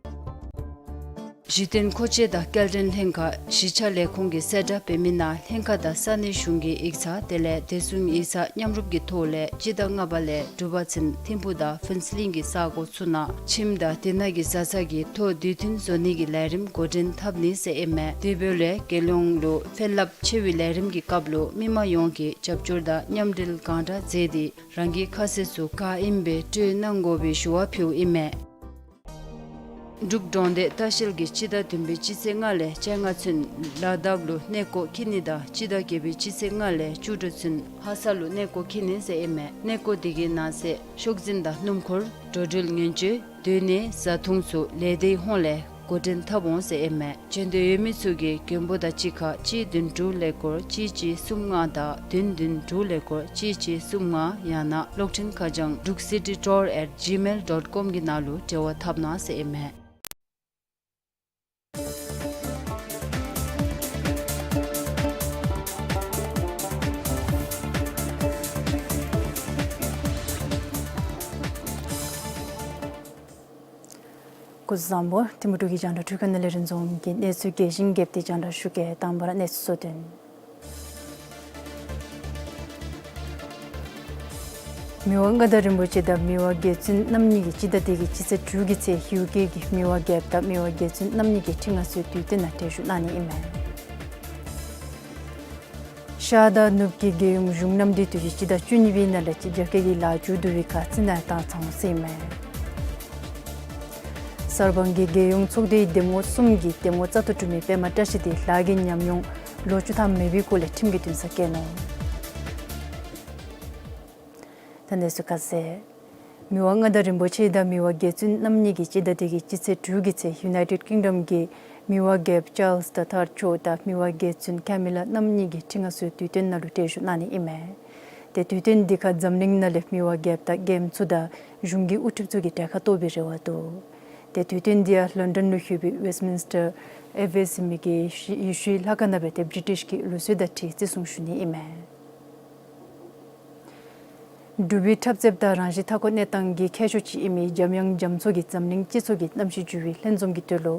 གཞི་རྟེན་མཁོ་ཆས་དང་སྐྱེལ་འདྲེན་ལྷན་ཁག་གཞིས་ཆགས་ལས་ཁུངས་ཀྱི་གསལ་བསྒྲགས་འབད་མི་ནང་ལྷན་ཁག་དང་ས་གནས་གཞུང་གི་ཡིག་ཚང་དེ་ལས་བདེ་སྲུང་ཡིག་ཚང་མཉམ་རུབ་ཀྱི་ཐོག་ལས་སྤྱི་ཟླ་ལྔ་པ་ལས་དྲུག་པ་ཚུན་ཐིམ་ཕུག་དང་ཕུན་ཚོགས་གླིང་གི་ས་གོ་ཚུ་ནང་ཁྱིམ་དང་དེ་ནང་གི་བཟའ་ཚང་གི་ཐོག་དུས་མཐུན་བཟོ་ནི་གི་ལས་རིམ་འགོ་འདྲེན་འཐབ་ནི་ཟེར་ཨིན་མས། དེ་འབདཝ་ལས་རྒྱལ་ཡོངས་ལུ་ཕན་རླབས་ཆེ་བའི་ལས་རིམ་གྱི་སྐབས་ལུ་མི་མང་ཡོངས་ཀྱིས་རྒྱབ་སྐྱོར་དང་མཉམ་འབྲེལ་གང་དྲག་མཛད་དེ་རང་གི་ཁ་གསལ་ཚུ་ག་ཨིནམ་སྦེ་སྤྲོད་གནང་དགོ་པའི་ཞུ་བ་ཕུལཝ་ཨིན་མས། འབྲུག་འབྲོང་སྡེ་ལྟ་བཤལ་གྱིས་སྤྱི་ཟླ་བདུན་པའི་སྤྱི་ཚེས་ལྔ་ལས་བཅོ་ལྔ་ཚུན་ལ་དྭགས་ལུ་གནས་སྐོར་འཁྱིད་ནི་དང་སྤྱི་ཟླ་བརྒྱད་པའི་སྤྱི་ཚེས་ལྔ་ལས་བཅུ་དྲུག་ཚུན་ལྷ་ས་ལུ་གནས་སྐོར་འཁྱིད་ནི་ཟེར་ཨིན་མས། གནས་སྐོར་འདི་གི་ནང་གསེས་ཤོག་འཛིན་དང་སྣུམ་འཁོར་འགྲོ་འགྲུལ་ཉེན་བཅོལ་སྡོད་གནས་བཟའ་འཐུང་ཚུ་ལས་སྡེའི་ཧོངས་ལས་འགོ་འདྲེན་འཐབ་འོང་ཟེར་ཨིན་མས། བྱོན་འདོད་ཡོད་མི་ཚུ་གིས་མགོན་པོ་དང་གཅིག་ཁར་གཅིག་བདུན་དྲུག་ཀླད་ཀོར་གཅིག་གཅིག་གསུམ་ལྔ་དང་བདུན་བདུན་དྲུག་ཀླད་ཀོར་གཅིག་གཅིག་གསུམ་ལྔ་ཡང་ན་གློག་འཕྲིན་ཁ་བྱང་druk city tour at gmail dot com གི་ནང་ལུ་འབྲེལ་བ་འཐབ་གནང་ཟེར་ཨིན་མས། སྐུ་གཟུགས་བཟང་པོ། ཐིམ་ཕུག་འབྲུག་གི་རྒྱང་བསྒྲགས་འཕྲུལ་ཁང་ནང་ལས་རིན་འཛོམས་ཀྱིས་གནས་ཚུལ་རྒྱས་ཤིང་རྒྱསཔ་སྦེ་རྒྱང་བསྒྲགས་ཞུ་གེ། དང་པ་ར་གནས་ཚུལ་གཙོ་དོན། མི་དབང་མངའ་བདག་རིན་པོ་ཆེ་དང་མི་དབང་རྒྱལ་བཙུན་རྣམ་གཉིས་ཀྱིས་སྤྱི་ཟླ་འདི་གི་སྤྱི་ཚེས་དྲུག་གི་ཚེ་ཡུ་ཀེ་གི་མི་དབང་རྒྱལཔོ་དང་མི་དབང་རྒྱལ་བཙུན་རྣམ་གཉིས་ཀྱི་ཁྲི་མངའ་གསོལ་དུས་སྟོན་ནང་གྲལ་བཞུགས་གནང་ནི་ཨིན་མས། ཤར་དང་ནུབ་ཀྱི་རྒྱལ་ཡོངས་གཞུང་མཉམ་འབྲེལ་དུས་ཆེན་སྤྱི་ཟླ་བཅུ་གཉིས་པའི་ནང་ལས་རྒྱ་སྐྱེད་ཀྱི་ལ་རྒྱུ་བསྡུ་བའི་ཁར་རྩི་ནག་བཏང་ཚར་ཟེར་ཨིན་མས། གསར་སྤང་གི་རྒྱལ་ཡོངས་ཚོགས་སྡེའི་འདེམས་ངོ་གསུམ་གྱི་འདེམས་ངོ་རྩ་ཐོ་གྲུབ་མི་པདྨ་བཀྲ་ཤིས་དེ་ལཱ་གི་ཉམས་མྱོང་ལོ་བཅུ་ཐམ་མེད་པའི་སྐོར་ལས་ཁྲིམས་ཀྱི་འདུན་སར་བཀལ་ནུག། ད་གནས་ཚུལ་ཁ་གསལ། མི་དབང་མངའ་བདག་རིན་པོ་ཆེ་དང་མི་དབང་རྒྱལ་བཙུན་རྣམ་གཉིས་ཀྱིས་སྤྱི་ཟླ་འདི་གི་སྤྱི་ཚེས་དྲུག་གི་ཚེ་ཡུ་ནའི་ཊེཌ་ཀིང་ཌམ་གྱི་མི་དབང་རྒྱལཔོ་ཅཱལསི་དི་ཐརཌ་མཆོག་དང་མི་དབང་རྒྱལ་བཙུན་ཀེ་མི་ལ་རྣམ་གཉིས་ཀྱི་ཁྲི་མངའ་གསོལ་དུས་སྟོན་ནང་ལུ་གྲལ་བཞུགས་གནང་ནི་ཨིན་མས། ཏེ་དུས་སྟོན་འདི་ཁར་འཛམ་གླིང་ནང་ལས་མི་དབང་རྒྱལཔོ་དང་རྒྱལམོ་ཚུ་དང་གཞུང་གི་དབུ་ཁྲིདཔ་ཚུ་གིས་གྲལ་ཁར་གཏོགས་པའི་རེ་བ་འདུག། ཏེ་དུས་སྟོན་འདི་ཡང་ལོན་ཌོན་ལུ་ཡོད་པའི་ཝེསཊ་མིན་སི་ཊར་ཨེབ་བེ་ཟེར་མི་གི་ཡེ་ཤུའི་ལྷ་ཁང་ནང་སྦེ་ཏེ་བི་རི་ཊིཤ་གི་ལུགས་སྲོལ་དང་འཁྲིལ་བརྩི་སྲུང་ཞུ་ནི་ཨིན་མས། འབྲུག་པའི་འཁྲབ་རྩེདཔ་དང་རང་བཞིན་མཐའ་འཁོར་གནས་སྟངས་ཀྱི་མཁས་མཆོག་ཅིག་ཨིན་མི་འཇམ་དབྱངས་རྒྱ་མཚོ་གིས་འཛམ་གླིང་སྤྱི་ཚོགས་ཀྱི་གནམ་གཤིས་འགྱུར་བའི་ལྷན་འཛོམས་ཀྱི་དོན་ལུ་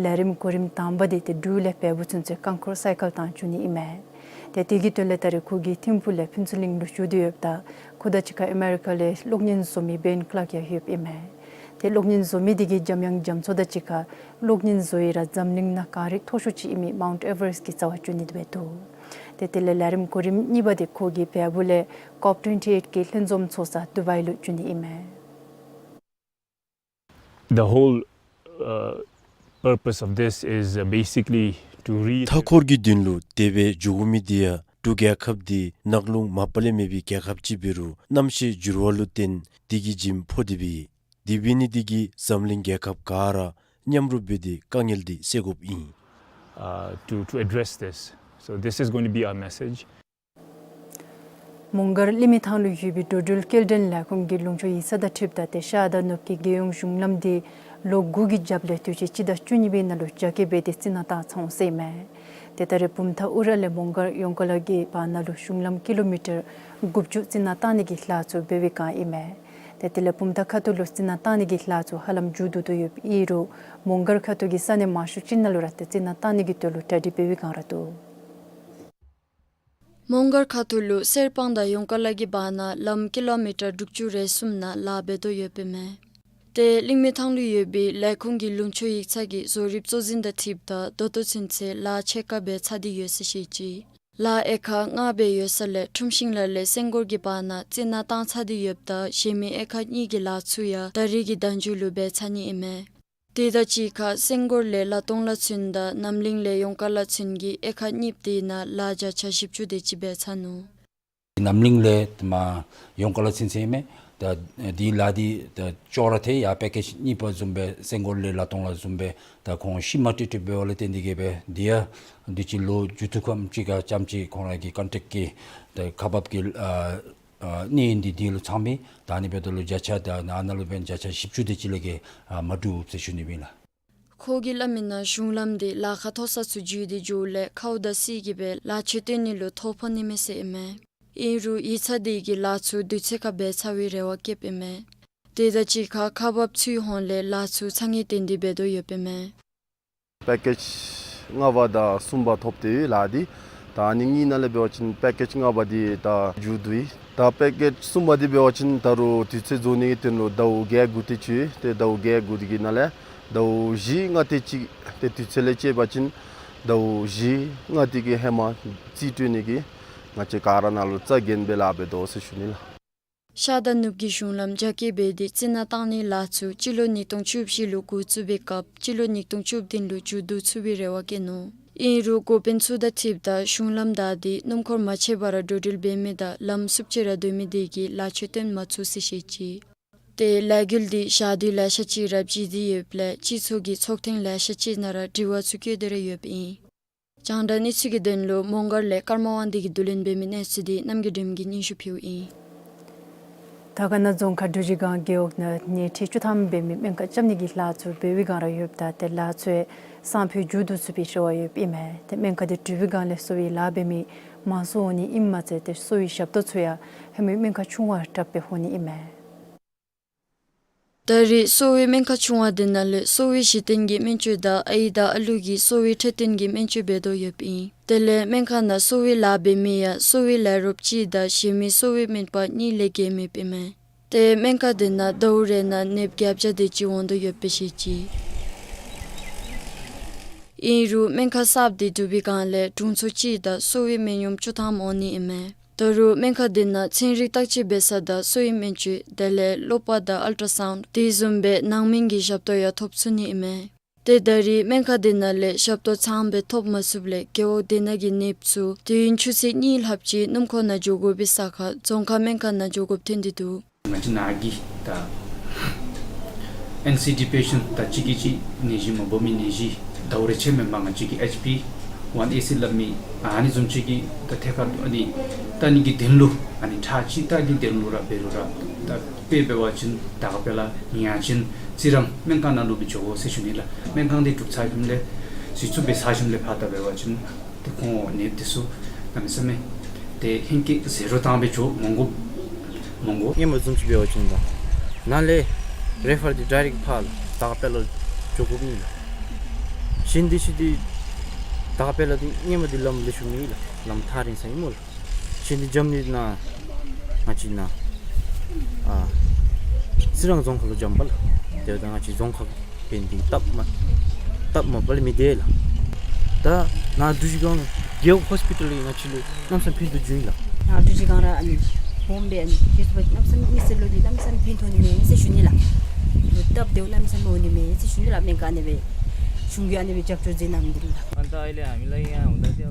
ལས་རིམ་གོ་རིམ་དང་པ་དེ་ཏེ་འབྲུག་ལས་བལ་པོ་ཚུན་ཚོད་རྐང་འཁོར་སའི་ཀལ་བཏང་འགྱོ་ནི་ཨིན་མས། ཏེ་དེ་གི་དོན་ལས་ད་རེས་ཁོ་གིས་ཐིམ་ཕུག་ལས་ཕུན་ཚོགས་གླིང་ལུ་བཞུགས་ཏེ་ཡོདཔ་ད་ཁོ་དང་གཅིག་ཁར་ཨ་མེ་རི་ཀ་ལས་གློག་བརྙན་བཟོ་མི་བེན་ཀླརཀ་ཡང་ཡོདཔ་ཨིན་མས། ཏེ་གློག་བརྙན་བཟོ་མི་དེ་གིས་འཇམ་དབྱངས་རྒྱ་མཚོ་དང་གཅིག་ཁར་གློག་བརྙན་བཟོ་ཡི་ར་འཛམ་གླིང་ནང་གངས་རི་མཐོ་ཤོས་ཅིག་ཨིན་མི་མའུནཊ་ཨེ་ཝེ་རེསཊ་གི་རྩ་བར་འགྱོ་ནི་འབད་འདུག། ཏེ་དེ་ལས་ལས་རིམ་གོ་རིམ་གཉིས་པ་དེ་ཁོ་གིས་བལ་པོ་ལས་ཀོབ་ཊུ་ཝེན་ཊི་ཨེཊ་གི་ལྷན་འཛོམས་ཚོགས་ས་དུ་བའི་ལུ་འགྱོ་ནི་ཨིན་མས། The whole, uh, purpose of this is, uh, basically མཐའ་འཁོར་གྱི་མདུན་ལུ་དེ་སྦེ་འགྱོ་དགོ་མི་འདི་ཡང་འབྲུག་རྒྱལ་ཁབ་འདི་ནག་ལུང་མ་པ་ལས་མེད་པའི་རྒྱལ་ཁབ་ཅིག་འབད་རུང་གནམ་གཤིས་འགྱུར་བ་ལུ་བརྟེན་དེ་གིས་འཇིམ་ཕོག་སྟེ་སྦེ་དེ་འབད་ནི་འདི་གིས་འཛམ་གླིང་རྒྱལ་ཁབ་ག་ར་མཉམ་རུབ་འབད་དེ་དཀའ་ངལ་འདི་སེལ་དགོཔ་ཨིན། Uh, to, to address this. So this is going to be our message. མོང་སྒར་གླིང་མི་ཐང་ལུ་ཡོད་པའི་འགྲོ་འགྲུལ་སྐྱེལ་འདྲེན་ལས་ཁུངས་ཀྱི་ལུང་ཕྱོགས་ཡིག་ཚང་དང་འཁྲིལཝ་ད་ཏེ་ཤར་དང་ནུབ་ཀྱི་རྒྱལ་ཡོངས་གཞུང་ལམ་འདི་ལོ་དགུ་གི་རྒྱབ་ལས་དུས་ཅི་སྤྱི་ཟླ་བཅུ་གཉིས་པའི་ནང་ལུ་རྒྱ་སྐྱེད་འབད་དེ་རྩི་ནག་བཏང་ཚར་འོང་ཟེར་ཨིན་མས། ཏེ་ད་རེས་བུམ་ཐང་ཨུ་ར་ལས་མོང་སྒར་ཡོངས་དཀར་ལ་གི་བར་ན་ལུ་གཞུང་ལམ་ཀི་ལོ་མི་ཊར་དགུ་བཅུ་རྩི་ནག་བཏང་ནི་གི་ལཱ་ཚུ་འབད་བའི་བསྒང་ཨིན་མས། ཏེ་དེ་ལས་བུམ་ཐང་ཁ་ཐུག་ལུ་རྩི་ནག་བཏང་ནི་གི་ལཱ་ཚུ་ཧ་ལམ་མཇུག་བསྡུ་དོ་ཡོདཔ་ཨིན་རུང་མོང་སྒར་ཁ་ཐུག་གི་ས་གནས་མང་ཤོས་ཅིག་ནང་ལུ་ར་ཏེ་རྩི་ནག་བཏང་ནི་གི་དོན་ལུ་གྲ་སྒྲིག་འབད་བའི་བསྒང་ར་འདུག། མོང་སྒར་ཁ་ཐུག་ལུ་གསེར་སྤང་དང་ཡོངས་དཀར་ལ་གི་བར་ན་ལམ་ཀི་ལོ་མི་ཊར་དྲུག་ཅུ་རེ་གསུམ་ནང་ལཱ་འབད་དོ་ཡོདཔ་ཨིན་མས། ཏེ་གླིང་མི་ཐང་ལུ་ཡོད་པའི་ལས་ཁུངས་ཀྱི་ལུང་ཕྱོགས་ཡིག་ཚང་གི་བཟོ་རིགཔ་གཙོ་འཛིན་དང་འཁྲིལཝ་ད་ད་ལྟོ་ཚུན་ཚོད་ལཱ་ཕྱེད་ཀ་འབད་ཚར་ཏེ་ཡོད་ཟེར་བཤད་ཅི། ལཱ་དབྱེ་ཁག་ལྔ་སྦེ་ཡོད་ས་ལས་ཁྲོམ་ཤིང་ལ་ལས་སེང་སྒོར་གྱི་བར་ན་རྩི་ནག་བཏང་ཚར་ཏེ་ཡོདཔ་ད་གཞན་མི་དབྱེ་ཁག་གཉིས་ཀྱི་ལཱ་ཚུ་ཡང་ད་རེས་ཀྱི་ཟླ་མཇུག་ལུ་འབད་ཚར་ནི་ཨིན་མས། དེ་དང་གཅིག་ཁར་སེང་སྒོར་ལས་ལ་སྟོང་ལ་ཚུན་དང་རྣམ་གླིང་ལས་ཡོངས་དཀར་ལ་ཚུན་གྱི་དབྱེ་ཁག་གཉིས་པོ་དེ་ནང་ལཱ་བརྒྱ་ཆ་བཞི་བཅུ་དེ་ཅིག་འབད་ཚར་ནུག། རྣམ་གླིང་ལས་མར་ཡོངས་དཀར་ལ་ཚུན་ཚོད་ཨིན་མས། ད་དེའི་ལཱ་འདི་ད་ཅོག་ར་འཐད་ཡར་པེ་ཀེཇ་གཉིས་པ་བཟུམ་སྦེ་སེང་སྒོར་ལས་ལ་སྟོང་ལ་བཟུམ་སྦེ་ད་ཁོང་ཤུལ་མ་ཏེ་ཏེ་འབདཝ་ལས་བརྟེན་ཏེ་གིས་སྦེ་འདི་ཡང་དུས་ཅི་ལོ་མཇུག་ཐུག་ཁམས་ཅིག་ཁར་ཙམ་ཅིག་ཁོང་ར་གི་ཀོན་ཊེཀཊ་ཀྱི་ད་ཁག་འབག་གི་ཨ་ཨ་གནས་ཡུན་འདི་དེ་ལུ་ཚང་པས། ད་ཨ་ནི་འབདཝ་ད་ལུ་བརྒྱ་ཆ་ད་ཨ་ནཱ་ལུ་འབདན་བརྒྱ་ཆ་བཞི་བཅུ་དེ་ཅིག་ལས་བརྒལ་ཨ་མ་འགྲུབ་ཟེར་ཞུ་ནི་ཨིན་ལགས། ཁོ་གིས་སླབ་མིའི་ནང་གཞུང་ལམ་འདི་ལཱ་ཁག་མཐོ་ས་ཚུ་བརྒྱུད་དེ་འགྱོཝ་ལས་ཁཝ་དང་གསེར་གྱིས་སྦེ་ལཱ་ཕྱོགས་སྟོན་ནི་ལུ་ཐོ་ཕོག་ནི་མས་ཟེར་ཨིན་མས། ཨིན་རུང་ཡིག་ཚང་འདི་གིས་ལཱ་ཚུ་དུས་ཚོད་ཁར་འབད་ཚར་བའི་རེ་བ་བསྐྱེདཔ་ཨིན་མས། དེ་དང་གཅིག་ཁར་ཁག་འབགཔ་ཚུའི་ཧོངས་ལས་ལཱ་ཚུ་ཚ་ངེས་བཏོན་ཏེ་འབད་དོ་ཡོདཔ་ཨིན་མས། པེ་ཀེཇ་ལྔ་པ་དང་གསུམ་པ་ཐོབ་སྟེ་ལགས། འདི་ད་ཨ་ནི་གཉིས་ནང་ལས་འབད་བ་ཅིན་པེ་ཀེཇ་ལྔ་པ་འདི་ད་མཇུག་བསྡུ་ཡི། ད་པེ་ཀེཇ་གསུམ་པ་འདི་འབད་བ་ཅིན་ད་རུང་དུས་ཚོད་རྫོགས་ནི་གི་དོན་ལུ་ཟླཝ་བརྒྱད་དགུ་དེ་ཅིག་ཏེ་ཟླཝ་བརྒྱད་དགུ་དེ་གི་ནང་ལས་ཟླཝ་བཞི་ལྔ་དེ་ཅིག་ཏེ་དུས་ཚོད་ལས་བཅད་པ་ཅིན་ཟླཝ་བཞི་ལྔ་དེ་གི་ཧེ་མ་རྩིས་སྤྲོད་ནི་གི་ང་བཅས་ག་ར་ནཱ་ལུ་རྩ་འགེངས་སྦེ་ལཱ་འབད་དོ་ཟེར་ཞུ་ནི་ལགས། ཤར་དང་ནུབ་ཀྱི་གཞུང་ལམ་རྒྱ་སྐྱེད་འབད་དེ་རྩི་ནག་བཏང་ནིའི་ལཱ་ཚུ་སྤྱི་ལོ་ཉིས་སྟོང་བཅུ་བཞི་ལུ་འགོ་བཙུགས་པའི་སྐབས་སྤྱི་ལོ་ཉིས་སྟོང་བཅུ་བདུན་ལུ་མཇུག་བསྡུ་ཚུགས་པའི་རེ་བ་བསྐྱེད་ནུག། ཨིན་རུང་འགོ་དཔོན་ཚུ་དང་འཁྲིལཝ་ད་གཞུང་ལམ་བདའ་སྟེ་སྣུམ་འཁོར་མ་ཆད་པར་འགྲོ་འགྲུལ་འབད་མི་དང་ལམ་བསུབ་ཅིག་ར་སྡོད་མི་དེ་གིས་ལཱ་ཕྱོགས་སྟོན་མ་ཚུགས་ཟེར་བཤད་ཅི། ཏེ་ལས་འགུལ་འདི་བཞག་དུས་ལེ་ཤ་ཅིག་ར་བརྗེད་དེ་ཡོདཔ་ལས་སྤྱི་ཚོགས་ཀྱི་ཚོགས་ཐེངས་ལེ་ཤ་ཅིག་ནང་ར་དྲི་བ་ཚུ་བཀོད་དེ་ར་ཡོདཔ་ཨིན། རྒྱང་བསྒྲགས་གནས་ཚུལ་གྱི་དོན་ལུ་མོང་སྒར་ལས་ཀརྨ་དབང་འདུས་ཀྱིས་བསྡུ་ལེན་འབད་མི་གནས་ཚུལ་འདི་རྣམ་རྒྱལ་སྒྲོལ་མ་གིས་སྙན་ཞུ་ཕུལཝ་ཨིན། དར་དཀར་ན་རྫོང་ཁག་འབྲུག་རྗེ་སྒང་རྒེད་འོག་ནང་ཉེར་བཅུ་ཐམ་འབད་མི་སྨན་ཁང་རྐྱབ་ནི་གི་ལཱ་ཚུ་འབད་བའི་བསྒང་ར་ཡོདཔ་ད་ཏེ་ལཱ་ཚུ་སང་ཕོད་མཇུག་བསྡུ་ཚུགས་པའི་རེ་བ་ཡོདཔ་ཨིན་མས། ཏེ་སྨན་ཁང་འདི་གྲུབ་པའི་བསྒང་ལས་གསོ་བའི་ལཱ་འབད་མི་མང་སུ་འོང་ནི་ཨིནམ་མ་ཚད་ཏེ་གསོ་བའི་ཞབས་ཏོག་ཚུ་ཡང་ཧེ་མའི་སྨན་ཁང་ཆུང་བ་དྲག་སྦེ་འོང་ནི་ཨིན་མས། ད་རེས་གསོ་བའི་སྨན་ཁང་ཆུང་བ་འདི་ནང་ལས་གསོ་བའི་གཞི་རྟེན་གྱི་སྨན་བཅོས་དང་ཨའི་དང་ཨ་ལུ་གི་གསོ་བའི་འཕྲོད་བསྟེན་གྱི་སྨན་བཅོས་འབད་དོ་ཡོདཔ་ཨིན། དེ་ལས་སྨན་ཁང་ནང་གསོ་བའི་ལཱ་འབད་མི་ཡང་གསོ་བའི་ལས་རོགསཔ་ཅིག་དང་གཞན་མི་གསོ་བའི་སྨན་པ་གཉིས་ལས་བརྒལ་མེདཔ་ཨིན་མས། ཏེ་སྨན་ཁང་འདི་ནང་ཟླཝ་རེ་ནང་ནདཔ་བརྒྱད་བརྒྱ་དེ་ཅིག་འོང་དོ་ཡོདཔ་སྦེ་བཤད་ཅི། ཨིན་རུང་སྨན་ཁང་གསརཔ་འདི་གྲུབ་པའི་བསྒང་ལས་དྲུང་འཚོ་གཅིག་དང་གསོ་བའི་སྨན་གཡོགམོ་བཅུ་ཐམ་འོང་ནི་ཨིན་མས། ད་རུང་སྨན་ཁང་འདི་ནང་ཚན་རིག་བརྟག་དཔྱད་འབད་ས་དང་གསོ་བའི་སྨན་བཅོས་དེ་ལས་གློག་པར་དང་ཨལ་ཊ་སའུནཌ་དེ་བཟུམ་སྦེ་ནང་མི་གི་ཞབས་ཏོག་ཡང་ཐོབ་ཚུགས་ནི་ཨིན་མས། ཏེ་ད་རེས་སྨན་ཁང་འདི་ནང་ལས་ཞབས་ཏོག་ཚངམ་སྦེ་ཐོབ་མ་ཚུགསཔ་ལས་རྒེད་འོག་འདི་ནང་གི་ནདཔ་ཚུ་དུས་ཡུན་ཆུ་ཚོད་གཉིས་ལྷགཔ་ཅིག་སྣུམ་འཁོར་ནང་འགྱོ་དགོ་པའི་ས་ཁར་རྫོང་ཁག་སྨན་ཁང་ནང་འགྱོ་དགོཔ་ཐོན་ཏེ་འདུག། ང་བཅས་ནཱ་གི་ད་ཨེན་སི་ཌི་པེ་ཤེནཊ་ད་གཅིག་གིས་གཅིག་ནད་གཞི་མ་འབོ་མི་ནད་གཞི་ཟླཝ་རེ་ཆད་མེན་པར་ང་བཅས་ཀྱི་ཨེཆ་པི་ཝན་ཨེ་སི་སླབ་མི་ཨ་ནི་བཟུམ་ཅིག་གི་ད་ཐད་ཀར་ཨ་ནི་ད་ཨ་ནི་གི་དོན་ལུ་ཨ་ནི་ཁྲག་ཅིག་ད་ཨ་ནི་དོན་ལུ་ར་འབད་རུང་ར་ད་དཔེ་འབད་བ་ཅིན་ད་ག་དཔེ་ལ་ཉིན་ཡང་ཅིན་རྩི་རང་སྨན་ཁང་ནང་ལུ་སྦེ་འགྱོ་དགོ་ཟེར་ཞུ་ནི་ལགས། སྨན་ཁང་འདི་གྲུབ་ཚར་ཞིནམ་ལས་གཞི་བཙུགས་འབད་ཚར་ཞིནམ་ལས་ཕར་ད་འབད་བ་ཅིན་ཏེ་ཁོང་ནདཔ་འདི་ཚུ་གནམ་མེད་ས་མེད་ཏེ་ཧེང་སྐལ་ཟད་འགྲོ་བཏང་སྦེ་འགྱོ་མི་དགོ་མི་དགོ། སྔོན་མ་བཟུམ་ཅིག་འབད་བ་ཅིན་ད་ནཱ་ལས་རེ་ཕར་འདི་ཌའི་རེཀཊ་ཕར་ལུ་ད་ག་དཔེ་ལུ་འགྱོ་དགོཔ་ཨིན་ལགས། གཞན་འདི་ཅིག་འདི་ད་ག་དཔེ་ལུ་འདི་སྔོན་མ་འདི་ལམ་ལེགས་ཤོམ་མེད་ལགས། ལམ་ཐག་རིང་ས་ཨིན་སྨོ་ལགས། གཞན་འདི་འགྱོ་ནི་ནཱ་ང་བཅས་ནཱ་ཨ་རྩི་རང་རྫོང་ཁག་ལུ་འགྱོཝ་ཨིན་པས་ལགས། དེ་ད་ང་བཅས་རྫོང་ཁག་འབད་ནི་འདི་སྟབས་མ་སྟབས་མ་པ་ལས་མི་བདེ་ལགས། ད་ནཱ་འབྲུག་རྗེ་སྒང་རྒེད་འོག་ཧོས་པི་ཊལ་གྱིས་ང་བཅས་ལུ་གནམ་མེད་ས་མེད་ཕན་ཐོགས་བྱུང་ཡི་ལགས། ནཱ་འབྲུག་རྗེ་སྒང་ར་ཨ་ནི་སྦོམ་སྦེ་ཨ་ནི་རྒྱལ་ཚབ་གནམ་མེད་ས་མེད་མི་སེར་ལུ་འདི་གནམ་མེད་ས་མེད་ཕན་ཐོགས་ནི་མས་ཟེར་ཞུ་ནི་ལགས། ལུ་སྟབས་བདེཝ་གནམ་མེད་ས་མེད་འོང་ནི་མས་ཟེར་ཞུ་ནི་ལགས། སྨན་ཁང་ཨ་ནི་སྦེ་ གཞུང་གིས་ཨ་ནི་སྦེ་རྒྱབ་སྐྱོར་མཛད་གནང་མི་འདི་ལགས།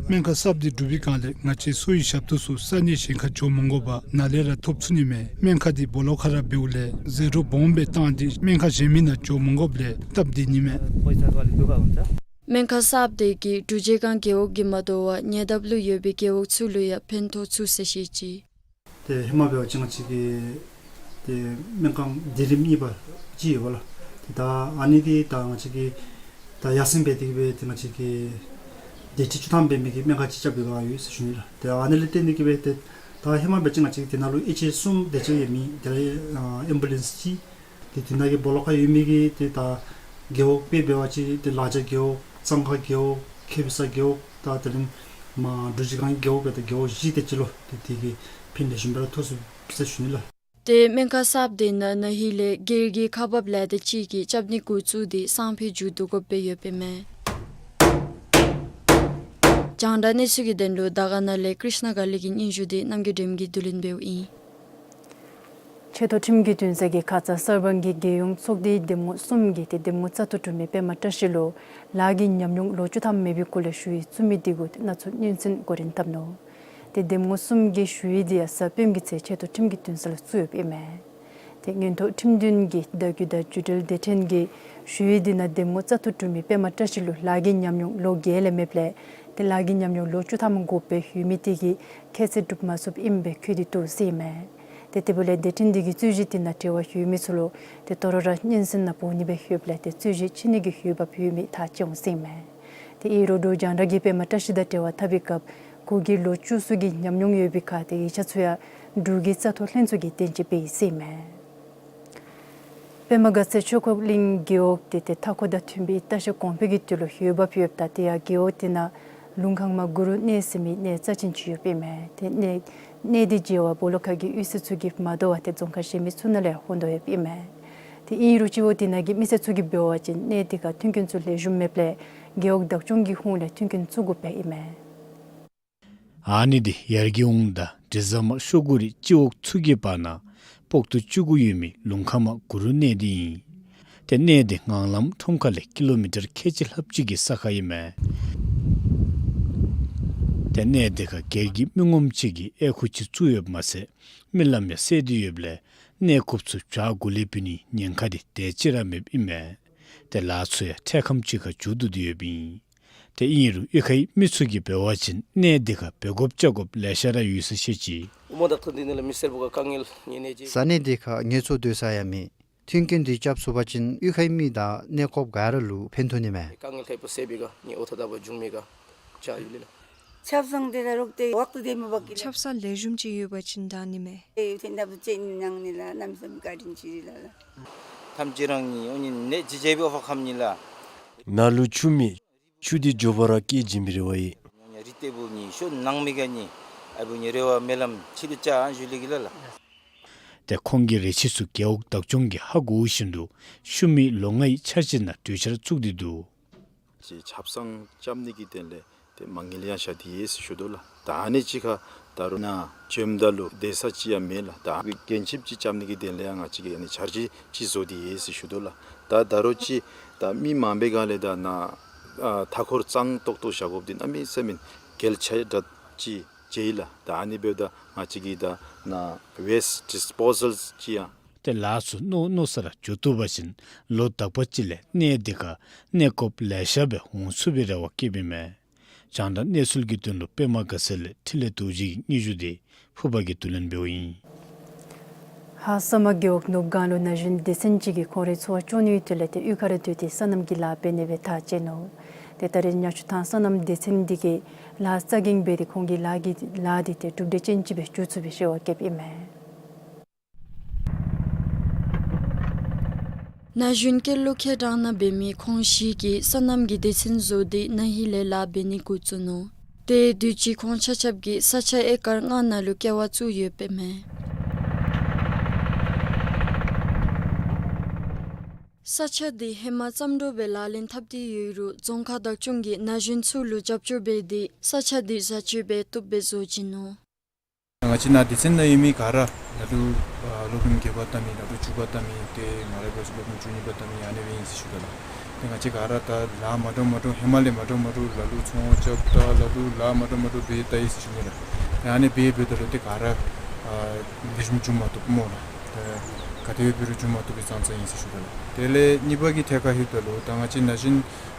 སྨན་ཁང་གསརཔ་འདི་གྲུབ་པའི་སྒང་ལས་ང་བཅས་གསོ་བའི་ཞབས་ཏོག་ཚུ་ས་གནས་གཞན་ཁར་འགྱོ་མ་དགོ་པར་ནཱ་ལས་ར་ཐོབ་ཚུགས་ནི་མས། སྨན་ཁང་འདི་སྦོ་ལོགས་ཁར་ར་འབདཝ་ལས་ཟད་འགྲོ་སྦོམ་སྦེ་བཏང་སྟེ་སྨན་ཁང་གཞན་མི་ནང་འགྱོ་མ་དགོཔ་ལས་སྟབས་བདེ་ནི་མས། སྨན་ཁང་གསརཔ་འདི་གིས་འབྲུག་རྗེས་སྒང་རྒེད་འོག་གི་མ་དོ་བར་ཉེ་འདབས་ལུ་ཡོད་པའི་རྒེད་འོག་ཚུ་ལུ་ཡང་ཕན་ཐོགས་ཚུགས་ཟེར་བཤད་ཅི། ཏེ་ཧེ་མ་འབད་བ་ཅིན་ང་བཅས་ཀྱི་ཏེ་སྨན་ཁང་སྡེ་རིམ་གཉིས་པ་ཅིག་ཡོད་པ་ལགས། ཏེ་ད་ཨ་ནི་འདི་ད་ང་བཅས་ཀྱི་ད་ཡར་སེང་འབད་དེ་གིས་སྦེ་ཏེ་ང་བཅས་ཀྱི་སྡེ་ཁྲི་བཅུ་ཐམ་འབད་མི་གི་སྨན་ཁང་ཅིག་རྐྱབ་པའི་བསྒང་ཡོད་ཟེར་ཞུ་ནི་ལགས། ཏེ་ཨ་ནི་ལས་བརྟེན་ཏེ་གིས་སྦེ་ཏེ་ད་ཧེ་མ་འབད་བ་ཅིན་ང་བཅས་ཀྱི་དེ་ནང་ལུ་ཨེཆ་ཨེ་གསུམ་དེ་ཅིག་ཡོད་མི་དེ་ལས་ཨ་ཨེམ་བུ་ལེནསི་ཅིག། ཏེ་དེ་ནང་གི་སྦོ་ལོགས་ཁར་ཡོད་མི་གི་ཏེ་ད་རྒེད་འོག་དཔེ་འབད་བ་ཅིན་ཏེ་ལ་རྒྱ་རྒེད་འོག། གཙང་ཁ་རྒེད་འོག། ཁེ་བི་ས་རྒེད་འོག། ད་དེ་ལས་མར་འབྲུག་རྗེས་སྒང་རྒེད་འོག་སྦེ་ད་རྒེད་འོག་བཞི་དེ་ཅིག་ལུ་ཏེ་དེ་གིས་ཕན་ལེགས་ཤོམ་སྦེ་ར་ཐོགས་ཚུགས་ཟེར་ཞུ་ནི་ལགས། ཏེ་སྨན་ཁང་གསརཔ་འདི་ནང་ན་ཧིང་ལས་སྒེར་གྱི་ཁག་འབགཔ་ལས་དེ་ཅིག་གིས་རྐྱབ་ནི་འགོ་བཙུགས་ཏེ་སང་ཕོད་མཇུག་བསྡུ་དགོཔ་སྦེ་ཡོདཔ་ཨིན་མས། རྒྱང་བསྒྲགས་གནས་ཚུལ་གྱི་དོན་ལུ་དར་དཀར་ན་ལས་ཀྲིཤ་ན་དགའ་ལེགས་ཀྱི་སྙན་ཞུ་འདི་རྣམ་རྒྱལ་སྒྲོལ་མ་གིས་བསྡུ་ལེན་འབདཝ་ཨིན། ཆེ་མཐོ་ཁྲིམས་ཀྱི་འདུན་ས་གི་ཁ་ཙ་གསར་སྤང་གི་རྒྱལ་ཡོངས་ཚོགས་སྡེའི་འདེམས་ངོ་གསུམ་གྱི་ཏེ་འདེམས་ངོ་བཙག་འཐུ་གྲུབ་མི་པདྨ་བཀྲ་ཤིས་ལུ་ལཱ་གི་ཉམས་མྱོང་ལོ་བཅུ་ཐམ་མེད་པའི་སྐོར་ལས་ཞུ་ཡིག་བཙུགས་མི་འདི་གུ་ཏེ་གནས་ཚུལ་སྙན་སེང་གོ་རིམ་བཏབ་ནུག། ཏེ་འདེམས་ངོ་གསུམ་གྱི་ཞུ་ཡིག་འདི་ཡང་གཟའ་སྤེནམ་གི་ཚེ་ཆེ་མཐོ་ཁྲིམས་ཀྱི་འདུན་ས་ལུ་བཙུགས་ཡོདཔ་ཨིན་མས། ཏེ་མངོན་མཐོ་ཁྲིམས་འདུན་གྱི་བརྡ་བརྒྱུད་དང་བརྒྱུད་འབྲེལ་སྡེ་ཕྲན་གྱིས་ཞུ་ཡིག་འདི་ནང་འདེམས་ངོ་བཙག་འཐུ་གྲུབ་མི་པདྨ་བཀྲ་ཤིས་ལུ་ལཱ་གི་ཉམས་མྱོང་ལོ་བརྒྱད་ལས་མེདཔ་ལས་ཏེ་ལཱ་གི་ཉམས་མྱོང་ལོ་བཅུ་ཐམ་འགོར་བའི་ཡོད་མི་དེ་གིས་ཁྱད་ཚད་གྲུབ་མ་ཚུགསཔ་ཨིནམ་སྦེ་བཀོད་དེ་འདུག་ཟེར་ཨིན་མས། ཏེ་དེ་འབདཝ་ལས་སྡེ་ཕྲན་འདི་གིས་རྩོད་གཞི་དེ་ནང་འབྲེལ་བ་ཡོད་མི་ཚུ་ལུ་ཏེ་དོ་རུང་ར་སྙན་སེང་ནང་འབོ་ནི་སྦེ་ཡོདཔ་ལས་ཏེ་རྩོད་གཞི་ཕྱེ་ནི་གི་འོས་འབབ་ཡོད་མི་ཐག་བཅད་འོང་ཟེར་ཨིན་མས། ཏེ་ཨིན་རུང་འབྲུག་རྒྱང་བསྒྲགས་ཀྱིས་པདྨ་བཀྲ་ཤིས་དང་འབྲེལ་བ་འཐབ་པའི་སྐབས་ཁོ་གིས་ལོ་བཅུ་ཚུ་གི་ཉམས་མྱོང་ཡོད་པའི་ཁར་ཏེ་ཡིག་ཆ་ཚུ་ཡང་འབྲུག་གི་བཙག་འཐུ་ལྷན་ཚོགས་ཀྱིས་བཏོན་ཅི་སྦེ་ཨིན་ཟེར་ཨིན་མས། པདྨ་དགའ་ཚལ་ཆོས་འཁོར་གླིང་རྒེད་འོག་འདི་ཏེ་མཐའ་འཁོར་དང་མཐུན་པའི་ལྟ་བཤལ་གོང་འཕེལ་གྱི་དོན་ལུ་འོས་འབབ་ཡོདཔ་ད་ཏེ་ཡང་རྒེད་འོག་འདི་ནང་ལུང་ཁང་མ་གུ་རུ་གནས་ཟེར་མི་གནས་རྩ་ཅན་ཅིག་ཡོདཔ་ཨིན་མས། ཏེ་གནས་གནས་འདི་མཇལ་བར་སྦོ་ལོགས་ཁ་གི་གཡུས་ས་ཚུ་གིས་མ་དོ་བར་ཏེ་རྫོང་ཁག་གཞན་མི་ཚུ་ནང་ལས་འོང་དོ་ཡོདཔ་ཨིན་མས། ཏེ་ཨིན་རུང་སྤྱི་འོག་འདི་ནང་གི་མི་སེར་ཚུ་གིས་འབད་བ་ཅིན་གནས་འདི་ཁར་མཐུན་རྐྱེན་ཚུ་ལེགས་ཤོམ་མེདཔ་ལས་རྒེད་འོག་བདག་སྐྱོང་གི་ཧོངས་ལས་མཐུན་རྐྱེན་བཙུགས་དགོཔ་ཨིན་མས། ཨ་ནི་འདི་ཡར་རྒྱས་ཧོངས་དང་འབྲས་བཟའ་མ་ཤོག་གུ་རི་སྤྱི་འོག་ཚུ་གི་བར་ན་སྤོག་ཏོ་བཅུ་དགུ་ཡོད་མི་ལུང་ཁང་མ་གུ་རུ་གནས་འདི་ཨིན། ཏེ་གནས་འདི་ངང་ལམ་ཁྲོམ་ཁ་ལས་ཀི་ལོ་མི་ཊར་ཁལ་གཅིག་ལྷགཔ་ཅིག་གི་ས་ཁར་ཨིན་མས། ཏེ་གནས་འདི་ཁར་སྒེར་གྱི་མི་ངོམ་ཅིག་གིས་ཨེ་ཁུ་ཅིག་བཙུགས་ཡོདཔ་མ་ཚད་མི་ལམ་ཡང་བསལ་ཏེ་ཡོདཔ་ལས་གནས་སྐོརཔ་ཚུ་བྱཱར་གུ་ལས་ཕུལ་ནིའི་ཉེན་ཁ་འདི་དེ་ཅིག་ར་མེདཔ་ཨིན་མས། ཏེ་ལཱ་ཚུ་ཡང་འཕྲལ་ཁམས་ཅིག་ཁར་མཇུག་བསྡུ་སྟེ་ཡོདཔ་ཨིན། ཏེ་ཨིན་རུང་གཡུས་ཁའི་མི་ཚུ་གིས་འབད་བ་ཅིན་གནས་འདི་ཁར་འབད་དགོཔ་བཅའ་དགོཔ་ལེ་ཤ་ར་ཡོད་ཟེར་བཤད་ཅི། ས་གནས་འདི་ཁར་ངལ་འཚོ་སྡོད་ས་ཡང་མེད། མཐུན་རྐྱེན་འདི་རྐྱབ་ཚུགས་པ་ཅིན་གཡུས་ཁའི་མི་དང་གནས་སྐོརཔ་ག་ར་ལུ་ཕན་ཐོགས་ནི་མས། ཆབ་གསང་འདི་ད་རོགས་ཏེ་འོག་ཏུ་དེ་མི་འབག་གི། ཆབ་གསང་ལེགས་ཤོམ་ཅིག་ཡོད་པ་ཅིན་དྲག་ནི་མས། ཨེ་ཐེ་ནབ་ཅན་ནང་ནི་ལགས་གནམ་མེད་ས་མེད་བཀའ་དྲིན་ཆེ་ལགས། ཐམས་ཅད་རང་ནི་འོ་ནི་ནད་ཅི་བྱས་པའི་ཨོ་ཕ་ཁམས་ནི་ལགས། ནཱ་ལུ་ཆུ་མེད། ཆུ་འདི་མགྱོགས་པ་ར་སྐྱེ་བྱིན་པའི་རེ་བ་ཡོད། རི་ལྟེ་བུ་ནི་ཤོ་ནང་མི་ག་ནི་ཨ་བུ་ནི་རེ་བ་སྨོན་ལམ་ཕྱི་ལུ་བཅའ་ཨ་ཞུ་ལེ་གི་ལགས། ཏེ་ཁོང་གིས་རེ་ཆེ་ཚུ་རྒེད་འོག་བདག་སྐྱོང་གིས་ཧ་གོ་བཞིན་དུ་ཤུལ་མའི་ལོ་ལྔའི་འཆར་གཞི་ནང་གྲོས་འཆར་བཙུགས་ཏེ་འདུག། ཅིག་ཆབ་གསང་རྐྱབ་ནི་གི་དོན་ལས་ཏེ་མ་དངུལ་ཡང་བཞག་སྟེ་ཡོད་ཟེར་ཞུ་དོ་ལགས། ད་ཨ་ནི་ཅིག་ཁར་ད་རུང་ནཱ་བྱོནམ་ད་ལུ་སྡོད་ས་ཅིག་ཡང་མེད་ལགས། ད་ཨ་གི་རྒན་ཁྱིམ་ཅིག་རྐྱབ་ནི་གི་དོན་ལས་ཡང་ང་བཅས་ཀྱིས་ཨ་ནི་འཆར་གཞི་ཅིག་བཟོ་སྟེ་ཡོད་ཟེར་ཞུ་དོ་ལགས། ད་ད་རུང་ཅིག་ད་མི་མང་པའི་སྒང་ལས་ད་ནཱ་ཨ་མཐའ་འཁོར་གཙང་ཏོག་ཏོ་བཞག་དགོཔ་འདི་གནམ་མེད་ས་མེད་གལ་ཆེ་དྲགས་ཅིག་ཅིག་ཨིན་ལགས། ད་ཨ་ནི་འབདཝ་ད་ང་བཅས་ཀྱིས་ད་ནཱ་ཝེསཊ་ཌིསི་པོ་ཟཱལ་ཅིག་ཡང་ཏེ་ལཱ་ཚུ་མནོ་མནོ་ས་ར་འགྱོ་བཏུབ་པ་ཅིན་ལོ་དག་པ་ཅིག་ལས་གནས་འདི་ཁར་གནས་སྐོརཔ་ལེ་ཤ་སྦེ་འོང་ཚུགས་པའི་རེ་བ་བསྐྱེདཔ་ཨིན་མས། རྒྱང་བསྒྲགས་གནས་ཚུལ་གྱི་དོན་ལུ་པདྨ་དགའ་ཚལ་ལས་འཕྲིན་ལས་རྡོ་རྗེ་གི་སྙན་ཞུ་འདི་ཕུར་པ་གིས་བསྡུ་ལེན་འབདཝ་ཨིན། ཧཱ་ས་དམར་རྒེད་འོག་ནུབ་སྒང་ལུ་ན་གཞོན་སྡེ་ཚན་ཅིག་གིས་ཁོང་རའི་འཚོ་བ་སྐྱོང་ནིའི་དོན་ལས་ཏེ་གཡུས་ཁར་སྡོད་དེ་སོ་ནམ་གྱི་ལཱ་འབད་ནི་སྦེ་ཐག་བཅད་ནུག། ཏེ་ད་རེས་ཉ་ཆུ་ཐང་སོ་ནམ་སྡེ་ཚན་འདི་གིས་ལཱ་རྩ་འགེངས་འབད་དེ་ཁོང་གི་ལཱ་གི་ལཱ་འདི་ཏེ་གྲུབ་འབྲས་ཅན་ཅིག་སྦེ་འགྱོ་ཚུགས་པའི་རེ་བ་བསྐྱེདཔ་ཨིན་མས། ན་གཞོན་སྐྱེས་ལོ་ཁལ་གྲངས་ནང་འབད་མི་ཁོང་བཞི་གིས་སོ་ནམ་གྱི་སྡེ་ཚན་བཟོ་སྟེ་ན་ཧིང་ལས་ལཱ་འབད་ནི་འགོ་བཙུགས་ནུག། ཏེ་དུས་ཅི་ཁོང་ཆ་ཁྱབ་ཀྱིས་ས་ཆ་ཨེ་ཀར་ལྔ་ནང་ལུ་ཀེ་བ་བཙུགས་ཡོདཔ་ཨིན་མས། ས་ཆ་འདི་ཧེ་མ་རྩམ་དྲོ་སྦེ་ལག་ལེན་འཐབ་སྟེ་ཡོད་རུང་རྫོང་ཁག་བདག་སྐྱོང་གིས་ན་གཞོན་ཚུ་ལུ་རྒྱབ་སྐྱོར་འབད་དེ་ས་ཆ་འདི་བཟའ་སྤྱོད་འབད་བཏུབ་སྦེ་བཟོ་བྱིན་ནུག། ང་བཅས་ནཱ་སྡེ་ཚན་ནང་ཡོད་མི་ག་ར་ད་ལྟོ་ཨ་སློབ་རིམ་བརྒྱད་པ་བཏང་མི་ད་ལྟོ་བཅུ་པ་བཏང་མི་ཏེ་མ་རེ་བ་ཅིན་སློབ་རིམ་བཅུ་གཉིས་པ་བཏང་མི་ཨ་ནི་སྦེ་ཨིན་ཟེར་ཞུ་དོ་ལགས། ཏེ་ང་བཅས་ག་ར་ད་ལཱ་མ་འདྲཝ་མ་འདྲཝ་ཧེ་མ་ལས་མ་འདྲཝ་མ་འདྲཝ་ལ་ལུ་ཚོང་རྐྱབ་ད་ལ་ལུ་ལཱ་མ་འདྲཝ་མ་འདྲཝ་འབད་ད་ཡི་ཟེར་ཞུ་ནི་ལགས། ཏེ་ཨ་ནི་འབད་འབདཝ་ད་ལུ་ཏེ་ག་ར་ཨ་ལེགས་ཤོམ་འགྱོ་མ་བཏུབ་སྨོ་ལགས། ད་ག་དེ་སྦེ་འབད་རུང་འགྱོ་མ་བཏུབ་པའི་ཙང་ཙང་ཨིན་ཟེར་ཞུ་དོ་ལགས། དེ་ལས་གཉིས་པ་གི་ཐད་ཁར་ལྷོདཔ་ད་ལུ་ད་ང་བཅས་ན་གཞོན་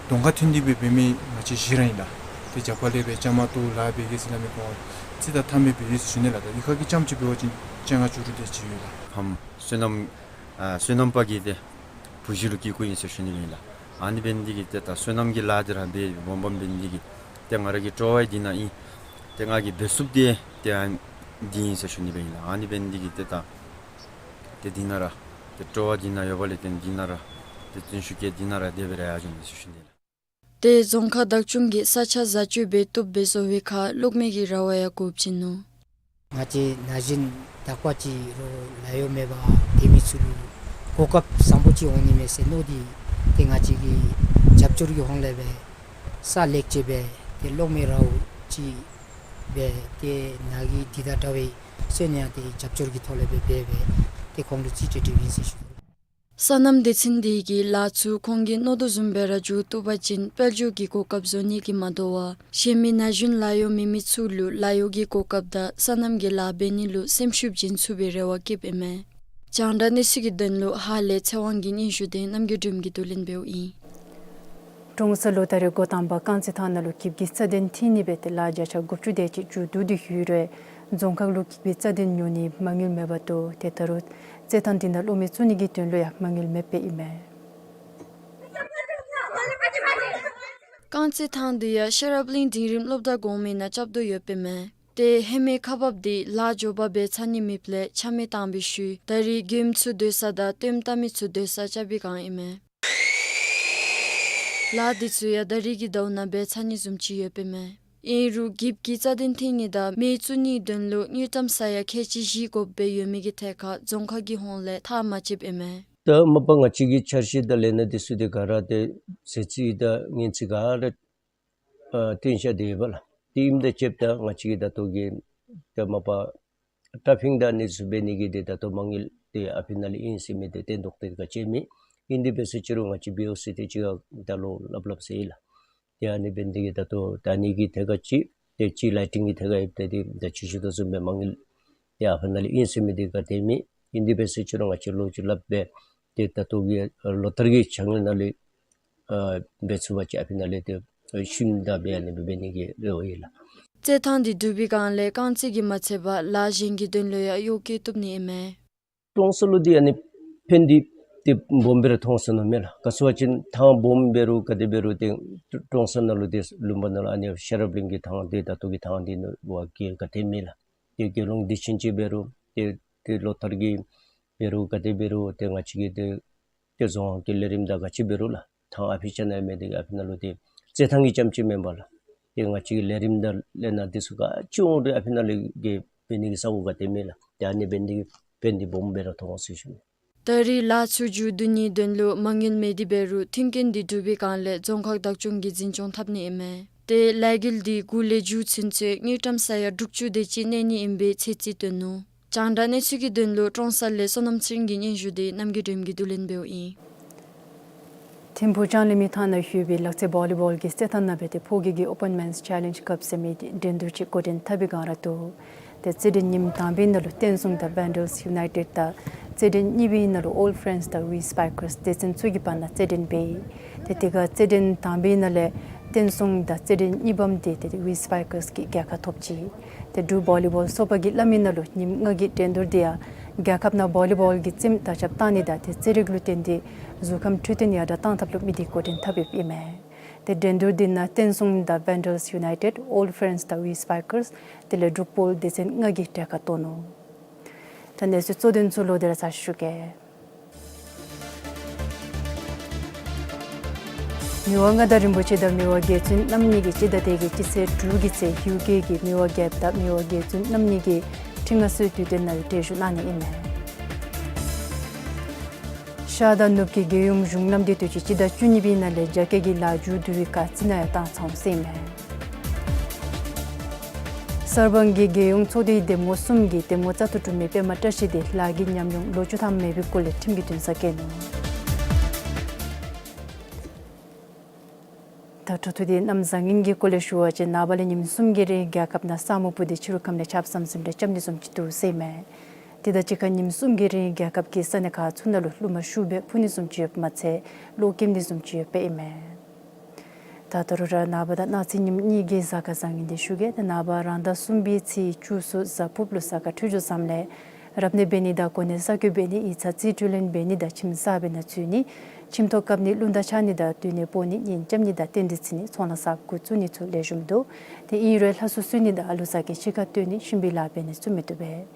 གདོང་ཁར་ཐོན་ཏེ་སྦེ་འབད་མི་ང་བཅས་བཞི་ར་ཨིན་ལགས། ཏེ་རྒྱབ་ཁ་ལས་སྦེ་བཅའ་མར་གཏོགས་ལཱ་འབད་གེ་ཟེར་སླབ་མི་ཁོང་རྩིས་དང་མཐུནམ་སྦེ་འབད་ཡི་ཟེར་ཞུ་ནི་ལགས། ད་གཡུས་ཁ་གི་རྐྱངམ་ཅིག་འབད་བ་ཅིན་བཅོ་ལྔ་བཅུ་དྲུག་དེ་ཅིག་ཡོད་ལགས། ཕམ་བསོད་ནམས་ཨ་བསོད་ནམས་པ་གི་ཏེ་བུ་གཞི་ལུ་སྐྱེས་སྐྱེསཔ་ཨིན་ཟེར་ཞུ་ནི་ཨིན་ལགས། ཨ་ནི་འབད་ནི་འདི་གིས་ཏེ་ད་བསོད་ནམས་ཀྱི་ལཱ་འདི་ར་འབད་སྦོམ་སྦོམ་འབད་ནི་འདི་གིས་ཏེ་ང་ར་གི་སྤྲོ་བ་འདི་ནཱ་ཨིན། ཏེ་ང་གིས་འབད་ཚུགསཔ་འདི་ཏེ་ཨ་འདི་ཨིན་ཟེར་ཞུ་ནི་སྦེ་ཨིན་ལགས། ཨ་ནི་འབད་ནི་འདི་གིས་ཏེ་ད་ཏེ་འདི་ནང་ར་ཏེ་སྤྲོ་བ་འདི་ནཱ་ཡོདཔ་ལས་ཏེ་འདི་ནང་ར་ཏེ་བརྩོན་ཤུགས་བསྐྱེད་འདི་ནང་ར་དེ་སྦེ་ར་ཡར་འགྱོ་ནི་ཟེར་ཞུ་ནི་ལགས། ཏེ་རྫོང་ཁག་བདག་སྐྱོང་གིས་ས་ཆ་བཟའ་སྤྱོད་འབད་བཏུབ་སྦེ་བཟོ་བའི་ཁར་གློག་མེ་གི་ར་བ་ཡང་དགོཔ་བྱུང་ནུག། ང་བཅས་ན་གཞོན་དག་པ་ཅིག་རོགས་ལཱ་གཡོག་མེད་པར་སྡོད་མི་ཚུ་ལུ་གོ་སྐབས་བཟང་པོ་ཅིག་འོང་ནི་མས་ཟེར་མནོ་སྟེ་ཏེ་ང་བཅས་ཀྱིས་རྒྱབ་སྐྱོར་གྱི་ཧོང་ལས་སྦེ་ས་ལེགས་ཅིག་སྦེ་ཏེ་གློག་མེ་ར་བ་ཅིག་སྦེ་ཏེ་ནཱ་གི་འདི་དང་འདྲ་བའི་སོན་ཡང་ཏེ་རྒྱབ་སྐྱོར་གྱི་ཐོག་ལས་སྦེ་འབད་སྦེ་ཏེ་ཁོང་ལུ་རྩིས་སྤྲོད་སྤྲོདཔ་ཨིན་ཟེར་ཞུ་དོ། སོ་ནམ་སྡེ་ཚན་འདི་གིས་ལཱ་ཚུ་ཁོང་གིས་མནོ་དོ་བཟུམ་སྦེ་ར་མཇུག་བསྡུ་བ་ཅིན་དཔལ་འབྱོར་གྱི་གོ་སྐབས་བཟོ་ནི་གིས་མ་དོ་བར་གཞན་མི་ན་གཞོན་ལཱ་གཡོག་མེད་མི་ཚུ་ལུ་ལཱ་གཡོག་གི་གོ་སྐབས་དང་སོ་ནམ་གྱི་ལཱ་འབད་ནི་ལུ་སེམས་ཤུགས་བྱིན་ཚུགས་པའི་རེ་བ་བསྐྱེདཔ་ཨིན་མས། རྒྱང་བསྒྲགས་གནས་ཚུལ་གྱི་དོན་ལུ་ཧཱ་ལས་ཚེ་དབང་གི་སྙན་ཞུ་དེ་རྣམ་རྒྱལ་སྒྲོལམ་གྱིས་བསྡུ་ལེན་འབདཝ་ཨིན། ཀྲོང་གསར་ལུ་ད་རེས་འགོ་དང་པ་རྐང་རྩེད་ཐང་ནང་ལུ་འགྱིབ་ཀྱི་རྩ་དོན་འཐེན་ནི་སྦེ་ཏེ་ལཱ་བརྒྱ་ཆ་དགུ་བཅུ་དེ་ཅིག་མཇུག་བསྡུ་སྟེ་ཡོད་རུང་རྫོང་ཁག་ལུ་འགྱིབ་ཀྱི་རྩ་དོན་ཉོ་ནི་མ་དངུལ་མེད་པར་ཐོགས་ཏེ་ད་རུང་རྩེད་ཐང་འདི་ནང་སློབ་མི་བཙུགས་ནི་གི་དོན་ལུ་ཡང་མ་དངུལ་མེདཔ་ཨིན་མས། རྐང་རྩེད་ཐང་འདི་ཡང་ཤེས་རབ་གླིང་འབྲིང་རིམ་སློབ་གྲྭ་གོང་མའི་ནང་རྐྱབ་དོ་ཡོདཔ་ཨིན་མས། ཏེ་ཧེ་མའི་ཁག་འབགཔ་འདི་ལཱ་མགྱོགས་པ་འབད་ཚར་ནི་མེདཔ་ལས་ཆ་མེད་བཏང་བའི་ཤུལ་ད་རེས་མགྱོནམ་ཚུ་སྡོད་ས་དང་བཏོནམ་བཏང་མི་ཚུ་སྡོད་ས་རྐྱབ་པའི་བསྒང་ཨིན་མས། ལཱ་འདི་ཚུ་ཡང་ད་རེས་ཀྱི་ཟླཝ་ནང་འབད་ཚར་ནི་བཟུམ་ཅིག་ཡོདཔ་ཨིན་མས། ཨིན་རུང་འགྱིབ་ཀྱི་རྩ་དོན་འཐེན་ནི་དང་མེ་བཙུགས་ནིའི་དོན་ལུ་དངུལ་ཀྲམ་ས་ཡ་ཁལ་གཅིག་བཞི་དགོཔ་སྦེ་ཡོད་མི་གི་ཐད་ཁར་རྫོང་ཁག་གི་ཧོངས་ལས་ཐག་མ་བཅདཔ་ཨིན་མས། ད་མ་པ་ང་བཅས་ཀྱི་འཆར་གཞི་དང་ལས་སྣ་འདི་ཚུ་ཏེ་ག་ར་ཏེ་ཟད་རྩིས་དང་ངན་རྩིས་ག་ར་ཨ་བཏོན་བཞག་སྟེ་ཡོདཔ་ལགས། དེ་ཨིནམ་དང་བཅསཔ་ད་ང་བཅས་ཀྱི་ད་ལྟོ་གི་ད་མ་པ་ཊ་ཕིང་དང་ཨ་ནི་ཚུ་འབད་ནི་གི་ཏེ་ད་ལྟོ་མ་དངུལ་དེ་ཨ་ཕི་ནང་ལས་ཨིན་ཟེར་མི་དེ་བཏོན་དོ་དེ་ག་ཅི་མེད། ཨིན་དེ་འབད་ཟེར་ཅི་རུང་ང་བཅས་བི་ཨོ་སི་དེ་ཅིག་ཁར་ད་ལོག་སླབ་སླབ་ཟེར་ལགས། ཏེ་ཨ་ནི་འབད་ནི་དེ་གིས་ད་ལྟོ་ད་ཨ་ནི་གི་ཐད་ཁར་ཅིག་ཏེ་ཅིག་ལའི་ཊིང་གི་ཐད་ཁར་ཡོད་དེ་ཏེ་ད་ཅི་ཞུ་དོ་བཟུམ་སྦེ་མ་དངུལ་ཏེ་ཨ་ཕི་ནང་ལས་ཨིན་ཟེར་མི་དེ་ག་ཏེ་མེད། ཨིན་དེ་འབད་ཟེར་ཅི་རུང་ང་བཅས་ལོག་ཅིག་སླབ་སྦེ་ཏེ་ད་ལྟོ་གི་ལོ་ལྟར་གྱི་ཆ་དངུལ་ནང་ལས་ཨ་འབད་ཚུགས་པ་ཅིན་ཨ་ཕི་ནང་ལས་ཏེ་ཨ་ཤུལ་ད་འབད་ཨ་ནི་སྦེ་འབད་ནི་གི་རེ་བ་ཡོད་ལགས། རྩེད་ཐང་འདི་གྲུབ་པའི་བསྒང་ལས་རྐང་རྩེད་ཀྱིས་མ་ཚད་པར་ལཱ་གཞན་གྱི་དོན་ལུ་ཡང་གཡོག་བཀོལ་བཏུབ་ནི་ཨིན་མས། ཀྲོང་གསར་ལུ་འདི་ཨ་ནི་ཕན་འདི་ཏེ་སྦོམ་སྦེ་ར་མཐོང་ཟེར་མནོཝ་མས་ལགས། ག་ཅི་སྨོ་ཟེར་བ་ཅིན་ཐང་སྦོམ་འབད་རུང་ག་དེ་འབད་རུང་ཏེ་ཀྲོང་གསར་ནང་ལུ་ཏེ་ལུང་པ་ནང་ལུ་ཨ་ནི་ཤེས་རབ་གླིང་གི་ཐང་འདི་ད་ལྟོ་གི་ཐང་འདི་ནང་བ་གི་ག་ཏེ་མེད་ལགས། ཏེ་དགེ་སློང་སྡེ་ཆེན་ཅིག་འབད་རུང་ཏེ་ཏེ་ལོ་ལྟར་གྱི་འབད་རུང་ག་དེ་འབད་རུང་ཏེ་ང་བཅས་ཀྱི་ཏེ་ཏེ་རྫོང་ཁག་གི་ལས་རིམ་དང་ག་ཅི་འབད་རུང་ལགས། ཐང་ཨ་ཕི་ཆ་ནང་མེད་དེ་ཨ་ཕི་ནང་ལུ་ཏེ་རྩེད་ཐང་གི་རྐྱངམ་ཅིག་མེན་པར་ལགས། ཏེ་ང་བཅས་ཀྱི་ལས་རིམ་དང་ལས་སྣ་འདི་ཚུ་ག་ཅི་འོང་རུང་ཨ་ཕི་ནང་ལས་ཀྱི་འབད་ནི་གི་ས་གོ་ག་ཏེ་མེད་ལགས། ཏེ་ཨ་ནི་འབད་ནི་གི་ཕན་འདི་སྦོམ་སྦེ་ར་མཐོང་ཟེར་ཞུ་ནི། ད་རེས་ལཱ་ཚུ་མཇུག་བསྡུ་ནིའི་དོན་ལུ་མ་དངུལ་མེད་དེ་འབད་རུང་མཐུན་རྐྱེན་འདི་གྲུབ་པའི་བསྒང་ལས་རྫོང་ཁག་བདག་སྐྱོང་གིས་འཛིན་སྐྱོང་འཐབ་ནི་ཨིན་མས། ཏེ་ལས་འགུལ་འདི་འགོ་ལས་མཇུག་ཚུན་ཚོད་དངུལ་ཀྲམ་ས་ཡ་དྲུག་ཅུ་དེ་ཅིག་གནས་ནི་ཨིན་པའི་ཚོད་རྩིས་བཏོན་ནུག། རྒྱང་བསྒྲགས་གནས་ཚུལ་གྱི་དོན་ལུ་ཀྲོང་གསར་ལས་བསོད་ནམས་ཚེ་རིང་གི་སྙན་ཞུ་དེ་རྣམ་རྒྱལ་སྒྲོལམ་གྱིས་བསྡུ་ལེན་འབདཝ་ཨིན། ཐིམ་ཕུག་ལྕང་གླིང་མི་ཐང་ནང་ཡོད་པའི་ལག་རྩེད་བོ་ལི་བོལ་གྱི་རྩེད་ཐང་ནང་སྦེ་ཏེ་ཕོ་སྐྱེས་ཀྱི་ཨོ་པཱན་མེནསི་ཆེ་ལེནཇི་ཀབ་ཟེར་མི་འགྲན་བསྡུར་ཅིག་འགོ་འདྲེན་འཐབ་པའི་བསྒང་ར་འདུག། ཏེ་རྩེད་འགྲན་ཉིནམ་དང་པའི་ནང་ལུ་བསྟན་སྲུང་དང་བེན་ཌལསི་ཡུ་ནའི་ཊེཌ་དང་རྩེད་འགྲན་གཉིས་པའི་ནང་ལུ་ཨོལ་ཕེ་རེནཌསི་དང་ཝི་སི་པའི་ཀརསི་སྡེ་ཚན་ཚུ་གི་བར་ན་རྩེད་འགྲན་འབད་ཡི། ཏེ་དེ་ཁར་རྩེད་འགྲན་དང་པའི་ནང་ལས་བསྟན་སྲུང་དང་རྩེད་འགྲན་གཉིས་པམ་དེ་ཏེ་ཝི་སི་པའི་ཀརསི་གིས་རྒྱལ་ཁ་ཐོབ་ཅི། ཏེ་འབྲུག་བོ་ལི་བོལ་ཚོགས་པ་གིས་སླབ་མི་ནང་ལུ་ཉིནམ་ལྔ་གི་འགྲན་བསྡུར་དེ་ཡང་རྒྱལ་ཁབ་ནང་བོ་ལི་བོལ་གྱི་རྩེདམོ་དར་ཁྱབ་གཏང་ནི་དང་ཏེ་རྩེད་རིགས་ལུ་བརྟེན་ཏེ་གཟུགས་ཁམས་འཕྲོད་བསྟེན་ཡར་དྲག་གཏང་ཐབས་ལུ་དམིགས་ཏེ་འགོ་འདྲེན་འཐབ་ཡོདཔ་ཨིན་མས། ཏེ་འགྲན་བསྡུར་འདི་ནང་བསྟན་སྲུང་དང་བེན་ཌལསི་ཡུ་ནའི་ཊེཌ་ཨོལ་ཕེ་རེནཌསི་དང་ཝི་སི་པའི་ཀརསི་དེ་ལས་འབྲུག་བོལ་སྡེ་ཚན་ལྔ་གིས་གྲལ་ཁར་གཏོགས་ནུག། ད་གནས་ཚུལ་གཙོ་དོན་ཚུ་ལོག་སྟེ་ར་ཚར་ཞུ་གེ། མི་དབང་མངའ་བདག་རིན་པོ་ཆེ་དང་མི་དབང་རྒྱལ་བཙུན་རྣམ་གཉིས་ཀྱིས་སྤྱི་ཟླ་འདི་གི་སྤྱི་ཚེས་དྲུག་གི་ཚེ་ཡུ་ཀེ་གི་མི་དབང་རྒྱལཔོ་དང་མི་དབང་རྒྱལ་བཙུན་རྣམ་གཉིས་ཀྱིས་ཁྲི་མངའ་གསོལ་དུས་སྟོན་ནང་ལུ་གྲལ་བཞུགས་གནང་ནི་ཨིན་མས། ཤར་དང་ནུབ་ཀྱི་རྒྱལ་ཡོངས་གཞུང་ལམ་འདི་དུས་ཅི་སྤྱི་ཟླ་བཅུ་གཉིས་པའི་ནང་ལས་རྒྱ་སྐྱེད་ཀྱི་ལཱ་མཇུག་བསྡུ་བའི་ཁར་རྩི་ནག་ཡང་བཏང་ཚར་ཟེར་ཨིན་མས། གསར་སྤང་གི་རྒྱལ་ཡོངས་ཚོགས་སྡེའི་འདེམས་ངོ་གསུམ་གྱིས་འདེམས་ངོ་རྩ་ཐོ་གྲུབ་མི་པདྨ་བཀྲ་ཤིས་དེ་ལཱ་གི་ཉམས་མྱོང་ལོ་བཅུ་ཐམ་མེད་པའི་སྐོར་ལས་ཁྲིམས་ཀྱི་འདུན་ས་བཀལ་ནུག། འཕྲོ་མཐུད་དེ་གནམ་བཟང་ངན་གྱི་སྐོར་ལས་ཞུ་བ་ཅིན་ནངས་པ་ལས་ཉིནམ་གསུམ་གྱི་རིང་རྒྱལ་ཁབ་ནང་ས་སྨུག་སྤུབས་ཏེ་ཕྱི་རུ་ཁམས་ལས་ཆརཔ་ཟམ་ཟིམ་རེ་རྐྱབ་ནི་བཟུམ་ཅིག་འདུག་ཟེར་ཨིན་མས། དེ་དང་གཅིག་ཁར་ཉིནམ་གསུམ་གྱི་རིང་རྒྱལ་ཁབ་ཀྱི་ས་གནས་ཁག་ཚུ་ནང་ལུ་རླུང་མ་ཤུགས་སྦེ་འཕུ་ནི་བཟུམ་ཅིག་ཡོདཔ་མ་ཚད་གློག་ཀེམ་ནི་བཟུམ་ཅིག་ཡོདཔ་ཨིན་མས། ད་ད་རུང་ར་ནངས་པ་དང་གནངས་ཚེ་ཉིནམ་གཉིས་ཀྱི་གཟའ་སྐར་བཟང་ངན་འདི་ཞུ་གེ། ད་ནངས་པ་རང་ཟླ་གསུམ་པའི་ཚེས་བཅུ་གསུམ་གཟའ་ཕུརཔ་ལུ་གཟའ་སྐར་འཕྲོད་སྦྱོར་བཟངམ་ལས་རབ་གནས་འབད་ནི་དང་གོ་གནས་གསར་བསྐོ་འབད་ནི་ཡིག་ཚང་རྩིས་སྤྲོད་ལེན་འབད་ནི་དང་ཁྱིམ་གསར་པའི་ནང་འཛུལ་ནི་ཁྱིམ་ཐོག་བཀབ་ནི་རླུང་རྟ་འཕྱར་ནི་དང་སྡོད་གནས་སྤོ་ནི་གཉེན་རྐྱབ་ནི་དང་རྟེན་འབྲེལ་བརྩི་ནི་ཚོང་ལཱ་གསརཔ་འགོ་བཙུགས་ནི་ཚུ་ལེགས་ཤོམ་འདུག། དེ་ཨིན་རུང་ལྷ་གསོལ་གསོལ་ནི་དང་ཨ་ལུ་ཟ་མཁན་ཕྱི་ཁར་བཏོན་ནི་གཤིན་པོའི་ལཱ་འབད་ནི་ཚུ་མི་བཏུབ་པས།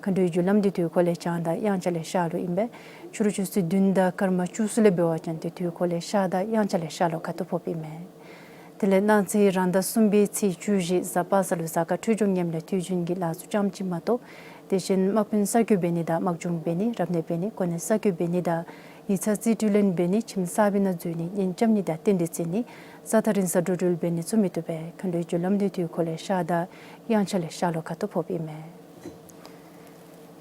མཁའ་འགྲོའི་རྒྱུ་ལམ་འདི་དུས་འཁོར་ལས་བྱང་དང་དབྱངས་འཆར་ལས་ཤར་ལུ་ཨིན་པས། ཕྱི་རུ་ཆུ་ཚོད་བདུན་དང་སྐར་མ་བཅུ་གསུམ་ལས་འབད་བ་ཅིན་ཏེ་དུས་འཁོར་ལས་ཤར་དང་དབྱངས་འཆར་ལས་ཤར་ལུ་ཁ་ཐུག་ཕོགཔ་ཨིན་མས། དེ་ལས་གནངས་ཚེ་རང་ཟླ་གསུམ་པའི་ཚེས་བཅུ་བཞི་གཟའ་པ་སངས་ལུ་གཟའ་སྐར་འཕྲོད་སྦྱོར་ངནམ་ལས་དུས་རྒྱུན་གྱི་ལཱ་ཚུ་རྐྱངམ་ཅིག་མ་གཏོགས་དེ་བཞིན་དམག་དཔོན་གསར་བསྐོ་འབད་ནི་དང་དམག་སྦྱོང་འབད་ནི་རབ་གནས་འབད་ནི་གོ་གནས་གསར་བསྐོ་འབད་ནི་དང་ཡིག་ཚང་རྩིས་སྤྲོད་ལེན་འབད་ནི་ཁྱིམ་གསར་པའི་ནང་འཛུལ་ནི་གཉེན་རྐྱབ་ནི་དང་རྟེན་འབྲེལ་བརྩི་ནི་ས་ཐག་རིང་ས་འགྲོ་འགྲུལ་འབད་ནི་ཚུ་མི་བཏུབ་པས། མཁའ་འགྲོའི་རྒྱུ་ལམ་འདི་དུས་འཁོར་ལས་ཤར་དང་དབྱངས་འཆར་ལས་ཤར་ལུ་ཁ་ཐུག་ཕོགཔ་ཨིན་མས།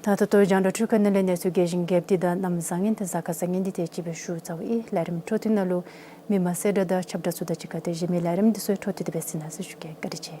ད་ད་ལྟོ་རྒྱང་བསྒྲགས་འཕྲུལ་ཁང་ནང་ལས་གནས་ཚུལ་རྒྱས་ཤིང་རྒྱསཔ་འདི་དང་གནམ་བཟང་ངན་དང་གཟའ་སྐར་བཟང་ངན་འདི་དེ་ཅིག་སྦེ་ཞུ་ཚརཝ་ཨིན། ལས་རིམ་འཕྲོ་མཐུད་ནང་ལུ་མི་མང་གསལ་བསྒྲགས་དང་ཁྱབ་བསྒྲགས་ཚུ་དང་གཅིག་ཁར་ཏེ་གཞན་མི་ལས་རིམ་འདི་ཚུ་འཕྲོ་མཐུད་དེ་སྦེ་གཟིགས་གནང་ཟེར་ཞུ་གེ། བཀའ་དྲིན་ཆེ།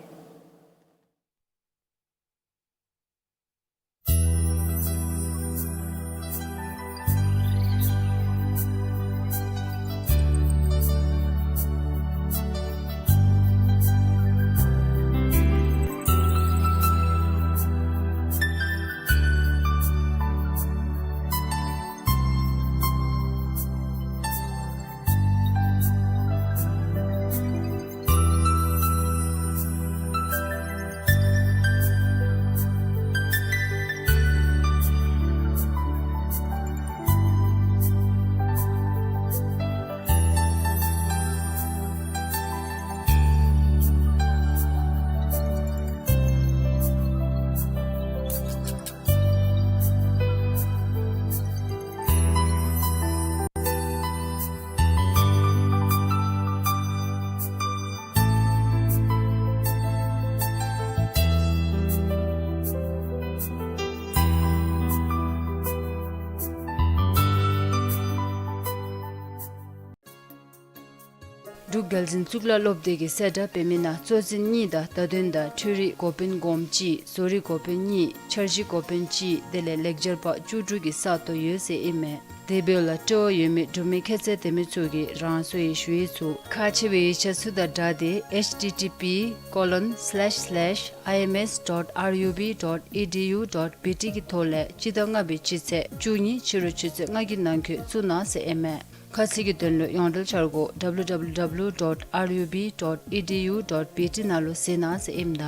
འབྲུག་རྒྱལ་འཛིན་གཙུག་ལག་སློབ་སྡེ་གི་གསལ་བསྒྲགས་འབད་མི་ནང་གཙོ་འཛིན་གཉིས་དང་བརྡ་དོན་དང་འཕྲུལ་རིག་འགོ་དཔོན་སྒོམ་གཅིག། བཟོ་རིག་འགོ་དཔོན་གཉིས། འཆར་གཞི་འགོ་དཔོན་གཅིག། དེ་ལས་ལེགས་སྦྱར་པ་བཅུ་དྲུག་གི་ས་སྟོང་ཡོད་ཟེར་ཨིན་མས། དེ་འབདཝ་ལས་སྤྲོ་བ་ཡོད་མི་འབྲུག་མི་ཁྱད་ཚད་ལྡན་མི་ཚུ་གིས་རང་སོའི་ཞུ་ཡིག་ཚུ་ཁག་ཆེ་བའི་ཡིག་ཆ་ཚུ་དང་སྦྲགས་ཏེ་H T T P colon slash slash I M S dot R U B dot E D U dot B T གི་ཐོག་ལས་སྤྱི་ཟླ་ལྔ་པའི་སྤྱི་ཚེས་བཅུ་གཉིས་ཕྱི་རུ་ཆུ་ཚོད་ལྔ་གི་ནང་འཁོད་བཙུགས་གནང་ཟེར་ཨིན་མས། ཁ་གསལ་གྱི་དོན་ལུ་ཡོངས་འབྲེལ་འཆར་སྒོ་W W W dot R U B dot E D U dot B T ནང་ལུ་གཟིགས་གནང་ཟེར་ཨིནམ་ད་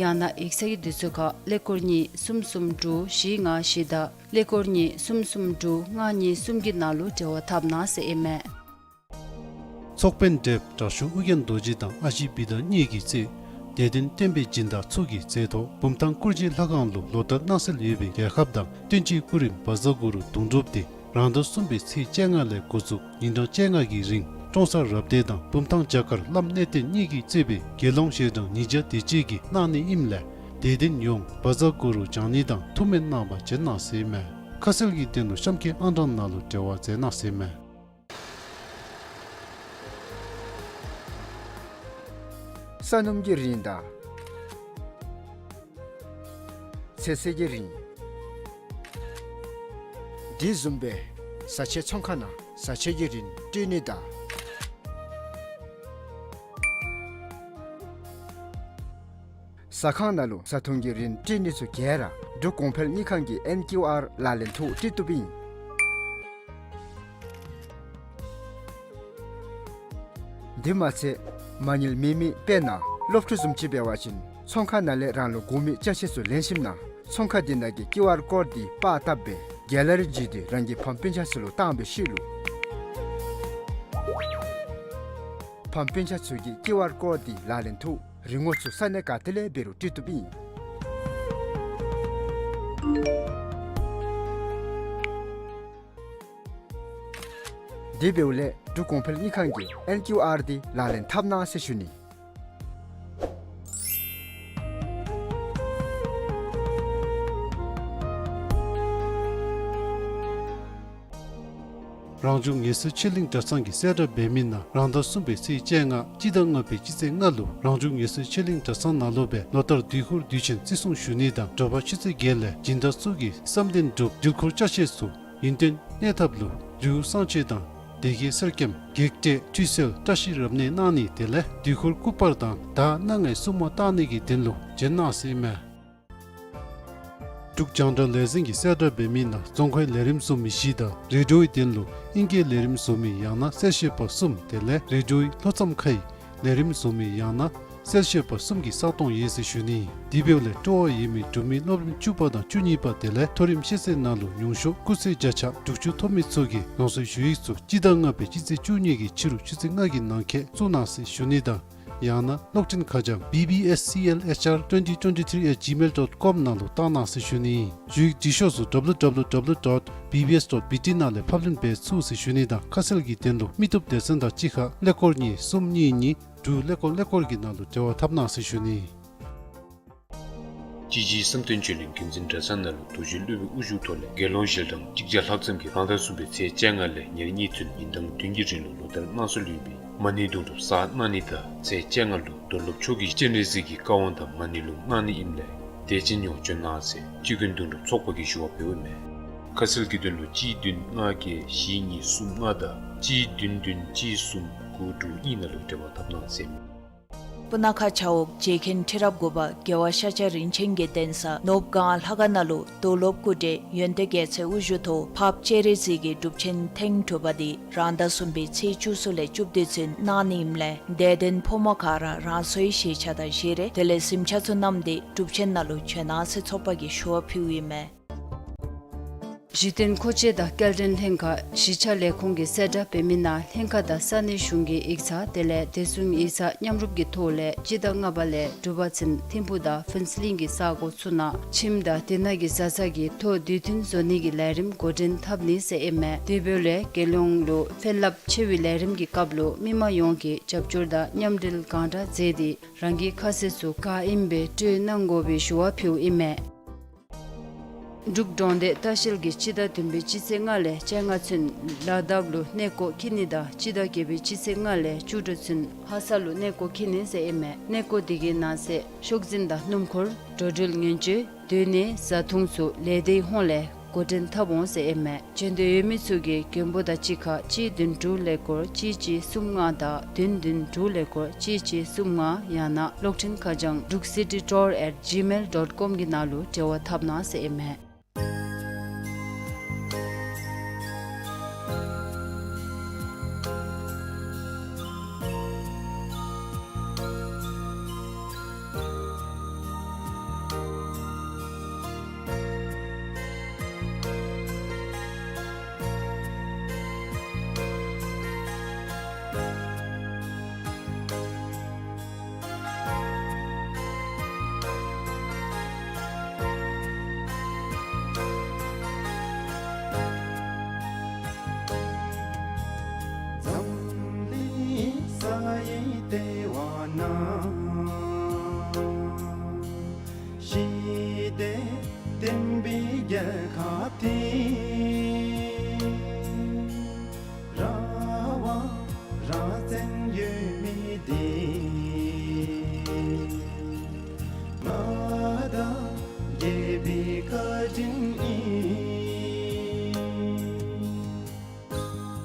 ཡང་ན་ཡིག་ཚང་གི་དུས་ཚོད་ཁར་ཀླད་ཀོར་གཉིས་གསུམ་གསུམ་དྲུག་བཞི་ལྔ་བཞི་དང་ཀླད་ཀོར་གཉིས་གསུམ་གསུམ་དྲུག་ལྔ་གཉིས་གསུམ་གྱི་ནང་ལུ་འབྲེལ་བ་འཐབ་གནང་ཟེར་ཨིན་མས། ཚོགས་དཔོན་བགྲེསཔ་དྲག་ཤོས་ཨོ་རྒྱན་རྡོ་རྗེ་དང་ཨ་ཞེ་བི་དྷ་གཉིས་ཀྱིས་གཙོས་དད་ལྡན་བསྟན་པའི་སྦྱིན་བདག་ཚུ་གིས་མཛད་ཐོག་བུམ་ཐང་སྐུ་རྗེས་ལྷ་ཁང་ལུ་ལོ་ལྟར་གནང་སྲོལ་ཡོད་པའི་རྒྱལ་ཁབ་དང་བསྟན་སྤྱིའི་སྐུ་རིམ་བཛྲ་གུ་རུ་དུང་སྒྲུབ་འདི་རང་ཟླ་གསུམ་པའི་ཚེས་བཅོ་ལྔ་ལས་འགོ་བཙུགས་ཉིན་གྲངས་བཅོ་ལྔ་གི་རིང་ཀྲོང་གསར་རབ་སྡེ་དང་བུམ་ཐང་བྱ་དཀར་བླམ་གནས་བརྟན་གཉིས་ཀྱིས་གཙོས་པའི་དགེ་སློང་ཞལ་གྲངས་ཉིས་བརྒྱ་དེ་ཅིག་གིས་གནང་ནི་ཨིནམ་ལས་དད་ལྡན་ཡོངས་བཛྲ་གུ་རུ་བགྲང་ནི་དང་ཐུགས་སྨོན་གནང་བར་བྱོན་གནང་ཟེར་ཨིན་མས། ཁ་གསལ་གྱི་དོན་ལུ་གཤམ་གྱི་ཨང་གྲངས་ནང་ལུ་འབྲེལ་བ་མཛད་གནང་ཟེར་ཨིན་མས། ས་སྣུམ་གྱི་རིན་དང་ཚོད་བསྲེ་གི་རིན། དེ་བཟུམ་སྦེ་བཟའ་ཆས་ཚོང་ཁང་ནང་བཟའ་ཆས་ཀྱི་རིན་སྤྲོད་ནི་དང་ཟ་ཁང་ནང་ལུ་བཟའ་འཐུང་གི་རིན་སྤྲོད་ནི་ཚུ་ག་ར་འབྲུག་གོང་འཕེལ་དངུལ་ཁང་གི་ཨེན་ཀིའུ་ཨར་ལག་ལེན་ཐོག་སྤྲོད་བཏུབ་ཨིན། དེ་མ་ཚད་མ་དངུལ་མེད་མི་དཔེར་ན་སློབ་ཕྲུག་བཟུམ་ཅིག་འབད་བ་ཅིན་ཚོང་ཁང་ནང་ལས་རང་ལུ་དགོ་མི་ཅ་ཆས་ཚུ་ལེན་ཞིནམ་ན་ཚོང་ཁང་དེ་ནང་གི་ཀིའུ་ཨར་ཀོཌ་འདི་པར་བཏབ་སྦེ་གེ་ལ་རི་བརྒྱུད་དེ་རང་གི་ཕམ་སྤུན་ཆ་ཚུ་ལུ་བཏང་བའི་ཤུལ་ལུ་ཕམ་སྤུན་ཆ་ཚུ་གིས་ཀིའུ་ཨར་ཀོཌ་འདི་ལག་ལེན་ཐོག་རིན་གོང་ཚུ་ས་གནས་ག་ཏེ་ལས་འབད་རུང་སྤྲོད་བཏུབ་ཨིན། དེ་འབདཝ་ལས་འབྲུག་གོང་འཕེལ་དངུལ་ཁང་གི་ཨེན་ཀིའུ་ཨར་འདི་ལག་ལེན་འཐབ་གནང་ཟེར་ཞུ་ནི། རང་བྱུང་ངལ་གསོའི་ཆོས་གླིང་གྲྭ་ཚང་གི་གསལ་བསྒྲགས་འབད་མི་ནང་རང་ཟླ་གསུམ་པའི་ཚེས་བཅོ་ལྔ་སྤྱི་ཟླ་ལྔ་པའི་སྤྱི་ཚེས་ལྔ་ལུ་རང་བྱུང་ངལ་གསོའི་ཆོས་གླིང་གྲྭ་ཚང་ནང་ལུ་སྦེ་ལོ་ལྟར་དུས་འཁོར་དུས་ཆེན་བརྩི་སྲུང་ཞུ་ནི་དང་དྲོ་པ་ཆུ་ཚོད་བརྒྱད་ལས་སྦྱིན་བདག་ཚུ་གིས་བསམ་དོན་སྒྲུབ་འདུལ་འཁོར་ཅ་ཆས་ཚུ་ཡུན་བརྟན་གནས་ཐབས་ལུ་རི་བོ་གསང་ཆེན་དང་སྡེ་དགེ་གསེར་སྐྱེམས་བགེགས་བསྐྲད་ཁྲུས་གསོལ་བཀྲ་ཤིས་རབ་གནས་གནང་ནི་དེ་ལས་དུས་འཁོར་སྐུ་པར་དང་ད་སྣ་ལྔའི་སྲུང་མ་བཏང་ནི་གི་དོན་ལུ་བྱོན་གནང་ཟེར་ཨིན་མས། འབྲུག་རྒྱང་བསྒྲགས་ལས་འཛིན་གྱི་གསལ་བསྒྲགས་འབད་མི་ནང་རྫོང་ཁའི་ལས་རིམ་བཟོ་མི་བཞི་དང་རེ་ཌིའོའི་དོན་ལུ་ཨིང་སྐད་ལས་རིམ་བཟོ་མི་ཡང་ན་གསལ་བཤད་པ་གསུམ་དེ་ལས་རེ་ཌིའོའི་ལྷོ་མཚམས་ཁའི་ལས་རིམ་བཟོ་མི་ཡང་ན་གསལ་བཤད་པ་གསུམ་གྱི་ས་སྟོང་ཡོད་ཟེར་ཞུ་ནི། དེ་འབདཝ་ལས་སྤྲོ་བ་ཡོད་མི་འབྲུག་མི་སློབ་རིམ་བཅུ་པ་དང་བཅུ་གཉིས་པ་དེ་ལས་མཐོ་རིམ་ཤེས་ཚད་ནང་ལུ་ཉུང་ཤོས་སྐུགས་ཚད་བརྒྱ་ཆ་དྲུག་ཅུ་ཐོབ་མི་ཚུ་གིས་ལམ་སང་ཞུ་ཡིག་ཚུ་སྤྱི་ཟླ་ལྔ་པའི་སྤྱི་ཚེས་བཅུ་གཉིས་ཀྱི་ཕྱི་རུ་ཆུ་ཚོད་ལྔ་གི་ནང་འཁོད་བཙུགས་གནང་ཟེར་ཞུ་ནི་དང་ཡང་ན་གློག་འཕྲིན་ཁ་བྱང་B B S C L H R twenty twenty-three at gmail dot com ནང་ལུ་བཏང་གནང་ཟེར་ཞུ་ནི། ཞུ་ཡིག་འབྲི་ཤོག་ཚུ་W W W dot B B S dot B T ནང་ལས་ཕབ་ལེན་འབད་ཚུགས་ཟེར་ཞུ་ནི་དང་ཁ་གསལ་གྱི་དོན་ལུ་མི་བཏུབ་སྡེ་ཚན་དང་གཅིག་ཁར་ཀླད་ཀོར་གཉིས་གསུམ་གཉིས་གཉིས་དྲུག་ཀླད་ཀོར་ཀླད་ཀོར་གྱི་ནང་ལུ་འབྲེལ་བ་འཐབ་གནང་ཟེར་ཞུ་ནི། སྤྱི་སྤྱོད་བསམ་གཏན་ཆོས་གླིང་རྒྱུན་འཛིན་གྲྭ་ཚང་ནང་ལུ་རྡོ་རྗེ་སློབ་དཔོན་དབུ་བཞུགས་ཐོག་ལས་དགེ་སློང་ཞལ་གྲངས་གཅིག་བརྒྱ་ལྷག་ཙམ་གྱིས་རང་ཟླ་གསུམ་པའི་ཚེས་བཅོ་ལྔ་ལས་ཉེར་གཉིས་ཚུན་ཉིན་གྲངས་བདུན་གྱི་རིང་ལུ་ལོ་ལྟར་གནང་སྲོལ་ཡོད་པའི་མ་ཎི་དུང་སྒྲུབ་གསར་གནང་ནི་དང་ཚེས་བཅོ་ལྔ་ལུ་རྡོར་སློབ་མཆོག་གིས་སྤྱན་རས་གཟིགས་ཀྱི་བཀའ་དབང་དང་མ་ཎི་ལུང་གནང་ནི་ཨིནམ་ལས་དད་ཅན་ཡོངས་བྱོན་གནང་ཟེར་སྤྱི་མགོན་དུང་སྒྲུབ་ཚོགས་པ་གིས་ཞུ་བ་ཕུལཝ་ཨིན་མས། ཁ་གསལ་གྱི་དོན་ལུ་གཅིག་བདུན་ལྔ་བརྒྱད་བཞི་གཉིས་གསུམ་ལྔ་དང་གཅིག་བདུན་བདུན་གཅིག་གསུམ་དགུ་དྲུག་གཉིས་ནང་ལུ་འབྲེལ་བ་འཐབ་གནང་ཟེར་ཨིན་མས། སྤུ་ན་ཁ་ཆ་འོག་རྗེ་མཁན་ཁྲི་རབས་དགུ་པ་རྒྱལ་བ་ཤཱཀྱ་རིན་ཆེན་གྱི་གདན་ས་ནོར་བུ་སྒང་ལྷ་ཁང་ནང་ལུ་རྡོར་སློབ་སྐུ་བགྲེས་ཡོན་ཏན་རྒྱལ་མཚན་དབུ་བཞུགས་ཐོག་འཕགས་པ་སྤྱན་རས་གཟིགས་ཀྱི་སྒྲུབ་ཆེན་ཐེངས་དྲུག་པ་འདི་རང་ཟླ་གསུམ་པའི་ཚེས་བཅུ་གསུམ་ལས་བཅུ་བདུན་ཚུན་གནང་ནི་ཨིནམ་ལས་དད་ལྡན་ཕོ་མོ་ག་ར་རང་སོའི་གཞིས་ཆགས་དང་གཞིས་རིས་དེ་ལས་གཟིམ་ཆ་ཚུ་བསྣམས་ཏེ་སྒྲུབ་ཆེན་ནང་ལུ་བྱོན་གནང་ཟེར་ཚོགས་པ་གིས་ཞུ་བ་ཕུལཝ་ཨིན་མས། གཞི་རྟེན་མཁོ་ཆས་དང་སྐྱེལ་འདྲེན་ལྷན་ཁག་གཞིས་ཆགས་ལས་ཁུངས་ཀྱི་གསལ་བསྒྲགས་འབད་མི་ནང་ལྷན་ཁག་དང་ས་གནས་གཞུང་གི་ཡིག་ཚང་དེ་ལས་བདེ་སྲུང་ཡིག་ཚང་མཉམ་རུབ་ཀྱི་ཐོག་ལས་སྤྱི་ཟླ་ལྔ་པ་ལས་དྲུག་པ་ཚུན་ཐིམ་ཕུག་དང་ཕུན་ཚོགས་གླིང་གི་ས་གོ་ཚུ་ནང་ཁྱིམ་དང་དེ་ནང་གི་བཟའ་ཚང་གི་ཐོ་དུས་མཐུན་བཟོ་ནི་གི་ལས་རིམ་འགོ་འདྲེན་འཐབ་ནི་ཟེར་ཨིན་མས། དེ་འབདཝ་ལས་རྒྱལ་ཡོངས་ལུ་ཕན་རླབས་ཆེ་བའི་ལས་རིམ་གྱི་སྐབས་ལུ་མི་མང་ཡོངས་ཀྱིས་རྒྱབ་སྐྱོར་དང་མཉམ་འབྲེལ་གང་དྲག་མཛད་དེ་རང་གི་ཁ་གསལ་ཚུ་ག་ཨིནམ་སྦེ་སྤྲོད་གནང་དགོ་པའི་ཞུ་བ་ཕུལཝ་ཨིན་མས། འབྲུག་གྲོང་སྡེ་ལྟ་བཤལ་གྱིས་སྤྱི་ཟླ་བདུན་པའི་སྤྱི་ཚེས་ལྔ་ལས་བཅོ་ལྔ་ཚུན་ལ་དྭགས་ལུ་གནས་སྐོར་འཁྱིད་ནི་དང་སྤྱི་ཟླ་བརྒྱད་པའི་སྤྱི་ཚེས་ལྔ་ལས་བཅུ་དྲུག་ཚུན་ལྷ་ས་ལུ་གནས་སྐོར་འཁྱིད་ནི་ཟེར་ཨིན་མས། གནས་སྐོར་དེ་གི་ནང་གསེས་ཤོག་འཛིན་དང་སྣུམ་འཁོར་འགྲོ་འགྲུལ་ཉེན་བཅོལ་སྡོད་གནས་བཟའ་འཐུང་ཚུ་ལས་སྡེའི་ཧོངས་ལས་འགོ་འདྲེན་འཐབ་འོང་ཟེར་ཨིན་མས། བྱོན་འདོད་ཡོད་མི་ཚུ་གིས་མགོན་པོ་དང་གཅིག་ཁར་གཅིག་བདུན་དྲུག་ཀླད་ཀོར་གཅིག་གཅིག་གསུམ་ལྔ་དང་བདུན་བདུན་དྲུག་ཀླད་ཀོར་གཅིག་གཅིག་གསུམ་ལྔ་ཡང་ན་གློག་འཕྲིན་ཁ་བྱང་druk city tour at gmail dot com གི་ནང་ལུ་འབྲེལ་བ་འཐབ་གནང་ཟེར་ཨིན་མས། འཛམ་གླིང་ས་ཡི་ལྟེ་བ་ན། ཞི་བདེ་ལྡན་པའི་རྒྱལ་ཁབ་འདི། རང་དབང་རང་བཙན་ཡོད་མི་འདི། ང་དང་རྒྱལ་པོའི་བཀའ་དྲིན་ཨིན།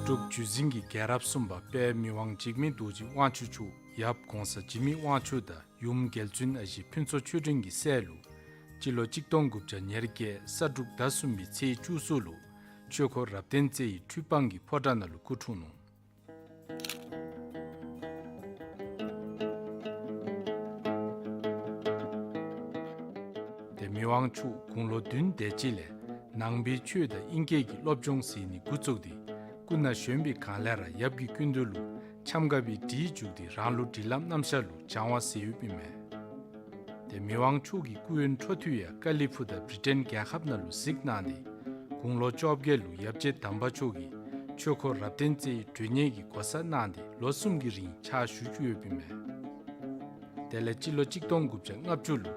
འབྲུག་བརྒྱུད་འཛིན་གྱི་རྒྱལ་རབས་གསུམ་པ་དཔལ་མི་དབང་འཇིགས་མེད་རྡོ་རྗེ་དབང་ཕྱུག་མཆོག་ཡབ་གོང་ས་འཇིགས་མེད་དབང་ཕྱུག་དང་ཡུམ་རྒྱལ་བཙུན་ཨ་ཞེ་ཕུན་ཚོགས་ཆོས་སྒྲོན་གྱི་སྲས་ལུ་སྤྱི་ལོ་གཅིག་སྟོང་དགུ་བརྒྱ་ཉེར་བརྒྱད་ས་འབྲུག་ཟླ་གསུམ་པའི་ཚེས་བཅུ་གསུམ་ལུ་ཆོས་འཁོར་རབ་བརྟན་རྩེ་ཡི་ཁྲུས་སྤང་གི་ཕོ་བྲང་ནང་ལུ་སྐུ་འཁྲུངས་ནུག། ཏེ་མི་དབང་མཆོག་དགུང་ལོ་བདུན་དེ་ཅིག་ལས་ནང་པའི་ཆོས་དང་ཨིང་སྐད་ཀྱི་སློབ་སྦྱོང་མཛད་ནི་འགོ་བཙུགས་ཏེ་སྐུ་ན་གཞོན་པའི་སྒང་ལས་ར་ཡབ་ཀྱི་སྐུ་མདུན་ལུ་འཆམ་དགའ་བའི་གྲི་བྱུགས་ཏེ་རང་ལུ་སྒྲིག་ལམ་རྣམ་གཞག་ལུ་སྦྱང་བ་མཛད་ཡོདཔ་ཨིན་མས། ཏེ་མི་དབང་མཆོག་གི་སྐུ་ཡོན་འཕྲོ་མཐུད་ཡང་ཀ་ལི་ཕུག་དང་བི་རི་ཊེན་རྒྱལ་ཁབ་ནང་ལུ་གཟིགས་གནང་སྟེ་དགུང་ལོ་བཅོ་བརྒྱད་ལུ་ཡབ་རྗེ་དམ་པ་མཆོག་གིས་ཆོས་འཁོར་རབ་བརྟན་རྩེ་ཡི་མགྲོན་གཉེར་གྱི་གོ་ས་གནང་སྟེ་ལོ་གསུམ་གྱི་རིང་ཕྱག་ཞུ་བཅུག་ཡོདཔ་ཨིན་མས། དེ་ལས་སྤྱི་ལོ་གཅིག་སྟོང་དགུ་བརྒྱ་ལྔ་བཅུ་ལུ་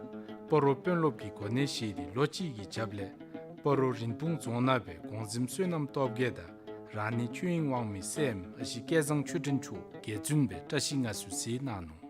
སྤ་རོ་དཔོན་སློབ་ཀྱི་གོ་གནས་བཞེས་ཏེ་ལོ་གཅིག་གི་རྒྱབ་ལས་སྤ་རོ་རིན་སྤུངས་རྫོང་ནང་སྦེ་གོང་གཟིམ་བསོད་ནམས་སྟོབས་རྒྱས་དང་ རང་ནི་ཆོས་དབྱིངས་དབང་མོའི་སྲསམོ་ཨ་ཞེ་སྐལ་བཟང་ཆོས་སྒྲོན་མཆོག་རྒྱལ་བཙུན་སྦེ་བཀྲ་ཤིས་མངའ་གསོལ་ཟེར་གནང་ནུག།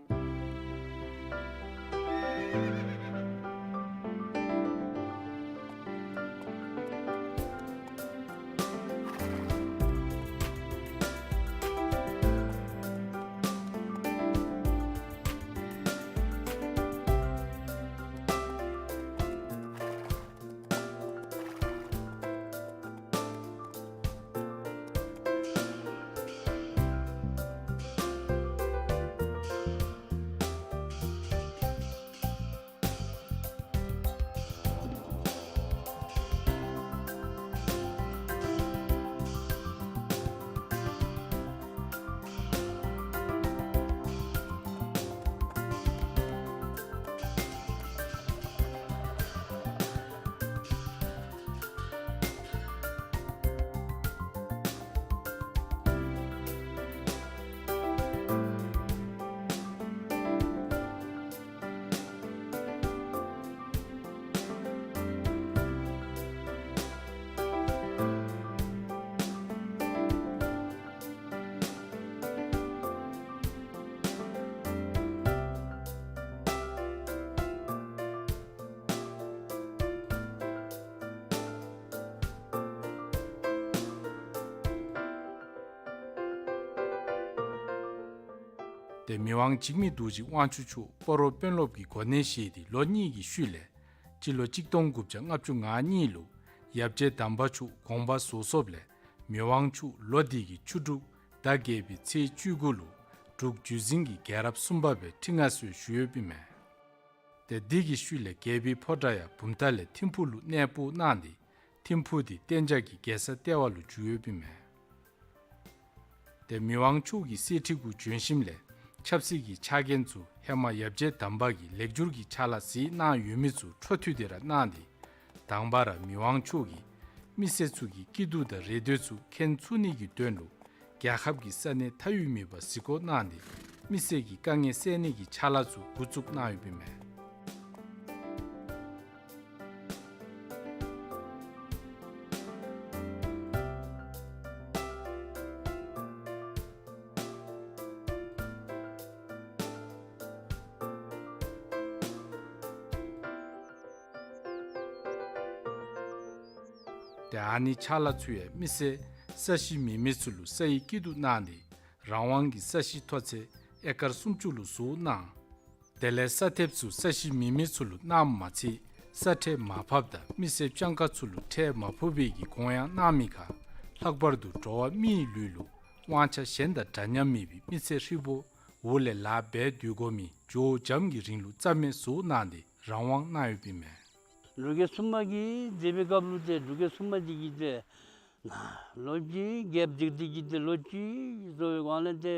ཏེ་མི་དབང་འཇིགས་མེད་རྡོ་རྗེ་དབང་ཕྱུག་མཆོག་སྤ་རོ་དཔོན་སློབ་ཀྱི་གོ་གནས་བཞེས་ཏེ་ལོ་གཉིས་ཀྱི་ཤུལ་ལས་སྤྱི་ལོ་གཅིག་སྟོང་དགུ་བརྒྱ་ལྔ་བཅུ་ང་གཉིས་ལུ་ཡབ་རྗེ་དམ་པ་མཆོག་དགོངས་པ་རྫོགས་སོཔ་ལས་མི་དབང་མཆོག་ལོ་འདི་གི་ཆུ་འབྲུག་ཟླ་བརྒྱད་པའི་ཚེས་བཅུ་དགུ་ལུ་འབྲུག་བརྒྱུད་འཛིན་གྱི་རྒྱལ་རབས་གསུམ་པ་སྦེ་ཁྲི་མངའ་གསོལ་ཞུ་ཡོདཔ་ཨིན་མས། ཏེ་འདི་གི་ཤུལ་ལས་རྒྱལ་པོའི་ཕོ་བྲང་ཡང་བུམ་ཐང་ལས་ཐིམ་ཕུག་ལུ་གནས་སྤོ་གནང་སྟེ་ཐིམ་ཕུག་འདི་གཏན་འཇགས་ཀྱི་རྒྱལ་ས་ལྟེ་བ་ལུ་བསྒྱུར་ཡོདཔ་ཨིན་མས། ཏེ་མི་དབང་མཆོག་གིས་གསེར་ཁྲི་གུ་བྱོན་ཞིནམ་ལས་ཆབ་སྲིད་ཀྱི་ཕྱག་འགན་ཚུ་ཧེ་མ་ཡབ་རྗེ་དམ་པ་གིས་ལེགས་སྒྱུར་གྱི་ཕྱག་ལཱ་གཟིགས་གནང་ཡོད་མི་ཚུ་འཕྲོ་མཐུད་དེ་ར་གནང་སྟེ་དང་པ་ར་མི་དབང་མཆོག་གིས་མི་སེར་ཚུ་གི་སྐྱིད་སྡུག་དང་རེ་འདོད་ཚུ་མཁྱེན་ཚུགས་ནི་གི་དོན་ལུ་རྒྱལ་ཁབ་ཀྱི་ས་གནས་མཐའ་དབུས་མེད་པར་གཟིགས་སྐོར་གནང་སྟེ་མི་སེར་གྱི་དཀའ་ངལ་སེལ་ནི་གི་ཕྱག་ལཱ་ཚུ་འགོ་བཙུགས་གནང་ཡོདཔ་ཨིན་མས། ཏེ་ཨ་ནི་ཕྱག་ལཱ་ཚུ་ཡང་མི་སེར་ས་གཞི་མེད་མི་ཚུ་ལུ་ས་ཡི་སྐྱིད་སྡུག་གནང་སྟེ་རང་དབང་གི་ས་གཞི་མཐོ་ཚད་ཨེ་ཀར་སུམ་ཅུ་ལུ་བཟོ་གནང་། དེ་ལས་ས་ཐེབས་ཚུ་ས་གཞི་མེད་མི་ཚུ་ལུ་གནངམ་མ་ཚད་ས་ཁྲལ་མར་ཕབ་དང་མི་སེར་སྤྱང་ཀ་ཚུ་ལུ་ཁྲལ་མ་ཕོག་པའི་གི་དགོངས་ཡངས་གནང་མི་ཁར་ལྷག་པར་དུ་འགྲོ་བ་མིའི་ལུས་ལུ་དབང་ཆ་གཞན་དང་འདྲ་མཉམ་མེད་པའི་མི་ཚེ་ཧྲིལ་པོ་འོག་ལས་ལཱ་འབད་སྡོད་དགོ་མི་ཇོ་བོ་རྒྱམ་གྱི་རིང་ལུ་རྩ་མེད་བཟོ་གནང་སྟེ་རང་དབང་གནང་ཡོདཔ་ཨིན་མས། འབྲུག་རྒྱལ་སྲུང་མ་གིས་མཛད་པའི་སྐབས་ལུ་ཏེ་འབྲུག་རྒྱལ་སྲུང་མ་འདི་གིས་ཏེ་ལོ་གཅིག་རྒྱལཔོ་འདི་གིས་ཏེ་ལོ་གཅིག་བཟོ་བའི་སྒང་ལས་ཏེ་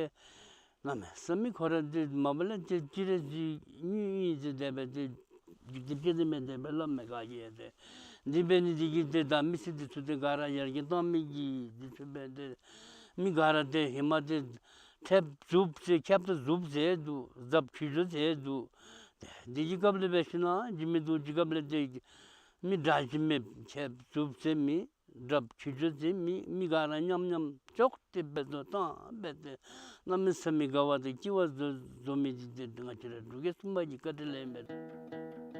གནམ་མེད་ས་མེད་ཁོ་ར་འདི་མ་པ་ལས་ཏེ་གཅིག་རེ་གཅིག་གཉིས་གཉིས་ཟེར་དེ་སྦེ་ཏེ་འཇིག་རྟེན་སྤྱི་ཏེ་མེད་དེ་སྦེ་སླབ་མས་ག་གིས་ཡང་ཏེ། འདི་འབད་ནི་འདི་གིས་ཏེ་ད་མི་སེར་འདི་ཚུ་ཏེ་ག་ར་ཡར་རྒྱས་གཏང་མི་གི་འདི་ཚུ་འབད་ཏེ་མི་ག་ར་ཏེ་ཧེ་མ་ཏེ་ཁྱབ་བཙུགས་ཟེར་ཁྱབ་ཏ་བཙུགས་ཟེར་འདུག། ཟབ་ཁྲིད་ལོ་ཟེར་འདུག། ཏེ་འདི་གི་སྐབས་ལས་འབད་ཞིན་ན་འཇིགས་མེད་རྡོ་རྗེ་སྐབས་ལས་ཏེ་མི་དགྲ་ཞི་མེད་ཁྱབ་བཙུགས་ཟེར་མི་རབ་ཆུ་ཚོད་ཟེར་མི་མི་ག་ར་མཉམ་མཉམ་ཅོག་ཏེ་འབད་དོ་བཏང་འབད་དེ་གནམ་མེད་ས་མེད་དགའ་བ་དང་སྐྱིད་པ་བཟོ་བཟོ་མི་འདི་ཏེ་ང་བཅས་ར་འབྲུག་རྒྱལ་སྲུང་མ་གི་བཀའ་དྲིན་ལས་ཨིན་པས།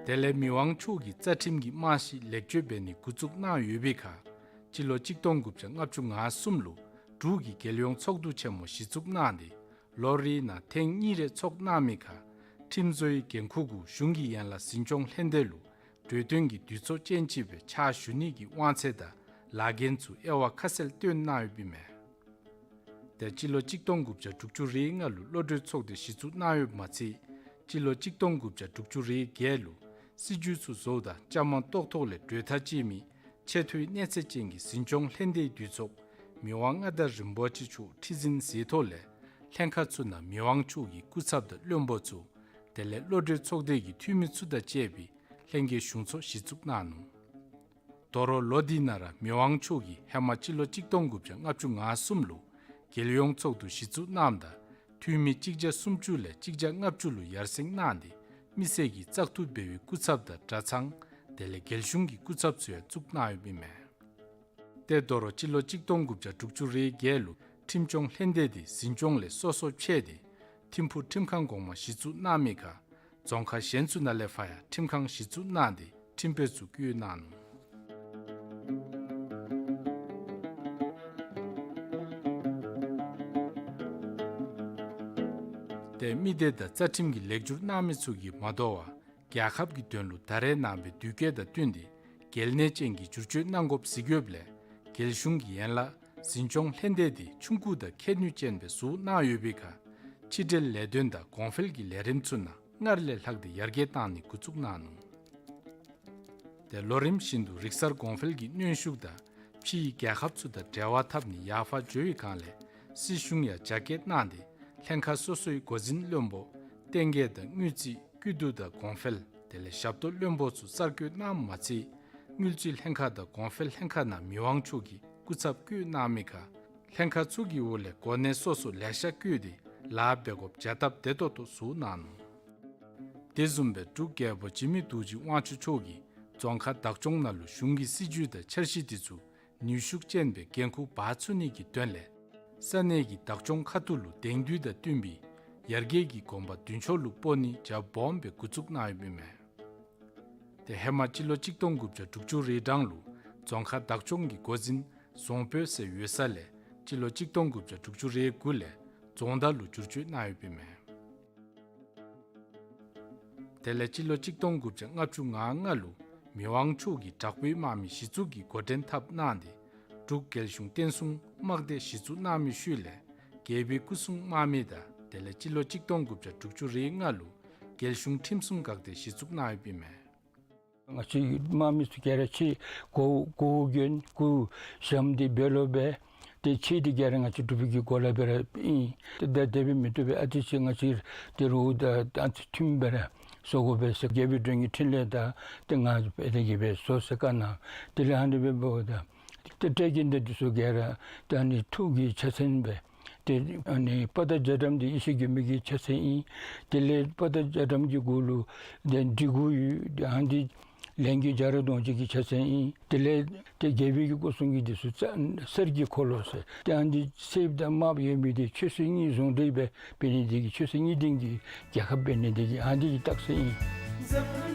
དེ་ལས་མི་དབང་མཆོག་གིས་རྩ་ཁྲིམས་ཀྱི་རྨང་གཞི་ལེགས་བཅོས་འབད་ནི་འགོ་བཙུགས་གནང་ཡོད་པའི་ཁར་སྤྱི་ལོ་གཅིག་སྟོང་དགུ་བརྒྱ་ལྔ་བཅུ་ང་གསུམ་ལུ་འབྲུག་གི་རྒྱལ་ཡོངས་ཚོགས་འདུ་ཆེན་མོ་གཞི་བཙུགས་གནང་སྟེ་ལོ་རེ་ནང་ཐེངས་གཉིས་རེ་ཚོགས་གནང་མི་ཁར་ཁྲིམས་བཟོའི་འགན་ཁུར་གུ་གཞུང་གི་ཡན་ལག་འཛིན་སྐྱོང་ལྷན་སྡེ་ལུ་གྲོས་དོན་གྱི་དུས་ཚོད་ཅན་ཅིག་སྦེ་ཕྱག་ཞུ་ནི་གི་དབང་ཚད་དང་ལཱ་འགན་ཚུ་དབྱེ་བ་ཁ་གསལ་སྟོན་གནང་ཡོདཔ་ཨིན་མས། ཏེ་སྤྱི་ལོ་གཅིག་སྟོང་དགུ་བརྒྱ་དྲུག་ཅུ་རེ་ལྔ་ལུ་བློ་གྲོས་ཚོགས་སྡེ་གཞི་བཙུགས་གནང་ཡོདཔ་མ་ཚད་སྤྱི་ལོ་གཅིག་སྟོང་དགུ་བརྒྱ་དྲུག་ཅུ་རེ་བརྒྱད་ལུ་སྲིད་བྱུས་ཚུ་བཟོཝ་ད་བཅའ་མར་གཏོགས་ཐོག་ལས་གྲོས་ཐག་བཅད་མི་ཆེ་མཐོའི་གནས་ཚད་ཅན་གྱི་འཛིན་སྐྱོང་ལྷན་སྡེའི་འདུས་ཚོགས་མི་དབང་མངའ་བདག་རིན་པོ་ཆེ་མཆོག་ཁྲི་འཛིན་མཛད་ཐོག་ལས་ལྷན་ཁག་ཚུ་ནང་མི་དབང་མཆོག་གི་སྐུ་ཚབ་དང་བློན་པོ་ཚུ་དེ་ལས་བློ་གྲོས་ཚོགས་སྡེ་གི་འཐུས་མི་ཚུ་དང་བཅས་པའི་ལྷན་རྒྱས་གཞུང་ཚོགས་གཞི་བཙུགས་གནང་ནུག། དོ་རུང་ལོ་འདི་ནང་ར་མི་དབང་མཆོག་གིས་ཧེ་མ་སྤྱི་ལོ་གཅིག་སྟོང་དགུ་བརྒྱ་ལྔ་བཅུ་ང་གསུམ་ལུ་རྒྱལ་ཡོངས་ཚོགས་འདུ་གཞི་བཙུགས་གནངམ་ད་འཐུས་མི་གཅིག་བརྒྱ་སུམ་ཅུ་ལས་གཅིག་བརྒྱ་ལྔ་བཅུ་ལུ་ཡར་སེང་གནང་སྟེ་མི་སེར་གྱིས་བཙག་འཐུ་འབད་བའི་སྐུ་ཚབ་དང་གྲྭ་ཚང་དེ་ལས་རྒྱལ་གཞུང་གི་སྐུ་ཚབ་ཚུ་ཡང་བཙུགས་གནང་ཡོདཔ་ཨིན་མས། ཏེ་དོ་རུང་སྤྱི་ལོ་གཅིག་སྟོང་དགུ་བརྒྱ་དྲུག་ཅུ་རེ་བརྒྱད་ལུ་ཁྲིམས་སྐྱོང་ལྷན་སྡེ་འདི་འཛིན་སྐྱོང་ལས་སོ་སོ་ཕྱེ་སྟེ་ཐིམ་ཕུག་ཁྲིམས་ཁང་གོང་མ་གཞི་བཙུགས་གནང་མི་ཁར་རྫོང་ཁག་གཞན་ཚུ་ནང་ལས་ཕར་ཡང་ཁྲིམས་ཁང་གཞི་བཙུགས་གནང་སྟེ་ཁྲིམས་དཔོན་ཚུ་བསྐོས་གནང་ནུག། ཏེ་མི་སྡེ་དང་རྩ་ཁྲིམས་ཀྱི་ལེགས་བསྒྱུར་གནང་མི་ཚུ་གིས་མ་དོ་བར་རྒྱལ་ཁབ་ཀྱི་དོན་ལུ་ད་རེས་ནངས་པའི་དུས་བཀོད་དང་བསྟུན་ཏེ་གལ་གནད་ཅན་གྱི་བསྒྱུར་བཅོས་གནང་དགོཔ་གཟིགས་ཡོདཔ་ལས་རྒྱལ་གཞུང་གིས་ཡན་ལག་འཛིན་སྐྱོང་ལྷན་སྡེ་འདི་ཆུང་ཀུ་དང་ཁྱད་ནུས་ཅན་སྦེ་བཟོ་གནང་ཡོད་པའི་ཁར་ཕྱི་འབྲེལ་ལས་དོན་དང་གོང་འཕེལ་གྱི་ལས་རིམ་ཚུ་ནང་སྔར་ལས་ལྷག་སྟེ་ཡར་རྒྱས་བཏང་ནི་འགོ་བཙུགས་གནང་ནུག། ཏེ་ལོ་རིམ་བཞིན་དུ་རིག་གསར་གོང་འཕེལ་གྱི་གནོན་ཤུགས་དང་ཕྱིའི་རྒྱལ་ཁབ་ཚུ་དང་འབྲེལ་བ་འཐབ་ནི་ཡར་འཕར་འགྱོ་བའི་སྒང་ལས་སྲིད་གཞུང་ཡང་རྒྱ་སྐྱེད་གནང་སྟེ་ལྷན་ཁག་སོ་སོའི་འགོ་འཛིན་བློན་པོ་ལྟེ་འགལ་དང་དངུལ་རྩིས་སྐྱིད་སྡུག་དང་གོང་འཕེལ་དེ་ལས་ཞབས་ཏོག་བློན་པོ་ཚུ་གསར་བསྐོ་གནངམ་མ་ཚད་དངུལ་རྩིས་ལྷན་ཁག་དང་གོང་འཕེལ་ལྷན་ཁག་ནང་མི་དབང་མཆོག་གིས་སྐུ་ཚབ་བསྐོས་གནང་མི་ཁར་ལྷན་ཁག་ཚུ་གི་འོག་ལས་གོ་གནས་སོ་སོ་ལེ་ཤ་བསྐོས་ཏེ་ལཱ་འབད་དགོཔ་བྱ་སྟབས་བདེ་ཏོག་ཏོ་བཟོ་གནང་ནུག། དེ་བཟུམ་སྦེ་འབྲུག་རྒྱལ་པོ་འཇིགས་མེད་རྡོ་རྗེ་དབང་ཕྱུག་མཆོག་གིས་རྫོང་ཁག་བདག་སྐྱོང་ནང་ལུ་གཞུང་གི་སྲིད་བྱུས་དང་འཆར་གཞི་དེ་ཚུ་ནུས་ཤུགས་ཅན་སྦེ་འགན་ཁུར་འབག་ཚུགས་ནི་གི་དོན་ལས་ས་གནས་ཀྱི་བདག་སྐྱོང་ཁ་ཐུག་ལུ་དེང་དུས་དང་བསྟུན་པའི་ཡར་རྒྱས་ཀྱི་གོམ་པ་མདུན་ཕྱོགས་ལུ་སྤོ་ནི་རྒྱ་སྦོམ་སྦེ་འགོ་བཙུགས་གནང་ཡོདཔ་ཨིན་མས། ཏེ་ཧེ་མ་སྤྱི་ལོ་གཅིག་སྟོང་དགུ་བརྒྱ་དྲུག་ཅུ་རེ་གྲངས་ལུ་རྫོང་ཁག་བདག་སྐྱོང་གི་འགོ་འཛིན་རྫོང་དཔོན་ཟེར་ཡོད་ས་ལས་སྤྱི་ལོ་གཅིག་སྟོང་དགུ་བརྒྱ་དྲུག་ཅུ་རེ་དགུ་ལས་རྫོང་བདག་ལུ་བསྒྱུར་བཅོས་གནང་ཡོདཔ་ཨིན་མས། དེ་ལས་སྤྱི་ལོ་གཅིག་སྟོང་དགུ་བརྒྱ་ལྔ་བཅུ་ང་ལྔ་ལུ་མི་དབང་མཆོག་གིས་དྲག་པོའི་དམག་མི་གཞི་བཙུགས་ཀྱི་འགོ་འདྲེན་འཐབ་གནང་སྟེ་འབྲུག་རྒྱལ་གཞུང་བསྟན་སྲུང་དམག་སྡེ་གཞི་བཙུགས་གནང་མི་ཤུལ་ལས་རྒྱལ་པོའི་སྐུ་སྲུང་དམག་མི་དང་དེ་ལས་སྤྱི་ལོ་གཅིག་སྟོང་དགུ་བརྒྱ་དྲུག་ཅུ་རེ་ལྔ་ལུ་རྒྱལ་གཞུང་ཁྲིམས་སྲུང་འགག་སྡེ་གཞི་བཙུགས་གནང་ཡོདཔ་ཨིན་མས། ང་བཅས་དམག་མི་ཚུ་ག་ར་ཕྱི་གོ་གོ་གྱོན་གོ་ཞྭམོ་འདི་སྦེ་ལོག་སྦེ་ཏེ་ཕྱི་འདི་ག་ར་ང་བཅས་འབྲུག་པའི་གི་གོ་ལ་སྦེ་ར་ཨིན། ཏེ་ད་དེ་སྦེ་མི་བཏུབ་པས། ཨ་ཙི་ཅིག་ང་བཅས་ཏེ་རོགས་དང་ཨ་ཙི་མཐུན་སྦེ་ར་བཟོ་དགོ་པས་ཟེར་རྒྱལ་པོའི་མགྲོན་གྱི་འཕྲིན་ལས་དང་ཏེ་ང་སྦེ་དེ་གིས་སྦེ་བཟོ་ཟེར་བཀའ་གནང་། དེ་ལས་ཨ་ནི་སྦེ་འབདཝ་ད་ཏེ་སྤྲེལ་གྱི་འདི་འདི་ཚུ་ག་ར་ཏེ་ཨ་ནི་ཐུགས་ཀྱི་ཕྱག་མཚན་སྦེ་ཏེ་ཨ་ནི་དཔའ་རྟགས་རྒྱ་གྲམ་འདི་ཡེ་ཤེས་མགོན་པོ་གི་ཕྱག་མཚན་ཨིན། དེ་ལས་དཔའ་རྟགས་རྒྱ་གྲམ་གྱི་གུ་ལུ་ཏེ་འབྲི་གུ་ཡོད། ཏེ་ཨ་ནི་ལས་མགོན་རྒྱ་རས་གདོང་ཅན་གྱི་ཕྱག་མཚན་ཨིན། དེ་ལས་ཏེ་རྒྱལ་པོའི་གི་སྐུ་གསུང་གི་འདི་ཚུ་རྩ་གསེར་གྱི་འཁོར་ལོ་ཟེར། ཏེ་ཨ་ནི་གསེར་དང་དམརཔོ་ཡོད་མི་འདི་ཆོས་སྲིད་གཉིས་ཟུང་འབྲེལ་སྦེ་འབད་ནི་འདི་གིས་ཆོས་སྲིད་གཉིས་ལྡན་གྱི་རྒྱལ་ཁབ་འབད་ནི་འདི་གིས་ཨ་ནི་གི་རྟགས་མཚན་ཨིན།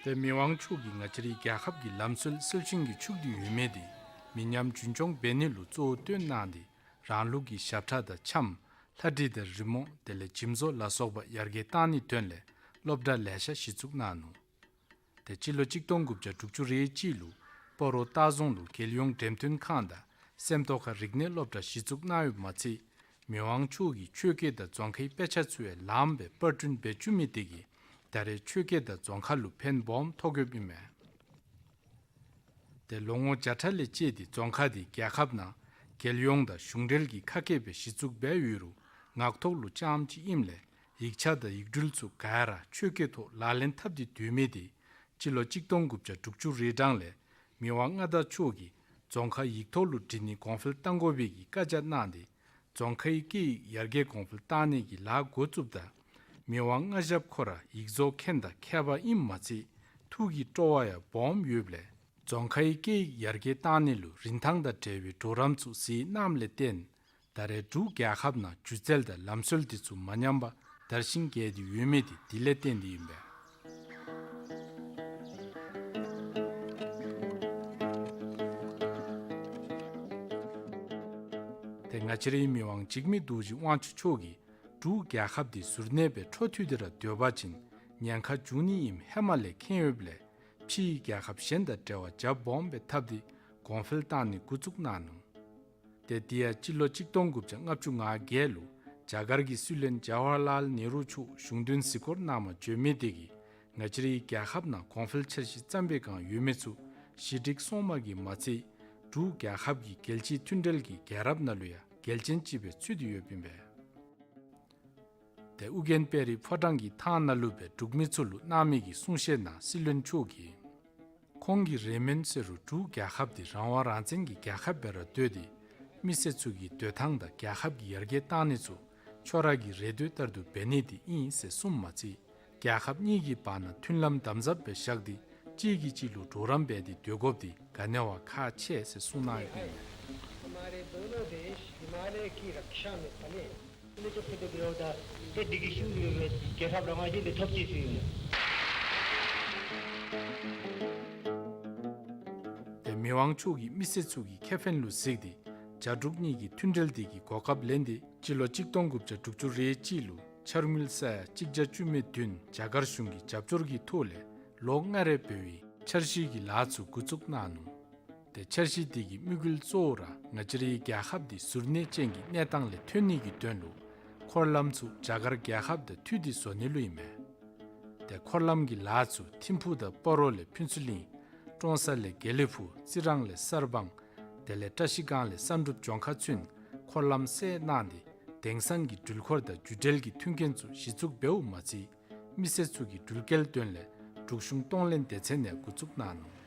ཏེ་མི་དབང་མཆོག་གིས་ང་བཅས་རའི་རྒྱལ་ཁབ་ཀྱི་ལམ་སྲོལ་སྲོལ་ཤིང་གི་ཕྱུགས་འདི་ཡོད་མི་འདི་མི་ཉམས་རྒྱུན་སྐྱོང་འབད་ནི་ལུ་གཙོ་བོ་བཏོན་གནང་སྟེ་རང་ལུགས་ཀྱི་ཞབས་ཁྲ་དང་འཆམ་ལྷ་བྲིས་དང་རི་མོ་དེ་ལས་འཇིམ་བཟོ་ལ་སོགས་པ་ཡར་རྒྱས་གཏང་ནིའི་དོན་ལས་སློབ་གྲྭ་ལེ་ཤ་གཞི་བཙུགས་གནང་ནུག། ཏེ་སྤྱི་ལོ་གཅིག་སྟོང་དགུ་བརྒྱ་དྲུག་ཅུ་རེ་གཅིག་ལུ་སྤ་རོ་སྟག་རྫོང་ལུ་རྒྱལ་ཡོངས་འགྲེམས་སྟོན་ཁང་དང་སེམས་རྟོགས་ཁ་རིག་གནས་སློབ་གྲྭ་གཞི་བཙུགས་གནང་ཡོདཔ་མ་ཚད་མི་དབང་མཆོག་གིས་ཆོས་སྐད་དང་རྫོང་ཁའི་དཔེ་ཆ་ཚུ་ཡང་ལངམ་སྦེ་པར་སྐྲུན་འབད་བཅུག་མི་དེ་གིས་ད་རེས་ཆོས་སྐད་དང་རྫོང་ཁ་ལུ་ཕན་སྦོམ་ཐོགས་ཡོདཔ་ཨིན་མས། ཏེ་ལོ་ངོ་བརྒྱ་ཕྲག་ལས་བཅད་དེ་རྫོང་ཁ་དེ་རྒྱལ་ཁབ་ནང་རྒྱལ་ཡོངས་དང་གཞུང་འབྲེལ་གྱི་ཁ་སྐད་སྦེ་གཞི་བཙུགས་འབད་ཡོད་རུང་ངག་ཐོག་ལུ་རྐྱངམ་ཅིག་ཨིནམ་ལས་ཡིག་ཆ་དང་ཡིག་འབྲུ་ཚུ་ག་ར་ཆོས་སྐད་ཐོག་ལག་ལེན་འཐབ་སྟེ་སྡོད་མི་དེ་སྤྱི་ལོ་གཅིག་སྟོང་དགུ་བརྒྱ་དྲུག་ཅུ་རེ་གྲངས་ལས་མི་དབང་མངའ་བདག་མཆོག་གིས་རྫོང་ཁ་ཡིག་ཐོག་ལུ་འབྲི་ནི་གོང་འཕེལ་གཏང་དགོ་པའི་གི་བཀའ་རྒྱ་གནང་སྟེ་རྫོང་ཁའི་སྐད་ཡིག་ཡར་རྒྱས་གོང་འཕེལ་གཏང་ནི་གི་ལཱ་འགོ་བཙུགསཔ་ད་མི་དབང་མངའ་ཞབས་ཁོ་ར་ཡིག་བཟོ་མཁན་དང་མཁས་པ་ཨིནམ་མ་ཚད་ཐུགས་ཀྱི་སྤྲོ་བ་ཡང་སྦོམ་ཡོདཔ་ལས་རྫོང་ཁའི་སྐད་ཡིག་ཡར་རྒྱས་གཏང་ནི་ལུ་རིན་ཐང་དང་འབྲེལ་བའི་གྲོགས་རམ་ཚུ་གཟིགས་གནངམ་ལས་བརྟེན་ད་རེས་འབྲུག་རྒྱལ་ཁབ་ནང་སྒྱུ་རྩལ་དང་ལམ་སྲོལ་དེ་ཚུ་མ་ཉམས་པར་དར་ཞིང་རྒྱས་ཏེ་ཡོད་མི་དེ་དེ་ལས་བརྟེན་ཏེ་ཨིན་པས། ཏེ་ང་བཅས་རའི་མི་དབང་འཇིགས་མེད་རྡོ་རྗེ་དབང་ཕྱུག་མཆོག་གིས་འབྲུག་རྒྱལ་ཁབ་འདི་གཟུར་གནས་སྦེ་འཕྲོ་མཐུད་དེ་ར་སྡོད་པ་ཅིན་ཉེན་ཁ་འབྱུང་ནི་ཨིནམ་ཧེ་མ་ལས་མཁྱེན་ཡོདཔ་ལས་ཕྱིའི་རྒྱལ་ཁབ་གཞན་དང་འབྲེལ་བ་རྒྱ་སྦོམ་སྦེ་འཐབ་སྟེ་གོང་འཕེལ་གཏང་ནི་འགོ་བཙུགས་གནང་ནུག། ཏེ་དེ་ཡང་སྤྱི་ལོ་གཅིག་སྟོང་དགུ་བརྒྱ་ལྔ་བཅུ་ང་བརྒྱད་ལུ་རྒྱ་གར་གྱི་སྲིད་བློན་ཇ་ཝ་ཧར་ལཱལ་ནེ་རུ་མཆོག་གཞུང་དོན་གཟིགས་སྐོར་གནངམ་བྱོན་མི་དེ་གིས་ང་བཅས་རའི་རྒྱལ་ཁབ་ནང་གོང་འཕེལ་འཆར་གཞི་བརྩམས་པའི་སྒང་ཡོད་མི་ཚུ་ཞི་འགྲིག་སོང་མི་གིས་མ་ཚད་འབྲུག་རྒྱལ་ཁབ་ཀྱི་རྒྱལ་སྤྱིའི་མཐུན་འབྲེལ་གྱི་རྒྱལ་རབས་ནང་ལུ་ཡང་གལ་ཅན་ཅིག་སྦེ་ཚུད་དེ་ཡོདཔ་ཨིན་པས། ཏེ་ཨོ་རྒྱན་དཔལ་རི་ཕོ་བྲང་གི་ཐང་ནང་ལུ་སྦེ་འབྲུག་མི་ཚུ་ལུ་གནང་མི་གི་གསུང་བཤད་ནང་སྲིད་བློན་མཆོག་གིས། ཁོང་གིས་རེ་སྨོན་ཟེར་རུང་འབྲུག་རྒྱལ་ཁབ་འདི་རང་དབང་རང་བཙན་གྱི་རྒྱལ་ཁབ་སྦེ་ར་སྡོད་དེ། མི་སེར་ཚུ་གི་སྡོད་ཐངས་དང་རྒྱལ་ཁབ་ཀྱི་ཡར་རྒྱས་གཏང་ནི་ཚུ་ཁྱོད་ར་གི་རེ་འདོད་ལྟར་དུ་འབད་ནི་འདི་ཨིན་ཟེར་གསུངམ་མ་ཚད། རྒྱལ་ཁབ་གཉིས་ཀྱི་བར་ན་མཐུན་ལམ་དམ་ཟབ་སྦེ་བཞག་སྟེ་གཅིག་གིས་གཅིག་ལུ་གྲོགས་རམ་འབད་དེ་སྡོད་དགོཔ་འདི་ག་ནི་བ་ཁག་ཆེ་ཟེར་གསུངས་གནང་ཡོདཔ་ཨིན། हमारे दोनों देश हिमालय की रक्षा में पले। ཏེ་མི་དབང་མཆོག་གིས་མི་སེར་ཚུ་གི་ཁེ་ཕན་ལུ་གཟིགས་ཏེ་རྒྱ་འབྲུག་གཉིས་ཀྱི་མཐུན་འབྲེལ་འདི་གི་གོ་སྐབས་ལེན་ཏེ་སྤྱི་ལོ་གཅིག་སྟོང་དགུ་བརྒྱ་དྲུག་ཅུ་རེ་གཅིག་ལུ་འཆར་དངུལ་ས་ཡ་གཅིག་བརྒྱ་བཅུ་མེད་བདུན་རྒྱ་གར་གཞུང་གི་རྒྱབ་སྐྱོར་གྱི་ཐོག་ལས་ལོ་ལྔ་རེ་འབད་བའི་འཆར་གཞི་གི་ལཱ་ཚུ་འགོ་བཙུགས་གནང་ནུག། ཏེ་འཆར་གཞི་འདི་གི་དམིགས་ཡུལ་གཙོ་བོ་ར་ང་བཅས་རའི་རྒྱལ་ཁབ་འདི་གཟུར་གནས་ཅན་གྱི་གནས་སྟངས་ལས་ཐོན་ནི་གི་དོན་ལུ་འཁོར་ལམ་ཚུ་རྒྱ་གར་རྒྱལ་ཁབ་དང་མཐུད་དེ་བཟོ་ནི་ལུ་ཨིན་མས། ཏེ་འཁོར་ལམ་གྱི་ལཱ་ཚུ་ཐིམ་ཕུག་དང་སྤ་རོ་ལས་ཕུན་ཚོགས་གླིང་། ཀྲོང་གསར་ལས་དགེ་ལེགས་ཕུག། རྩི་རང་ལས་གསར་སྤང་། དེ་ལས་བཀྲ་ཤིས་སྒང་ལས་བསམ་གྲུབ་ལྗོངས་མཁར་ཚུན་འཁོར་ལམ་སེལ་གནང་སྟེ་དེང་སང་གི་འགྲུལ་འཁོར་དང་རྒྱུ་འབྲེལ་གྱི་མཐུན་རྐྱེན་ཚུ་གཞི་བཙུགས་འབདཝ་མ་ཚད། མི་སེར་ཚུ་གི་འགྲུལ་སྐྱེལ་དོན་ལས་འབྲུག་གཞུང་གཏོང་ལེན་སྡེ་ཚན་ནས་འགོ་བཙུགས་གནང་ནུག།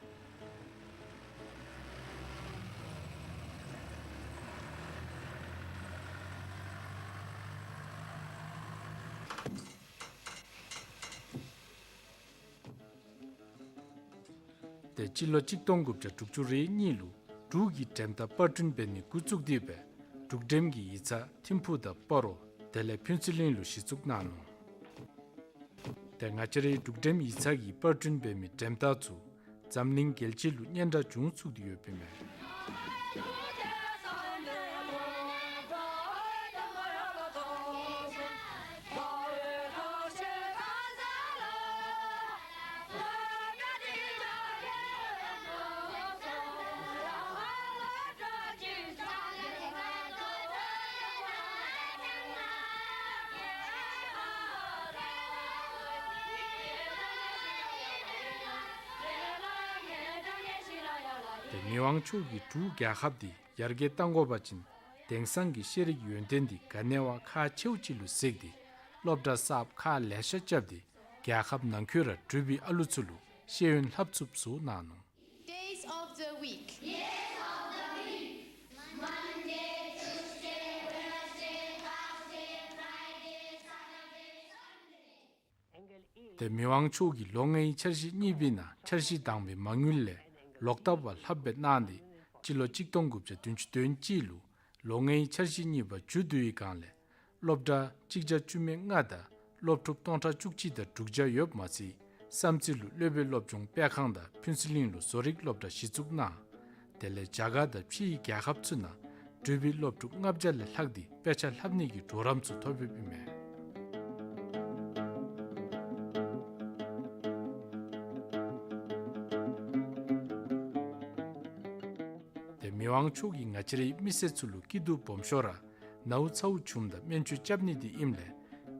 ཏེ་སྤྱི་ལོ་གཅིག་སྟོང་དགུ་བརྒྱ་དྲུག་ཅུ་རེ་གཉིས་ལུ་འབྲུག་གི་འགྲེམ་ཐག་པར་སྐྲུན་འབད་ནི་འགོ་བཙུགས་ཏེ་སྦེ་འབྲུག་འགྲེམ་གྱི་ཡིག་ཚང་ཐིམ་ཕུག་དང་སྤ་རོ་དེ་ལས་ཕུན་ཚོགས་གླིང་ལུ་གཞི་བཙུགས་གནང་ནུག། ཏེ་ང་བཅས་རའི་འབྲུག་འགྲེམ་ཡིག་ཚང་གི་པར་སྐྲུན་འབད་མི་འགྲེམ་ཐག་ཚུ་འཛམ་གླིང་རྒྱལ་སྤྱི་ལུ་སྙན་གྲགས་བྱུང་ཚུགས་ཏེ་ཡོདཔ་ཨིན་མས། ཏེ་མི་དབང་མཆོག་གིས་འབྲུག་རྒྱལ་ཁབ་འདི་ཡར་རྒྱས་གཏང་དགོ་པ་ཅིན་དེང་སང་གི་ཤེས་རིག་ཡོན་ཏན་འདི་ག་ནི་བ་ཁག་ཆེཝ་ཅིག་ལུ་གཟིགས་ཏེ་སློབ་གྲྭ་གསརཔ་ཁག་ལེ་ཤ་རྐྱབ་སྟེ་རྒྱལ་ཁབ་ནང་འཁོད་ར་འབྲུག་པའི་ཨ་ལུ་ཚུ་ལུ་ཤེས་ཡོན་ལྷབ་ཚུགསཔ་བཟོ་གནང་ནུག། Days of the week. Monday, Tuesday, Wednesday, Thursday, Friday, Saturday, Sunday. ཏེ་མི་དབང་མཆོག་གིས་ལོ་ལྔའི་འཆར་གཞི་གཉིས་པའི་ནང་འཆར་གཞི་དང་པའི་མ་དངུལ་ལས་ལོག་ལྟབ་པ་ལྷབ་སྦེ་གནང་སྟེ་སྤྱི་ལོ་གཅིག་སྟོང་དགུ་བརྒྱ་བདུན་ཅུ་དོན་གཅིག་ལུ་ལོ་ལྔའི་འཆར་གཞི་གཉིས་པ་མཇུག་བསྡུ་བའི་སྒང་ལས་སློབ་གྲྭ་གཅིག་བརྒྱ་བཅུ་མེད་ལྔ་དང་སློབ་ཕྲུག་སྟོང་ཕྲག་བཅུ་གཅིག་དང་དྲུག་བརྒྱ་ཡོདཔ་མ་ཚད་བསམ་རྩེ་ལུ་སློབ་དཔོན་སློབ་སྦྱོང་སྤེལ་ཁང་དང་ཕུན་ཚོགས་གླིང་ལུ་བཟོ་རིག་སློབ་གྲྭ་གཞི་བཙུགས་གནང་། དེ་ལས་རྒྱ་གར་དང་ཕྱིའི་རྒྱལ་ཁབ་ཚུ་ནང་འབྲུག་པའི་སློབ་ཕྲུག་ལྔ་བརྒྱ་ལས་ལྷག་སྟེ་དཔེ་ཆ་ལྷབ་ནི་གི་གྲོགས་རམ་ཚུ་ཐོབ་ཡོདཔ་ཨིན་མས། ཏེ་མི་དབང་མཆོག་གིས་ང་བཅས་རའི་མི་སེར་ཚུ་ལུ་སྐྱིད་སྡུག་སྦོམ་ཤོས་ར་ནཝ་ཚཝ་བྱུངམ་ད་སྨན་བཅོས་རྐྱབ་ནི་འདི་ཨིནམ་ལས་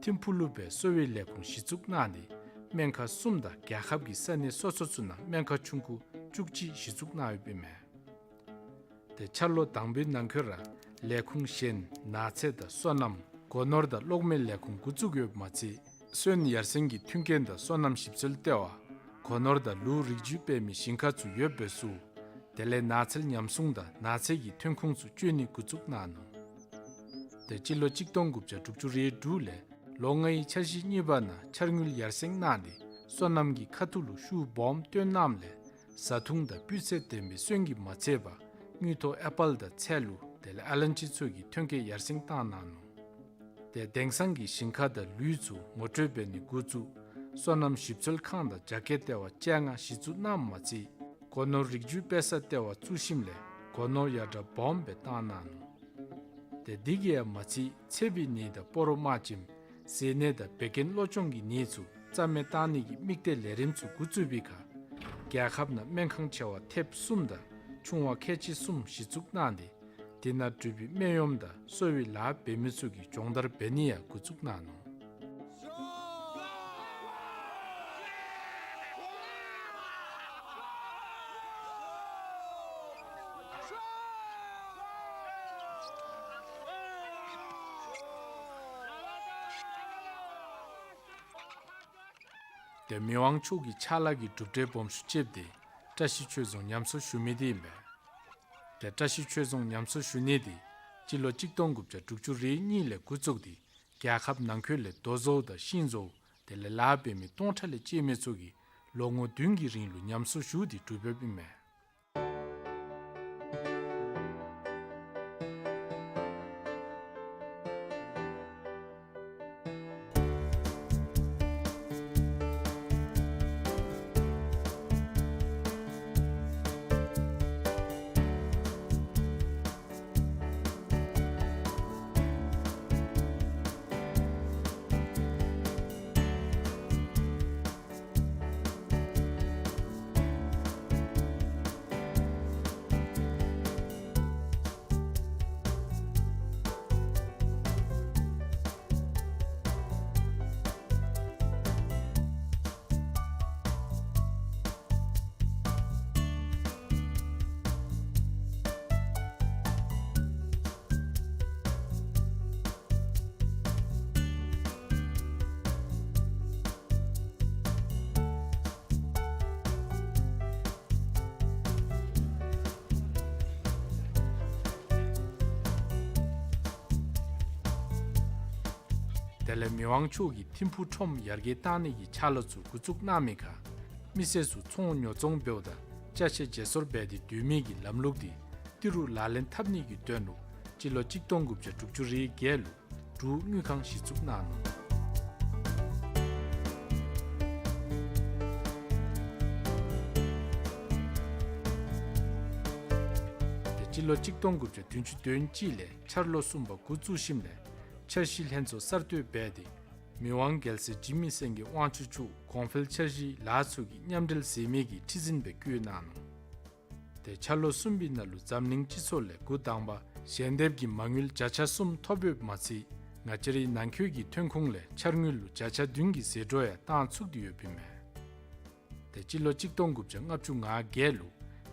ཐིམ་ཕུག་ལུ་སྦེ་གསོ་བའི་ལས་ཁུངས་གཞི་བཙུགས་གནང་སྟེ་སྨན་ཁང་གསུམ་དང་རྒྱལ་ཁབ་ཀྱི་ས་གནས་སོ་སོ་ཚུ་ནང་སྨན་ཁང་ཆུང་ཀུ་བཅུ་གཅིག་གཞི་བཙུགས་གནང་ཡོདཔ་ཨིན་མས། ཏེ་འཆར་ལོ་དང་པའི་ནང་འཁོད་ར་ལས་ཁུངས་གཞན་ནགས་ཚལ་དང་སོ་ནམ་སྒོ་ནོར་དང་གློག་མེའི་ལས་ཁུངས་འགོ་བཙུགས་ཡོདཔ་མ་ཚད་སོན་ཡར་སེང་གི་མཐུན་རྐྱེན་དང་སོ་ནམ་ཞིབ་འཚོལ་ལྟེ་བ་སྒོ་ནོར་དང་ལུག་རིགས་རྒྱུད་སྤེལ་མི་ཞིང་ཁ་ཚུ་ཡོདཔ་སྦེ་བཟོ། དེ་ལས་ནགས་ཚལ་ཉམས་སྲུང་དང་ནགས་ཚལ་གྱི་ཐོན་ཁུངས་ཚུ་སྤྱོད་ནི་འགོ་བཙུགས་གནང་ནུག། ཏེ་སྤྱི་ལོ་གཅིག་སྟོང་དགུ་བརྒྱ་དྲུག་ཅུ་རེ་དྲུག་ལས་ལོ་ལྔའི་འཆར་གཞི་གཉིས་པ་ནང་འཆར་དངུལ་ཡར་སེང་གནང་སྟེ་སོ་ནམ་གྱི་ཁ་ཐུག་ལུ་ཤུགས་སྦོམ་བཏོན་གནངམ་ལས་བཟའ་འཐུང་དང་སྤུས་ཚད་ལྡན་པའི་སོན་གྱིས་མ་ཚད་པར་དངུལ་ཐོག་ཨེ་པཱལ་དང་ཚལ་ལུ་དེ་ལས་ཨ་ལན་ཅི་ཚུ་གི་ཐོན་སྐྱེད་ཡར་སེང་བཏང་གནང་ནུག། ཏེ་དེང་སང་གི་ཞིང་ཁ་དང་ལུད་ཚུ་ངོ་སྤྲོད་འབད་ནི་འགོ་བཙུགས། སོ་ནམ་ཞིབ་འཚོལ་ཁང་དང་རྒྱ་སྐྱེད་ལྟེ་བ་བཅོ་ལྔ་གཞི་བཙུགས་གནངམ་མ་ཚད་སྒོ་ནོར་རིགས་རྒྱུད་སྤེལ་ས་ལྟེ་བ་བཙུགས་ཞིནམ་ལས་སྒོ་ནོར་ཡར་དྲག་སྦོམ་སྦེ་བཏང་གནང་ནུག། ཏེ་འདི་གིས་ཡང་མ་ཚད་ཚད་པའི་ནད་དང་སྤོ་རོ་དམར་སྐྱེམས་ཟས་ནད་དང་བད་ཀན་གློ་གཅོང་གི་ནད་ཚུ་རྩ་མེད་གཏང་ནི་གི་དམིགས་གཏད་ལས་རིམ་ཚུ་འགོ་བཙུགས་པའི་ཁར་རྒྱལ་ཁབ་ནང་སྨན་ཁང་ཆེ་བ་ཐེབས་གསུམ་དང་ཆུང་བ་ཁལ་གཅིག་གསུམ་གཞི་བཙུགས་གནང་སྟེ་དེ་ནང་འབྲུག་པའི་སྨན་གཡོགམ་དང་གསོ་བའི་ལཱ་འབད་མི་ཚུ་གི་སྦྱོང་བརྡར་འབད་ནི་ཡང་འགོ་བཙུགས་གནང་ནུག། ཏེ་མི་དབང་མཆོག་གིས་ཕྱག་ལཱ་གི་གྲུབ་འབྲས་སྦོམ་ཤོས་ཅིག་འདི་བཀྲ་ཤིས་ཆོས་རྫོང་ཉམས་གསོ་ཞུ་མི་འདི་ཨིན་པས། ཏེ་བཀྲ་ཤིས་ཆོས་རྫོང་ཉམས་གསོ་ཞུ་ནི་འདི་སྤྱི་ལོ་གཅིག་སྟོང་དགུ་བརྒྱ་དྲུག་ཅུ་རེ་གཉིས་ལས་འགོ་བཙུགས་ཏེ་རྒྱལ་ཁབ་ནང་འཁོད་ལས་རྡོ་བཟོ་དང་ཤིང་བཟོ་དེ་ལས་ལཱ་འབད་མི་སྟོང་ཕྲག་ལས་བཅད་མི་ཚུ་གིས་ལོ་ངོ་བདུན་གྱི་རིང་ལུ་ཉམས་གསོ་ཞུ་སྟེ་གྲུབ་ཡོདཔ་ཨིན་མས། དེ་ལས་མི་དབང་མཆོག་གིས་ཐིམ་ཕུག་ཁྲོམ་ཡར་རྒྱས་གཏང་ནི་གི་ཕྱག་ལཱ་ཚུ་འགོ་བཙུགས་གནང་མི་ཁར་མི་སེར་ཚུ་ཚོང་ཉོ་ཚོང་འབདཝ་ད་ཅ་ཆས་བརྗེ་སོར་འབད་དེ་སྡོད་མི་གི་ལམ་ལུགས་འདི་ཏི་རུ་ལག་ལེན་འཐབ་ནི་གི་དོན་ལུ་སྤྱི་ལོ་གཅིག་སྟོང་དགུ་བརྒྱ་དྲུག་ཅུ་རེ་བརྒྱད་ལུ་འབྲུག་དངུལ་ཁང་གཞི་བཙུགས་གནང་ནུག། ཏེ་སྤྱི་ལོ་གཅིག་སྟོང་དགུ་བརྒྱ་བདུན་ཅུ་དོན་གཅིག་ལས་འཆར་ལོ་གསུམ་པ་འགོ་བཙུགས་ཞིནམ་ལས་འཆར་གཞི་ལྷན་ཚོགས་གསར་གཏོད་འབད་དེ་མི་དབང་རྒྱལ་སྲས་འཇིགས་མེད་སེང་གེ་དབང་ཕྱུག་མཆོག་གོང་འཕེལ་འཆར་གཞིའི་ལཱ་ཚུ་གི་མཉམ་འབྲེལ་ཟེར་མི་གི་ཁྲི་འཛིན་སྦེ་བསྐོས་གནང་ནུག། ཏེ་འཆར་ལོ་གསུམ་པའི་ནང་ལུ་འཛམ་གླིང་སྤྱི་ཚོགས་ལས་འགོ་དང་པ་ཞལ་འདེབས་ཀྱི་མ་དངུལ་བརྒྱ་ཆ་གསུམ་ཐོབ་ཡོདཔ་མ་ཚད་ང་བཅས་རའི་ནང་འཁོད་ཀྱི་ཐོན་ཁུངས་ལས་འཆར་དངུལ་ལུ་བརྒྱ་ཆ་བདུན་གྱི་ཟད་འགྲོ་ཡང་བཏང་ཚུགས་ཏེ་ཡོདཔ་ཨིན་མས། ཏེ་སྤྱི་ལོ་གཅིག་སྟོང་དགུ་བརྒྱ་ལྔ་བཅུ་ང་བརྒྱད་ལུ་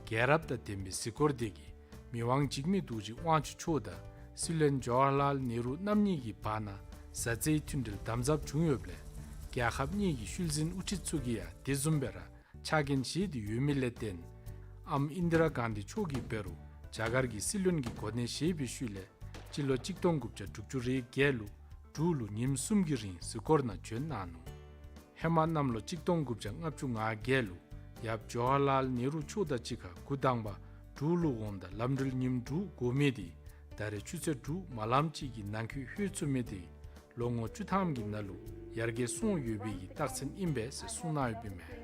རྒྱལ་རབས་དང་ལྡན་པའི་གཟིགས་སྐོར་དེ་གིས་མི་དབང་འཇིགས་མེད་རྡོ་རྗེ་དབང་ཕྱུག་མཆོག་དང་སྲིད་བློན་ཇ་ཝ་ཧར་ལཱལ་ནེ་རུ་རྣམ་གཉིས་ཀྱི་བར་ན་བཟའ་ཚེའི་མཐུན་འབྲེལ་དམ་ཟབ་བྱུང་ཡོདཔ་ལས་རྒྱལ་ཁབ་གཉིས་ཀྱི་ཤུལ་འཛིན་དབུ་ཁྲིད་ཚུ་གིས་ཡང་དེ་བཟུམ་སྦེ་ར་ཕྱག་འགན་བཞེས་ཏེ་ཡོད་མི་ལས་བརྟེན་ཨམ་ཨིནྡི་ར་གྷན་དྷི་མཆོག་གིས་འབད་རུང་རྒྱ་གར་གྱི་སྲིད་བློན་གྱི་གོ་གནས་བཞེས་པའི་ཤུལ་ལས་སྤྱི་ལོ་གཅིག་སྟོང་དགུ་བརྒྱ་དྲུག་ཅུ་རེ་བརྒྱད་ལུ་འབྲུག་ལུ་ཉིནམ་གསུམ་གྱི་རིང་གཟིགས་སྐོར་ནང་བྱོན་གནང་ནུག། ཧེ་མ་གནམ་ལོ་གཅིག་སྟོང་དགུ་བརྒྱ་ལྔ་བཅུ་ང་བརྒྱད་ལུ་ཡབ་ཇ་ཝ་ཧར་ལཱལ་ནེ་རུ་མཆོག་དང་གཅིག་ཁར་འགོ་དང་པ་འབྲུག་ལུ་འོངམ་ད་ལམ་འགྲུལ་ཉིནམ་དྲུག་འགོར་མི་དེ་ད་རེས་ཆུ་ཚོད་དྲུག་མ་ལངམ་ཅིག་གི་ནང་འཁོད་ལྷོད་ཚུགས་མི་དེ་ལོ་ངོ་བཅུ་ཐམ་གྱི་ནང་ལུ་ཡར་རྒྱས་སོང་ཡོད་པའི་གི་རྟགས་མཚན་ཨིན་པས་ཟེར་གསུངས་གནང་ཡོདཔ་ཨིན་མས།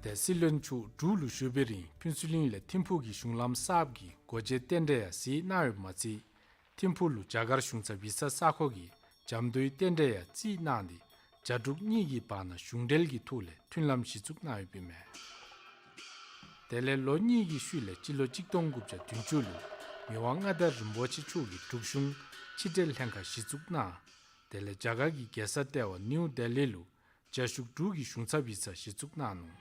ཏེ་སྲིད་བློན་མཆོག་འབྲུག་ལུ་བཞུགས་པའི་རིང་ཕུན་ཚོགས་གླིང་ལས་ཐིམ་ཕུག་གི་གཞུང་ལམ་གསརཔ་གི་སྒོ་འབྱེད་རྟེན་འབྲེལ་ཡང་མཛད་གནང་ཡོདཔ་མ་ཚད་ཐིམ་ཕུག་ལུ་རྒྱ་གར་གཞུང་ཚབ་ཡིག་ཚང་ས་ཁོངས་ཀྱི་འཇམ་མདོའི་རྟེན་འབྲེལ་ཡང་བརྩིས་གནང་སྟེ་རྒྱ་འབྲུག་གཉིས་ཀྱི་བར་ན་གཞུང་འབྲེལ་གྱི་ཐོག་ལས་མཐུན་ལམ་གཞི་བཙུགས་གནང་ཡོདཔ་ཨིན་མས། དེ་ལས་ལོ་གཉིས་ཀྱི་ཤུལ་ལས་སྤྱི་ལོ་གཅིག་སྟོང་དགུ་བརྒྱ་བདུན་ཅུ་ལུ་མི་དབང་མངའ་བདག་རིན་པོ་ཆེ་མཆོག་གིས་འབྲུག་གཞུང་ཕྱི་འབྲེལ་ལྷན་ཁག་གཞི་བཙུགས་གནང་། དེ་ལས་རྒྱ་གར་གྱི་རྒྱལ་ས་ལྟེ་བ་ནིའུ་ལྡི་ལི་ལུ་རྒྱ་བཞུགས་འབྲུག་གི་གཞུང་ཚབ་ཡིག་ཚང་གཞི་བཙུགས་གནང་ནུག།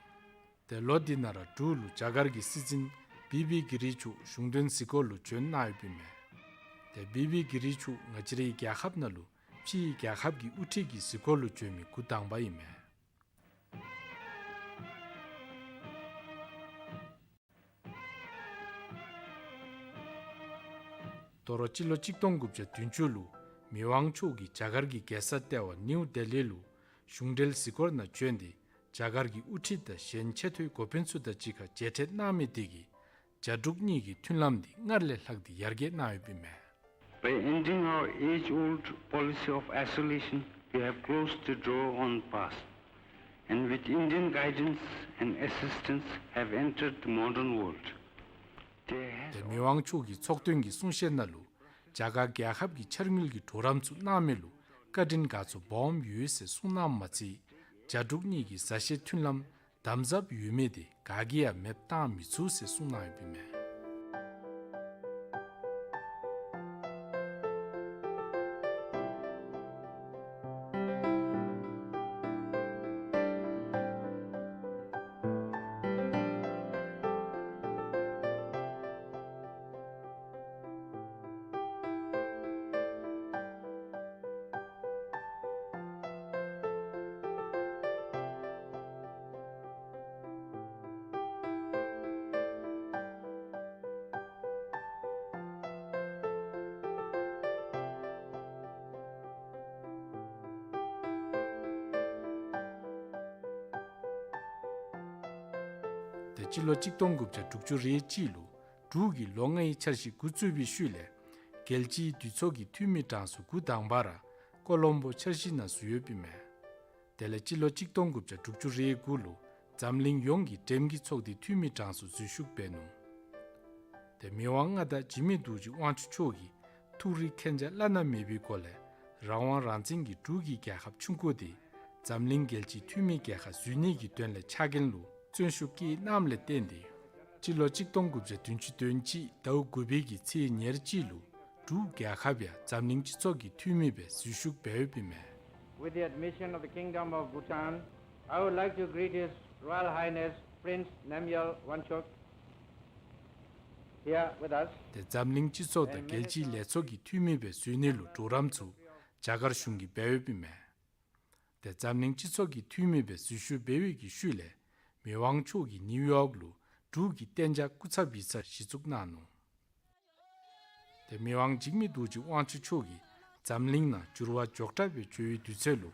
ཏེ་ལོ་འདི་ནང་ར་འབྲུག་ལུ་རྒྱ་གར་གྱི་སྲིད་འཛིན་བི་བི་གི་རི་མཆོག་གཞུང་དོན་གཟིགས་སྐོར་ལུ་བྱོན་གནང་ཡོདཔ་ཨིན་མས། ཏེ་བི་བི་གི་རི་མཆོག་ང་བཅས་རའི་རྒྱལ་ཁབ་ནང་ལུ་ཕྱིའི་རྒྱལ་ཁབ་ཀྱི་དབུ་ཁྲིད་ཀྱི་གཟིགས་སྐོར་ལུ་བྱོན་མི་འགོ་དང་པ་ཨིན་མས། དོ་རུང་སྤྱི་ལོ་གཅིག་སྟོང་དགུ་བརྒྱ་བདུན་ཅུ་ལུ་མི་དབང་མཆོག་གིས་རྒྱ་གར་གྱི་རྒྱལ་ས་ལྟེ་བ་ནིའུ་ལྡི་ལི་ལུ་གཞུང་འབྲེལ་གཟིགས་སྐོར་ནང་བྱོན་ཏེ་རྒྱ་གར་གྱི་དབུ་ཁྲིད་དང་གཞན་ཆེ་མཐོའི་འགོ་དཔོན་ཚུ་དང་གཅིག་ཁར་མཇལ་འཕྲད་གནང་མི་དེ་གིས་རྒྱ་འབྲུག་གཉིས་ཀྱི་མཐུན་ལམ་འདི་སྔར་ལས་ལྷག་སྟེ་ཡར་རྒྱས་གནང་ཡོདཔ་ཨིན་མས། By ending our age-old policy of isolation, we have closed the door on the past, and with Indian guidance and assistance have entered the modern world. There has ཏེ་མི་དབང་མཆོག་གིས་ཚོགས་ཐུན་གྱི་གསུང་བཤད་ནང་ལུ་རྒྱ་གར་རྒྱལ་ཁབ་ཀྱི་འཆར་དངུལ་གྱི་གྲོགས་རམ་ཚུ་གནང་མི་ལུ་བཀའ་དྲིན་དགའ་ཚོར་སྦོམ་ཡོད་ཟེར་གསུངས་གནངམ་མ་ཚད་རྒྱ་འབྲུག་གཉིས་ཀྱི་མཛའ་བཤེས་མཐུན་ལམ་དམ་ཟབ་ཡོད་མི་དེ་ག་གིས་ཡང་མེདཔ་བཏང་མི་ཚུགས་ཟེར་གསུངས་གནང་ཡོདཔ་ཨིན་མས། སྤྱི་ལོ་གཅིག་སྟོང་དགུ་བརྒྱ་དྲུག་ཅུ་རེ་གཅིག་ལུ་འབྲུག་གིས་ལོ་ལྔའི་འཆར་གཞི་འགོ་བཙུགས་པའི་ཤུལ་ལས་རྒྱལ་སྤྱིའི་འདུས་ཚོགས་ཀྱི་འཐུས་མི་གྲངས་སུ་འགོ་དང་པ་ར་ཀོ་ལོམ་བོ་འཆར་གཞི་ནང་ཟུར་ཡོདཔ་ཨིན་མས། དེ་ལས་སྤྱི་ལོ་གཅིག་སྟོང་དགུ་བརྒྱ་དྲུག་ཅུ་རེ་དགུ་ལུ་འཛམ་གླིང་ཡོངས་ཀྱི་འགྲེམས་ཀྱི་ཚོགས་སྡེའི་འཐུས་མི་གྲངས་སུ་འཛུལ་ཞུགས་འབད་ནུག། ཏེ་མི་དབང་མངའ་བདག་འཇིགས་མེད་རྡོ་རྗེ་དབང་ཕྱུག་མཆོག་གིས་ཐུགས་རིག་མཁྱེན་རྒྱ་བླ་ན་མེད་པའི་སྒོ་ལས་རང་དབང་རང་བཙན་གྱི་འབྲུག་གི་རྒྱལ་ཁབ་ཆུང་ཀུ་དེ་འཛམ་གླིང་རྒྱལ་སྤྱིའི་འཐུས་མི་རྒྱལ་ཁབ་འཛུལ་ནི་གི་དོན་ལས་ཕྱག་འགན་ལུ་བརྩོན་ཤུགས་བསྐྱེད་གནངམ་ལས་བརྟེན་ཏེ་སྤྱི་ལོ་གཅིག་སྟོང་དགུ་བརྒྱ་བདུན་ཅུ་དོན་གཅིག་ཟླཝ་དགུ་པའི་གི་ཚེས་ཉེར་གཅིག་ལུ་འབྲུག་རྒྱལ་ཁབ་ཡང་འཛམ་གླིང་སྤྱི་ཚོགས་ཀྱི་འཐུས་མི་སྦེ་འཛུལ་ཞུགས་འབད་ཡོདཔ་ཨིན་མས། With the admission of the Kingdom of Bhutan, I would like to greet His Royal Highness Prince Namgyal Wangchuk here with us. ཏེ་འཛམ་གླིང་སྤྱི་ཚོགས་དང་རྒྱལ་སྤྱིའི་ལས་ཚོགས་ཀྱི་འཐུས་མི་སྦེ་འཛུལ་ནི་ལུ་གྲོགས་རམ་ཚུ་རྒྱ་གར་གཞུང་གིས་འབད་ཡོདཔ་ཨིན་མས། ཏེ་འཛམ་གླིང་སྤྱི་ཚོགས་ཀྱི་འཐུས་མི་སྦེ་འཛུལ་ཞུགས་འབད་བའི་གི་ཤུལ་ལས་མི་དབང་མཆོག་གིས་ནིའུ་ཡོག་ལུ་འབྲུག་གི་གཏན་འཇགས་སྐུ་ཚབ་ཡིག་ཚང་གཞི་བཙུགས་གནང་ནུག། ཏེ་མི་དབང་འཇིགས་མེད་རྡོ་རྗེ་དབང་ཕྱུག་མཆོག་གིས་འཛམ་གླིང་ནང་འགྱུར་བ་མགྱོགས་དྲགས་སྦེ་འགྱོ་བའི་དུས་ཚོད་ལུ་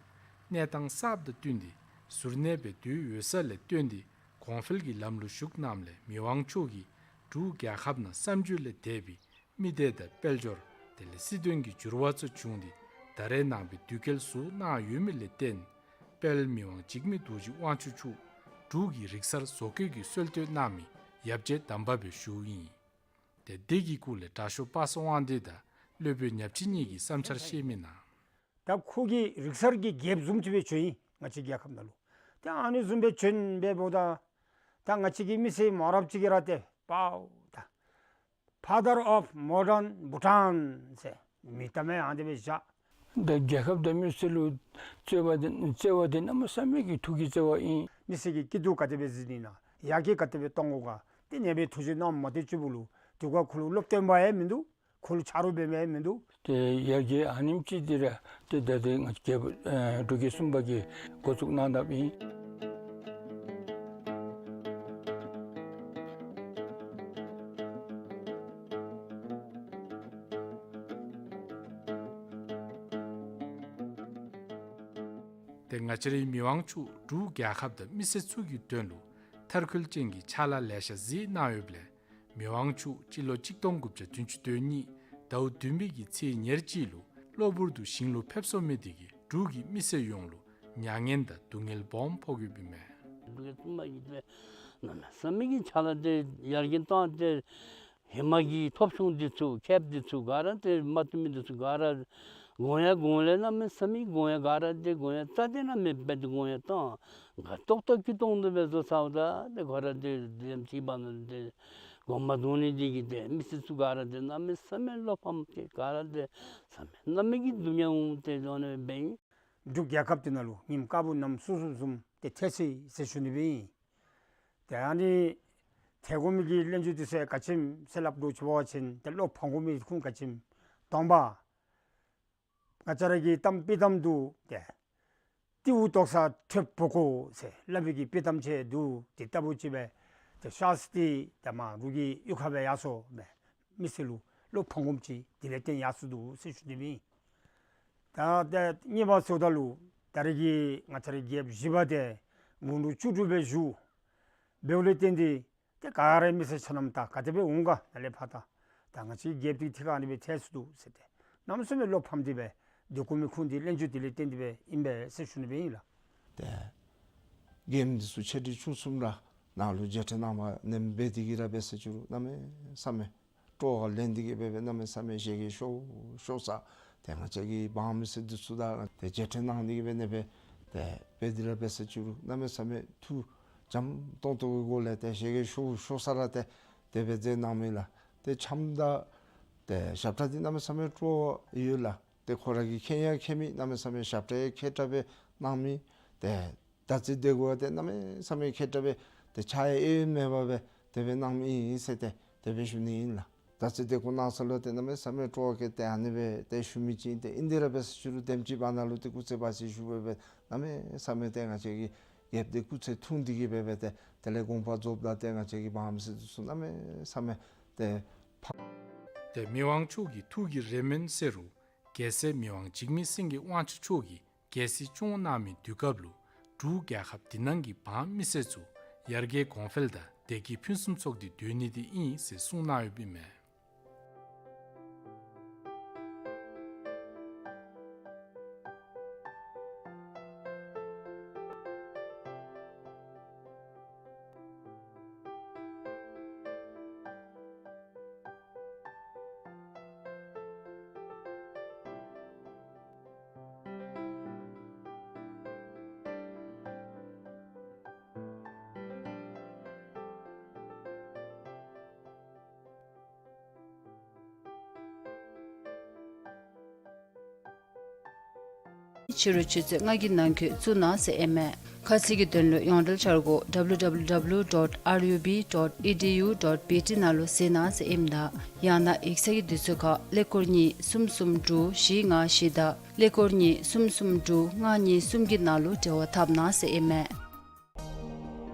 གནས་སྟངས་གསརཔ་དང་བསྟུན་ཏེ་གཟུར་གནས་སྦེ་སྡོད་འོས་ས་ལས་བཏོན་ཏེ་གོང་འཕེལ་གྱི་ལམ་ལུ་ཞུགས་གནངམ་ལས་མི་དབང་མཆོག་གིས་འབྲུག་རྒྱལ་ཁབ་ནང་གསར་འགྱུར་ལས་འདས་པའི་མི་སྡེ་དང་དཔལ་འབྱོར་དེ་ལས་སྲིད་དོན་གྱི་འགྱུར་བ་ཚུ་བྱུང་སྟེ་ད་རེས་ནངས་པའི་དུས་བསྐལ་བཟོ་གནང་ཡོད་མི་ལས་བརྟེན་དཔལ་མི་དབང་འཇིགས་མེད་རྡོ་རྗེ་དབང་ཕྱུག་མཆོག་འབྲུག་གི་རིག་གསར་བཟོ་བཀོད་ཀྱི་སྲོལ་གཏོད་གནང་མི་ཡབ་རྗེ་དམ་པ་སྦེ་བཞུགས་ཡི། ཏེ་དེ་གི་སྐོར་ལས་དྲག་ཤོས་པ་སངས་དབང་འདུས་དང་སློབ་དཔོན་ཉག་ཕྱི་གཉིས་ཀྱིས་བསམ་འཆར་བཤད་མི་ནང་། ད་ཁོ་གིས་རིག་གསར་གྱི་རྒྱལཔོ་བཟུམ་ཅིག་སྦེ་བྱོན་ཡི་ང་བཅས་རྒྱལ་ཁབ་ནང་ལུ། ཏེ་ཨ་ནི་བཟུམ་སྦེ་བྱོན་འབདཝ་ད་ད་ང་བཅས་ཀྱི་མི་སེར་མང་རབས་ཅིག་གིས་ར་ཏེ་པའོ་ད་Father of Modern Bhutan ཟེར་མིང་བཏགས་མི་ཨ་ནི་སྦེ་བཞག། ད་རྒྱལ་ཁབ་དང་མི་སེར་ལུ་བརྩེ་བ་དེ་བརྩེ་བ་དེ་གནམ་མེད་ས་མེད་ཀྱི་ཐུགས་ཀྱི་བརྩེ་བ་ཨིན། མི་སེར་གྱི་སྐྱིད་སྡུག་ག་དེ་སྦེ་གཟིགས་ནི་ན་ཡར་རྒྱས་ག་དེ་སྦེ་གཏང་དགོ་ག་ཏེ་ཨ་ནི་སྦེ་ཐུགས་བཞེད་གནངམ་མ་གཏོགས་ཅིག་པོ་ལུ་དེ་ཁར་ཁོ་ལུ་སློབ་སྟོན་པ་ཡང་མིན་འདུག། ཁོ་ལུ་ཆ་རོགས་འབད་མི་ཡང་མིན་འདུག། ཏེ་ཡར་རྒྱས་ཨ་ནེམ་ཅིག་འདི་ར་ཏེ་ད་ཏེ་ང་བཅས་རྒྱལཔོ་ཨེ་འབྲུག་རྒྱལ་གསུམ་པ་གིས་འགོ་བཙུགས་གནང་དཔ་ཨིན། ཏེ་ང་བཅས་རའི་མི་དབང་མཆོག་འབྲུག་རྒྱལ་ཁབ་དང་མི་སེར་ཚུ་གི་དོན་ལུ་མཐར་འཁྱོལ་ཅན་གྱི་ཕྱག་ལཱ་ལེ་ཤ་མཛད་གནང་ཡོདཔ་ལས་མི་དབང་མཆོག་སྤྱི་ལོ་གཅིག་སྟོང་དགུ་བརྒྱ་བདུན་ཅུ་དོན་གཉིས་ཟླཝ་བདུན་པའི་གི་ཚེས་ཉེར་གཅིག་ལུ་གློ་བུར་དུ་ཞིང་ལུ་ཕེབས་སོང་མི་དེ་གིས་འབྲུག་གི་མི་སེར་ཡོངས་ལུ་མྱ་ངན་དང་སྡུག་བསྔལ་སྦོམ་ཕོག་ཡོདཔ་ཨིན་མས། འབྲུག་རྒྱལ་གསུམ་པ་གིས་ཏེ་གནམ་མེད་ས་མེད་ཀྱི་ཕྱག་ལཱ་དེ་ཡར་རྒྱས་བཏང་སྟེ་ཧེ་མ་གི་ཐོབ་བྱུང་འདི་ཚུ་ཁེབ་འདི་ཚུ་ག་ར་ཏེ་མ་བཏུབ་མི་འདི་ཚུ་ག་ར་དགོངས་ཡངས་དགོངས་ལས་གནམ་མེད་ས་མེད་དགོངས་ཡངས་ག་ར་ཏེ་དགོངས་ཡངས་རྩ་དེ་གནམ་མེད་སྦེ་ཏེ་དགོངས་ཡངས་བཏང་ག་ཏོག་ཏོ་ཀི་ཏོང་ཏོ་སྦེ་བཟོ་ཚརཝ་ད་ཏེ་ཁོ་ར་ཏེ་དེམ་ཅིག་འབད་ནི་ཏེ་དགོངསམ་མ་རྫོགས་ནི་དེ་གིས་ཏེ་མི་སེར་ཚུ་ག་ར་ཏེ་གནམ་མེད་ས་མེད་བློ་ཕམ་སྟེ་ག་ར་ཏེ་ས་མེད་གནམ་མེད་ཀྱི་སྡུག་བསྔལ་འོང་སྟེ་འོང་ནི་སྦེ་ཨིན། འབྲུག་རྒྱལ་ཁབ་འདི་ནང་ལུ་ཉིནམ་དཀར་པོ་གནམ་སྲོ་སྲོ་བཟུམ་ཏེ་ཐལ་སོ་ཡི་ཟེར་ཞུ་ནི་སྦེ་ཨིན། ཏེ་ཨ་ནི་ཐལ་དགོ་མི་གི་གླེང་བརྗོད་འདི་ཚུ་ག་ཅི་སྨོ་ཟེར་སླབ་དོ་ཅིག་འབད་བ་ཅིན་ཏེ་བློ་ཕམ་དགོ་མི་ཁུངས་ག་ཅི་སྨོ། དང་པ་ང་བཅས་ར་གི་གཏམ་དཔྱེ་གཏམ་འདུག། ཏེ་ཏི་འུ་ཏོག་ས་ཐོད་ཕོག་གོ་ཟེར་སླབ་པའི་གི་དཔྱེ་གཏམ་ཅིག་འདུག། དེ་ལྟ་བུ་ཅིག་སྦེ་ཏེ་ཤཱསྟི་ཏེ་མར་འབྲུག་གི་གཡུས་ཁར་སྦེ་ཡར་སོང་སྦེ་མི་སེར་ལུ་བློ་ཕམ་དགོཔ་ཅིག་དེ་ལས་བརྟེན་ཡར་སོང་འདུག་ཟེར་ཞུ་ནི་སྦེ་ཨིན། ད་ཏེ་གཉིས་པ་ཟེརཝ་ད་ལུ་ད་རེས་ཀྱི་ང་བཅས་རའི་རྒྱལཔོ་བཞི་པ་དེ་དགུང་ལོ་བཅུ་དྲུག་སྦེ་བཞུགས། འབདཝ་ལས་བརྟེན་ཏེ་ཏེ་ག་ར་མི་སེར་ཆ་མཉམ་ད་ག་དེ་སྦེ་འོང་ག་ནཱ་ལས་ཕར་ད་ད་ང་བཅས་རྒྱལཔོ་འདི་ཐད་ཁར་ཨ་ནི་སྦེ་ཐལ་སོང་འདུག་ཟེར་ཏེ་གནམ་མེད་ས་མེད་བློ་ཕམ་སྟེ་སྦེ་སྡོད་དགོ་མི་ཁུངས་འདི་གླེང་བརྗོད་འདི་ལས་བརྟེན་ཏེ་སྦེ་ཨིན་པས་ཟེར་ཞུ་ནི་སྦེ་ཨིན་ལགས། ཏེ་རྒྱལཔོ་འདི་ཚུ་ཆེ་འབྲིང་ཆུང་གསུམ་ར་ནཱ་ལུ་མཇལ་འཕྲད་གནང་བ་ནེམ་སྦེ་འདི་གིས་ར་འབད་ཟེར་ཞུ་རུང་གནམ་མེད་ས་མེད་སྤྲོ་བ་ལེན་ཏེ་གིས་སྦེ་སྦེ་གནམ་མེད་ས་མེད་བཞད་གད་ཤོར་ཤོར་ས། ཏེ་ང་བཅས་ཀྱི་འབངས་མི་སེར་འདི་ཚུ་དང་ཏེ་མཇལ་འཕྲད་གནང་སྟེ་གིས་སྦེ་ནེམ་སྦེ་ཏེ་འབད་དེ་ར་འབད་ཟེར་ཞུ་རུང་གནམ་མེད་ས་མེད་ཐུགས་འཇམ་ཏོང་ཏོ་གི་སྒོ་ལས་ཏེ་བཞད་གད་ཤོར་ཤོར་ས་ར་ཏེ་དེ་སྦེ་མཛད་གནང་མི་ལགས། ཏེ་འཆམ་དང་ཏེ་ཞབས་ཁྲ་འདི་གནམ་མེད་ས་མེད་སྤྲོ་བ་ཡོད་ལགས། ཏེ་ཁོ་ར་གིས་མཁྱེན་ཡང་མཁྱེན་མི་གནམ་མེད་ས་མེད་ཞབས་ཁྲ་ཡང་མཁས་དྲགས་སྦེ་གནང་མི་ཏེ་ད་ཅི་དེ་གུ་ཏེ་གནམ་མེད་ས་མེད་མཁས་དྲགས་སྦེ་ཏེ་ཆ་ཡང་ཨེ་མེད་པར་སྦེ་དེ་སྦེ་གནང་མི་ཨིན་ཟེར་ཏེ་དེ་སྦེ་ཞུ་ནི་ཨིན་ལགས། ད་ཅི་དེ་གུ་གནང་ས་ལུ་ཏེ་གནམ་མེད་ས་མེད་སྤྲོ་བ་བསྐྱེད་དེ་ཨ་ནི་སྦེ་ཏེ་ཞུ་མི་ཅིག་ཨིན། ཏེ་ཨིན་དེ་ར་འབད་ཟེར་ཞུ་རུང་དེམ་ཅིག་བར་ན་ལུ་ཏེ་སྐུ་ཚེ་བར་ཆད་ཞུ་སྦེ་སྦེ་གནམ་མེད་ས་མེད་ཏེ་ང་བཅས་ཀྱི་རྒྱལཔོ་འདི་སྐུ་ཚེ་ཐུང་སྟེ་གིས་སྦེ་སྦེ་ཏེ་དེ་ལས་དགོངས་པ་རྫོགསཔ་ད་ཏེ་ང་བཅས་ཀྱི་འབངས་མི་སེར་འདི་ཚུ་གནམ་མེད་ས་མེད་ཏེ་ཕམ། ཏེ་མི་དབང་མཆོག་གི་ཐུགས་ཀྱི་རེ་སྨོན་ཟེར་རུང་རྒྱལ་སྲས་མི་དབང་འཇིགས་མེད་སེང་གེ་དབང་ཕྱུག་མཆོག་གིས་རྒྱལ་སྲིད་སྐྱོང་གནང་མི་དུས་སྐབས་ལུ་འབྲུག་རྒྱལ་ཁབ་འདི་ནང་གི་འབངས་མི་སེར་ཚུ་ཡར་རྒྱས་གོང་འཕེལ་དང་ བདེ་སྐྱིད་ཕུན་སུམ་ཚོགས་ཏེ་སྡོད་ནི་དེ་ཨིན་ཟེར་གསུངས་གནང་ཡོདཔ་ཨིན་མས། ཕྱི་རུ་ཆུ་ཚོད་ལྔ་གི་ནང་འཁོད་བཙུགས་གནང་ཟེར་ཨིན་མས། ཁ་གསལ་གྱི་དོན་ལུ་ཡོངས་འབྲེལ་འཆར་སྒོ་W W W dot R U B dot E D U dot B T ནང་ལུ་གཟིགས་གནང་ཟེར་ཨིནམ་ད། ཡང་ན་ཡིག་ཚང་གི་དུས་ཚོད་ཁར་ཀླད་ཀོར་གཉིས་གསུམ་གསུམ་དྲུག་བཞི་ལྔ་བཞི་དང་ཀླད་ཀོར་གཉིས་གསུམ་གསུམ་དྲུག་ལྔ་གཉིས་གསུམ་གྱི་ནང་ལུ་འབྲེལ་བ་འཐབ་གནང་ཟེར་ཨིན་མས།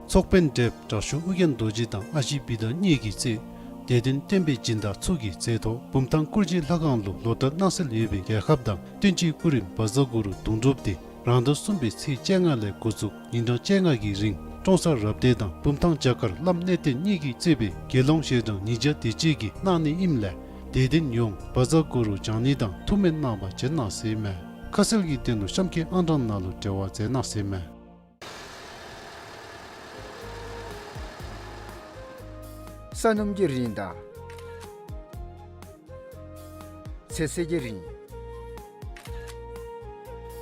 ཚོགས་དཔོན་བགྲེསཔ་དྲག་ཤོས་ཨོ་རྒྱན་རྡོ་རྗེ་དང་ཨ་ཞེ་བི་དྷ་གཉིས་ཀྱིས་གཙོས་དད་ལྡན་བསྟན་པའི་སྦྱིན་བདག་ཚུ་གིས་མཛད་ཐོག་བུམ་ཐང་གུར་སྤྱིལ་ལྷ་ཁང་ལུ་ལོ་བསྟར་གནང་སྲོལ་ཡོད་པའི་རྒྱལ་ཁབ་དང་བསྟན་སྤྱིའི་སྐུ་རིམ་བཛྲ་གུ་རུ་དུང་སྒྲུབ་དེ་རང་ཟླ་གསུམ་པའི་ཚེས་བཅོ་ལྔ་ལས་འགོ་བཙུགས་ཉིན་གྲངས་བཅོ་ལྔ་གི་རིང་ཀྲོང་གསར་རབ་སྡེ་དང་བུམ་ཐང་རྒྱ་གར་བླམ་གནས་བརྟན་གཉིས་ཀྱིས་གཙོས་པའི་དགེ་སློང་ཞལ་གྲངས་ཉིས་བརྒྱ་དེ་ཅིག་གིས་གནང་ནི་ཨིནམ་ལས་དད་ལྡན་ཡོངས་བཛྲ་གུ་རུ་བགྱང་ནི་དང་ཐུགས་སྨོན་གནང་བར་བྱོན་གནང་ཟེར་ཨིན་མས། ཁ་གསལ་གྱི་དོན་ལུ་གཤམ་གྱི་ཨང་གྲངས་ནང་ལུ་འབྲེལ་བ་མཛད་གནང་ཟེར་ཨིན་མས། ས་སྣུམ་གྱི་རིན་དང་ཚོད་བསྲེ་གི་རིན།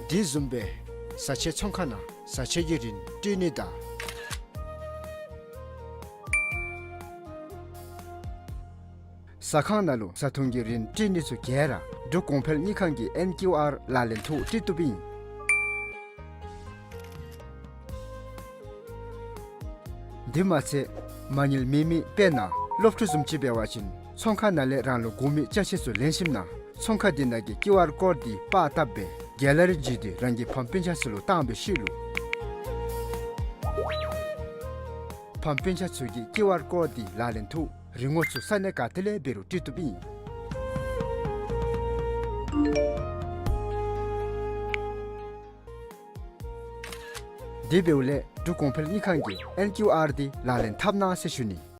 དེ་བཟུམ་སྦེ་བཟའ་ཆས་ཚོང་ཁང་ནང་བཟའ་ཆས་ཀྱི་རིན་སྤྲོད་ནི་དང་། ཟ་ཁང་ནང་ལུ་བཟའ་འཐུང་གི་རིན་སྤྲོད་ནི་ཚུ་ག་ར་འབྲུག་གོང་འཕེལ་དངུལ་ཁང་གི་ཨེན་ཀིའུ་ཨར་ལག་ལེན་ཐོག་སྤྲོད་བཏུབ་ཨིན། དེ་མ་ཚད་མ་དངུལ་མེད་མི་དཔེར་ན་སློབ་ཕྲུག་བཟུམ་ཅིག་འབད་བ་ཅིན་ཚོང་ཁང་ནང་ལས་རང་ལུ་དགོ་མི་ཅ་ཆས་ཚུ་ལེན་ཞིནམ་ན་ཚོང་ཁང་དེ་ནང་གི་ཀིའུ་ཨར་ཀོཌ་དེ་པར་བཏབ་སྦེ་གེ་ལ་རི་བརྒྱུད་དེ་རང་གི་ཕམ་སྤུན་ཆ་ཚུ་ལུ་བཏང་བའི་ཤུལ་ལུ་ཕམ་སྤུན་ཆ་ཚུ་གིས་ཀིའུ་ཨར་ཀོཌ་དེ་ལག་ལེན་ཐོག་རིན་གོང་ཚུ་ས་གནས་ག་ཏེ་ལས་འབད་རུང་སྤྲོད་བཏུབ་ཨིན། དེ་འབདཝ་ལས་འབྲུག་གོང་འཕེལ་དངུལ་ཁང་གིས་ཨེན་ཀིའུ་ཨར་དེ་ལག་ལེན་འཐབ་གནང་ཟེར་ཞུ་ནི།